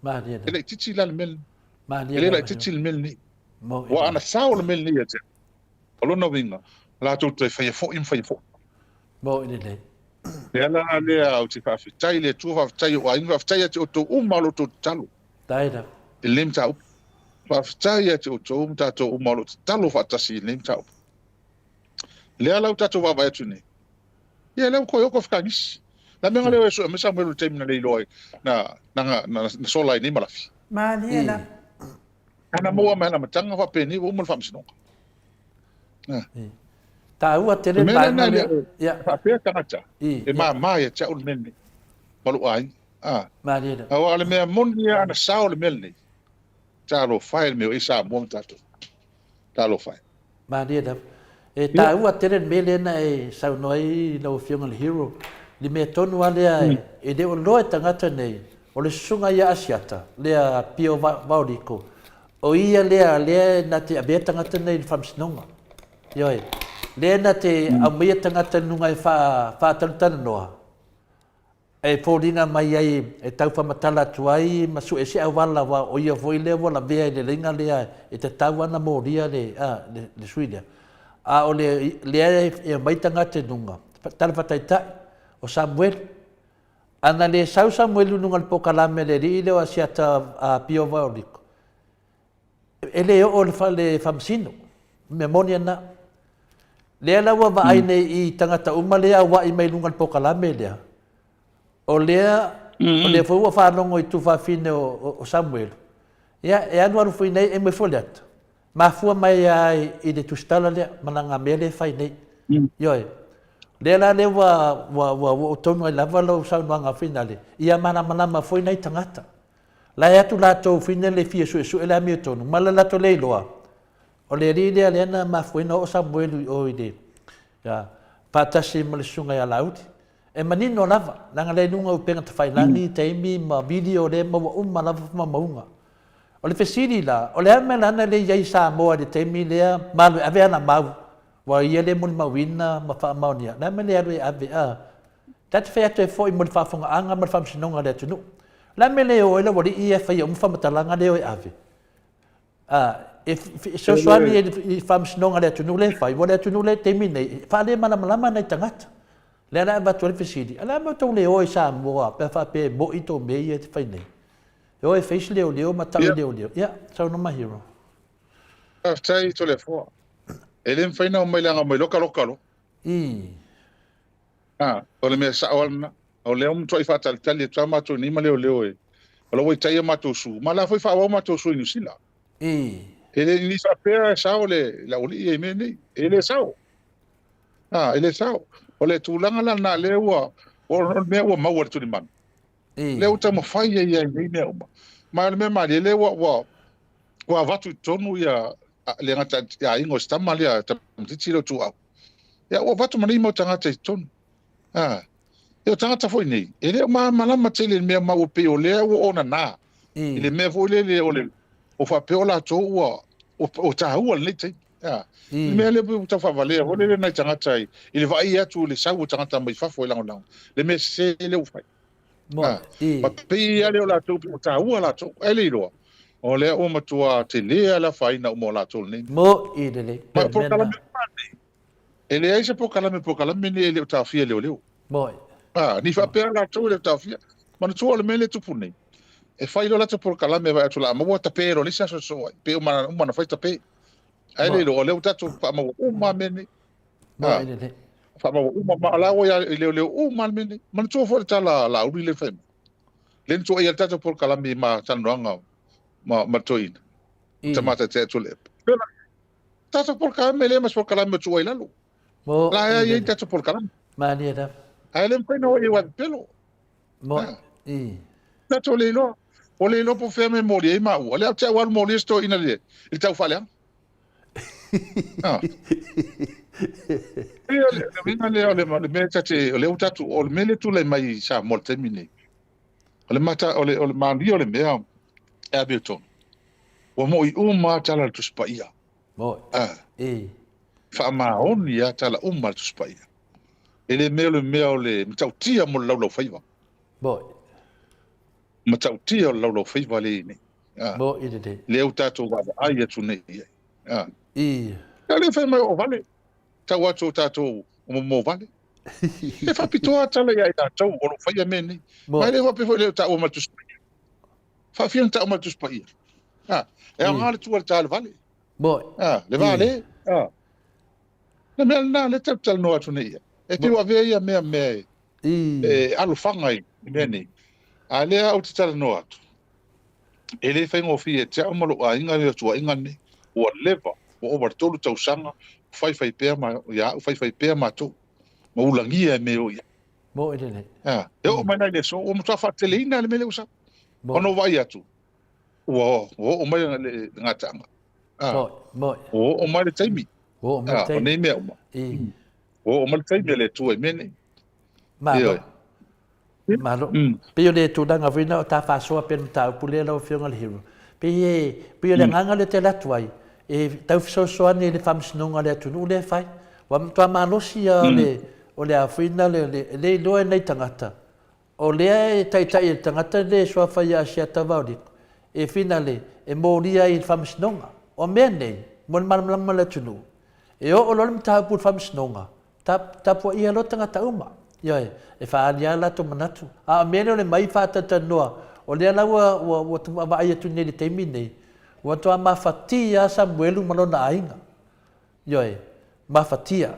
Malie lava. E laitiiti la le mea lenei. E le laitiiti le mea lenei. Ua ana sao le mea lenei ia te au. O lona uiga, latou toe faia foi ma faia foi. Mo'i lelei. Le ala lea ou te faafetai i le Atua, faafetai i ou aiga, faafetai ia te outou uma o lo outou tatalo. Faafetai lava. I lenei mataupu. Faafetai ia te outou ma tatou uma o lo o tatalo faatasi i lenei mataupu. Lea la ua tatou vaavaai atu nei, ia lea ua toe oko Afghanisi. La mea lea e sue mai Samuel i le taimi na le iloa ai, na, na, na, na sola ai nei Malafi. Malie lava. Ana maua mai le amataga faapenei ua uma le faamasinoga. Taua tele le vaega lea. Ia. Faapea tagata e mama ia te au le mea lenei ma lou aiga. Ah. Malie lava. Aua o le mea moni lava ana sao le mea lenei. Talofa e le mea o ai Samoa ma tatou. Talofa e. Malie lava. E taua tele le mea lea na e saunoa ai lau Afioga i le Hero, le mea tonu lava lea e le o iloa e tagata nei, o le susuga ia Asiata, lea Pio Vaoliko, o ia lea lea na te avea tagata nei i le faamasinoga. Ioe. Lea na te aumaia tagata i luga e faatalatalanoa, e foliga mai ai e tau faamatala atu ai ma sue se auala aua o ia foi lea ua lavea i le laina lea e tatau lava ona molia le, a, le, le sui lea. A o le, lea e aumai tagata i luga, tala faataitai, o Samuelu. A na le sau Samuelu i luga o le polokalame a le alii lea o Asiata a Pio Vaoliko, e le oo i le faamasino. O mea moni lena. Lea la ua vaai nei i tagata uma lea e auai mai luga o le polokalame lea, o lea, o lea foi ua faalogo i tuafafine o Samuelu, ia, e alualu foi nei e moe Foliata, mafua mai lava i le tusitala lea ma lana mea lea e fai nei. Ioe. Lea la lea ua, ua, ua oo tonu ai lava lau saunoaga finale, ia malamalama foi nai tagata. La e atu latou fine le fia suesue le amiotonu, ma le latou le iloa, o le alii lea lea na mafua ai ona oo Samuelu i o i le, ia, faatasi ma le susuga ia Laauli. E manino lava, leaga lea i luga o upega tafailagi, taimi ma video lea e maua uma lava faamaumauga. O le fesili la, o le a le mea lana lea i ai i Samoa i le taimi lea ma alu e ave ana mau, ua ia lea molimauina ma faamaonia, o le a le mea le alu e ave, a? Ta te fai atu ai foi mo le faafogaaga ma le faamasinoga a le atunuu. O le a le mea le o ai le aualii ia e faia uma faamatalaga lea o e ave? A, e fesoasoani i le faamasinoga a le atunuu lea e fai, ua le atunuu lea i le taimi nei, e faalemalamalama nai tagata. Lea la e avatu ai le fesili, a le a mea outou le o i Samoa pe a faapea e moi tou mea ia e te fai nei? E o e fai se leoleo ma tau i leoleo. Ia, saunoa mai Hero. Faafetai Toleafoa. E le mafai ona omai leaga omai loa taloka loa. A, o le mea sao lava lena. O lea ua matuai faatalitali atu lava matou nei ma leoleo e, o la ua i tai a matou su, ma o la foi e faaauau matou su i Niu Sila. E le ni faapea e sao le, le aualii ia i mea nei. E le sao. A, e le sao. O le tulaga la lena lea ua, o le mea ua maua i le tulimanu. Lea ua taumafai ai i nei mea uma. Ma o le mea malie lea ua, ua, ua avatu i totonu ia, le gata i aiga o si tama lea, tamaitiiti lea o Tuuau. Ia ua avatu ma nei mau tagata i totonu. A, ia o tagata foi nei, e le o malamalama tele i le mea ma ua pei o lea ua onana i le mea foi lele o le, o faapea o latou ua, ua, ua taua lenei taimi. A, le mea lea ua tau faavalea foi lele nai tagata i, i le vaai atu i le sau o tagata mai fafo e lagolago, le mea sese lea ua fai. Mo, i. Ma pei lava lea o latou ua taua latou, ae le iloa, o lea ua matua tele lava le afaina uma o latou i lenei mea. Mo, i lelei. Ma o polokalame uma nei, e leai se polokalame polokalame nei e le o taofia e leoleo. Mo, i. A, ni faapea latou e le o taofia. Manatua o le mea lea e tupu nei, e fai loa latou polokalame e vaai atu o le a maua tape loa le isi aso e sosoo ai, pei uma ona fai tape. Ae le iloa, o lea ua tatou faamaua uma lava mea nei. Mo, i lelei. Faamaua uma ma o la ua i leoleo uma le mea nei. Manatua foi le tala a Laauli lea na fai mai. Lea na tuuaia le tatou polokalame i ma talanoaga ma ma le toeaina. Tama taitai atu le. Pela tatou polokalame le ma se polokalame o tuuai i lalo. Mo La e i ai tatou polokalame. Malie lava. Ae le mafai na o i uae pepelo. Mo i. Tatou le iloa. O le iloa po o fea me moli ai maua. Lea ou te au alu moli se toeaina i le tau faaleaga. Ah. Ia, le uiga lea o le, o le mea ta te, o lea ua tatou, o le mea lea e tulai mai i Samoa i le taimi lenei, o le mata, o le, o le malie o le mea e amiotonu, ua mo'i uma lava tala a le Tusi Paia. Mo'i. Ah. E. Faamaoni lava tala uma a le Tusi Paia. E le mea o le mea o le matautia mo le laulaufaiva. Mo'i. Matautia o le laulaufaiva lea e i ai nei. Ah. Mo'i lelei. Lea ua tatou vaavaai atu nei i ai. Ah. I. Ia lea fai mai o vale. Tau atu o tatou o momo vale. E faapitoa tala ia i latou o lo o faia mea nei. Mo'i. Ma e le faapea foi le taua ma le Tusi Paia. Faafia ona taua ma le Tusi Paia. Ah. E aoga le tua le ta le vale. Mo'i. Ah, le vale. Ah. Le mea lena lea tatou talanoa atu nei ia. E pei ua avea ia mea mea e, I. e alofaga i mea nei. A lea ou te talanoa atu. E le faigofie ia te au ma lou aiga le tuuaiga lenei. Ua leva, ua ova i le 3 tausaga o faifai pea ma, ia au faifai pea matou, ma ulagia e mea o i ai. Moe lelei. A, e oo mai la i le aso, ua matua faateteleina le mea lea ua sau. Ona ou vaai atu, ua oo mai le gataaga. A, moe, moe. Ua oo mai le taimi. Ua oo mai le taimi. O nei mea uma. Ua oo mai le taimi a le Atua i mea nei. Malo. Malo. Pei o le tulaga foi lena o ta faasoa pea le mataupu lea lau Afioga i le Hero. Pei e, pei o le agaga lea ou te alu atu ai, e tau fesoasoani i le faamasinoga a le atunuu lea e fai. Ua matua malosi lava o le, o le a foi lena, e le iloa e nai tagata, o lea e taitai e le tagata lea e suafa ia Asiata Vaoliko, e finale, e molia ai i le faamasinoga. O mea nei, mo le malamalama o le atunuu, e oo loa le mataupu i le faamasinoga, Tapuaia loa tagata uma. Ioe, e faaali lava latou manatu. A o mea lea o le mai faatalatalanoa, o lea la ua, ua, ua vaai atu nei i le taimi lenei, ua matua mafatia lava Samuelu ma lona aiga. Ioe, mafatia.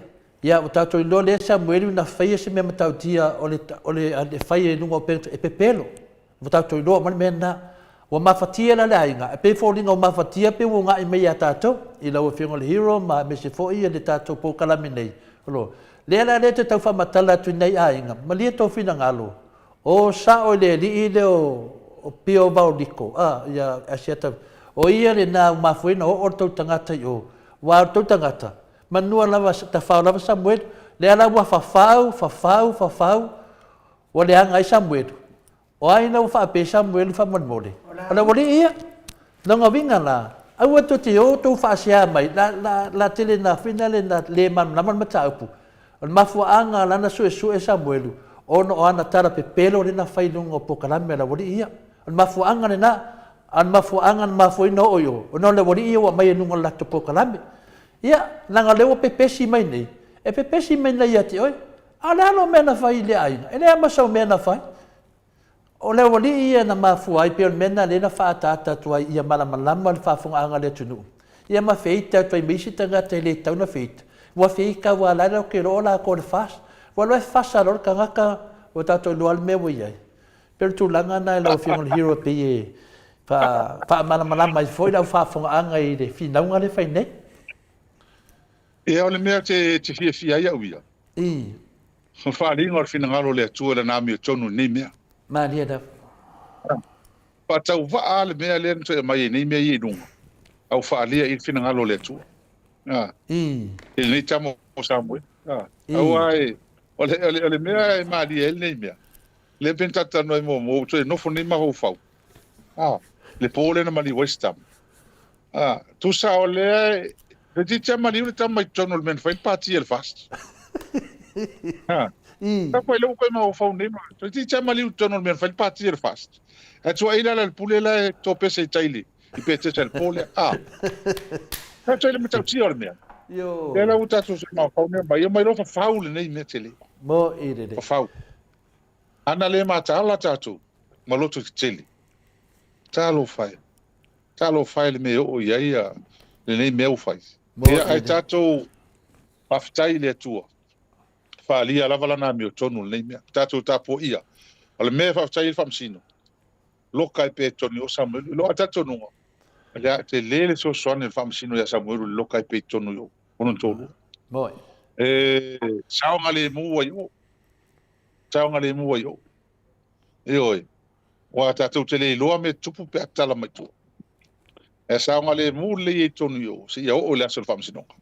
Ia, ua tatou iloa lea Samuelu na faia se mea matautia o le, o le, le fai i luga o upega, e pepelo. Ua tatou iloa uma le mea lena. Ua mafatia la le aiga, e pei e foliga ua mafatia pei ua uga'i mai ia tatou, i lau Afioga i le Hero ma aemaise foi le tatou polokalame nei. O lo lea la lea e toe tau faamatala atu i nai aiga, malie tou finagalo, o sao i le alii lea o Pio Vaoliko, a, ia Asiata, o ia lena ua mafua ai ona oo le tou tagata i o, aua o le tou tagata, manua lava, tafao lava Samuelu, lea la ua fafau, fafau, fafau, Ua leaga ai Samuelu. O ai la ua faapea Samuelu faamolemole? O le aualii ia. Lona uiga la, aua tou te o tou faasea mai, la, la, la tele na fina le na le malamalama le mataupu. O le mafuaaga o lana suesue Samuelu, ona o ana tala pepelo lea na fai i luga o polokalame a le aualii ia. O le mafuaaga lena, a o le mafuaaga na mafua ai ona oo i o, ona o le aualii ia ua aumai i luga o le latou polokalame. Ia, leaga o lea ua pepesi mai nei, e pepesi mai nei ia te oe. A o le a lou mea na fai i lea aiga? E leai ma sau mea na fai. O le aualii ia na mafua ai, pei o le mea lena lea na faaataata atu ai ia malamalama le faafofogaaga a le atunuu, ia ma feita atu ai ma isi tagata e le tatau ona feita. Ua feita aua o la e latou te iloa o latou o le FAST. Ua alu ae fasa loa le tagata, ua tatou iloa lava le mea ua i ai. Pei o le tulaga lena lau Afioga i le Hero e pei e faamalamalama ai foi lau faafofogaaga i le finauga lea e fai nei. Ia, o le mea te fiafia ai au ia. I. O le faaaliga o le finagalo o le Atua i Lana amiotonu i lenei mea. Malie lava. Faatauvaa lava le mea lea na toe aumai ai nei mea ia i luga, a ua faaalia i ai le finagalo o le Atua. A. I. I lenei tama o Samuele. A. I. Aua e, o le, o le, o le mea e malie ai lenei mea, lea pei ona tatou talanoa ai muamua, ua toe nofo nei mafaufau. A. Le po lea na maliu ai se tama. A, tusa o lea e toeitiiti lava maliu le tama i totonu o le mea na fai le pati a le FAST. Ha. Tapa i lea ua toe mafaufau nei ma toeitiiti lava maliu i totonu o le mea na fai le pati a le FAST. Ae tuuai la le pule la e topese i tai i Petesa i le po lea. A. Ka toe le matautia o le mea. Ioe. Lea la ua tatou toe mafaufau nei mai, omai loa fafau lenei mea tele. Mo'i lelei. Fafau. Ana le mataala tatou ma loto tetele. Talofa e. Talofa e le mea e oo i ai lenei mea ua fai. Ia, ae tatou faafetai i le Atua, faaalia lava Lana amiotonu i lenei mea. Tatou tapuaia. O le mea e faafetai ai le Faamasino, loka ai pea i totonu i o Samuelu. I lou lava talitonuga, o le a tele le fesoasoani a le Faamasino ia Samuelu i le loka ai pea i totonu i o, ona toalua. E saogalemu ai o, saogalemu ai o. Ioe. Aua tatou te le iloa mea tutupu pe a tatala mai tua. Ae saogalemu lelei ai i totonu i o, seia oo i le aso o le faamasinoga.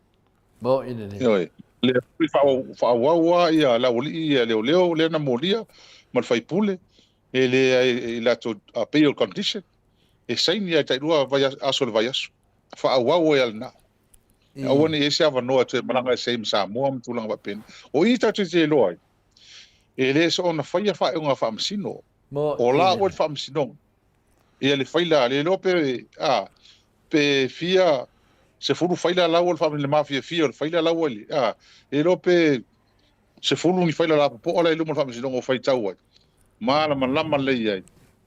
Moni lelei. Ioe. Lea foi faaauau lava ia le aualii ia leoleo lea na molia ma le faipule, e leai i latou bail condition, e saini lava i tailua aso o le vaiaso. Faaauau ai lava lena. Aua ne i i ai se avanoa e toe malaga ese ai ma Samoa ma tulaga faapena. O i tatou te iloa ai, e le soona faia faaiuga faamasino. O la ua i le faamasinoga. Ia le faila, le iloa pe, a, pe fia 10 faila la ua i le faamasinoga, le mafiafia o le faila la ua i le, a, le iloa pe 10 ni faila lapopoa la i luma o le faamasinoga o faitau ai. Malamalama lelei ai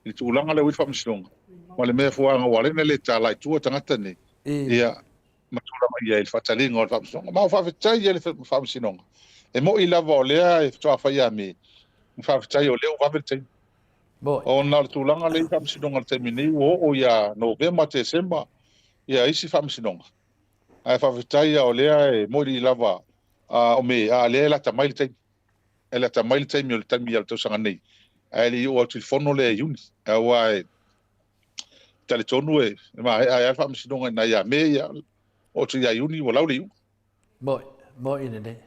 i le tulaga lea ua i le faamasinoga ma le mea fuaga ua ala ai ona le tala i tua tagata nei. Ia, ma tulaga i ai le faataliga o le Faamasinoga. Ma ua faafetai i ai le Faamasinoga. E moni lava o lea e faatoa fai a me, ma faafetai o lea ua vave le taimi. Ona o le tulaga lea i faamasinoga i le taimi nei ua oo ia Novema, Tesema ia isi faamasinoga. Ae faafetai lava o lea e moiliili lava o Me, a lea e lata mai le taimi. E lata mai le taimi o le taimi o le tausaga nei, ae le i oo atu i le fono lea i Iuni. Aua e talitonu e maea ai lava le faamasinoga i ina ia Me, ia oo atu ia Iuni ua lau le iuga. Moi, moi lelei.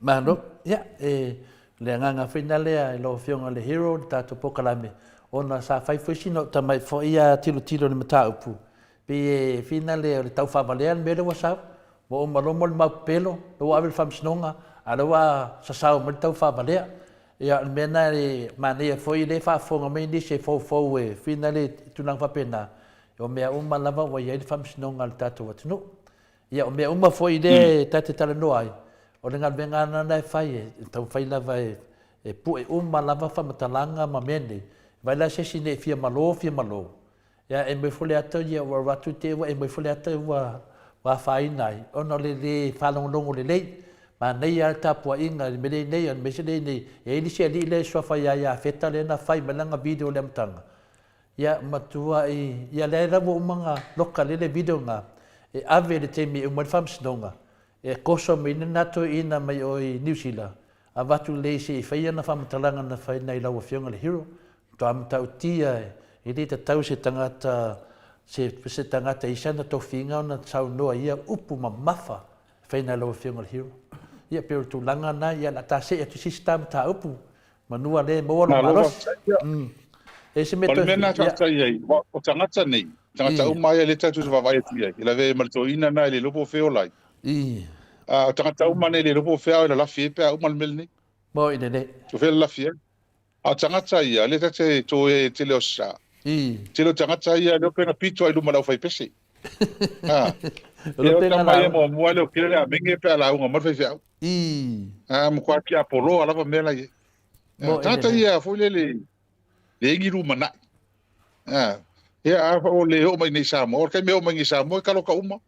Malo, ia, e, le agaga foi na lea i lau Afioga i le Hero, le tatou polokalame, ona sa fai foi sina ou tamai foi a tilotilo i le mataupu, pei e fina le, o le taufaavalea le mea lea ua sau, ua uma loa mo le mau pepelo, lea ua ave i le faamasinoga, a o lea ua sasao mai le taufaavalea. Ia, o le mea lena e manaia foi lea e faafofoga mai nisi e foufou e fina le tulaga faapena, o mea uma lava ua i ai le faamasinoga a le tatou atunuu. Ia, o mea uma foi lea ta te talanoa ai, o le galuega lava lena e fai, e taumafai lava e pue uma lava faamatalaga ma mea nei. Vaai la se isi nei fia malo, fia malo, ia e moe ifo le ata, ia ua alu atu te i ua e moe ifo le ata ua afaina ai, ona o le lē faalogologo lelei. Manaia lava le tapuaiga i le mea lea nei, aemaise lea nei, e i ai le isi alii lea e suafa ia Iafeta lea na fai mai lana video i le amataga, Ia matua i, ia lea la ua uma ona loka lea le video lena, e ave i le taimi e uma ai le faamasinoga, e koso mai lena toeaina mai o i Niu Sila, avatu lelei se i fai ana faamatalaga na fai nai lau Afioga i le Hero, matua matautia e le tatau se tagata, se, se tagata i sana tofiga ona saunoa i ia upu mamafa e fai nai lau Afioga i le Hero. Ia pei o le tulaga lena, ia o le a ta see atu i se isi ta mataupu, Manua le maua lou Malo malosi. faafetai ia. E se mea O le toe mea lena fia, ia. faafetai ai, aua o tagata nei, tagata uma ia lea tatou te vaavaai atu i ai, e lavea ai ma le toeaina lena e le iloa po o fea e ola ai. A o tagata uma nei e le iloa po o fea a o e lalafi ai pe a uma le mea lenei. Moi lelei. O fea e lalafi ai. A o tagata ia, lea ta te toe ai i le tele o aso sa, tele o tagata ia lea pe na pito ai i luma o le aufaipese. A, O le e o pega tama ia lauga. muamua lea o kele le amenge pe a lauga mai le faifeau. A, matua tiapoloa lava mea la i ai. Moi Tagata lelei. ia foi lele leai ni lumanai. A, ia a o le oo mai nei i Samoa, o le taimi e oo mai nei i Samoa e taloka uma.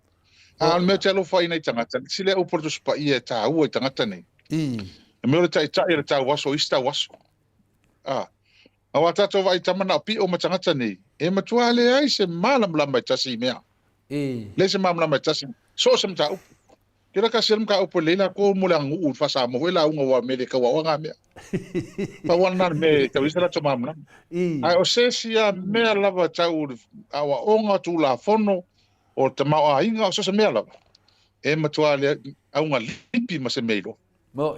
A o le mea ou te alofa ai i nai tagata, le isi lea upu a le Tusi Paia e taua i tagata nei, le mea o le taitai o le tauaso o isi tauaso. A, aua tatou vaai tama na o pio ma tagata nei, e matua leai se malamalama e tasi i mea. Leai se malamalama e tasi, so o se mataupu. Kela kasi le mataupu e lelei latou mo le aganuu faa-Samoa foi lauga aua o mea le tauaoga na mea. Pau lava lena o le mea e tau i ai se latou malamalama. Ae o se isi lava mea lava tau aoaoga, tulafono, o le tamaoaiga, o so o se mea lava, e matua le augalipi ma se mea iloa.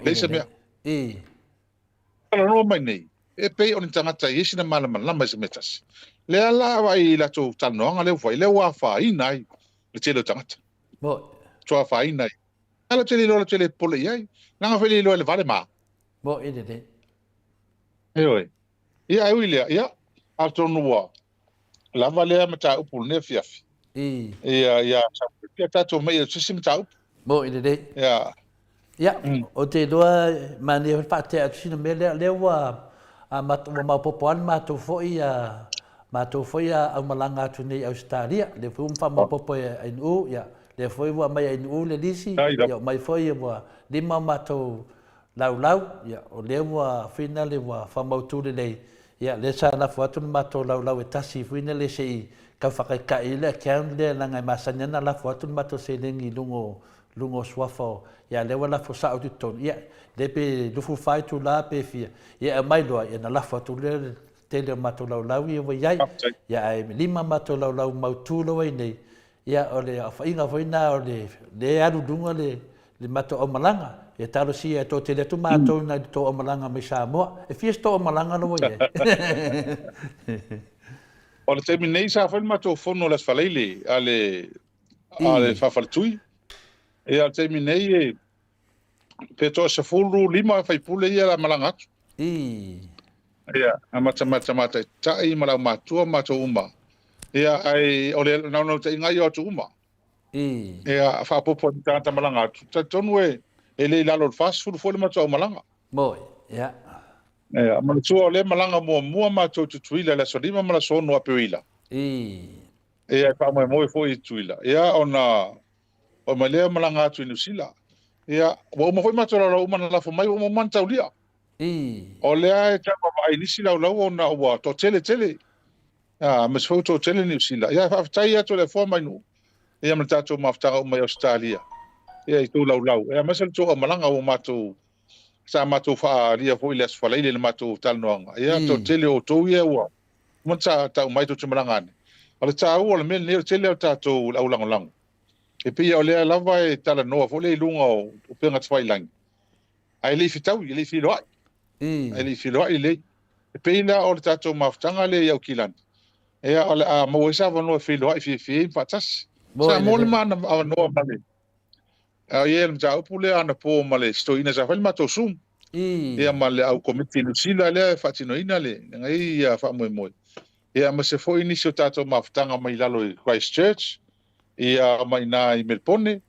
Leai se mea. Talanoa mai nei, e pei o ni tagata e i ai sina malamalama i se mea tasi. Lea la vaai i latou talanoaga lea ua fai, lea ua afaina ai le tele o tagata. Matua afaina ai. A latou te le iloa, latou te le popole i ai. Leaga foi le iloa e le va le ma. Moi lelei. Ioe. Ia, ae ui i lea, ia, atonu ua lava lea mataupu i lenei afiafi. Ia, ia, ia tatou mai i se isi mataupu. Moi lelei. Ia. Ia, ou te iloa e manaia foi le faatea atu sina mea lea, lea ua amata, ua maopoopo lava le matou foi a matou foi a aumalaga atu nei i Ausetalia, lea foi ua faamaopoopo e Ainuu, ia, lea foi ua aumai e Ainuu le lisi, ia aumai foi ua lima o matou laulau, ia, o lea ua finally ua faamautu lelei, ia, lea sa lafo atu le matou laulau e tasi foi lea se i tau faataitai ai le account lea leaga e masani lava ona lafo atu le matou seleni i luga o luga o suafa o, ia lea ua lafo sao atu i totonu, ia lea pe 24 itula pe fia, ia e aumai loa, ia ona lafo atu lea le tele o matou laulau ia ua i ai. Ia ae lima matou laulau mautu lea ua i nei, ia o le aofaiga foi lena o le lea e alu i luga le le matou aumalaga. Ia talosia e toatele atu matou nai le tou aumalaga mai Samoa. E fia se tou aumalaga la ua i ai? O le taimi nei sa fai le matou fono i le Aso Faraile a le a le faafaletui. Ia, o le taimi nei e pe toa 15 faipule ia la malaga atu. Ia, amata mai le tamatai ma le aumatua ma matou uma. Ia, ae o le naunautaiga ia o atu uma. Ia, faaopoopo ai ma tagata malaga atu. Talitonu e e le i lalo o le 40 foi le matou aumalaga. Moi, ia. Ia, manatua o lea malaga muamua matou i Tutuila i le aso 5 ma le aso 6 Aperila. Ia, e faamoemoe foi i Tutuila. Ia, ona oo mai lea malaga atu i Niu Sila. Ia, ua uma foi matou laulau uma na lafo mai, ua uma uma ona taulia. Ii. O lea e tau vaavaai i nisi laulau ona ua toatele tele, aemaise foi ua toatele Niu Sila. Ia, faafetai atu i le Afoa mai Nuu, ia ma le tatou mafutaga uma i Ausetalia, ia i tou laulau, aemaise le tou aumalaga ua matou, sa matou faaalia foi i le Aso Faraile i le matou talanoaga. Ia, toatele o outou ia ua uma ona tau mai tou te malaga ane. O le taua o le mea lenei, o le tele o tatou le aulagolago, e pei o lea lava e talanoa foi lea i luga o upega tafailagi, ae le i fetaui, e le i feiloai. Ae le i feiloai lelei. E pei la o le tatou mafutaga lea i Aukilani, ia o le a maua ai se avanoa e feiloai fiafia ai ma faatasi. Sa maua le ma avanoa ma le a i ai le mataupu lea anapo ma le si toeaina sa fai le matou Zoom. Ia ma le au komiti i Niu Sila lea e faatinoina le lenei faamoemoe. Ia aemaise foi nisi o tatou mafutaga mai lalo i Christchurch, ia ma i ina i Melpone,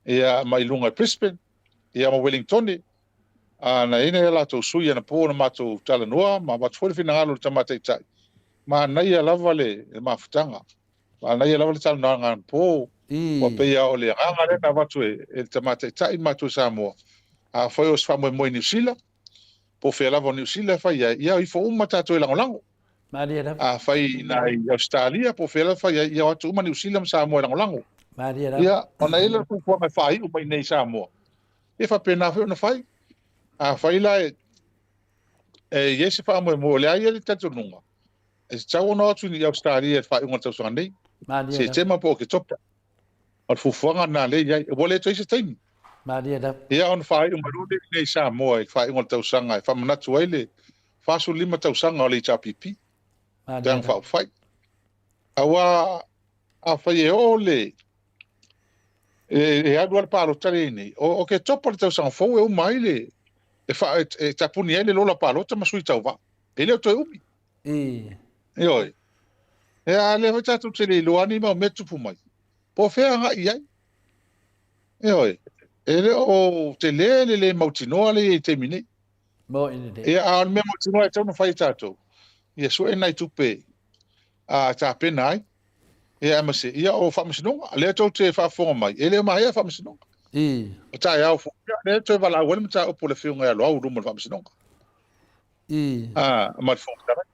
ia ma i luga i Brisbane. ia ma Welingtone, a na i ai nai a latou sui anapo na matou talanoa ma avatu foi le finagalo i le Tama Taitai. Manaia lava le mafutaga, manaia lava le talanoaga anapo, ua pei lava o le agaga lea na avatu e le Tama Taitai ma matou i Samoa, afai o se faamoemoe i Niu Sila, po o fea lava o Niu Sila e fai ai, ia ifo uma tatou e lagolago. Malie lava. Afai i ina i Ausetalia po o fea lava e fai ai, ia o atu uma Niu Sila ma Samoa e lagolago. Malie lava. Ia, ona i ai lea o le fuafuaga e faaiu mai i inei i Samoa. Ia faapena foi ona fai. Afai la e e i ai se faamoemoe, o lea e i ai le talitonuga, e tatau ona o atu i Ausetalia i le faaiuga o le tausaga nei, Malie lava. Setema po o Oketopa. O le fuafuaga lena lea e i ai. Ua le toe i ai se taimi. Malie lava. Ia ona faaiu mai loa lea i inei i Samoa i le faaiuga o le tausaga e faamanatu ai le 45 tausaga o le HRPP, Vaega Faaupufai. Aua afai e oo le e alu lava le palota lea nei, o Oketopa le tausaga fou e uma ai le e, fa, e tapuni ai le lola palota ma sui tauva. E le o toe umi. Ioe. E a lea foi tatou te le iloa ni mau mea tupu mai. Po o fea agai i ai. Ioe. E le o tele le le mautinoa lea i le taimi nei. Moni lelei. Ia, a o le mea mautinoa e tatau ona fai e tatou, ia sue nai tupe a tapena ai, ia aemaise, ia o faamasinoga. Lea tou te faafofoga mai, e le o maea faamasinoga. I. O taeao foi, ia, lea toe valaau ai le mataupu a le Afioga ia Loau i luma o le faamasinoga. I. A, ma le Fofoga Fetalai.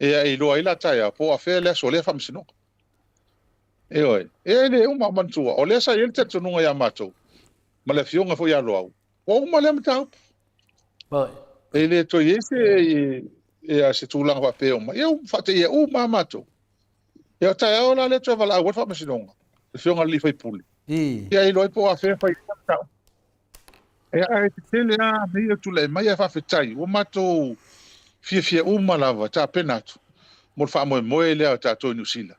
Ia, e iloa ai la taeao, po o afea le aso o lea faamasinoga. Ioe. Ia, e le uma, manatua, o lea sa i ai le talitonuga ia matou, ma le Afioga foi ia Loau, Ua uma lea mataupu. E le toe i ai se, ia, se tulaga faapea uma. Ia, faateia uma lava matou. Ia, o taeao la lea toe valaau ai le faamasinoga, le afioga i le sui usufono. Ia, iloa ai po o afea e fai ai le mataupu. Ia, ae tetele lava mea ia tulai mai, ae faafetai, ua matou fiafia uma lava e tapena atu mo le faamoemoe lea o tatou i Niu Sila.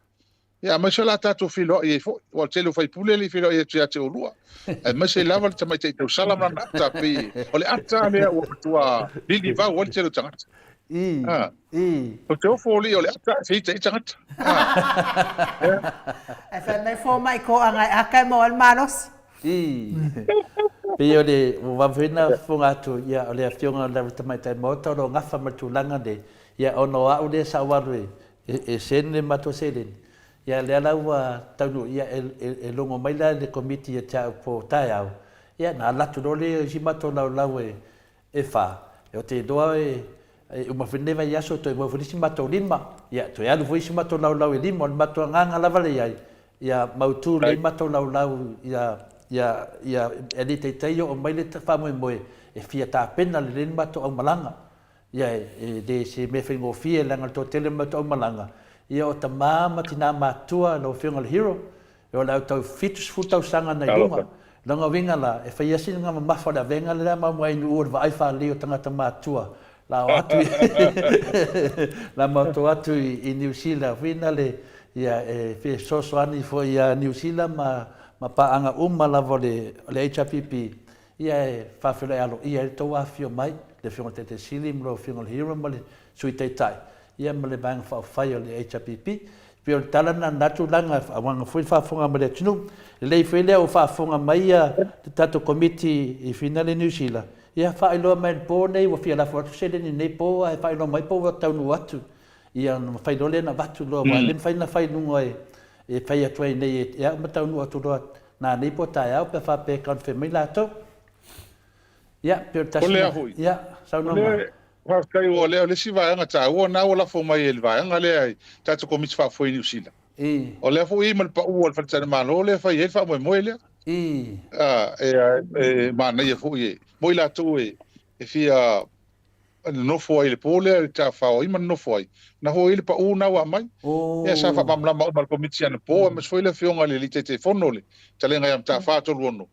Ia, aemaise o le a tatou feiloai ai foi, aua o le tele o faipule e le i feiloai atu ia te oulua, aemaise lava le tamaitai tausala ma lana ata, pei o le ata lea ua matua lilivau ai le tele o tagata. I, i. Ou te ofo alii o le ata ae feita ai tagata. Ae fai mai fomai koaga e aka e maua ai le malosi. I. Pei o le, ua vave foi ona fofoga atu, ia, o le afioga o le Tamaitai Maota o lo o gafa ma le tulaga lenei, ia, ona o au lea sa ou alu e, E sene le matou seleni, ia lea la ua taunuu, ia e logo mai la le Komiti ia te au po o taeao, ia na alu atu loa lea o isi matou laulau e fa, ou te iloa e uma foi lenei vaiaso toe maua foi le isi matou lima, ia toe alu foi isi matou laulau e lima, o le matou agaga lava lea i ai, ia mautu lelei matou laulau ia ia ia e le taitai oo mai le faamoemoe e fia tapena lelei le matou aumalaga. Ia, e le se mea faigofie leaga o le toatele o le matou aumalaga, ia o tama ma tina matutua lau Afioga i le Hero, o le au tau 70 tausaga na i luga. Lona uiga la, e fai lava sina mamafa o le avega lea ma mai Nu'u o le vaai faalelei o tagata matutua la o atu i la matou atu i Niu Sila foi na le ia e fesoasoani foi ia Niu Sila ma ma paaga uma lava o le HRPP Ia e faafeiloai aloaia ai le tou afifio mai, le Afioga i le Taitai Sili ma lau Afioga i le Hero ma le Sui Taitai, ia ma le Vaega Faaupufai o le HRPP. E pei o le tala lena i lena tulaga, auauna foi le faafofoga mai le atunuu. Lelei foi lea ua faafofoga mai le tatou Komiti i Finale i Niu Sila, ia faailoa mai i le po lenei ua fia lafo atu seleni i lenei po ae faailoa mai po ua taunuu atu, ia ona mafai loa lea ona avatu loa, aua e le mafai ona fai i luga e fai atu ai nei e au ma taunuu atu loa nanei po o taeao pe a faapea e confirm mai latou. Ia, pei o le tasi O lea lena. foi. Ia, O saunoa mai. lea, faafetai o lea o le isi vaega taua lena ua lafo mai e le vaega lea i tatou Komiti Faafoe i Niu Sila. I. O lea foi e i ai ma le pau a le Faletalimalo lea e fai ai le faamoemoe lea. I. A, e, e manaia foi e, mo i latou e, e fia nonofo ai i le po lea i le tafafao ai ma nonofo ai. Na foi i le pau lena ua aumai. Ia sa Oh. faamalamalama uma e le Komiti anapo, aemaise foi le Afioga i le Alii Taitaifono le Talega ia Mataafa 36.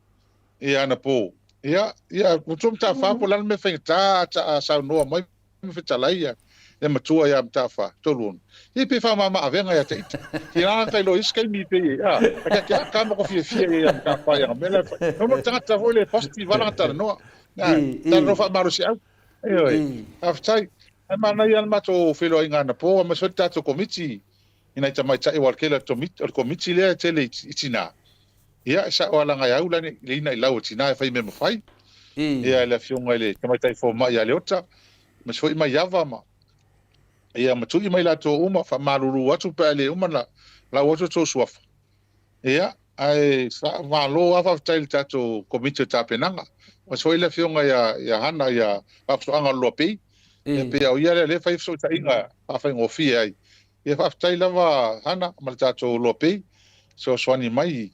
Ia anapo. Ia, ia, ua tua Mataafa po o le a le mea faigata a saunoa mai ma fetalai ia le matua ia Mataafa 36. Ia pe faamama avega ia te ita. Ia la ka ilo isi kaimi pe ia. A, ka ke ka ma ko fiafia ia Mataafa ia mea la fai. No no tagata foi le positive ala talanoa. Na, talanoa faamalosiau. Ioe. Faafetai. Ae manaia le matou feiloaiga anapo, aemaise foi le tatou komiti i nai tamaitai aua o le tele o le komiti lea e tele i tina. Ia, e sao lava leaga e au le ina i lau a tina e fai mea mafai. Ia, le afioga i le tamaitai fomai ia Leota, aemaise foi Maiava ma ia ma Tui ma i latou uma, faamalulu atu pe a le uma ona lau atu outou suafa. Ia, ae malo lava faafetai i le tatou Komiti o Tapenaga, aemaise foi le Afioga ia Hana ia Faafusoaga o le Loa Pei, ia pei o ia lea o lea e fai fesootaiga e faafaigofie ai. Ia faafetai lava Hana ma le tatou Loa Pei, fesoasoani mai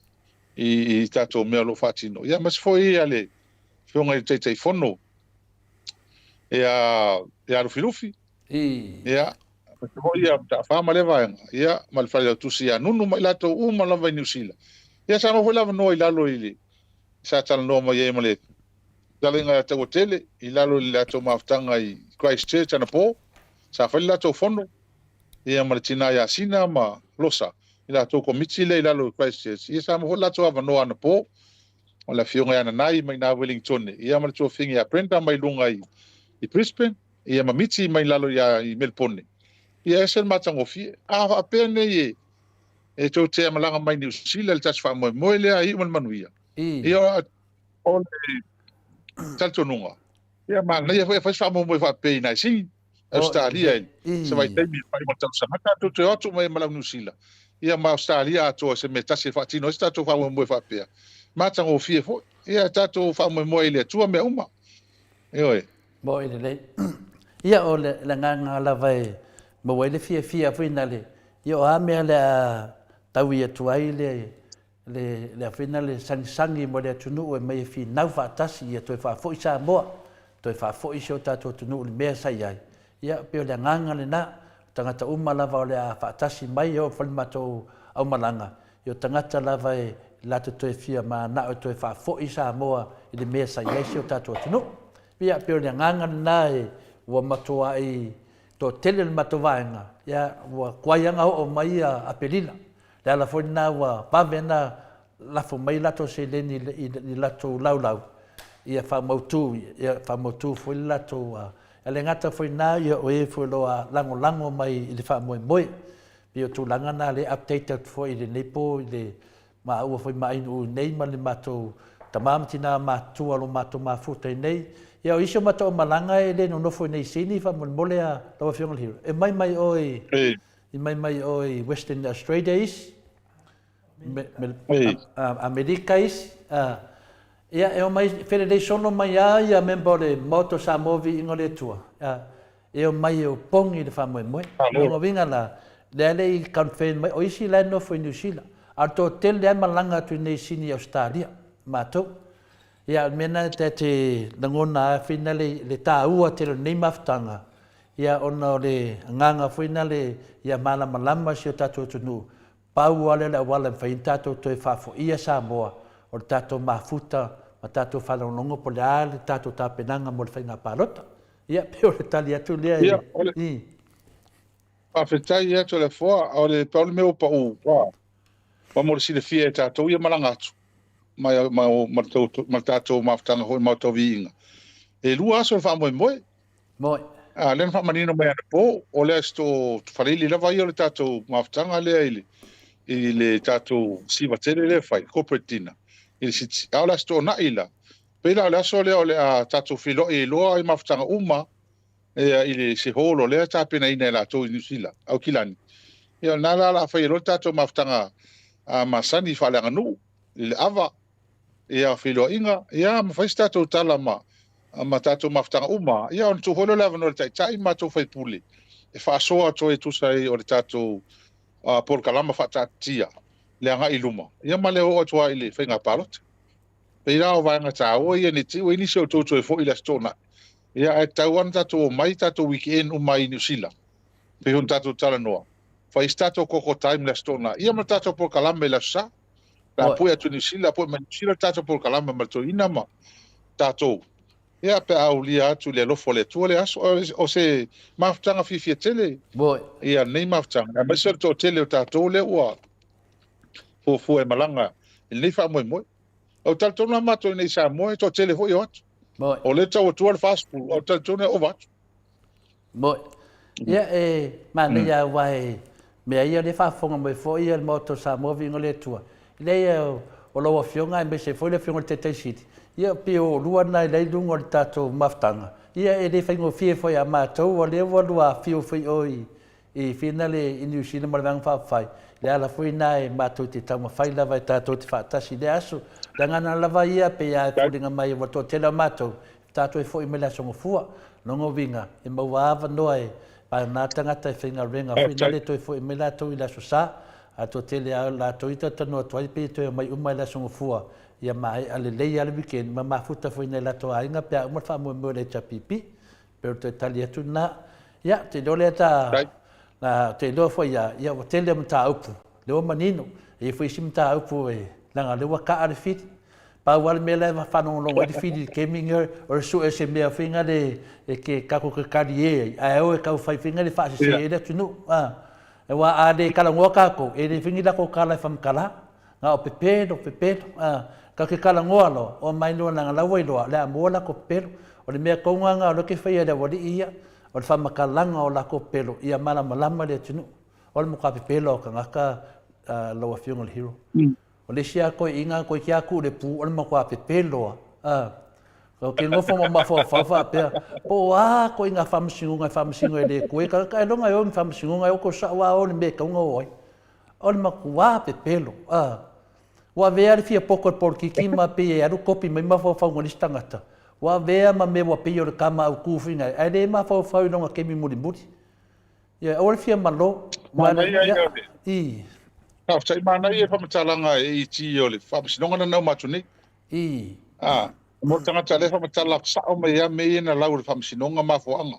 i tatou mea o lo o faatino. Ia aemaise foi le Afioga i le Taitaifono ia Lufilufi. Ia, aemaise foi ia Mataafa ma lea vaega, ia, ma le Failautusi ia Nunu ma i latou uma lava i Niu Sila. Ia, sa maua foi le avanoa i lalo i le, sa talanoa mai ai ma le fetalaiga ia Tauatele i lalo i le latou mafutaga i Christchurch anapo, sa fai le latou fono, ia ma le tina ia Sina ma Losa, i latou komiti lea i lalo i Christchurch. Ia, sa maua foi le latou avanoa anapo, o le afioga ia Nanai mai ina Wellingtone, ia ma le tuafafine ia Brenda mai luga i Brisbane, ia ma Miti mai lalo ia i Melpone. Ia ese le matagofie. A faapea nei e e tou te malaga mai Niu Sila i le tasi faamoemoe lea e iu ma le manuia. Ia o le talitonuga, ia manaia foi e fai se faamoemoe faapea i Naisini, Ausetalia i se vaitaimi e fai ma le tausaga. Tatou toe o atu mai ma le au Niu Sila, ia ma Ausetalia atoa i se mea tasi e faatino ai se tatou faamoemoe faapea. Matagofie foi. Ia tatou faamoemoe i le Atua mea uma. Ioe. Moi lelei. Ia o le agaga lava e maua ai le fiafia foi na le, ia o a mea le a taui atu ai le, le, le a foi na le sagisagi mo le atunuu e mai e finau faatasi ia toe faafoi Samoa, toe faafoi si o tatou atunuu i le mea sa i ai. Ia pei o le agaga lena, o tagata uma lava o le a faatasi mai e oo foi le matou aumalaga, ia o tagata lava e latou toe fia manao e toe faafoi Samoa i le mea sa i ai si o tatou atunuu. Ia, pei o le agaga lena e ua matuai toatele le matou vaega, ia, ua tuai lava ona oo mai ia Aperila. Le ala foi lena ua vave ona lafo mai latou seleni i latou laulau, ia faamautu, ia faamautu foi le latou, e le gata foi i lena, ia o e foi o lo o lagolago mai i le faamoemoe. Pei o tulaga na lea e update atu foi i lenei po i le maua foi ma Ainuu nei ma le matou tama ma tina matutua o lo matou mafuta i nei. Ia o isi o matou aumalaga e le nonofo i nei Sini faamolemole a lau Afioga i le Hero e mai mai oe i mai mai oe i Western Australia isi me, me, Amerika isi ia e omai felelei solo mai a ia member o le Maota o Samoa Viiga o le Atua. E omai e opogi i le faamoemoe. O lona uiga la, lea e le i confirm mai, o isi la e nofo i Niu Sila, a o le toatele lava e malaga atu i nei Sini i Ausetalia, matou. Ia, o le mea lena ta te lagona ai foi lena le taua tele o lenei mafutaga, ia ona o le agaga foi lena ia malamalama si o tatou atunuu, pau lava lea o le auala e mafai ai ona tatou toe faafoia Samoa, o le tatou mafuta ma tatou faalogologo po o le a le tatou tapenaga mo le faiga palota. Ia, pei o le tali atu lea i... Ia, o le... Faafetai ia Toleafoa, o le pau le mea ua pau, ua mo le silafia e tatou ia malaga atu ma, ma, ma, ma le tatou mafutaga foi ma tauviiga. E lua aso le faamoemoe. Moi. A, lea na faamanino mai anapo, o le Aso Faraile lava ia o le tatou mafutaga lea i le, i le tatou siva tele lea e fai, corporate dinner, i le City. A o le Aso Toonai la, pei la o le aso lea o le a tatou feiloai ai loa i mafutaga uma ia, i le se hall o lea e tapenaina e latou i Niu Sila, Aukilani. Ia o lena la o le a fai ai loa le tatou mafutaga masani faaleaganuu i le ava, ia feiloaiga, ia ma fai se tatou tala ma ma tatou mafutaga uma, ia ona tuu foi lea o le avanoa i le Taitai ma matou faipule e faasoa atu ai e tusa ai o le tatou polokalama faataatitia le agai i luma, ia ma le oo atu lava i le faiga palota. Pei la o vaega taua ia ne i te i ua i ai nisi o outou toe foi i le Aso Toonai, ia ae tatau lava ona tatou omai tatou weekend uma ai i Niu Sila, pei ona tatou talanoa, fai se tatou koko time i le Aso Toonai, ia ma le tatou polokalame i le Aso Sa. Pe a pue atu i Niu Sila, pue mai Niu Sila le tatou polokalame ma le toeaina ma tatou, ia pe a aulia atu i le alofa o le Atua lea aso. O se mafutaga fiafia tele ia lenei mafutaga, aemaise o le toatele o tatou lea ua fuafua e malaga i lenei faamoemoe. Ou te talitonu lava matou i inei i Samoa e toatele foi e o atu. O lea e tau atua le 40, ae ou te talitonu e ova atu. Moi. Ia, e manaia aua e mea ia lea e faafofoga mai foi le Maota o Samoa, viiga o le Atua. Leai, o lau Afioga aemaise foi le Afioga i le Taitai Sili, ia pei o oulua na e la i luga o le tatou mafutaga, ia e le faigofie foi ia matou, o lea ua lua afio foi i o i Finale i Niu Sila ma le Vaega Faaupufai, le ala foi lena e matou te taumafai lava e tatou te faatasi i lea aso. O le agaga lava ia, pei lava e foliga mai ua toatele o matou, tatou e foi mai le Aso Gafua. Lona uiga, e maua avanoa e vagana tagata e faigaluega foi na le toe foi mai latou i le Aso Sa. A toatele lava o latou ia talatalanoa atu ai pei e toe omai uma i le Aso Gafua ia maea lelei lava le weekend ma mafuta foi i nai latou aiga pe a uma le faamoemoe o le HRPP. Pei o le toe tali atu lena. Ia, ou te iloa lea ta, na, ou te iloa foi ia, ia ua tele mataupu, lea ua manino. E i ai foi isi mataupu e, leaga o lea ua kaa le fili. Pau lava le mea la e faalogologo ai le fili i le taimi lenei, o le sue o se mea foi lea e te tatou te talie ai, ae o e tau fai foi lea e faasese ai le atunuu. Aua a le talanoa tatou, e le fai ni latou tala e faamatala. Na o pepelo, pepelo, a. Tatou te talanoa loa, omai loa leaga la ua iloa o le a maua latou pepelo. O le mea tonu lava lena o lea ou te faia e le aualii ia, o le faamatalaga o latou pepelo ia malamalama le atunuu. O le matua pepelo lava o tagata lau Afioga i le Hero. O le isi lava toeaiina toeitiiti lava tuu i le pu, o le matua pepelo lava. A. Ou te nofo ma mafaufau faapea, po o a ituaiga faamasinoga e faamasino ai e le Atua ia tagata, ailoga e o i ni faamasinoga, e oto sao lava o i le mea e tatau ona o ai. O le matua pepelo, a. Ua avea le fia poto e le polokiki ma pei e alu kopi mai mafaufauga o le isi tagata. Ua avea ma mea ua pei o le tama autu foi na, ae le mafaufau i lona taimi mulimuli. Ia, aua le fia malo. Manaia ia o le. I. Faafetai, manaia le faamatalaga e ET o le faamasinoga lena na uma atu nei. I. A, mo le tagata lea e faamatala sao mai lava mea ia na lau e le faamasinoga mafuaaga.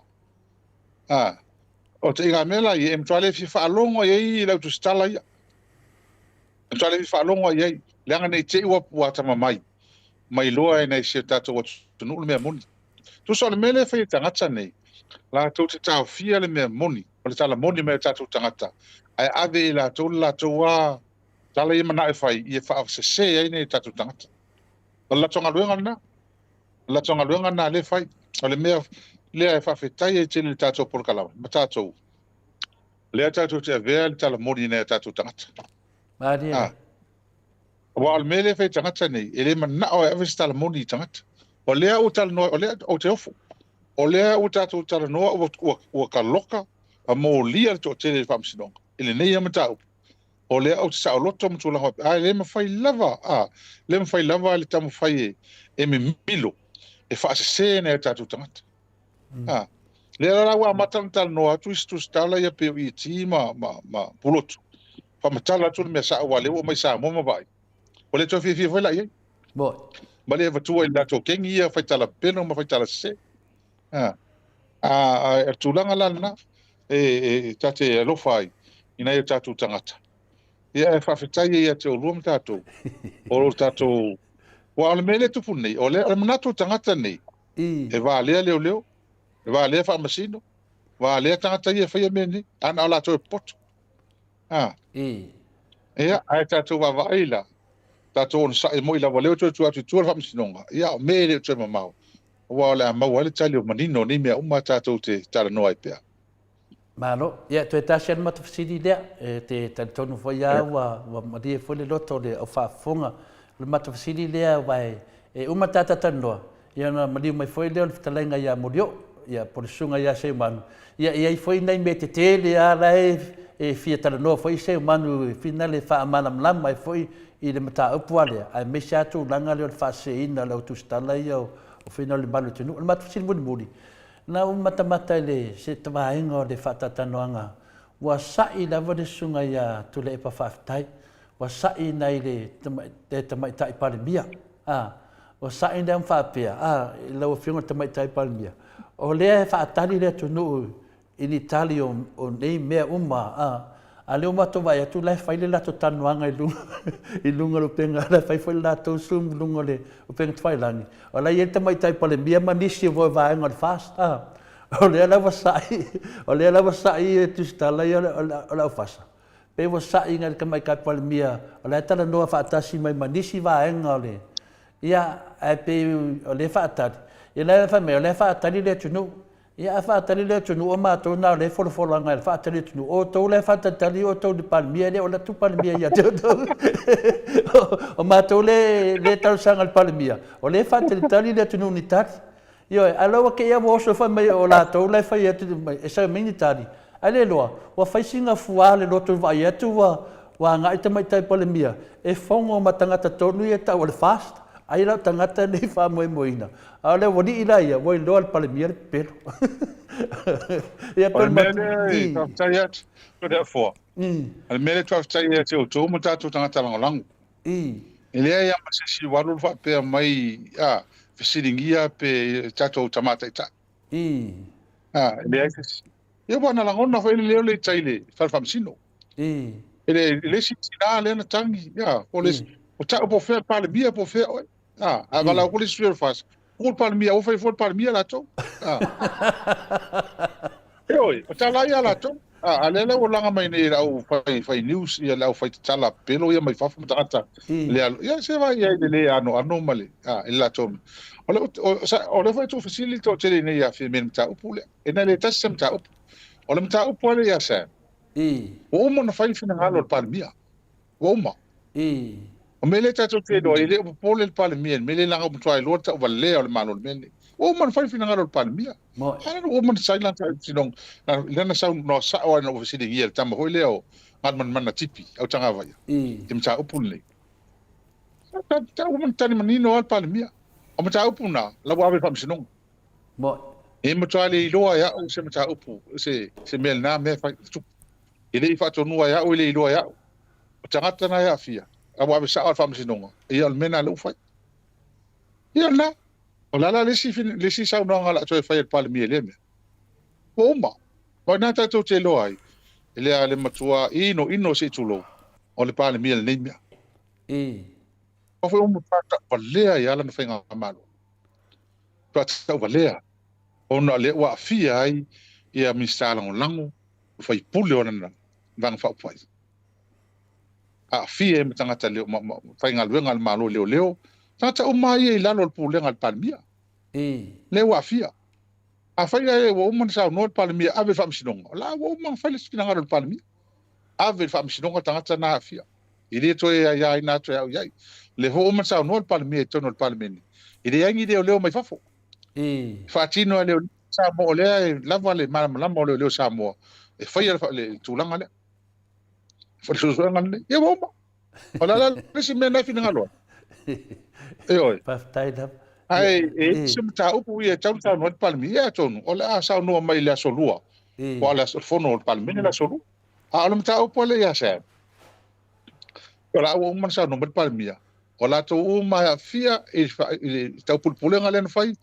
A, o ituaiga mea la ia, e matua le fia faalogo i ai le au tusitala ia. E matua le fia faalogo i ai, leaga ne i te i ua atamamai ma iloa e nai si o tatou atunuu le mea moni. Tusa o le mea lea e fai e tagata nei, latou te taofia le mea moni, o le tala moni mai o tatou tagata, ae ave e latou le latou lava tala ia manao e fai, ia faasese ai nai o tatou tagata. O le latou galuega lena. O le latou galuega lena lea e fai. O le mea lea e faafetai ai tele i le tatou polokalame ma tatou, lea tatou te avea le tala moni i nai o tatou tagata. Malie. Ah. Aua o le mea lea e fai e tagata nei, e le manao e ave se tala moni i tagata. O lea ua talanoa, o lea ou te ofo. O lea ua tatou talanoa ua, ua, ua kaloka ma molia le toatele i le faamasinoga i lenei lava mataupu. O lea ou te saoloto ma tulaga faapea, ae le mafai lava, a, le mafai lava le taumafai e, e mimilo, e faasese nai o tatou tagata. A, lea la ua amata ona talanoa atu isi tusitala ia pei o ET ma, ma, ma Pulotu, faamatala atu le mea sao aua o lea ua omai i Samoa ma vaai. Ua le toe fiafia foi la i ai. Ma le avatua i le latou kengi ia faitala pepelo ma faitala sese. A, a, a, o le tulaga la lena e, e, ta te alofa ai i nai o tatou tagata. Ia e faafetai ai ia te oulua ma tatou. O lo tatou, aua o le mea lea e tupu nei, o le, o le manatu o tagata nei, e valea leoleo, e valea faamasino, valea tagata ia e faia mea nei, a na o latou e popoto. A. Ia, ae tatou vaavaai la, tatou onosai moi lava, lea ua toe tuu atu i tua le faamasinoga, ia o mea e le o toe mamao, aua o le a maua ai le tali o manino o nei mea uma tatou te talanoa ai pea. Malo. Ia, toe tasi lava le matou fesili lea, e te talitonu foi lava ua, ua malie foi le loto o le au faafofoga. O le matou fesili lea, aua e, e uma le tatou talanoa, Ia ona maliu mai foi lea o le fetalaiga ia Molioo, ia po o le susuga ia Seumanu. Ia e i ai foi nai mea tetele lava la e fia talanoa foi Seumanu e finale e faamalamalama ai foi i le mataupu lava lea, aemaise lava tulaga lea o le faaseseina o le au tusitala ia o O finau le malu o le atunuu. O le matou fesili mulimuli, na ou matamata i le se vaega o le faatalatalanoaga, ua sa'i lava le susuga ia Tuilaepa Faafetai, ua sa'i nai le le Tamaitai Palemia, a, ua sa'i lea ma faapea, a, lau Afioga i le Tamaitai Palemia, o lea e faatali le atunuu i ni tali o, o nei mea uma, a, a lea ua matou vaai atu la e fai le latou talanoaga i luga, i luga o le upega, la e fai foi le latou Zoom i luga o le upega tafailagi, o la e i ai le Tamaitai Palemia ma nisi o vaega o le FAST, a, o lea la ua sa'i, o lea la ua sa'i Tusitala ia o le, o le aufasa, pei ua sa'i nai le Tamaitai Palemia, o la e talanoa faatasi mai ma nisi vaega o le, ia, ae pei o lea e faatali, ia la e fai mai, o lea e faatali le atunuu. Ia a faatali le atunuu o matou na o lea e folafola agai le faatali atunuu o outou la e faatalitali outou i le Palemia e le o alu atu le Palemia ia te outou. O matou le le talosaga i le Palemia o lea e faatalitali le atunuu ni tali. Ioe, a o la ua te i lava ua oso fai mai o latou la e fai atu e sau mai ni tali. Ae le iloa, ua fai sina fua le loto i vaai atu ua ua agai le Tamaitai Palemia e fono ma tagata tonu ia e tau o le FAST, ai la o tagata nei faamoemoeina. A o le aualii la ia, ua iloa e le Palemia le pepelo. Ia, O le mea lea e faafetai atu, Toleafoa, o le mea lea e faafetai ia te outou ma tatou tagata lagolago. E leai lava ma se isi ua alu faapea mai, a, fesiligia pe tatou tama taitai. A, e leai se isi. Ia ua na lagona foi le leo lea i tai i le fale faamasino. E le, le isi tina lea na tagi, ia, po le, o tau po o fea le Palemia po o fea oe. A, a valaau foi le isi sui o le FAST, po le Palemia, ua fai foi le Palemia latou. A. Ioe, o tala ia latou. A, a lea la ua laga mai nei e le au fai, fai news, ia le au fai tatala pelo ia mai fafo ma tagata le alo. Ia se vai ai le le anoano ma le, a, i le latou. O le, o, o lea foi e tuufesili le toatele i nei ia Fiamē i le mataupu lea. E na le tasi se mataupu. O le mataupu lava lea ia Sam, ua uma ona fai le finagalo o le Palemia. Ua uma. O mea lea tatou te iloa, e le o popole le Palemia i le mea lea leaga ua matua iloa le tauvalea o le Malo i le mea lenei. Ua uma ona fai le finagalo o le Palemia. A lea ua uma ona saina lana saunoa sao lava ina ua fesiligia e le tama foi lea o Galumalemana Tipi Autagavaia i le mataupu lenei. Ua uma ona tali manino lava le Palemia. O mataupu na, la ua ave i le Faamasinoga. E matua le iloa e au se mataupu, se, se mea lena mea e fai, tupu. E le i faatonua e au, e le iloa e au. O tagata na e aafia, a ua ave sao lava i le faamasinoga, ia o le mea lena lea ua fai. Ia lena. O le a la le isi, le isi saunoaga o le a toe fai e le Palemia i lea mea? Ua uma. O i ina tatou te iloa ai, e le a le matua inoino se i tulou, o le Palemia i lenei mea. Aua foi ua matua tauvalea ai lava lana faigamalo. Matua tauvalea, ona o lea ua aafia ai ia Minisita Lagolago, ma faipule o lana Vaega Faaupufai. Aafia ai ma tagata leo, ma, ma, faigaluega a le Malo leoleo, tagata uma ia i lalo o le pulega a le Palemia. Lea ua aafia. Afai la ua uma ona saunoa le Palemia ave i le Faamasinoga, o la ua uma ona fai le finagalo o le Palemia. Ave i le Faamasinoga tagata na aafia. E le toe aiaina atu e au i ai. O lea foi ua uma ona saunoa le Palemia i totonu o le Palemene, e leai ni leoleo mai fafo. E faatino e leoleo Samoa, o lea e lava le malamalama o leoleo Samoa e faia le tulaga lea. Le suesuega lenei. Ia ua uma. O le a la le isi mea na e finagalo ai? Ioe. Faafetai lava. Ae e i ai se mataupu ia e tatau ona saunoa ai le Palemia, ia atonu o le a saunoa mai i le aso Lua, aua o le aso, fono o le Palemene le aso Lua. A o le mataupu lea ia Sam, o la ua uma ona saunoa mai le Palemia, o latou uma e aafia i le taupulepulega lea na fai,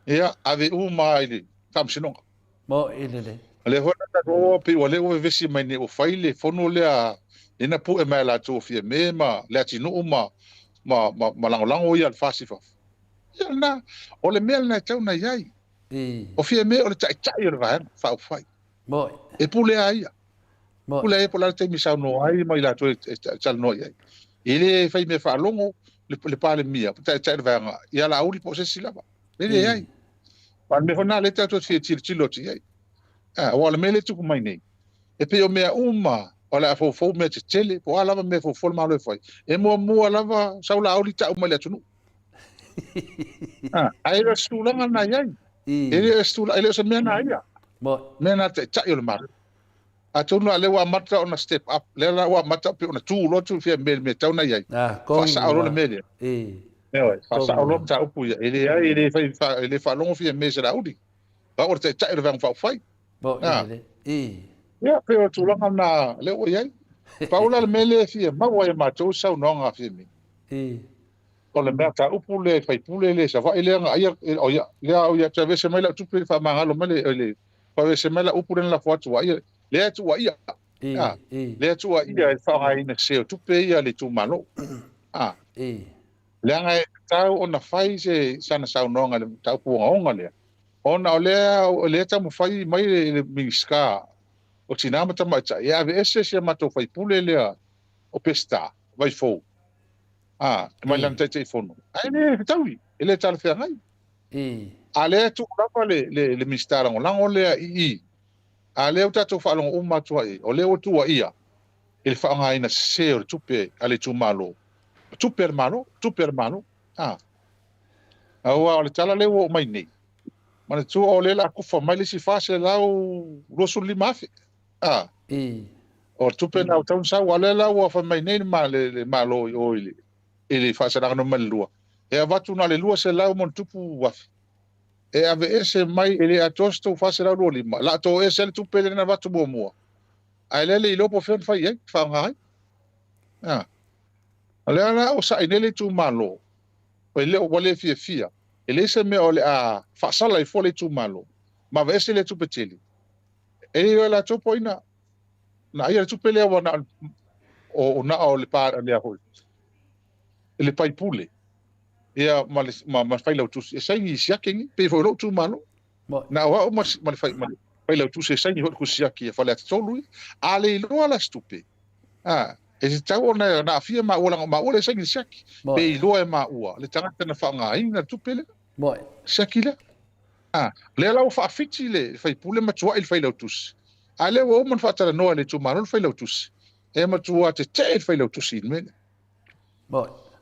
ia ave uma i le Faamasinoga. Mo i lelei. O lea foi na tatou pei ua lea ua vevesi mai nei ua fai le fono lea lea na pue mai e latou o Fiame ma Leatinuu ma ma ma, ma lagolago ia le FAST i fafo. Ia lena, o le mea lena e tatau ona i ai. O Fiame o le taitai o le Vaega Faaupufai. Moi. E pule a ia. Moi. Pule a ia po o le a le taimi e saunoa ai ma i latou e talanoa i ai. E le fai mea faalogo le, le Palemia, taitai o le Vaega, ia Laauli po o se isi lava. E leai. Aua o le mea foi lena lea tatou te fia tilotilo atu i ai. Aua o le mea lea e tupu mai nei, e pei o mea uma o le a foufou mea tetele, po o a lava mea e foufou le Malo e fai, e muamua lava sau Laauli tau mai le atunuu. Ae le o se tulaga lena e i ai. E le o se tulaga, e le o se mea na ia. Mea na taitai o le Malo. Atonu a lea ua amata ona step up, lea la ua amata pei ona tu loa tu fia mea le mea tau na i ai. Faasao loa le mea lea. Ioe, faasao loa mataupu ia. E leai, e le fai, e le faalogo Fiame i se Laauli. O au o le Taitai o le Vaega Faaupufai. Mo i lelei. I. Ia, pei o le tulaga lena lea ua i ai. Pau la le mea lea e fia maua ai e matou le saunoaga a Fiame. I. O le mataupu lea i faipule lea i Savaii lea na aia, o ia, lea o ia toe aveese mai lau tupe, faamagalo mai le, le, aveese mai lau upu lea na lafo atu a ia, lea e tuuaia. I, i. Lea e tuuaia i le faaaogaina sese o tupe ia a le itumalo. A. I. Leaga e tatau ona fai se sana saunoaga i le mataupu ogaoga lea, ona o lea o lea e taumafai mai le, le Minisita o Tina ma Tamaitai e aveese si a matou faipule lea o Peseta, Vaifou, a, mai lana Taitaifono. Ae le fetaui, e le talafeagai. I. A lea e tuu lava le, le, le Minisita Lagolago lea i i, a lea ua tatou faalogo uma atu ai, o lea ua tuuaia i le faaaogaina sese o le tupe a le itumalo, o tupe a le Malo, tupe a le Malo. A. Aua o le tala lea ua oo mai nei, manatua o lea o le a kufa mai le isi $425,000. A. I. O le tupe lena ua tatau ona sau, a o lea la ua fai mai nei le Malo i o i le, i le faasalaga numera 2, e avatu na o le 200 ma ona tupu afe e aveese mai, e le atoa se tou 425, la to ese ai le tupe lea na avatu muamua, ae lea le iloa po o fea na fai i ai, faaaoga ai. A. O lea la ua sai nei le itumalo, e le o ua le fiafia, e leai se mea o le a faasala ai fua le itumalo, ma aveese lea tupe tele. E le iloa e latou po o ai na, na aia le tupe lea ua na o, o na o le pa, lea foi, le paipule, ia ma le, ma, ma le failautusi e saini i siaki nei, pei foi o lou itumalo. Na o au ma, ma le, fai, ma le failautusi e saini foi le tusi siaki a Faleata 3 ia. A le iloa la se tupe, a, e tatau ona na aafia maua leaga o maua lea e saini le siaki. Pe iloa e maua le tagata na faaaogaina le tupe lea. Siaki lea. A, lea la ua faafiti le faipule ma tuai le failautusi. A lea ua uma ona faatalanoa e le itumalo le failautusi. E matua tetee le failautusi i le mea lea.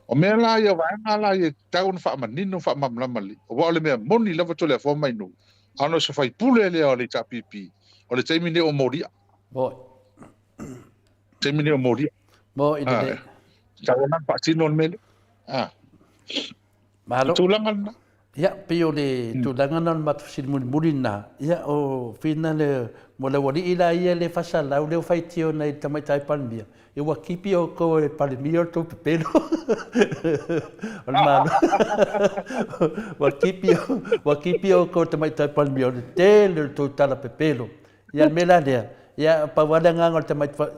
O mea la ia, o vaega la ia e tatau ona faamanino, faamalamalama lelei. Aua o le mea moni lava Toleafoa mai nuu, a o se faipule lea o le HRPP, o le taimi nei o molia. Taimi nei o molia. Mo i lelei. Tatau ona faatino le mea lea. Ah. Malo. Tulaga lena. Ia, pei o le tulaga na o le matou fesili mulimuli lena, ia, o Whina le, mo le aualii la ia le fasalau lea ua faitio nei i le Tamaitai Palemia, ia ua kipi outou e le Palemia o le tou pepelo. O le Malo. Ua kipi, ua kipi outou e le Tamaitai Palemia o le tele o le tou tala pepelo. Ia, o le mea la lea, ia, pau lava le agaga o le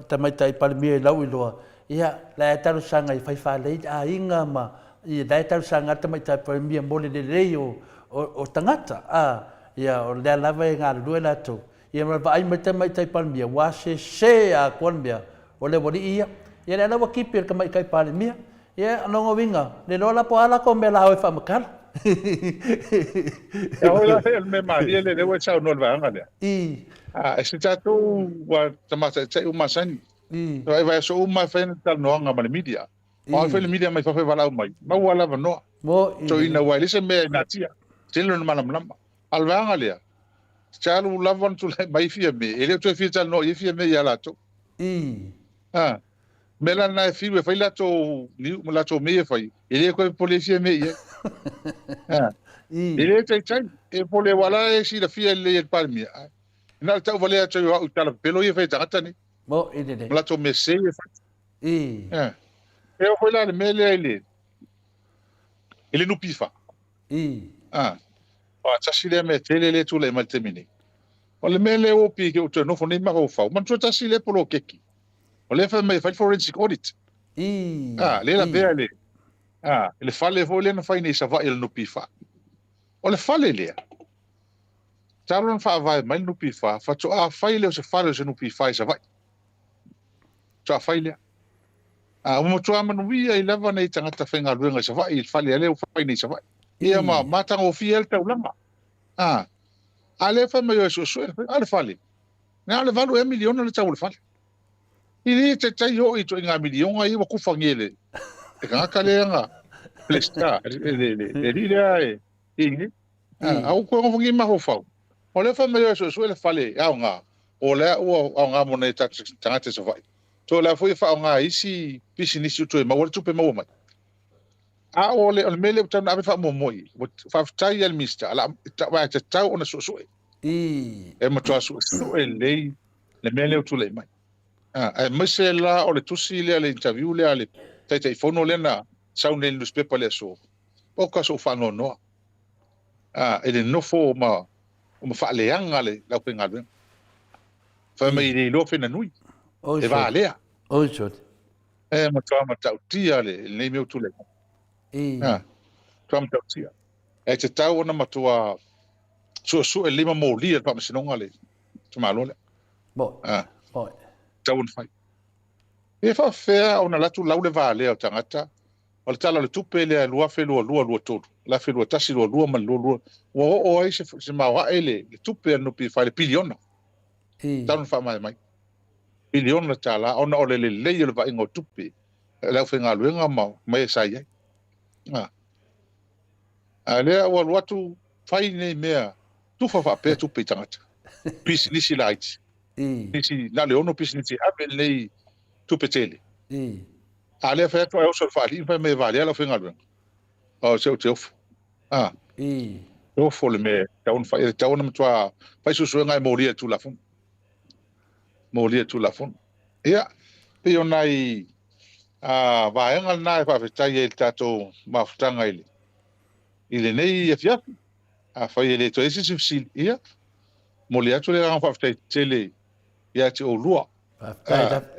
Tamaitai Palemia i lau iloa, ia, la e talosaga i faifalei aiga ma, ia, la e talosaga lava le Tamaitai Palemia mo le lelei o, o, o tagata, a, ia, o lea lava e galulue latou. Ia, ma vaai mai le Tamaitai Palemia, ua sese atoa le mea, o le aualii ia. Ia, lea la ua kipi e le Tamaitai Palemia. Ia, o lona uiga, le iloa la po o a latou mea la o e faamatala. Ia hoi la, o le mea malie lea, lea ua e saunoa i le vaega lea. I. A, e se tatou ua tamataitai uma masani. I. E vaiaso uma e fai ana talanoaga ma le media. O ai foi le media mai fafo e valaau mai, maua le avanoa. Mo i. Toeaina aua e leai se mea e natia. Tele lona malamalama. A o le vaega lea, e alu lava ona tulai mai Fiame, e le o toe fia talanoa i ai Fiame ia latou. I. A. Mea la lena e fiu e fai latou niu ma latou mea ia e fai, e le toe popole ai Fiame i ai. A. I. E le taitai, e popole aua la e silafia lelei e le Palemia. Ae na o le tauvalea atu ai o au i tala pepelo ia e fai e tagata nei. Mo i lelei. Ma latou mea sese ia e fai. I. A. E oo foi la i le mea lea i le i le NPF. I. A. Aua tasi lea mea tele lea e tulai mai i le taimi nei. O le mea lea ua pei ou te nofo nei mafaufau, manatua tasi lea poloketi. O lea e fai mai e fai le forensic audit. I. A, lea e lavea le, a, le fale foi lea na fai nei i Savaii o le NPF. O le fale lea, talu ona faavae mai le NPF, faatoa fai lea o se fale o se NPF i Savaii. Faatoa fai lea. A, ua matua manuia ai lava nei tagata faigaluega i Savaii i le fale lea ua fai nei i Savaii. Ia ma matagofie ai le taulaga. A, a lea e fai mai o e suesue, a le fale, na o le valu ea miliona le tau o le fale. I le taitai oo i ituaiga miliona ia ua kufagia e le tagata lea na Peseta, le alii lea e i nei. A ua toe nofogia mafaufau, o lea e fai mai o e suesue le fale e aoga, o lea ua aoga mo nai o tatou tagata i Savaii. Toe o lea foi e faaaoga e isi pisinisi ua toe maua le tupe maua mai. A o le, o le mea lea ua tatau ona ave le faamuamua i ai, ua faafetai lava i le Minisita, aua e tatau ona suesue. E matua suesue lelei le mea lea ua tulai mai. Aemaise la o le tusi lea, le interview lea a le Taitaifono lea na sau nei i le nusipepa i le aso, oka sou faanoanoa i le nofo ma faaleaga le aufaigaluega. Fai mai e le iloa fena nui, e valea. E matua matautia lenei mea ua tulai mai. Matua matautia. E tatau ona matua suesue lelei ma molia e le Faamasinoga le tamaloa lea. Tatau ona fai. E faafefea ona alu atu lau le valea o tagata, o le Tala o le Tupe lea 2022 23, 2021 22 ma le 22, ua oo ai se maoae le tupe a le NPF i le piliona. Tatau ona faamaea mai. Piliona tala ona o le lelei o le vaaiga o tupe a le aufaigaluega ma e sa i ai. A lea ua alu atu fai nei mea tufa faapea tupe i tagata. Pisinisi laiti. Nisi na o le ono pisinisi e ave lenei tupe tele. A lea fai atu ae oso i le faalii ma fai mai e valea le aufaigaluega. O se ou te ofo. E ofo le mea e tatau ona fai. E tatau ona matua fai suesuega e molia i le Tulafono. Molia i le Tulafono. Ia, pei o nai vaega lena e faafetai ai i le tatou mafutaga i le i lenei afiafi. Afai e le toe i ai se isi fesili, ia, momoli atu le agaga faafetai tele ia te oulua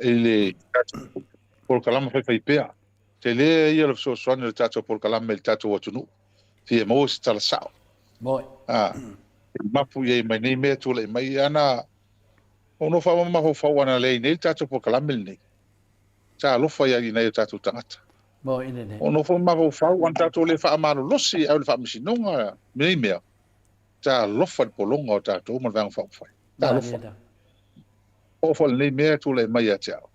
i le tatou polokalama faifaipea. Tele ia o le fesoasoani o le tatou polokalame i le tatou atunuu, fia maua se tala sao. E mapu i ai mai nei mea e tulai mai. Ana ou nofo lava ma mafaufau ana leai nei le tatou polokalame lenei. Talofa ia i nai o tatou tagata. O nofo ma mafaufau ana tatou le faamalolosi au i le faamasinoga nei mea. Talofa i le pologa o tatou ma le Vaega Faaupufai. Talofa. Oo foi lenei mea e tulai mai ia te au.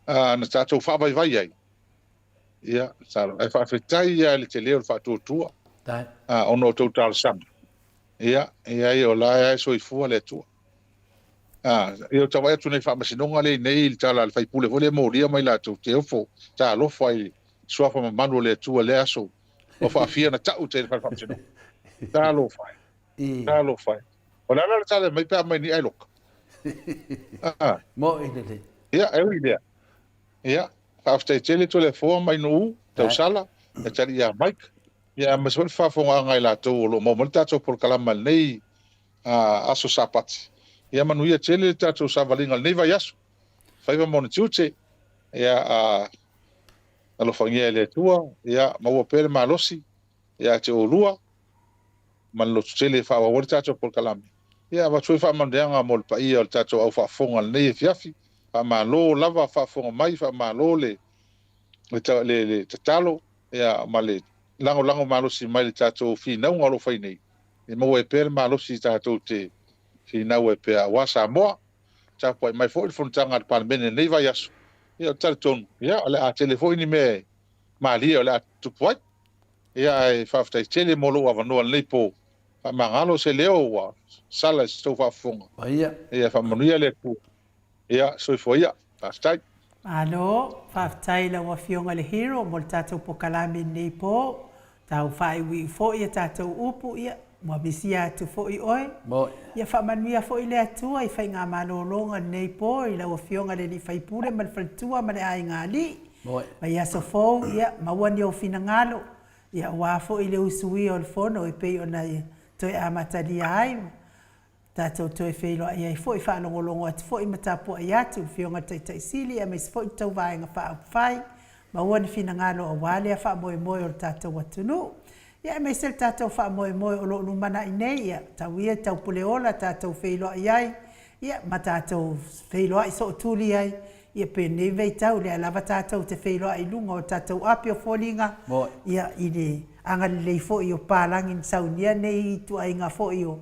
Na tatou faavaivai ai. Ia, talofa. Ae faafetai lava i le tele o le faatuatua. Ona o tou talosaga. Ia, e ai o la e soifua le Atua. Ia, ou te vaai atu nei i le faamasinoga lea i nei i le tala a le faipule foi lea e molia mai latou te ofo talofa i le suafa mamalu o le Atua i lea aso ua faafia na tau i tai i le fale faamasinoga. Talofa e. Talofa e. O le a la le tala e aumai pe a aumai nei ailoka? Moi lelei. Ia, e ui i lea. Ia, faafetai tele Toleafoa mai Nuu, Tausala, e tali ia Mike. Ia, aemaise foi le faafofogaaga a i latou o lo o maua mai le tatou polokalama i lenei aso Sapati. Ia manuia tele le tatou savaliga i lenei vaiaso. Faiva ma ona tiute, ia alofagia e le Atua, ia maua pea le malosi ia te oulua ma le lototele e faaauau ai le tatou polokalame. Ia avatu ai faamanuiaga mo le paia o le tatou au faafofoga i lenei afiafi. Faamalo lava faafofoga mai, faamalo le le, le tatalo ia, ma le lagolago malosi mai i le tatou finauga o lo o fai nei, e maua ai pea le malosi tatou te finau ai pea aua Samoa. Tapuai mai foi le fonotaga a le Palemene i lenei vaiaso, ia, ou te talitonu, ia, o le a tele foi ni mea malie o le a tutupu ai. Ia, ae faafetai tele mo lou avanoa i lenei po. Faamagalo se leo ua sala i se tou faafofoga. Ia faamanuia le Atua. Ia, soifua ia. Faafetai. Malo, faafetai i lau Afioga i le Hero mo le tatou pokalame i lenei po. Tau faaiuiu foi a tatou upu, ia, ua misia atu foi oe. Ia faamanuia foi le Atua i faigamalologa i lenei po i lau Afioga i le Alii Faipule ma le Faletua ma le Aiga Alii. Mai aso fou, ia, maua ni ou finagalo, ia, aua foi le usuia o le Fono e pei ona toe amatalia ai. Tatou toe feiloai ai foi, faalogologo atu foi ma tapuai atu i le Afioga i le Taitai Sili aemaise foi le tou Vaega Faaupufai, maua ni finagalo aua lea faamoemoe o le tatou atunuu. Ia aemaise le tatou faamoemoe o lo o lumanai nei, ia tau ia i Taupuleola tatou feiloai ai, ia ma tatou feiloai sootuli ai, ia penei vaitau lea lava tatou te feiloai i luga o tatou api o foliga, ia i le agalelei foi o palagi na saunia nei ituaiga foi o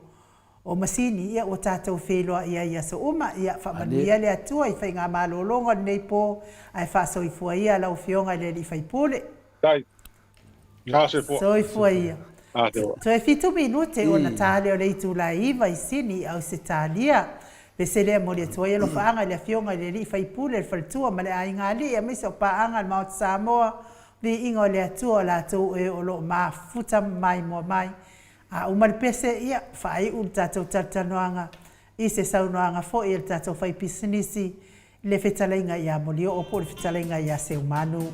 O masini, ia ua tatou feiloai ai i aso uma. Ia faamanuia le Atua i faigamalologa o lenei po, ae faasoifua ia lau Afioga i le Alii Faipule. Tai. Soifua. Soifua ia. Toe fitu minute ona ta lea o le itula e iva i Sini i Ausetalia. Pese lea e momoli atu ai alofaaga i le Afioga i le Alii Faipule, le Faletua ma le Aiga Alii aemaise o paaga a le Maota Samoa. Viiga o le Atua o latou e o lo o mafuta ma maimoa mai. A uma le pese, ia, faaiu le tatou talatalanoaga i se saunoaga foi a le tatou faipisinisi, le fetalaiga ia Molioo po o le fetalaiga ia Seumanu.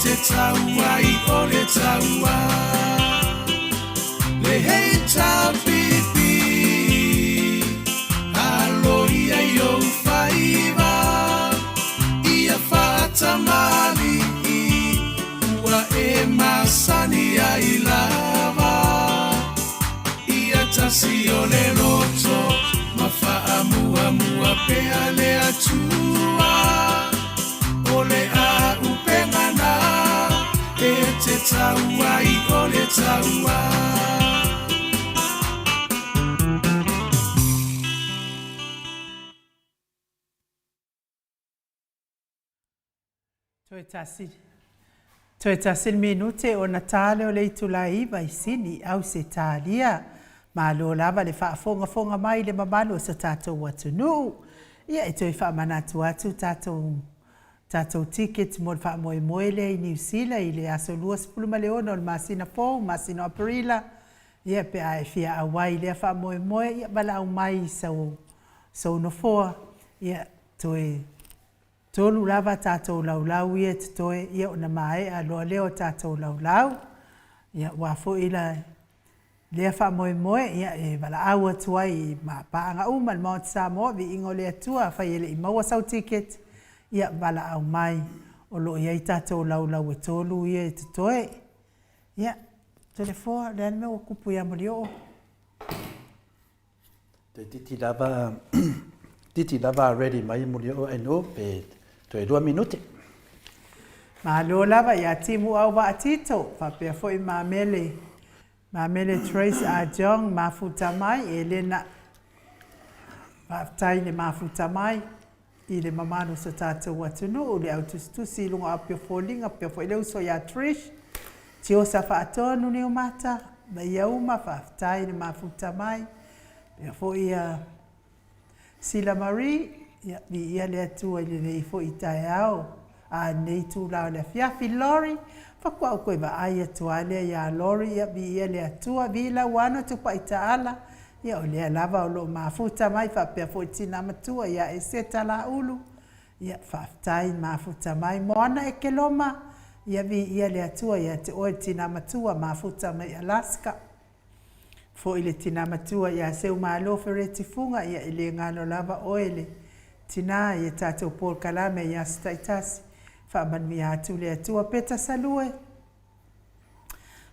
te taua i o le taua Le HRPP Alo ia i ou faiva Ia faatamalii Ua e masani ai lava Ia tasi o le loto Ma faamuamua pea le Atua O le āupega na E te tau ai o le taua. Toe tasi, toe tasi le minute ona ta lea o le itula e iva i Sini, Ausetalia. Malo lava le faafogafoga mai i le mamalu o so tatou atunuu. Ia, e toe faamanatu atu tatou tatou tickets mo le faamoemoe lea i Niu Sila i le aso 26 o le masina fou, masina o Aperila. Ia, pe a e fia auai i lea faamoemoe, ia valaau mai i sou sou nofoa, ia, toe Tolu lava tatou laulau ia e totoe, ia ona maea loa lea o tatou laulau. Ia aua foi la lea faamoemoe, ia e valaau atu ai i ma paaga uma i le Maota Samoa, viiga o le Atua, afai e le i maua sau ticket, ia valaau mai, o lo o i ai tatou laulau e tolu ia e totoe. Ia, Toleafoa, o le a le mea ua tupu ia Molioo? Toeitiiti lava, toeitiiti lava ready mai Mulioo ae pe toe lua minute. Malo lava ia Timu Auvaa Tito, faapea foi ma Mele, ma Mele Trace Ah Jong, mafuta mai, Elena. Faafetai le mafuta mai i le mamalu o so tatou atunuu, le au tusitusi i luga o api o foliga, faapea foi le uso ia Trish, Tiosa Faatonu Niumata, ma ia uma, faafetai le mafuta mai, faapea foi ia Sila Marie, ia viia le Atua i lenei foi taeao, a lenei itula o le afiafi. Lori, faatoa ou toe vaai atu lava lea ia Lori, ia viia le Atua, vii lau ano Tupai Taala, ia o lea lava o lo o mafuta mai faapea foi le tina matua ia Eseta Laulu, ia faafetai mafuta mai. Moana Ekeloma, ia viia le Atua ia te oe le tina matua mafuta mai Alaska. Foi le tina matua ia Seumalo Fereti Fuga, ia e le galo lava oe le tina i a tatou polokalame i aso taitasi. Faamanuia atu le Atua. Peta Salue,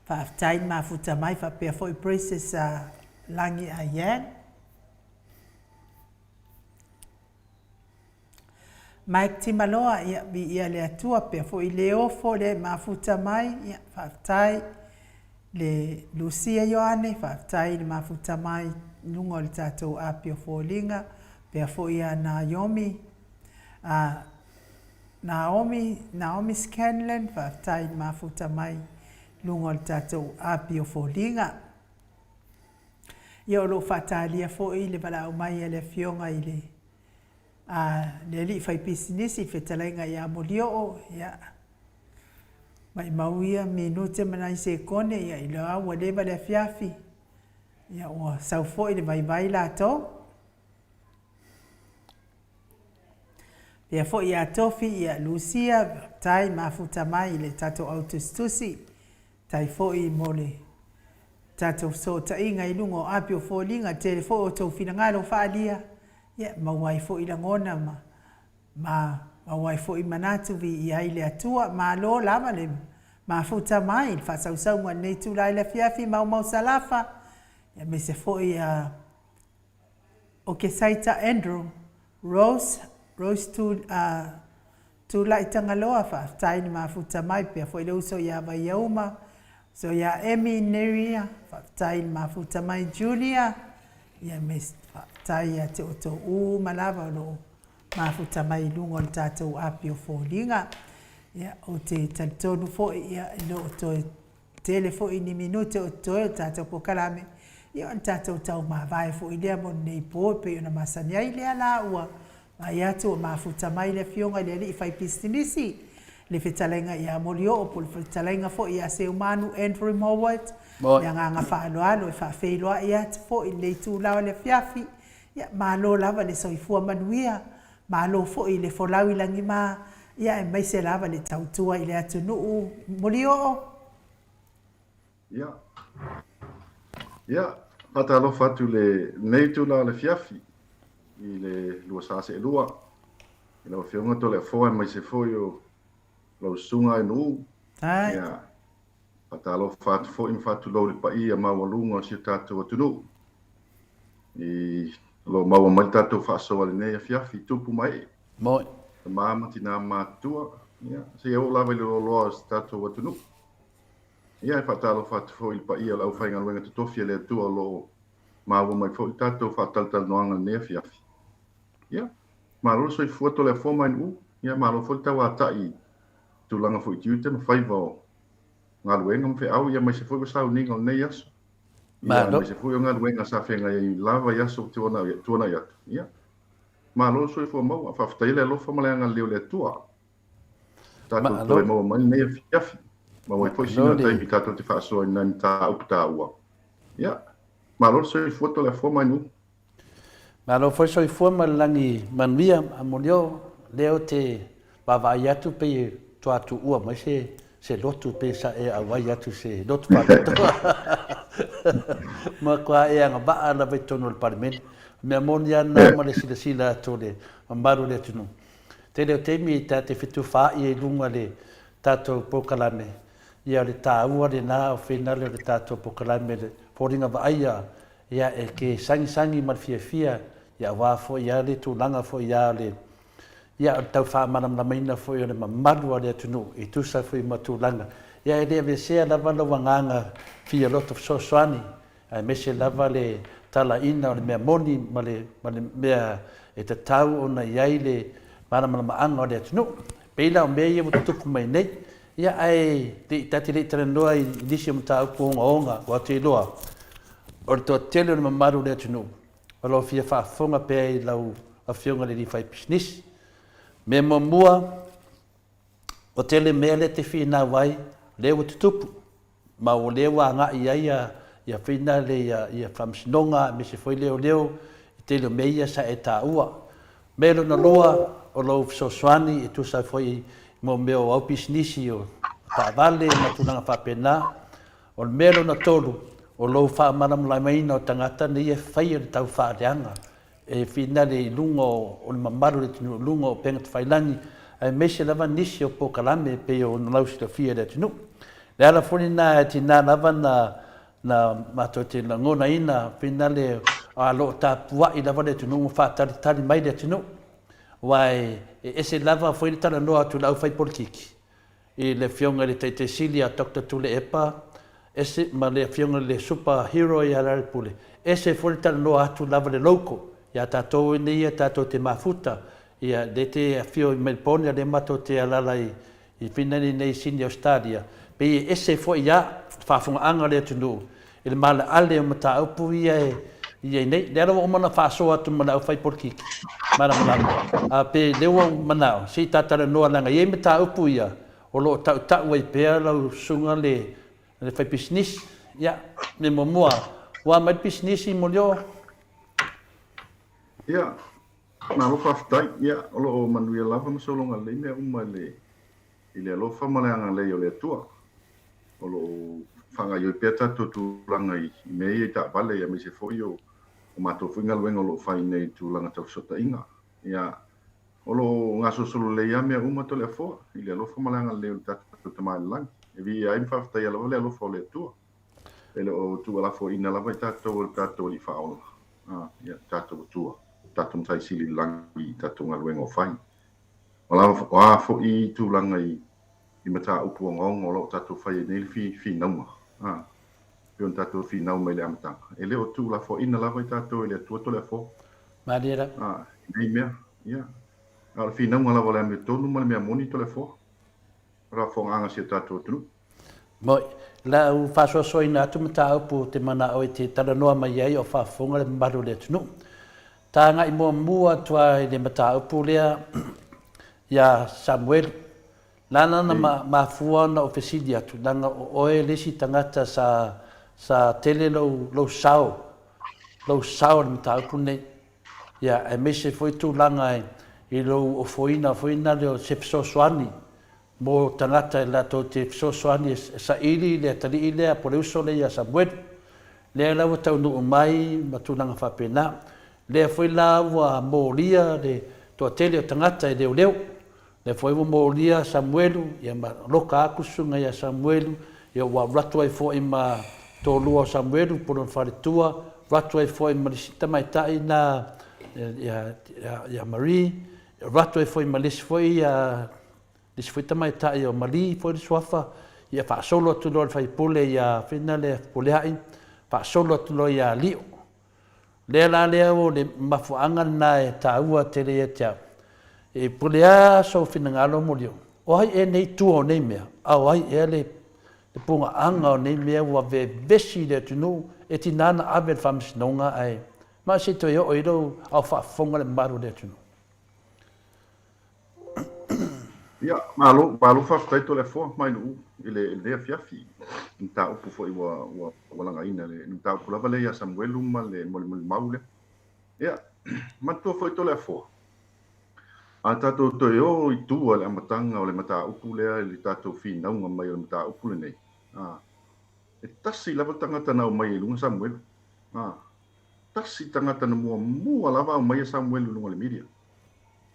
faafetai le mafuta mai faapea foi Princess Lagi Ayan. Mike Timaloa, ia, viia le Atua, pea foi Leofo lea e mafuta mai, ia, faafetai. Le Lucia Ioane, faafetai le mafuta mai i luga o le tatou api o foliga, pea foi ia Naomi, a, Naomi, Naomi Scanlan, faafetai le mafuta mai i luga o le tatou api o foliga. Ia, o lo o faatalia foi le valaau mai a le Afioga i le a le alii faipisinisi i le fetalaiga ia Molioo, ia, maimau ia minute ma nai sekone, ia, i la ua leva le afiafi, ia, ua sau foi le vaivai latou. Pea foi ia Tofi, ia Lucia, tai mafuta mai i le tatou au tusitusi, tai foi mo le tatou fesootaiga i luga o api o foliga, tele foi o outou finagalo faaalia, ia maua ai foi lagona ma ma maua ai foi manatu viia ai le Atua. Malo lava le mafuta mai i le faasausauga i lenei itula i le afiafi, Maumau Salafa, aemaise foi a Okesaita Andrew, Rose, Rose Tu, a Tulai Tagaloa, faafetai le mafuta mai, pea foi le uso ia Vaiauma, uso ia Emi Neria, faafetai le mafuta mai Julia, ia me faafetai ia te outou uma lava o lo o mafuta mai i luga o le tatou api o foliga. Ia, ou te talitonu foi, ia, e le o toe tele foi ni minute o totoe o le tatou polokalame, ia o le tatou taumavae foi lea mo lenei po e pei ona masani ai lea la ua vaai atu ua mafuta mai le Afioga i le alii faipisinisi, le fetalaiga ia Molioo po o le fetalaiga foi ia Seumanu Andrew Mowat, le agaga faaaloalo e faafeiloai atu foi i lenei itula o le afiafi. Ia, malo lava le soifua manuia, malo foi le folau i lagima. Ia aemaise lava le tautua i le atunuu. Molioo. Ia. Ia, faatalofa atu i lenei itula o le afiafi i le 24 i lau Afioga Toleafoa aemaise foi o lau Susuga Ainuu. Ia, faatalofa atu foi ma faatulou i le paia maualuga o si o tatou atunuu i o lo o maua mai le tatou faasoa i lenei afiafi i tupu ma ee. Moi. Tama ma tinā matutua, ia, seia oo lava i le loaloa o si tatou atunuu. Ia, e faatalofa atu foi i le paia o le aufaigaluega totofi a le Atua o lo o maua mai foi le tatou faatalatalanoaga i lenei afiafi. Ia, malo le soifua Toleafoa Mainuu, ia malo foi le tauatai i tulaga foi i tiute ma faiva o galuega ma feau, ia aemaise foi o sauniga o lenei aso. Ia, aemaise foi o galuega sa feagai ai lava i aso ua tuanai atu. Ia, malo le soifua maua, faafetai le alofa ma le agalelei o le Atua. Tatou toe maua mai lenei afiafi. Maua ai foi sina taimi tatou te faasoa i nai mataupu taua. Ia, malo le soifua Toleafoa Mainuu. Malo foi soifua ma le lagi manuia Amolio, lea ou te vaavaai atu pei e toa tuua mai se se lotu pe sa e auai atu se lotu faapitoa. Matua e agavaa lava i totonu o le Palemene. O mea moni lava lena ma le silasila atu o le mamalu o le atunuu. Tele o taimi ta te fetufaai ai i luga le tatou polokalame, ia o le taua lena o finale o le tatou polokalame le foliga vaaia ia e ke sagisagi ma le fiafia ia aua foi ia le tulaga foi ia o le ia o le tau faamalamalamaina foi o le mamalu a le atunuu e tusa foi ma tulaga ia e le aveesea lava lou agaga fia loto fesoasoani aemaise lava le talaina o le mea moni ma le, ma le mea e tatau ona i ai le malamalamaaga o le atunuu. E pei la o mea ia ua tutupu mai nei, ia ae le i, ta te le i talanoa i nisi o mataupu ogaoga ua te iloa o le toatele o le mamalu o le atunuu o lo o fia faafofoga pea i lau Afioga i le alii faipisinisi. Mea muamua, o tele mea lea te finau ai, lea ua tutupu, ma o lea ua agai i ai ia, ia finale ia, ia faamasinoga aemaise foi leoleo i tele o mea ia sa e taua. Mea lona lua, o lou fesoasoani e tusa ai foi mo mea o au pisinisi o taavale ma tulaga faapena. O le mea lona tolu, o lou faamalamalamaina o tagata nei e faia le taufaaleaga e finale i luga o le mamalu o le atunuu, i luga o upega tafailagi, aemaise lava nisi o polokalame e pei ona lausilafia e le atunuu. O le ala foi lena e tiga lava na na matou te lagonaina finale a lo o tapuai lava le atunuu ma faatalitali mai le atunuu, aua e ese lava foi le talanoa atu i le aufaipolitiki i le Afioga i le Taitai Sili ia Doctor Tuilaepa, ese ma le Afioga i le Super Hero ia Lealailepule, ese foi le talanoa atu lava le local ia tatou nei ia tatou te mafuta ia lea te afio i Melbourne ia lea matou te alala i i Finland nei i Sydney Australia, pei e ese foi ia le faafofogaaga a le atunuu i le maaleale o mataupu ia e i ai nei. Lea la ua uma ona faasoa atu ma le aufaipolikiki malamalama, a pe lea ua ou manao se i ta talanoa leaga e i ai mataupu ia o lo o tautau ai pea lau susuga le le faipisinisi. Ia, mea muamua, ua mai le pisinisi Molioo? Ia, malo faafetai. Ia, o lo o manuia lava ma sologa lelei mea uma i le I le alofa ma le agalelei o le Atua, o lo o faagaoioi pea tatou tulaga i mea ia i taavale aemaise foi o matou foi galuega o lo o fai nei i tulaga tau fesootaiga. Ia, o lo o gasolosolo lelei lava mea uma Toleafoa i le alofa ma le agalelei o le tatou Tama i le Lagi. E viia ai ma faafetaia lava le alofa o le Atua. E le o tuulafoaiina lava i tatou e le tatou Alii Faaola, ia, le tatou Atua, le tatou Matai Sili i le Lagi i tatou galuega o fai. O a foi tulaga i mataupu ogaoga o lo o tatou fai ai nei le finauga, a, pei ona tatou finau mai le amataga, e le o tuulafoaiina lava i tatou e le Atua Toleafoa. Malie lava. A, i nei mea, ia. A o le finauga lava o le amiotonu ma le mea moni Toleafoa, o le faafofogaaga a si o tatou atunuu. Moi, la u faasoasoaina atu mataupu ou te manao e te talanoa mai ai o faafofoga le mamalu o le atunuu. Ta agai muamua atu lava i le mataupu lea ia Samuelu. Lana na mafua ona ou fesili atu, leaga o oe le isi tagata sa sa tele lou lou sao, lou sao i le mataupu lenei. Ia, aemaise foi tulaga e i lou ofoina foi nale o se fesoasoani mo tagata e latou te fesoasoani e saili le atalii lea po le uso lea ia Samuelu. Lea la ua taunuu mai ma tulaga faapena. Lea foi la ua molia le toatele o tagata e leoleo. Lea foi ua molia Samuelu, ia ma loka atu susuga ia Samuelu, ia ua alu atu ai foi ma toalua o Samuelu po o lona faletua, alu atu ai foi ma le isi tamaitai na ia, ia, ia Marie, alu atu ai foi ma le isi foi ia le isi foi tamaitai o Mali foi le suafa, ia faasolo atu loa le faipule ia Fina lea Fepuleai, faasolo atu loa ia Lio. Lea la lea o le mafuaaga lena e taua tele ia te au. E pule lava sou finagalo Molioo, o ai ea nei tua o nei mea, a o ai ea le pugaaga o nei mea ua vevesi i le atunuu e tiga ona ave i le faamasinoga ae ma se i toe oo i lou ao faafofoga le mamalu o le atunuu. Ia, malo, malo faafetai Toleafoa mai Nu'u i le i lenei afiafi i mataupu foi ua ua ua lagaina le mataupu lava lea ia Samuelu ma le molimau lea. Ia, manatua foi Toleafoa, a tatou toe o i tua i le amataga o le mataupu lea i le tatou finauga mai o le mataupu lenei, a, e tasi lava le tagata na aumai i luga Samuelu. A, tasi tagata na muamua lava aumaia Samuelu i luga o le media.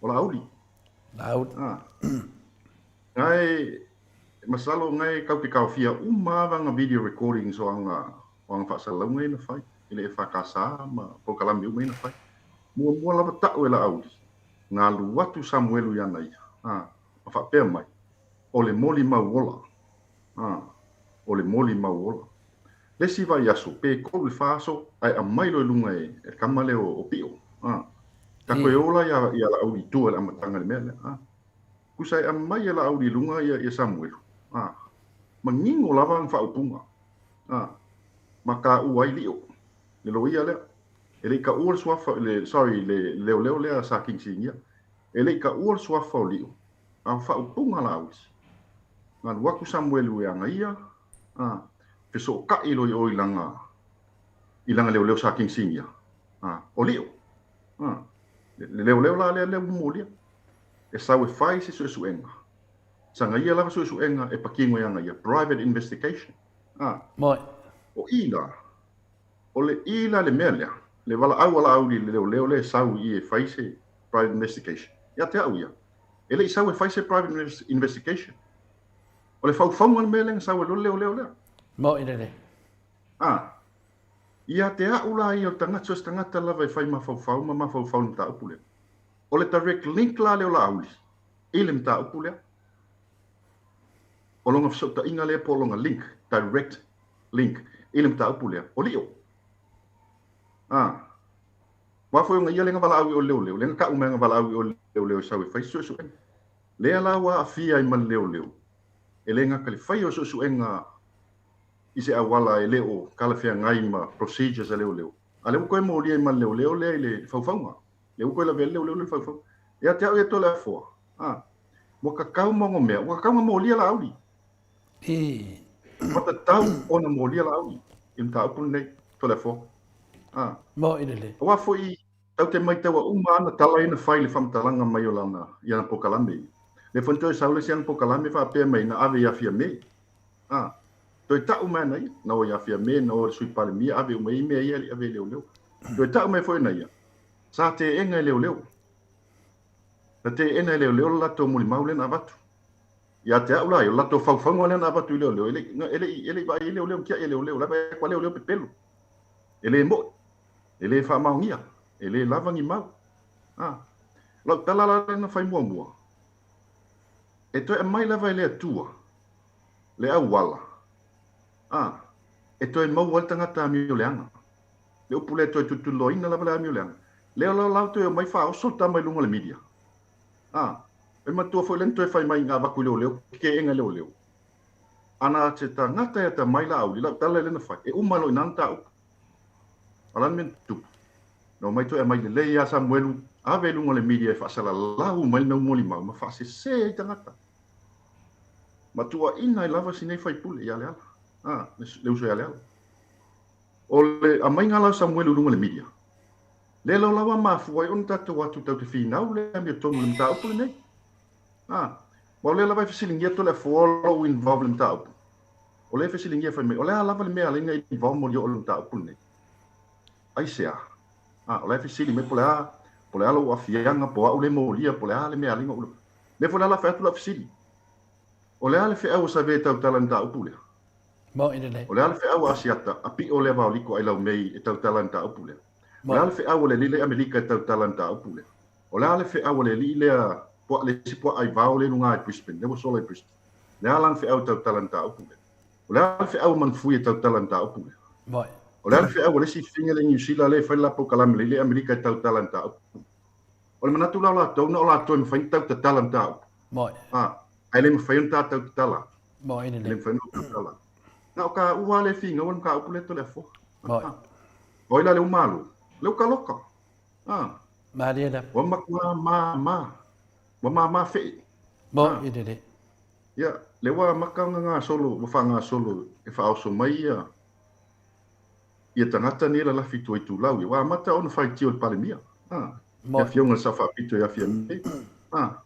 O Laauli. Laauli. Ah. Ngai, masalo ngai kau te kaofia uma lava anga video recordings o anga, o anga faasalalauga ia na fai, i le EFKS ma polokalame uma ia na fai. Muamua lava ta'u e Laauli, na alu atu Samuelu i ana ia, ah, ma faapea mai, o le molimau ola. Ah, o le molimau ola. Le isi vaiaso, pe kolu i le fa aso, ae aumai loa i luga e le tama lea o Pio. A, ka toe ola ia, ia Laauli i tua i le amataga i le mea lea. A, tusa e aumai e Laauli i luga ia, ia Samuelu. A, manino lava ana faaupuga. A, ma taua ai Lio, le loia lea. E le i taua le suafa, le, sorry, le leoleo lea sa kinisinia. E le i taua le suafa o Lio, a o faaupuga a Laauli. Na alu atu Samuelu e ana ia, a, fesootai loa i o i lana, i lana leoleo sa kinisinia, a, o Lio. A, le leoleo la lea lea ua molia. E sau e fai se suesuega. Sana ia lava suesuega e patino e ana ia, private investigation. A, Moi. o i la, o le i la le mea lea, le valaau a Laauli i le leoleo lea e sau i i e fai se private investigation. Ia te au ia, e le i sau e fai se private investigation. O le faufauga le mea lea na sau ai loa le leoleo lea. Mo'i lelei. A, ia te a'u la ia o le tagata, so o se tagata lava e fai mafaufau ma mafaufau i le mataupu lea. O le direct link la lea o Laauli i le mataupu lea. O lona fesootaiga lea po o lona link, direct link i le mataupu lea, o Lio. A, aua foi ona ia lea na valaau i o i le leoleo, lea na ta'u mai na valaau i o i le leoleo e sau e fai se suesuega. Lea la ua aafia ai ma le leoleo, e le gata i le faia o suesuega i se auala e le o talafeagai ma procedures a leoleo, a lea ua toe molia ai ma le leoleo lea i le faufauga. Lea ua toe lavea le leoleo lea i le faufauga. Ia te au ia Toleafoa, a, ua tatau ma onomea, ua tatau ona molia Laauli. Ua tatau ona molia Laauli i le mataupu lenei, Toleafoa. A. Mo'i lelei. Aua foi Tatou te maitaua uma ana tala ia na fai i le faamatalaga mai o lana i ana polokalame ia. Lea foi na toe sau le isi ana polokalame faapea mai na ave ia Fiame. A, toe ta'u mai ana ia, na o ia Fiame, na o i le Sui Palemia, ave uma i ai mea ia e le i ave i leoleo. Toe ta'u mai foi ana ia, sa teena e leoleo. Na teena e leoleo le latou molimau lea na avatu. Ia te a'u la ia, o le latou faufauga lea na avatu i leoleo, e le i, e le i, e le i vaai ai leoleo, na tia'i e leoleo, la e vaai atu a leoleo pepelo. E le mo'i. E le faamaonia, e le lava ni mau. A, o lau tala la lea na fai muamua, e toe aumai lava e le Atua le auala, a, e toe maua ai le tagata amioleaga. Le upu lea e toe tulituliloaina lava le amioleaga. Lea la la toe omai faaoso le tama i luga o le media. A, e manatua foi lea na toe fai mai na avatu i leoleo, kekeega i leoleo. Ana se tagata e atamai Laauli, lau tala lea na fai, e uma loa i ina le mataupu. A o le a le mea na tutupu? Na omai toe aumai lelei ia Samuelu, ave i luga o le media e faasalalau mai le molimau ma faasese ai tagata. Ma tuuaina ai lava si nei faipule ia Leala, a, le uso ia Leala. O le aumaiga la o Samuelu i luga o le media, Lea lau lava mafua ai ona tatou atu tau te finau le amiotonu i le mataupu lenei. A, ma o lea lava e fesiligia Toleafoa o lou involve i le mataupu. O lea e fesiligia fai mai, o le a lava le mea alai na involve mo lio i le mataupu lenei? Aisea? A, o la e fesili mai po o le a, po o le a lou aafiaga, po o au le molia, po o le a le mea alai na ou... Lea foi la la fai atu lau fesili. O le a le feau a Save e tautala i le mataupu lea? Moni lelei. O le a le feau a Asiata, a piʻo lea vaoliko ai lau mei e tautala i le mataupu lea? O le a le feau a le alii lea i Amerika e tautala i le mataupu lea? O le a le feau a le alii lea puaa le isi puaa ai vao lea i luga i Brisbane, lea ua sola i Brisbane? O le a lana feau e tautala i le mataupu lea? O le a le feau a Manufui e tautala i le mataupu lea? Moni. O le a le feau a le isi fafine lea i Niu Sila lea e fai le la polokalame i le alii lea i Amerika e tautala i le mataupu lea? O le manatu la o latou, na o latou e mafai ona tau tatala mataupu. Moni. A, ae le mafai ona tatou tatala. Moni lelei. E le mafai ona tatala. Na o ka ua le finau o le mataupu lea Toleafoa. Moni. O ai la le ua malo? Le ua kaloka. A. Malie la. Ua matua māmā. Ua māmā fee. Moni lelei. Ia, le ua amata ona gasolo, ua faagasolo e faaoso mai ia ia tagata nei e lalafi i tua i Tulau ia, ua amata ona faitio i le Palemia, a, le Afioga i le Sao Faapito ia Fiame, a,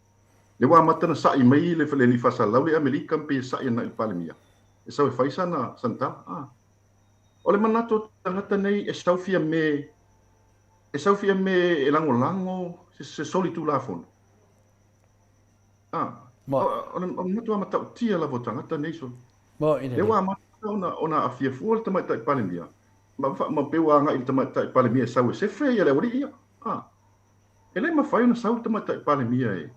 lea ua amata ona sa'i mai le alii faasalalau lea i Amerika ma pei e sa'i ana i le Palemia, e sau e fai sana, sana tala, a. O le manatu o tagata nei e sau Fiame, e sau Fiame e lagolago se, se solitulafono. A, o le matua matautia lava o tagata nei solo. Lea ua amata ona, ona aafia fua le Tamaitai Palemia, ma, ma pei ua agai i le Tamaitai Palemia e sau e sefe ia le aualii ia. A, e le mafai ona sau le Tamaitai Palemia e,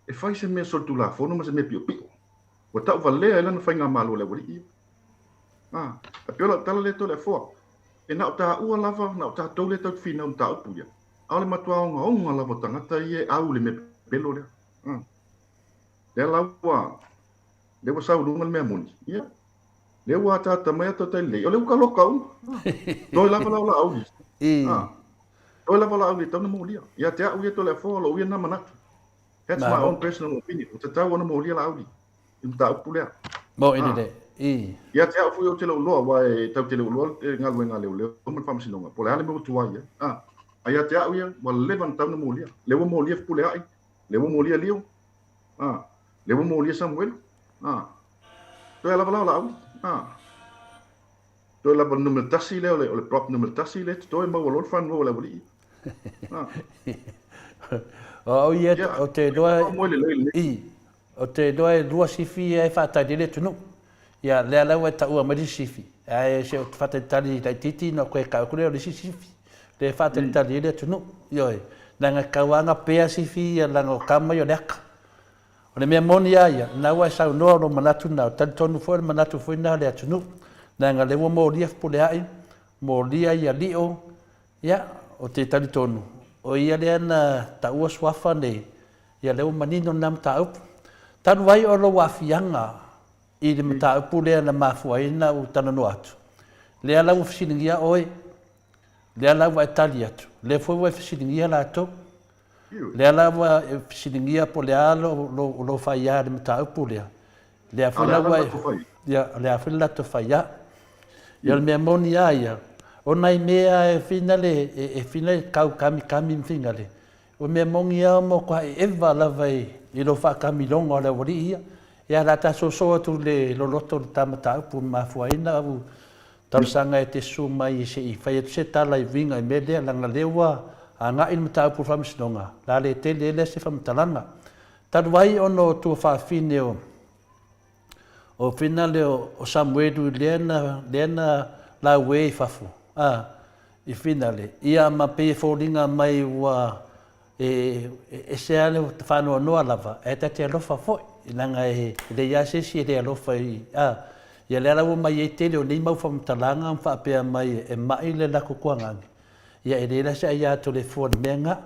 e fai se mea solitulafono ma se mea piopio. Ua tauvalea ai lana faigamalo e le aualii ia. A, e pei o lau tala lea Toleafoa, e na o taua lava, na o tatou lea tatou te finau i mataupu ia. A o le matua ogaoga lava o tagata ia e au i le mea pepelo lea. A, lea la ua, lea ua sau i luga le mea moni. Ia, lea ua ataata mai ata tai lelei. O le uka loka uma. Toe lava la o Laauli. A, toe lava Laauli e tatau ona molia. Ia te au ia Toleafoa, o lou ia lena manatu. That's my own personal opinion. Ua tatau ona molia Laauli i le mataupu lea. Moni lelei. I. Ia te au foi ou te le o iloa, aua e tatou te le o iloa le galuega a leoleo ma le faamasinoga, po o le a le mea ua tuai ai. A, a ia te au ia, ua leva ona tatau ona molia. Lea ua molia Fepuleai, lea ua molia Lio, a, lea ua molia Samuelu, a, toe lava la o Laauli, a, toe lava le numera tasi lea o le, o le prop numera tasi lea e totoe maua loa le front row a le aualii. A. O au ia, o te iloa, i, o te iloa e lua sifi ia e faatali ai le atunuu. Ia, lea la ua e taua mai le isi sifi, ae se o te faatalitali laitiiti ona toe tau atu lea o le isi sifi, lea e faatalitali ai le atunuu. Ioe, leaga e tau lava ona pea sifi ia leaga o tama ia o le aka. O le mea moni lava ia, lena ua e saunoa o lou manatu lena, ou te talitonu foi o le manatu foi lena o le atunuu, leaga o lea ua molia Fepuleai, molia ia Lio, ia, ou te talitonu, o ia lea na taua suafa nei, ia lea ua manino lena mataupu. Talu ai o lou aafiaga i le mataupu lea na mafua ai ona ou talanoa atu, lea la ua fesiligia oe, lea la ua e tali atu, lea foi ua e fesiligia latou, lea la ua e fesiligia po o le a lou faiā i le mataupu lea, lea foi la ua e, ia, o le a foi le latou faiā. Ia o le mea moni lava ia, o nai mea e finale, e finale tau kamikami ma finale, O mea moni a o matua eva lava i lou faakamiloga o le aualii ia. Ia la ta soso atu le loloto le ta mataupu na mafua ai na au talosaga e te susu mai se i fai atu se tala i uiga i mea lea leaga lea ua agai le mataupu i le faamasinoga la le tele ai lea se faamatalaga. Talu ai ona o tua faafine o o fina lea o Samuelu lea na lea na laue i fafo a i finale, ia ma pei e foliga mai ua e ese lava le faanoanoa lava, ae ta te alofa foi, leaga e leai lava se isi e le alofa i, a, ia lea la ua mai ai tele o nei mau faamatalaga ma faapea mai e mai le latou tuagane, ia e leai la se aia Toleafoa i le mea lena.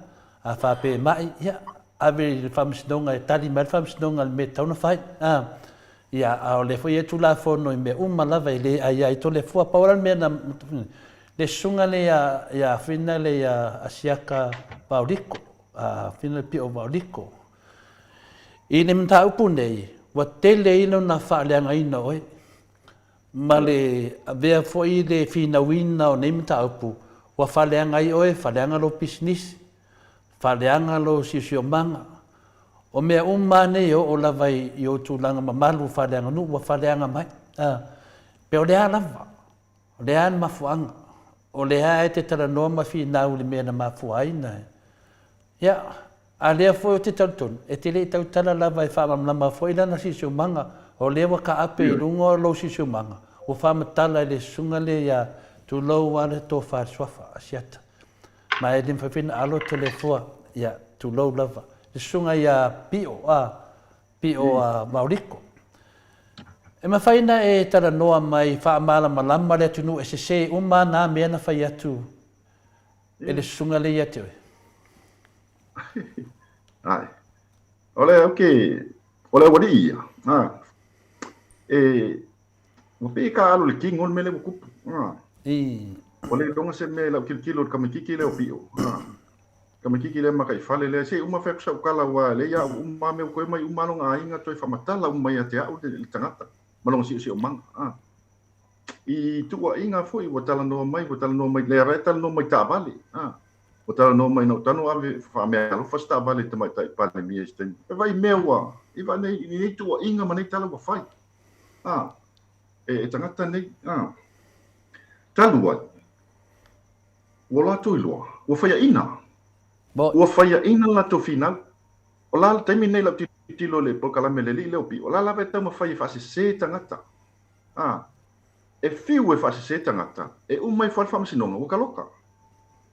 A faapea e mai, ia, ave i le faamasinoga e tali mai le faamasinoga i le mea e tatau ona fai, a. Ia, a o lea foi e i ai Tulafono i mea uma lava e le aia ai Toleafoa. Pau la le mea na, le susuga lea ia Fina lea ia Asiata Vaoliko, a Fina le Pio Vaoliko. I le mataupu nei, ua tele ai lona faaleagaina o oe, ma le avea foi le finauina o nei mataupu. Ua faaleaga ai oe, faaleaga lou pisinisi, faaleaga lou siosiomaga. O mea uma lava nei e oo lava i ou tulaga mamalu faaleaganuu ua faaleaga mai. A, pe o le a lava, o le a le mafuaaga, o lea e te talanoa ma finau i le mea na mafua ai na. Ia, a lea foi ou te talitonu, e te le i tautala lava e faamalamalama foi lana siosiomaga, o lea ua taape i luga o lou siosiomaga, ua faamatala e le susuga lea ia tulou lava le tofa i le suafa a Asiata. Ma e le mafai foi ona alo Toleafoa, ia, tulou lava. Le susuga ia Pio, a, Pio a Maoliko. E mafai ona e talanoa mai faamalamalama le atunuu e sese uma lava na mea na fai atu e le susuga lea ia te oe? Ae. O le au ke, o le aualii ia, a, e, ua pei e taaalo i le tino le mea lea ua tupu. A. I. Ua le iloga se mea i lau tilotilo i le tamaitiiti lea o Pio. A. Tamaitiiti lea mataifale lea, se i uma fai atu sau tala aua e leai au uma lava mea ua toe omai uma lava lona aiga toe faamatala uma ia te au le tagata ma lona siosiomaga. A. I tuuaiga foi ua talanoa mai, ua talanoa mai, lea lava e talanoa mai i taavale. A. Ua talanoa mai na ou tago ave faameaalofa se taavale i le Tamaitai Palemia i se taimi. E vaai i mea ua, i vaai nei, i nei tuuaiga ma nei tala ua fai. A. E, e tagata nei. A. Talu ai, ua latou iloa, ua faiaina. Ua faiaina le latou finau. O la le taimi lenei i lau tilotilo i le polokalame a le alii lea o Pio, o la lava e taumafai e faasese tagata. A, e fiu e faasese tagata, e uma ifo lava le faamasinoga, ua taloka.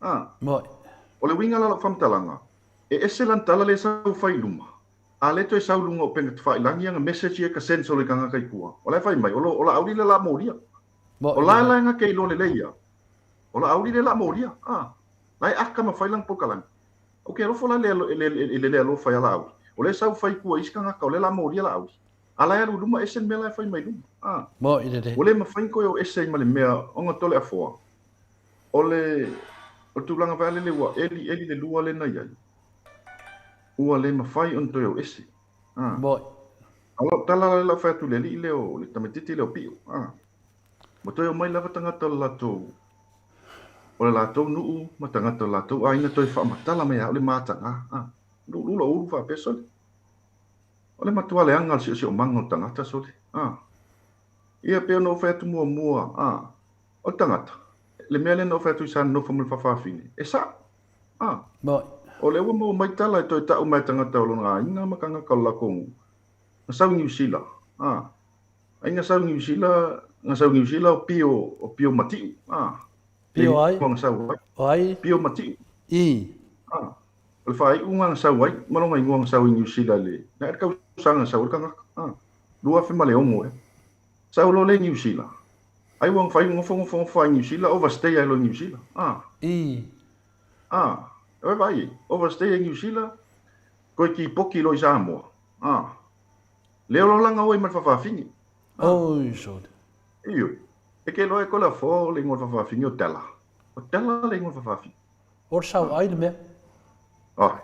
A, o le uiga la o lau faamatalaga, e ese lana tala lea e sau fai i luma, a lea toe sau i luga o upega tafailagi ana message ia ka send solo i tagata i tua, o la e fai mai, o lo, o Laauli le la molia. O la e la e gata iloa lelei ia, o Laauli le la molia. A, la e aka ma fai lana polokalame. Ou te alofa la i le, i le le alofa ia Laauli. O lea e sau fai i tua i isi tagata, o lea la molia Laauli. A la e alu i luma ese le mea la e fai mai luma. A. Moi lelei. Ua le mafai ona toe o ese ai ma le mea ona Toleafoa. O le, o le tulaga vaeale lea ua eli eli le lua lea na i ai, ua le mafai ona toe o ese. A. Moi. A o lau tala la lea o le a fai atu i le alii lea o le tamaitiiti lea o Pio. A. Ua toe omai lava tagata o le latou, o le latou nuu ma tagata o le latou aiga toe faamatala mai ia au le mataga. A. Luuluu lou ulu faapea, sole. O le matua leaga o le siosiomaga o le tagata, sole. A. Ia, pei ona ou fai atu muamua, a, o le tagata, le mea lea na ou fai atu i sa nonofo ma le fafafine, e sa'o. A. Moi. O lea ua maua mai tala e toe ta'u mai e tagata o lona aiga ma tagata o le latou nuu, na sau i Niu Sila. A. Ai na sau i Niu Sila, na sau i Niu Sila o Pio, o Pio Matiu. A. Pio ai? Na sau ai. O ai? Pio Matiu. I. A. O le faaiuga na sau ai, ma lona igoa na sau i Niu Sila i le, na le tausaga na sau ai le tagata. A. 2006 ea. Sau loa lea i Niu Sila. Ai ua fai nofo nofo nofo ai i Niu Sila, overstay ai loa i Niu Sila. A. I. A. E vaai ai, overstay ai i Niu Sila, toe tipoki loa i Samoa. A. Leo loa la gaoi ma le fafafine. A. Oi, sole. Ioe. E ke loa e kola fo le ingoa o le fafafine o Tala. O Tala le ingoa o le fafafine. O le sau ai le mea. Ae.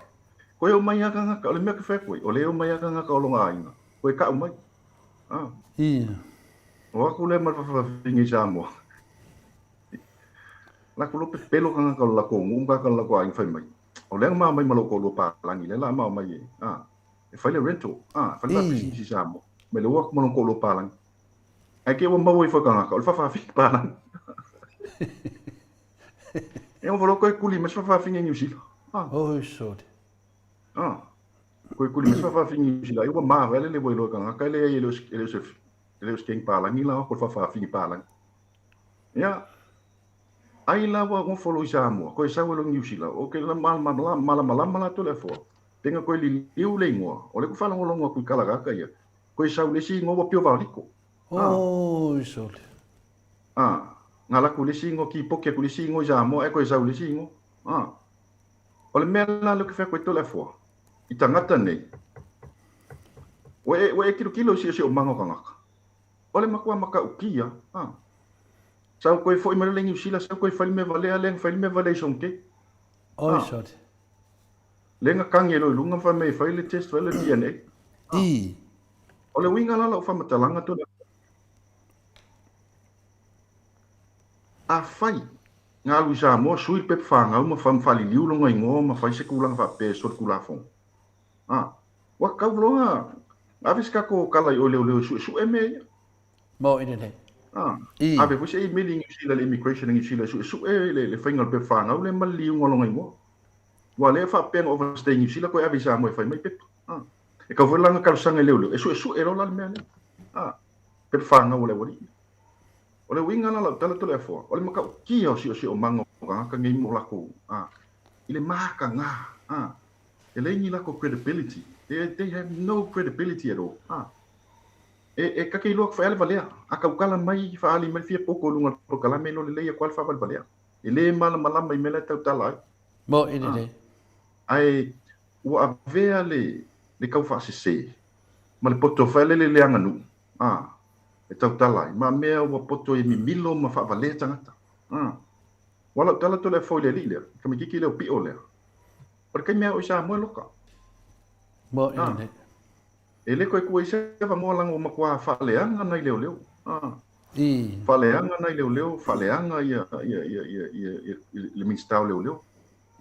Koe omai a tagata, o le mea ke fai atu ai, o le omai a tagata o lona aiga, koe ka'u mai. A. Ia. O aku lea ma le fafafine i Samoa. Lakou loa pepelo tagata o le lakou nuu ma tagata o le lakou aiga fai mai, o lea na ma omai ma lou toalua palagi, lea la a ma omai e, a, e fai le rental, a, e fai le faapisinisi i Samoa. Mai le o atu ma lona toalua palagi. Ae te i ua maua ifo e tagata, o le fafafine palagi. E ova loa koe kuli mai se fafafine i Niu Sila. Ah. Oi sole. Ah. Koe kuli mai se fafafine i Niu Sila. Ai ua mava le ua iloa e tagata e leai e le o e le o se e le o se keng palagi la ko le fafafine palagi. Ia. Ai la ua nofo loa i Samoa, koe sau ai loa i Niu Sila. O ke la malamalama latou le afoa. Tenga koe liliu le igoa. O lea ku faalogologo atu i kalakaka ia. Koe sau le isi igoa ua pio valiko. Ah. Oi sole. A, nga laku le isi igoa, kipoki atu le isi igoa i Samoa ae koe sau le isi igoa. A, o le mea la lea ou te fai atu ai Toleafoa, i tagata nei, ua e, ua e tilotilo i siosiomaga o tagata, o le matua matautia, a, sau koe foi mai loa le Niu Sila, sau koe fai le mea valea lea na fai le mea valea i Songkei. Oi sole. Lea na tagi ai loa i luga ma fai mai e fai le test, fai le DNA. A, I. o le uiga la o lau faamatalaga Toleafoa, Afai Na alu i Samoa, sui le pepa fanau ma ma faaliliu lona igoa ma fai se tulaga faapea e solitulafono. A, ua tatau loa na ave se tatou tala i o i leoleo e suesue mea ia. Mo i lelei. A, ave foi se email i Niu Sila i le immigration a Niu Sila e suesue le faiga o le pepa fanau lea ma le liliuga o lona igoa. Aua o lea e faapea na overstay i Niu Sila toe ave i Samoa e fai mai pepa. A, e tatau foi la ona talosaga i leoleo e suesue loa la le mea lea. A, pepa fanau a le aualii. O le uiga la o lau tala Toleafoa, o le matautia o siosiomaga o tagata nei mo latou, a, i le mataga, a, e leai ni latou credibility, they have no credibility at all, a. E, e ta te iloa atu fai lava le valea, a tautala mai, faaali mai le fia poto i luga o le polokalame, iloa lelei atu lava le faavalevalea. E le malamalama i mea la e tautala ai. Moni lelei. Ae ua avea le, le taufaasese ma le poto fai lele le aganuu, a, e tautala ai, ma mea ua poto e mimilo ma faavalea tagata. A, ua lau tala Toleafoa i le alii lea, le tamaitiiti lea o Pio lea. O le taimi a oo i Samoa e loka. Moni lelei. E le toe tuu ai se avanoa leaga ua matua faaleaga nai leoleo. A. Faaleaga nai leoleo, faaleaga ia, ia, ia, ia, ia, ia le Minisita o Leoleo.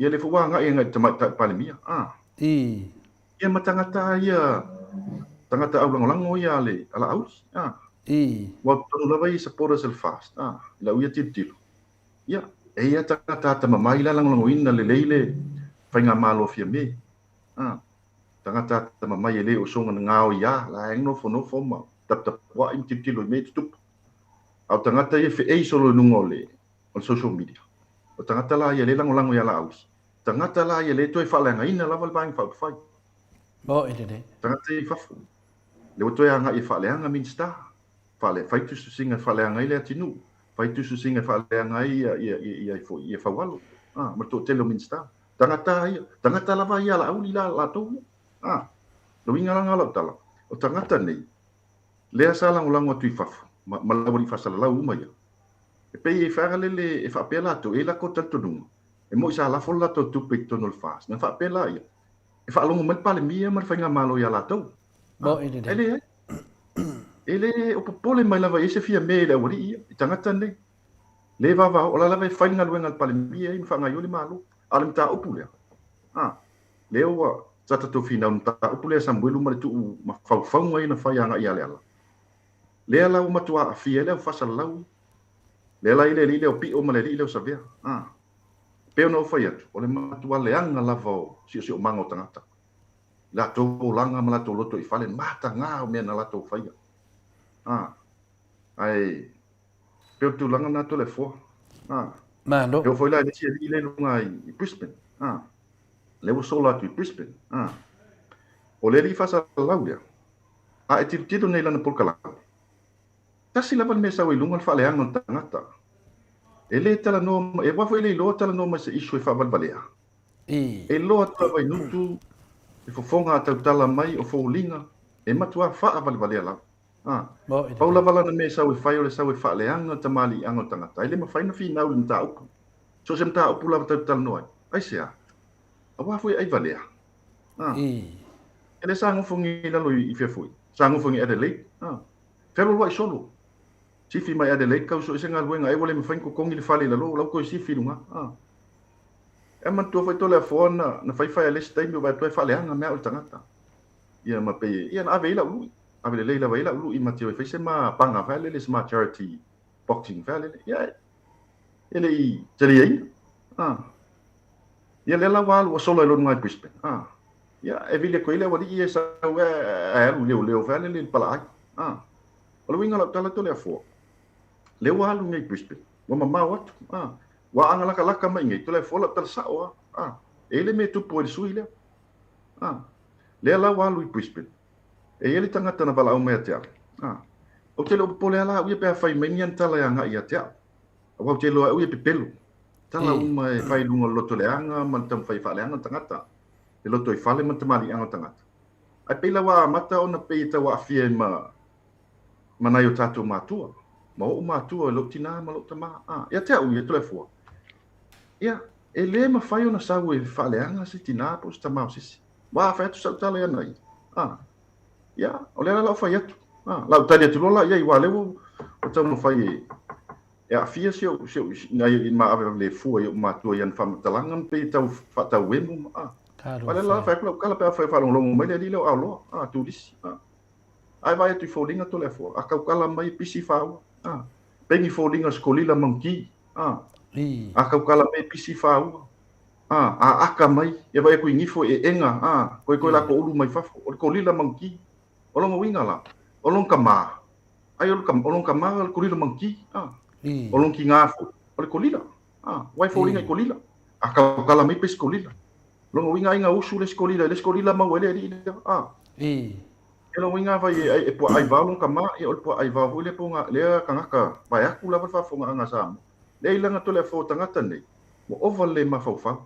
Ia lea foi ua agai agai i le Tamaitai Palemia. A. Ia ma tagata ia, tagata aulagolago ia a le, a Laauli. A. Ua tonu lava ia supporters a le FAST. A. I lau ia tilotilo. Ia, e i ai tagata atamamai la lagolagoina lelei le Faigamalo a Fiame. A. Tagata atamamai e le o soga gaoi a, la e nofonofo ma taputapuai ma tilotilo i mea e tutupu. A o tagata ia e feei solo i luga o le, o le social media. O tagata la ia e le lagolago ia Laauli. Tagata la ia e le toe faaleagaina lava le Vaega Faaupufai. Moni lelei. Tagata ia i fafo. Lea ua toe agai e faaleaga Minisita. Faale, fai tusitusiga e faaleaga ai Leatinuu. Fai tusitusiga e faaleaga ai ia, ia, ia, ia, ia, ia Faualo. Ah, ma le toatele o Minisita. Tagata ia, tagata lava ia a Laauli la, latou ia. Ah, le uiga la lena o lau tala, o tagata nei, lea sa lagolago atu i fafo, ma, ma le aualii faasalalau uma ia, e pei e faagalele e faapea latou, e i ai latou talitonuga, e moi sa lafo le latou tupe i totonu o le FAST, na faapea laia, e faalogo mai le Palemia ma le Faigamalo ia latou. Ah, e leai. E le o popole mai lava i ai se fia mea i le aualii ia, i tagata nei. Le vavao, o la lava e fai le galuega a le Palemia ia ma faagaoioi le Malo. A o le mataupu lea, a, lea ua sa tatou finau i le mataupu lea a Samuelu ma le tuu mafaufauga ia na fai agai ia Leala. Lea la ua matua aafia ai le aufaasalalau ia. Lea la i le alii lea o Pio ma le alii lea o Savea. A, pei ona ou fai atu, o le matua leaga lava o siosiomaga o tagata. I latou olaga ma latou loto i fale, mataga o mea na latou faia. A, ae Pei o le tulaga lena Toleafoa. A. Malo. E oo foi la i le isi alii lea i luga i Brisbane. A. Lea ua sola atu i Brisbane. A. O le alii faasalalau lea, a e tilotilo nei i lana polokalame, tasi lava le mea e sau ai i luga o le faaleaga o le tagata. E le talanoa mai, aua foi e le iloa talanoa mai i se issue e faavalevalea. E iloa atu lava i Nutu, e fofoga a tautala mai o foliga, e matua faavalevalea lava. A, pau lava lana mea e sau e fai o le sau e faaleaga le tamaliiaga o le tagata. E le mafai ona finau i le mataupu. So o se mataupu lava tatou te talanoa ai. Aisea? Aua foi e ai valea. A, e le sa nofo nei i lalo i fea foi? Sa nofo nei i Adelaide. A, fealualuai solo. Sifi mai Adelaide kau so i se galuega ai ua le mafai ona totogi le fale i lalo, o la ua toe sifi i luga. A, e manatua foi Toleafoa na, na fai fai a le isi taimi o vaai atu ai faaleaga mea au i le tagata. Ia ma pei, ia na ave ai lau lui. Ave lelei lava i ai lau lui ma te o e fai se ma paga fai lele, se ma charity boxing fai lele. Ia, e le i taliaina. Ah. Ia lea la ua alu ua sola i lona i Brisbane. Ah. Ia, e vili atu ai le aualii ia e sau e, e alu i leoleo fai lele i le palaai. Ah. O le uiga o lau tala Toleafoa, lea ua alu nei i Brisbane, ua mamao atu. Ah. Ua agalakalaka mai nei, Toleafoa lau tala sao lava. Ah. E i ai le mea e tupu ai i le sui lea. Ah. Lea la ua alu i Brisbane. E i ai le tagata na valaau mai ia te au. A, ou te le o popole lava la au ia pe a fai mai ni ana tala e agai ia te au. Aua ou te iloa e au ia e pepelo. Tala uma e fai i luga o le loto leaga ma le taumafai e faaleaga le tagata, le loto i fale ma le tamaliiaga o le tagata. Ae pei la ua amata ona pei e tau aafia ai ma, ma nai o tatou matua, ma oʻu matua, lou tinā ma lou tamā. A, ia te au ia, Toleafoa, ia, e le mafai ona sau e faaleaga se tinā po o se tamā o se isi. Ua fai atu sau tala ia na ia. A, ia, o lea la lau fai atu. A, lau tali atu loa la i ai, aua o lea ua taumafai e. E aafia si ou, si ou, nai i maaveave le fua i ou matua i ana faamatalaga ma pei e tau faatauemu ma, a. A o lea la fai atu lau tala pe afai o faalogologo mai le alii lea o Aoloa, a, turisi, a. Ae vaai atu i foliga Toleafoa, a tautala mai e pisi faaua, a. Pei ni foliga o se kolila manuti, a. A tautala mai e pisi faaua, a. A aka mai, e vaai atu i nifo e eega, a. Koe koe latou ulu mai fafo, o le kolila manuti. O lona uiga la, o lona tama, ai o le o lona tama o le kolila manuti, a. O lona tiga foi, o le kolila, a. Ua e foliga i kolila, a tautala mai pei se kolila. Lona uiga ai na usu le isi kolila i le isi kolila maua ai le alii lea, a. E lona uiga afai e, e puaa aivao lona tama, ia o le puaa aivao foi lea po o na, lea tagata, vaeatu lava le faafofogaaga a Samoa. Lea i laga Toleafoa o tagata nei, ua ova le mafaufau.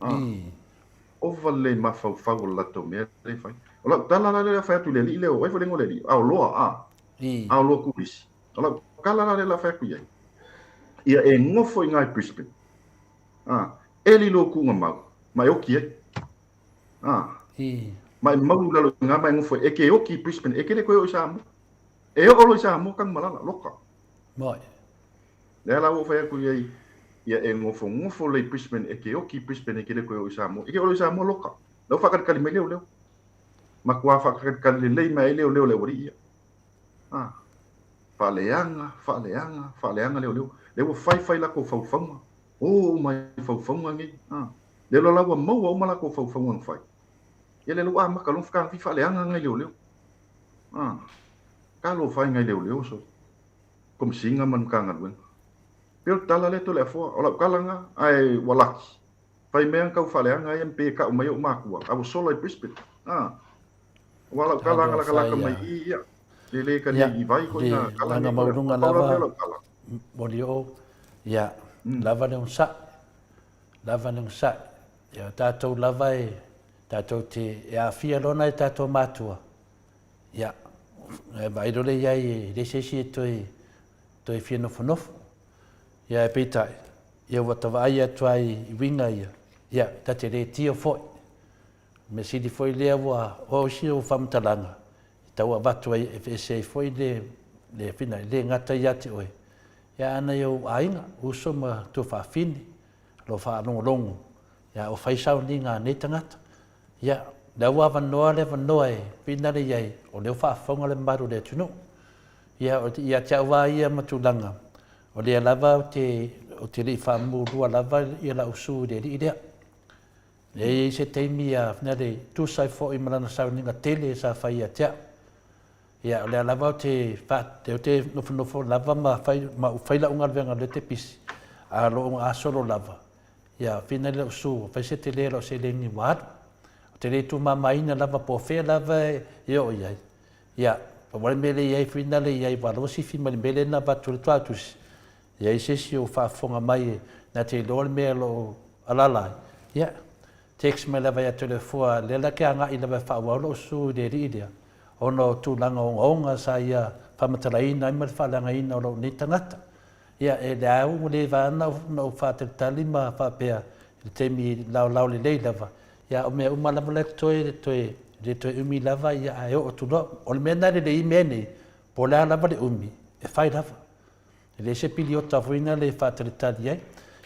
A. Ova le mafaufau o le latou mea lea e fai. O lau tala la lea fai atu i le alii lea, o ai foi le igoa o le alii? Aoloa, a. Aoloa Turisi. O lau tala la lea o le a fai atu i ai, ia e nofo i ina i Brisbane, a, eli lou tuugamau, ma e oki ai. A, ma e malu i lalo i ina ma e nofo ai. E te oki i Brisbane, e te le toe oo i Samoa. E oo loa i Samoa, Tanumalala, loka. Moi. Lea la ua ou fai atu i ai, ia e nofonofo lelei i Brisbane, e te oki i Brisbane e te le toe oo i Samoa. E te oo loa i Samoa, loka. La ua faakalikali mai leoleo. Matua faakalikali lelei mai ai leoleo i le aualii ia. A, faaleaga, faaleaga, faaleaga leoleo. Lea ua fai fai latou faufauga. O uma i faufauga nei. A, lea loa la ua maua uma latou faufauga na fai. Ia lea la ua amata loa ona fakafi faaleaga nai leoleo. A, talofa e nai leoleo sole. Komesina ma le Matagaluega. Pei o le tala lea Toleafoa, o lau tala lena, ae ua laki. Fai mea na tau faaleaga ai pei e tau mai ou matua, a ua sola i Brisbane. A, aua lau tala na lakalaka mai i i, ia, e le talia i vai koe na tala nei Toleafoa. Pau lava lea o lau tala. Molioo, ia, lava le onosai, lava le onosai. Ia, o tatou lava e, tatou te, e aafia loa nai o tatou matua, Ia, e vaai loa lea i ai e leai se isi e toe, toe fia nofonofo. Ia, ae peitai, ia ua ta vaai atu lava i uiga ia, ia, ta te le tio foi. O le mea sili foi lea ua oo isi ou faamatalaga, e tau avatu ai e aveese ai foi le, le fina, le gata ia te oe, ia a nai ou aiga, uso ma tuafafine, o lo o faalogologo, ia o fai sauniga a nei tagata. Ia, lea ua avanoa le avanoa e finale i ai, o lea ua faafofoga le mamalu o le atunuu. Ia, ia te au lava ia ma tulaga, o lea lava ou te, ou te le i faamulua lava ia lau su i le alii lea. Lea e i ai se taimi ia finale, tusa ai foi ma lana sauniga tele sa fai ia te au. Ia, o lea lava ou te, ou te nofonofo lava ma fai, ma ou fai lau galuega o lea ou te pisi, a o lo o gasolo lava. Ia, whina i lau su, fai se tele lau seleni ua alu. O te le tumamaina lava po o fea lava e oo i ai. Ia, pau lava le mea lea i ai, whina le i ai, ua loa sifi mai le mea lea na avatu e le tuatusi. E i ai se isi o faafofoga mai e na te iloa le mea o lo o alaala ai. Ia, text mai lava ia Toleafoa, lea la ke agai lava e faaauau lou su i le alii lea, ona o tulaga ogaoga sa ia faamatalaina ai ma le faaleagaina o lou nei tagata. Ia, e leai ua leva lava ona ou faatalitali ma faapea i le taimi laolao lelei lava, ia o mea uma lava la e totoe, e toe, le toe umi lava, ia ae oo atu loa. O le mea lena e lelei i mea nei, po o le a lava le umi, e fai lava. E leai se piliota foi lena e faatalitali ai.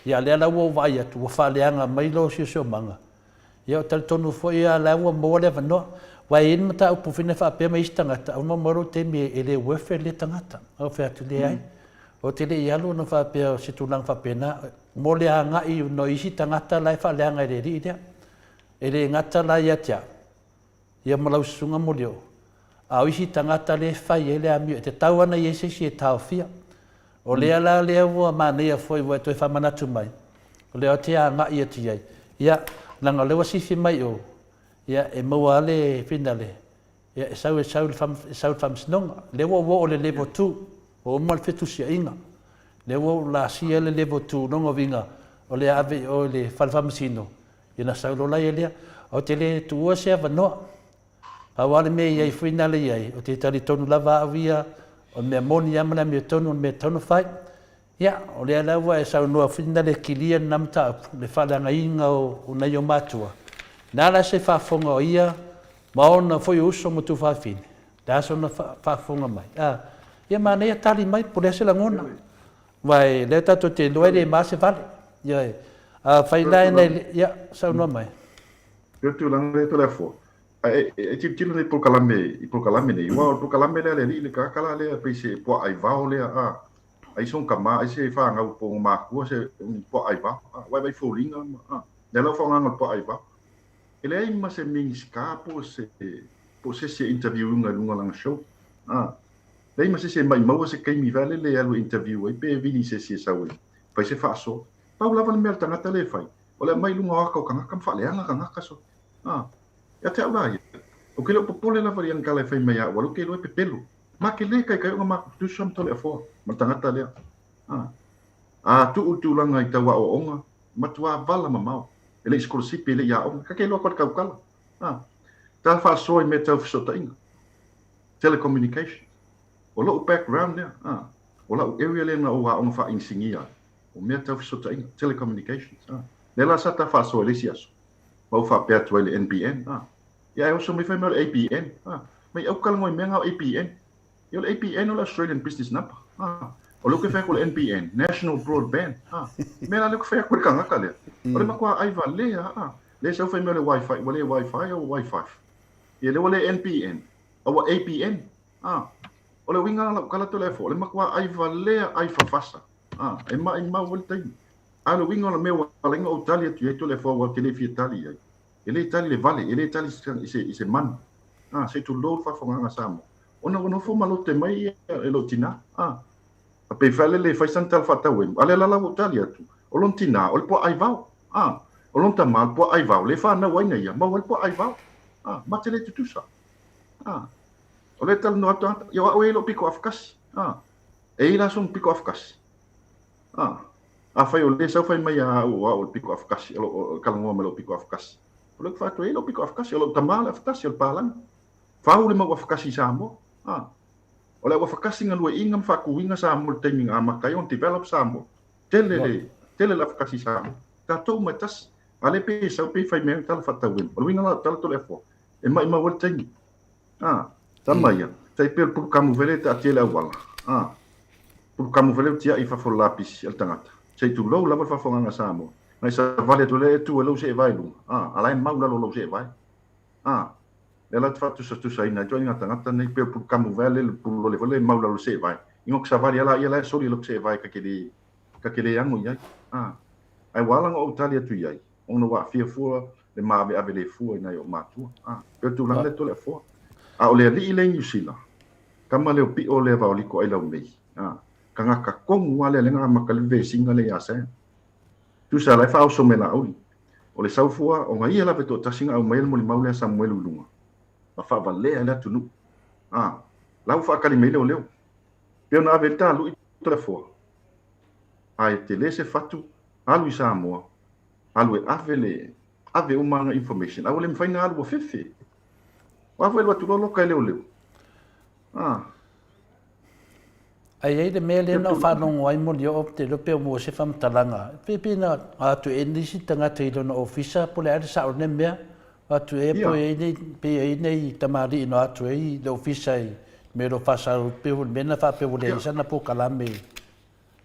Ia a o lea la ua ou vaai atu ua faaleaga mai lou siosiomaga, Ia, ou te talitonu foi o la ua maua le avanoa. Aua e i ai le mataupu foi lea faapea mai isi tagata, aua maua lou taimi e le worth e lea tagata. Ou fai atu, leai. Ou te le i alu ona faapea o se tulaga faapena. Mo le agai ona o isi tagata la e faaleaga i le alii lea. E le gata la ia te au, ia ma lau susuga Molioo, a o isi tagata lea e fai ai le amio, e tatau lava ona i ai se isi e taofia. O lea la lea ua manaia foi ua e toe faamanatu mai, o lea ou te agai atu i ai, ia, leaga o lea ua sifi mai o, ia, e maua lava le finale, ia, e sau, e sau i le e sau i le faamasinoga. Lea ua ou oo i le level two, ua uma le fetusiaiga. Lea ua ou laasia le level two, lona uiga, o le a ave i o i le fale faamasino, ia ona sau loa laia lea. Ou te le tuua se avanoa. Pau lava le mea e i ai foi nale i ai, ou te talitonu lava au ia, o le mea moni lava ma le amiotonu o le mea e tatau ona fai. Ia, o lea la ua e saunoa foi nale e kilia lena mataupu, le faaleagaina o nai o matua. Na la se faafofoga o ia ma ona foi uso ma tuafafine, le a sona faafofoga mai. A, ia manaia tali mai, po o le a se lagona. Aua e lea tatou te iloa e le ma se vale. Ioe. Afai la e nei, ia, saunoa mai. Pei o le tulaga lea Toleafoa, ae e tilotilo nei i polokalame, i polokalame nei, aua o le polokalame lea a le alii le tagata la lea pei se puaa aivao lea, a, ai sona tama, ai se fanau po o ona matua se ni puaa aivao, a, ua e vaai foliga ma, a, lea la ua faaaogaina o le puaa aivao. E leai ma se Minisita po o se, po o se isi e interview ina i luga o lana show, a, leai ma se isi e maimaua se taimi foi lele e alu e interview ai pe vili i se isi e sau e fai se faasoa. Pau lava le mea a le tagata lea e fai, o le aumai i luga o ata o tagata ma faaleaga tagata so. A, ia te au la ia, ou te le o popole lava i ana tala e fai mai ia au, alu ke iloa e pepelo. Ma ke le kaikai ona matou tutusa ma Toleafoa ma le tagata lea. A, a tuu le tulaga i tau aoaoga, matuā vala mamao, e le i sikolasipi, e le i aoga, ka ke iloa koe le tautala. A, ta faasoa i mea tau fesootaiga, telecommunication. O lou background lea, a, o lau area lea na ou aoga faa-inisinia ai. O mea tau fesootaiga, telecommunications, a. Lea la sa ta faasoa i le isi aso, ma ou faapea atu ai i le NBN, a. Ia ae oso mai fai mai o le ABN, a. Mai au talanoa i mea na o ABN. Ia o le ABN o le Australian Business Number, a. O lea ou te fai atu o le NBN, National Broadband, a. Mea la lea ou te fai atu ai i le tagata lea. O le matua ai valea, a. Lea sau fai mai o le Wi-Fi, ua le Wi-Fi a ua Wi-Fi. Ia lea ua le NBN, a ua ABN, a. O le uiga la o lau tala Toleafoa, o le matua ai valea ai fafasa. A, e maʻimau ai le taimi. A o le uiga o le mea ua ala ai ona ou tali atu i ai Toleafoa aua ou te le fia tali i ai. E le tali le vale, e le tali i se, i se manu. A, se i tulou le faafofogaaga a Samoa. Ona ua nofo ma lote mai ia e lou tinā. A, a pei foi lele e fai sana tala faatauemu, a o lea la la ua ou tali atu, o lona tinā, o le puaa aivao. A, o lona tama, o le puaa aivao, lea e fanau ai na ia, maua ai le puaa aivao. A, ma te le tutusa. A, o lea e talanoa atu tagata, ia o au e i ai lou pito afakasi. A, E i ai la sona piko afakasi? A, afai o lea sau fai mai ia au o au o le piko afakasi, o lo o talanoa mai lou piko afakasi. O lea ou te fai atu, e i ai lou piko afakasi, o lou tama le afatasi, o le palagi. Fau le mau afakasi i Samoa. A, o le au afakasi galueaiina ma faatuina Samoa i le taimi na amata ai ona develop Samoa. Tele le, tele le afakasi i Samoa. Tatou uma e tasi. A lea pei e sau pei fai mai ai tala faatauemu. O le uiga la o le tala Toleafoa, e maimau ai le taimi. A, tama ia, tai pei o le pulukamu foi lea e taatia i le auala. A, pulukamu foi lea ua tiai i fafo o le lapisi a le tagata. Se i tulou lava le faafofogaaga a Samoa. Na i savali atu lea e tu ai lou seevae i luga. A, a la e mau i lalo o lou seevae. A, lea la ou te faatusatusaina ai ituaiga tagata nei, pei o le pulukamu vaea lea, le pululole foi lea e mau i lalo o le seevae. Ina ua savali lava laia la e soli lou seevae ta te le, ta te le ano i ai. A, ae ua ala ona ou tali atu i ai, ona ua aafia fua le maaveave le fua i nai ou matua. A, pei o le tulaga lea Toleafoa. A o le alii lea i Niu Sila, tama lea o Piʻo lea Vaoliko ai lau mei. A, tagata tonu lava lea lea na amata ai le vesiga lea ia Sam. Tusa la e faaoso mai Laauli. O le sau fua, ona ia lava e toatasi na aumaia le molimau lea a Samuelu i luga, ma faavalea ai le atunuu. A, la ua faatali mai leoleo. Pei ona ave ai le taluʻi Toleafoa, ae tele se fatu alu i Samoa, alu e ave le ave uma ana information a ua le mafai ona alu ua fefe. O a foi e alu atu loa loka e leoleo. Ah. A i ai le mea lea na ou faalogo ai molioo ou te iloa pe ua maua se faamatalaga. Pe pe na atu e nisi tagata i lona ofisa po o le a le sao o lenei mea. Atu e po i ai nei pe i ai nei tamalii na atu ai i le ofisa i mea o lo o faasau pe o le mea na faapea ua leai sana polokalame.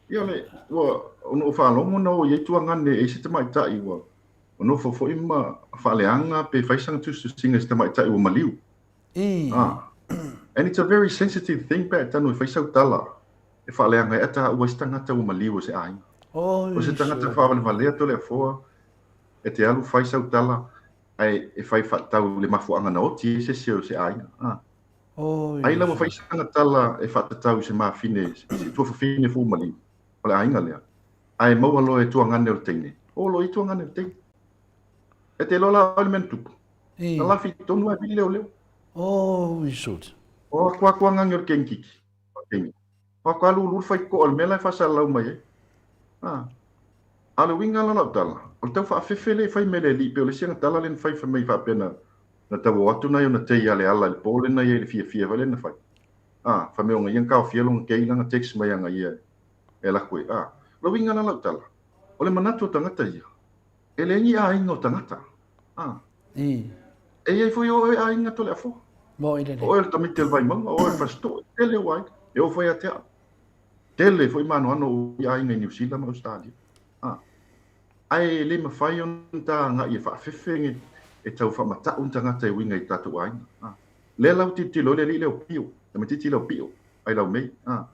Ia le, ua, ona ou faalogo na o i ai tuagane e i ai se tamaitai ua nofo foi ma faaleaga pe fai sana tusitusiga i se tamaitai ua maliu. I. Ah. And it's a very sensitive thing pe a e tanu e fai sau tala e faaleaga ai a taua ai se tagata ua maliu o se aiga. Oi, O se tagata faavalevalea Toleafoa e te alu fai sau tala ae e fai faatatau i le mafuaaga na oti ai se isi o se aiga. Ah. Oi, Ai la ua fai sana tala e faatatau i se mafine, i se tuafafine fou maliu o le aiga lea, ae maua loa e tuagane o le teine. O loa i tuagane o le teine. E te iloa la oe le mea na tupu. I. Na lafi tonu ae vili leoleo. Oi, suli. O akuakuagage o le kenikiki. O le teine. O aku alulu le faitotoa o le mea la e faasalalau mai ai. A. A o le uiga la o lau tala, o le tau faafefe lea e fai mai e le alii pei o le isi ana tala lea na fai fai mai faapea na Na tau o atu nai ona tei a Leala i le po lena ia i le fiafia foi lea na fai. A, fai mai ona ia na taofia lona tei lana text mai ana ia e alu atu e, a. O le uiga la lau tala, o le manatu o tagata ia, e leai ni aiga o tagata. A. I. E i ai foi o oe aiga Toleafoa. Mo i lelei. O oe o le tamaiti o le Vaimauga, o oe o le Fasitoo, e tele ou aiga, e oo foi ia te au. Tele foi maanoano o ou aiga i Niu Sila ma Ausetalia. A. Ae le mafai ona ta agai e faafefe e tau faamata'u ni tagata e uiga i tatou aiga. A. Lea la ua tilotilo ai le alii lea o Pio, tamaitiiti lea o Pio, ai lau mei. A.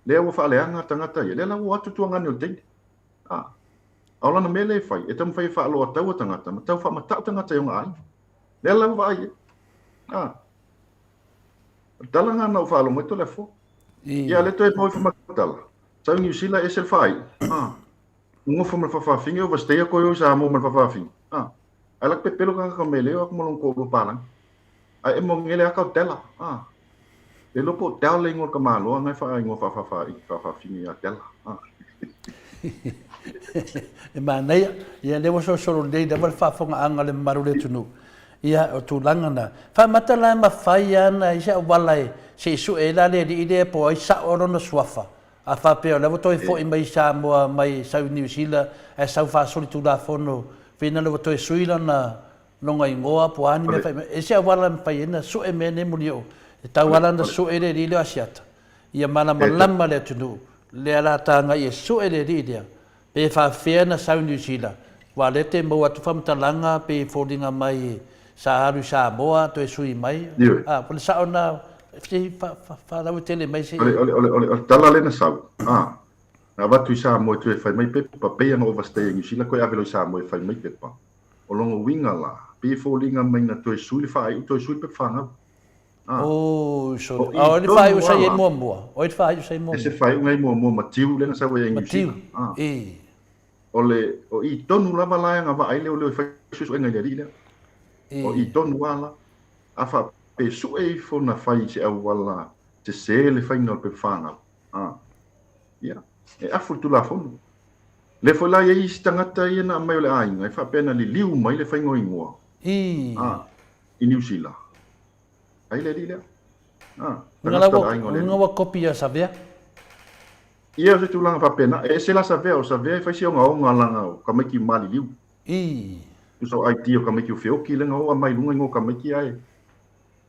Lea ua faaleaga tagata ia, lea la ua o atu tuagane o le teine. A. A o lana mea lea e fai, e taumafai e faaloataua tagata ma tau faamata'u tagata i ona aiga. Lea la ua vaai ai. A. O le tala lena na ou faalogo ai Toleafoa. Ia, lea toe maua ifo ma le tala. Sau i Niu Sila, ese le faaiu. A. Nonofo ma le fafafine, overstay atu ai o i Samoa ma le fafafine. A. Ae lak pepelo tagata mai leo aku ma lona toalua palagi. Ae e moni le aka o Della. A. Le iloa po o Dell le igoa o le tamaloa na e faaigoa faafafine ia Della. A. E manaia. Ia lea ua solosolo lelei lava le faafofogaaga a le mamalu o le atunuu. Ia, o tulaga na. Faamata la e mafai lava ona i ai se auala e se i sue ai la le alii lea po o ai sao lona suafa. A faapea o lea ua toe foi mai i Samoa mai sau i Niu Sila ae sau faasolitulafono pei na ua toe sui lona lona igoa po o a ni mea fai mai. E se auala e mafai ai ona sue mea nei muli o e tau ala ona sue le alii lea o Asiata ia malamalama le atunuu lea la tagai e sue le alii lea pe faafefea ona sau i Niu Sila aua lea te maua atu faamatalaga pei e foliga mai sa alu i Samoa toe sui mai a o le sao na se i faalauaitele mai se i. O le tala lea na sau, a, na avatu i Samoa e toe fai mai pepa, pei ona overstay e Niu Sila toe ave loa i Samoa e fai mai pepa. O lona uiga la, pei e foliga mai na toe sui le faaiu, toe sui le pepa fanau. A. Oh, so, a o le faaiu sa i ai muamua? O ai le faaiu sa i muamua? E se faaiuga i muamua, Matiu lea na sau ai i Niu Sila. Matiu, e. O le, o i tonu lava la e agavaa ai leoleo e fai suesuega i le alii lea. O i tonu lava la. A faapea e sue ifo na fai i se auala sese le faiga o le pepa fanau, a, ia, e afu le Tulafono. Lea foi la e i ai isi tagata ia na aumai o le aiga e faapea na liliu mai le faiga o igoa, a, i Niu Sila. Ai le alii lea. A, tagata o le aiga o le alii. Uiga ua kopi ia Savea. Ia, o se tulaga faapena. E ese la Savea, o Savea e fai si ogaoga laga o tamaiti maliliu. Tusa o ID o tamaiti o feoki lea na oo mai luga igoa o tamaiti ae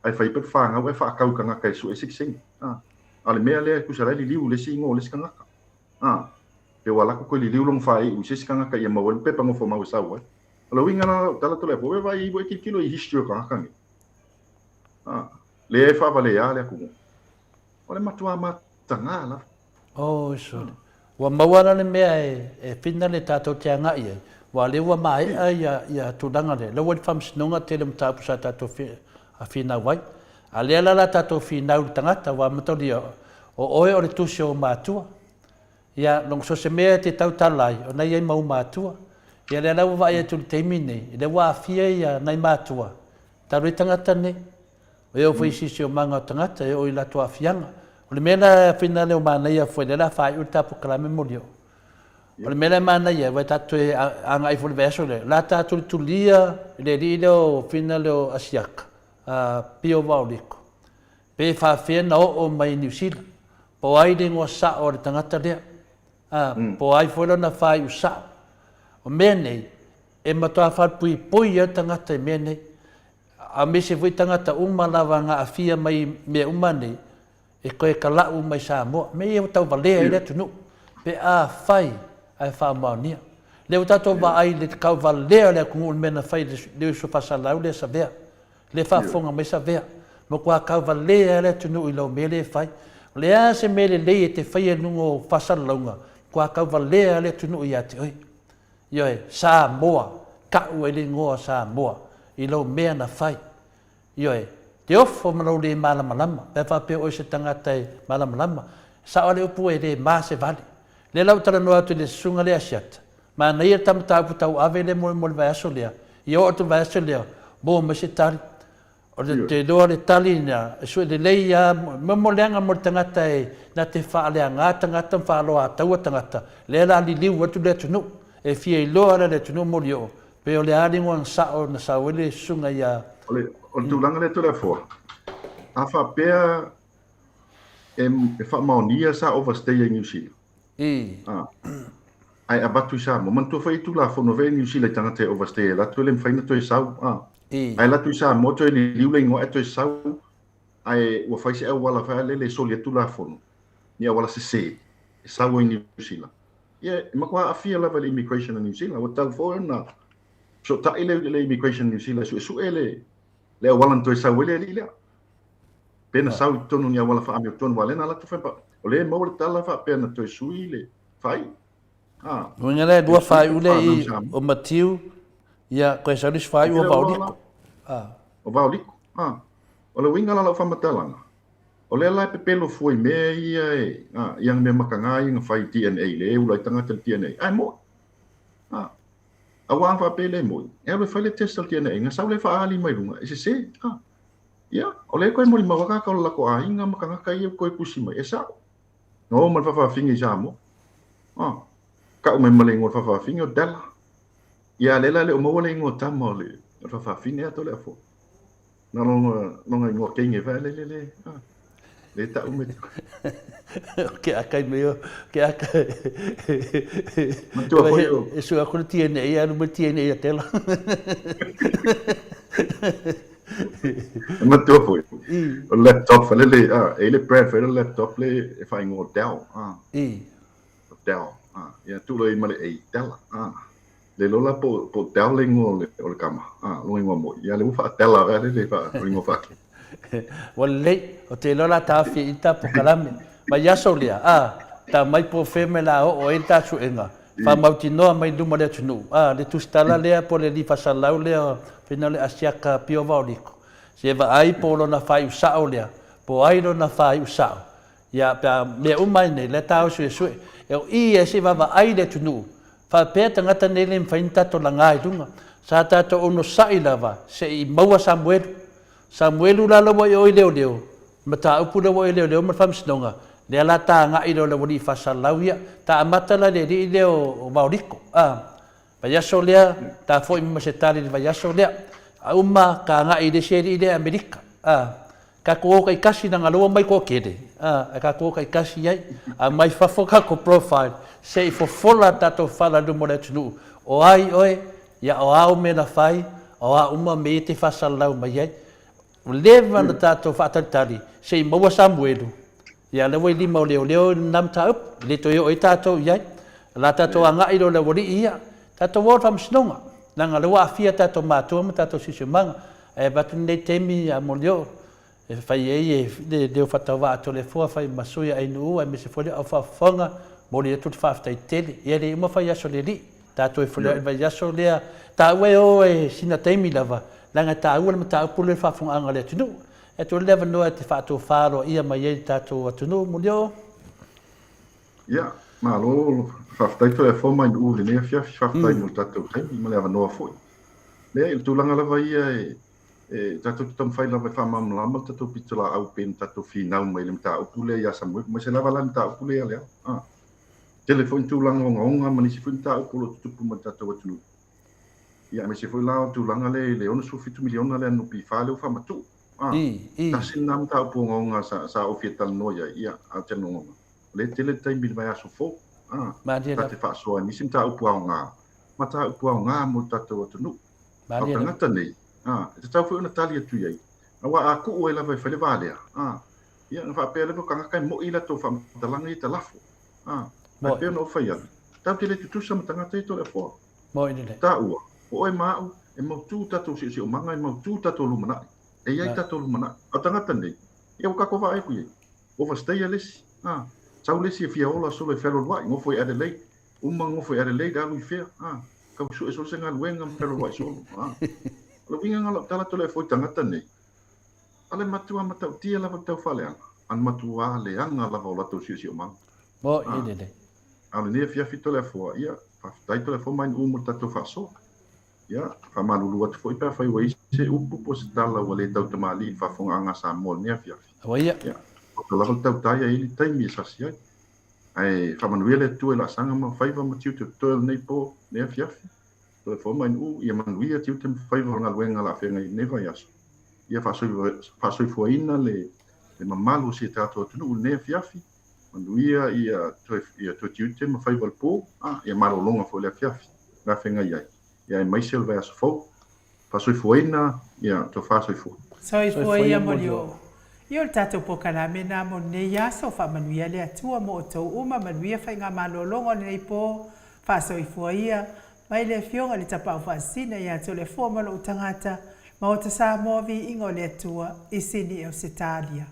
ae fai pepa fanau ae faatau i tagata e sue sitiseni. A o le mea lea tusa la e liliu i le isi igoa o le isi tagata. A pe ua alu atu toe liliu lona faaiu i se isi tagata ia maua ai le pepa nofomau e sau ai. O le uiga la o lau tala Toleafoa, ua vaai ua e tilotilo i history o tagata nei. A lea e faavalea le atunuu. O le matua mataga lava. Oi sole. Ua maua la le mea e fina le tatou te agai ai, aua o lea ua maea ia tulaga lea, lea ua i le faamasinoga tele o mataupu sa tatou finau ai. A lea la la tatou finau i le tagata, aua mataulia, o oe o le tusi o ou matua. Ia, longo so se mea e te tautala ai, o na i ai ma ou matua. Ia lea la ua vaai atu i le taimi nei, lea ua aafia ia nai matua, talu ai tagata nei. E oo foi i siosiomaga o tagata, e oo i latou aafiaga. O le mea la fina lea o manaia foi, lea la faaiu le ta polokalame moli oo. O le mea la e manaia, aua tatou toe agai foi i le vaiaso lea, la ta tulitulia i le alii lea o fina lea o Asiaka, a Pio Vaoliko, pe faafefea na oo mai i Niu Sila, po o ai le igoa sao o le tagata lea, a, po o ai foi lona faaiu sao. O mea nei, e matua falepuipui ai le tagata i mea nei. Aemaise foi tagata uma lava na aafia mai i mea uma nei, e toe kala'u mai Samoa. Mea ia ua tauvalea ai le atunuu, pe afai ae faamaonia. Lea ua tatou vaai i le tauvalea o le atunuu i le mea na fai i le uso faasalau lea Savea. Lea e faafofoga mai Savea. Matua tauvalea le atunuu i lau mea lea e fai. O le a se mea lelei e te faia i luga o faasalalauga, matua tauvalea le atunuu ia te oe. Ioe, Samoa, tau ai le igoa o Samoa i lou mea na fai. Ioe, te ofo ma lou le malamalama, pe a faapea o oe se tagata e malamalama, e sao lava le upu e le ma se vale. Lea la ua talanoa atu i le susuga lea Asiata, manaia le ta mataupu tauave lea mo le vaiaso lea, ia oo atu i le vaiaso lea, maua mai se tali. O le te iloa le tali ina e sue lelei a mo mo leaga mo le tagata e na te faaleaga tagata ma faaloataua tagata lea la liliu atu le atunuu e fia iloa la le atunuu molioo pe o le a le igoa na sao na sau ai le susuga ia. O le o le tulaga lea Toleafoa, a faapea e e faamaonia sa overstay ai Niu Sila. A ae avatu i Samoa, manatua foi e Tulafono foi Niu Sila i tagata e overstay e latou e le mafai ona toe sau. A Ae alu atu i Samoa toe liliu le igoa ae toe sau ae ua fai se auala foi lele e soli ai Tulafono, ni auala sese. e sau ai i Niu Sila, ia e matua aafia lava i le immigration a Niu Sila. Ua tatau foi ona fesootai le, le immigration a Niu Sila e suesue le, le auala na toe sau ai le alii lea. Pe na sau i totonu o ni auala faaamiotonu, aua o lea na alu atu fai, o lea e maua le tala faapea na toe sui le faaiu. Ah, Uiga lea, lua faaiu lea i o Matiu, ia, koe sau le isi faaiu o Vaoliko. Ah. O Vaoliko. Ah. O le uiga la o lau faamatalaga, o lea la e pepelo fua i mea ia e, ah, i ana mea mataga ia na fai i DNA, lea e ula ai tagata i le DNA. Ae moni. Ah. Aua a faapea e le moni, e alu e fai le test o le DNA, na sau lea faaali mai luga, e sese. Ah. Ia, o lea e toe molimau lava tagata o le latou aiga ma tagata ia ua toe tusi mai, e sao. Na oo ma le faafafine i Samoa. Ah. Tau mai ma le igoa o le faafafine o Della. Ia, lea la e le o maua le igoa tama o le faafafine ia Toleafoa. Na lona, lona igoa teine vai le le le, ah, le tau me O ke aka i mea, ke aka. Matua foi o. E sui aku le DNA, alu mai DNA ia tela. E matua foi. O laptop fale le, ah, e le brand foi le laptop le e whaingoa Dell, ah. I. Dell, ah, ia tū i ma le A, Dell, ah. Le iloa la po o Dell le igoa o le tama, ah, lona igoa moi. Ia lea ua faa-Della vea le le faa, o le igoa faa-. Ua lelei, ou te iloa la taofi i ta pokalame. Mai aso lea, ah, ta mai po o fea mea la oo ai le ta suega, faamautinoa mai luma o le atunuu, ah, le tusitala lea po o le alii faasalalau lea pei na o le Asiata Pio Vaoliko, se vaai po o lona faaiu sao lea, po o ai lona faaiu sao, Ia, pe a mea uma ai nei, lea tāua suesue, e o i e se i vaavaai le atunuu, faapea tagata nei le mafai ona tatou laga i luga. Sa tatou onosai lava se i maua Samuelu. Samuelu la la ua i o i leoleo, mataupu lea ua i leoleo ma le faamasinoga, lea la ta agai loa i le aualii faasalalau ia, ta amata la i le alii lea o Vaoliko, a. Vaiaso lea, ta foi mai ma se tali i le vaiaso lea. A uma, ka agai i le isi alii lea i Amerika. A, kakou o taitasi leaga lea ua omai toatele, a, ae kakou o taitasi i ai. Aumai fafo kakou profile, se i fofola tatou fala i luma o le atunuu, o ai oe, ia o a ou mea na fai, o a uma mea ia e te faasalalau mai ai. Ua leva ona tatou faatalitali se i maua Samuelu, ia lea ua i lima o leoleo i lena mataupu, e le toe oo ai tatou i ai. O le a tatou agai loa i le aualii ia, tatou o i le faamasinoga, leaga o lea ua aafia tatou matua ma tatou siosiomaga. Ae avatu lenei taimi ia Molioo e fai ai le leo faatauvaa a Toleafoa fai ma sui a Ainuu aemaise foi le au faafofoga, momoli atu le faafetai tele. Ia le uma fai aso le alii. Tatou e foliaʻi i le vaiaso lea, taua e o e sina taimi lava, leaga e taua le mataupu lea i le faafofogaaga a le atunuu. E atu ai le avanoa e te faatofa aloaia mai ai i le tatou atunuu, Molioo. Ia, malo, faafetai Toleafoa mai Nu'u i lenei afiafi, faafetai mo le tatou taimi ma le avanoa foi. Leai, o le tulaga lava ia e, e tatou te taumafai lava e faamalamalama le tatou pitolaau pei ona tatou finau mai i le mataupu lea ia Samuelu, aemaise lava la le mataupu lea ia Leala. Ah. Tele foi ni tulaga ogaoga ma nisi foi mataupu o lo o tutupu mai le tatou atunuu. Ia, aemaise foi la o le tulaga lea i le 67 miliona lea a le NPF lea ua faamatuu. Ah, tasi lena mataupu ogaoga sa, sa ou fia talanoa i ai, ia, ae ou te lagona, o lea e tele le taimi i le vaiaso fou. Ah, ta te faasoa i nisi mataupu aoga, mataupu aoga mo le tatou atunuu. A o tagata nei, ah, e tatau foi ona tali atu i ai, aua a tuu ai lava e fai le va lea, ah, ia, ona faapea lea o tagata e moi latou faamatalaga ia e talafo. Ah, ae pei ona ou fai atu, tatou te le tutusa ma tagata ia Toleafoa. Taua, o oe ma au, e mautu tatou siosiomaga, e mautu tatou lumanai. E i ai tatou lumanai. A o tagata nei, ia ua tatou vaai atu i ai. Overstay le isi. Ah, sau le isi e fia ola solo e fealualuai, nofo i Adelaide. Uma nofo i Adelaide, alu i fea? Ah, tau sue solo se galuega ma fealualuai solo. Ah, o le uiga lena o lau tala Toleafoa i tagata nei, A le matua matautia lava le tau faaleaga, a le matuā leaga lava o latou siosiomaga. Moʻi lelei. A o lenei afiafi Toleafoa, ia, faafetai Toleafoa mai Nu'u mo le tatou faasoa. Ia, faamalulu atu foi pe afai ua i ai se upu po o se tala ua le tautamalii i le faafofogaaga a Samoa i lenei afiafi. Aua ia. Ia, poto lava le tautai a i ai le taimi e sasi ai. Ae faamanuia le Atua i laasaga ma faiva ma tiute o totoe o lenei po, lenei afiafi. Toleafoa mai Nu'u, ia manuia tiute ma faiva o le galuega o le a feagai i lenei vaiaso. Ia faasoifuaina le mamalu o si a tatou atunuu i lenei afiafi, manuia ia toe tiute ma faiva o le po, a, ia malologa foi i le afiafi o le a feagai ai, ia aemaise o le vaiaso fou. Faasoifuaina ia tofa soifua. Soifua ia Molioo. Ia o le tatou polokalame na mo lenei aso, faamanuia le Atua mo outou uma, manuia faigamalologa o lenei po, faasoifua ia mai le Afioga i le Tapaau Faasisina ia Toleafoa ma lou tagata, Maota Samoa Viiga o le Atua i Sini Ausetalia.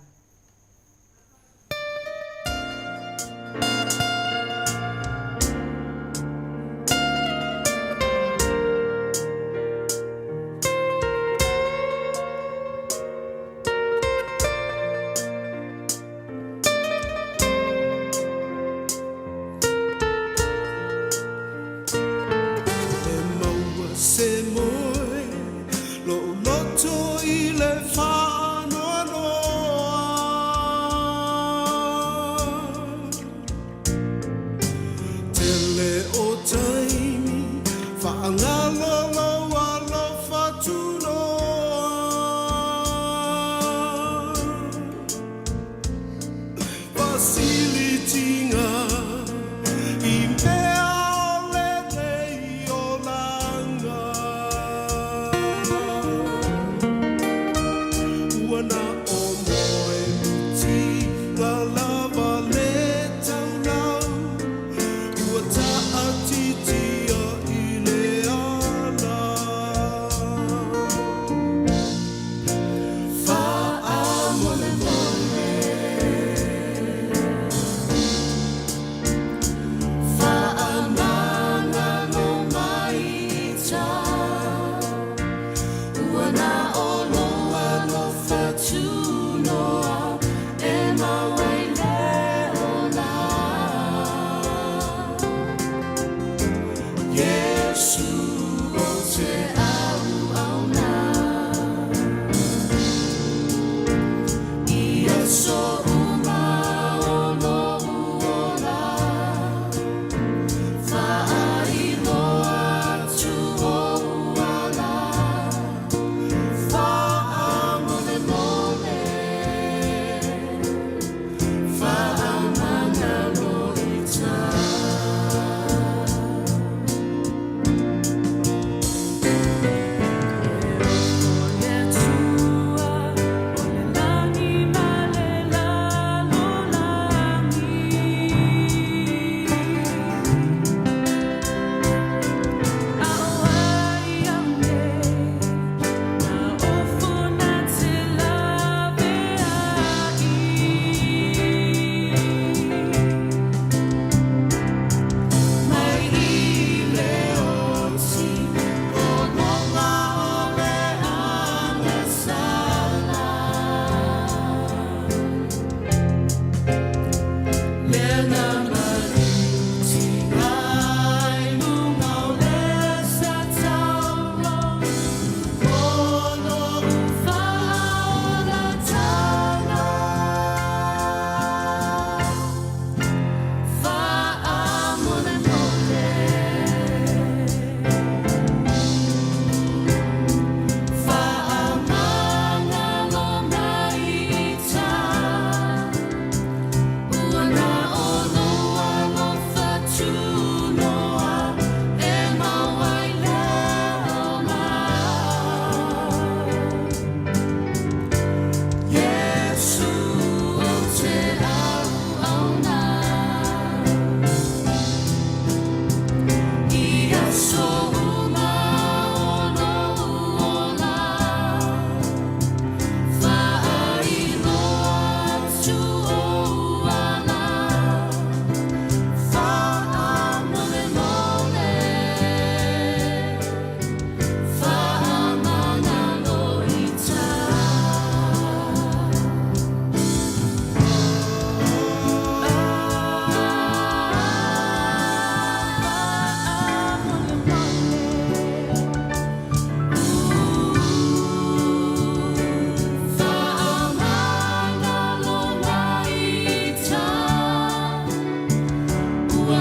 E maua se moe lo'u loto i le faanoanoa. Tele o taimi faagalo lou alofa tunoa. Fasilitiga i mea o lenei olaga. Ua na o moe mitiga lava le taulau, ua taatitia i le ala. Faamolemole, faamagalo mai ita, ua na o lou alofa tunoa e mau ai le ola. Iesu o te auauna i aso uma o lou ola, faailoa atu ou ala, faamolemole, faamagalo ita. E ofo le Atua o le lagi ma le lalolagi. A o ai au nei, na ofo na te laveai. Mai i le oti pologa o le agasala. Lea na maliutiga ai luga o le sataulo, o lou faaolatanga. Faamolemole, faamagalo mai ita, ua na o lou alofa tunoa e mau ai le ola. Iesu o te auauna i aso uma o lou ola, faailoa atu ou ala, faamolemole, faamagalo ita. Faamagalo mai ita, ua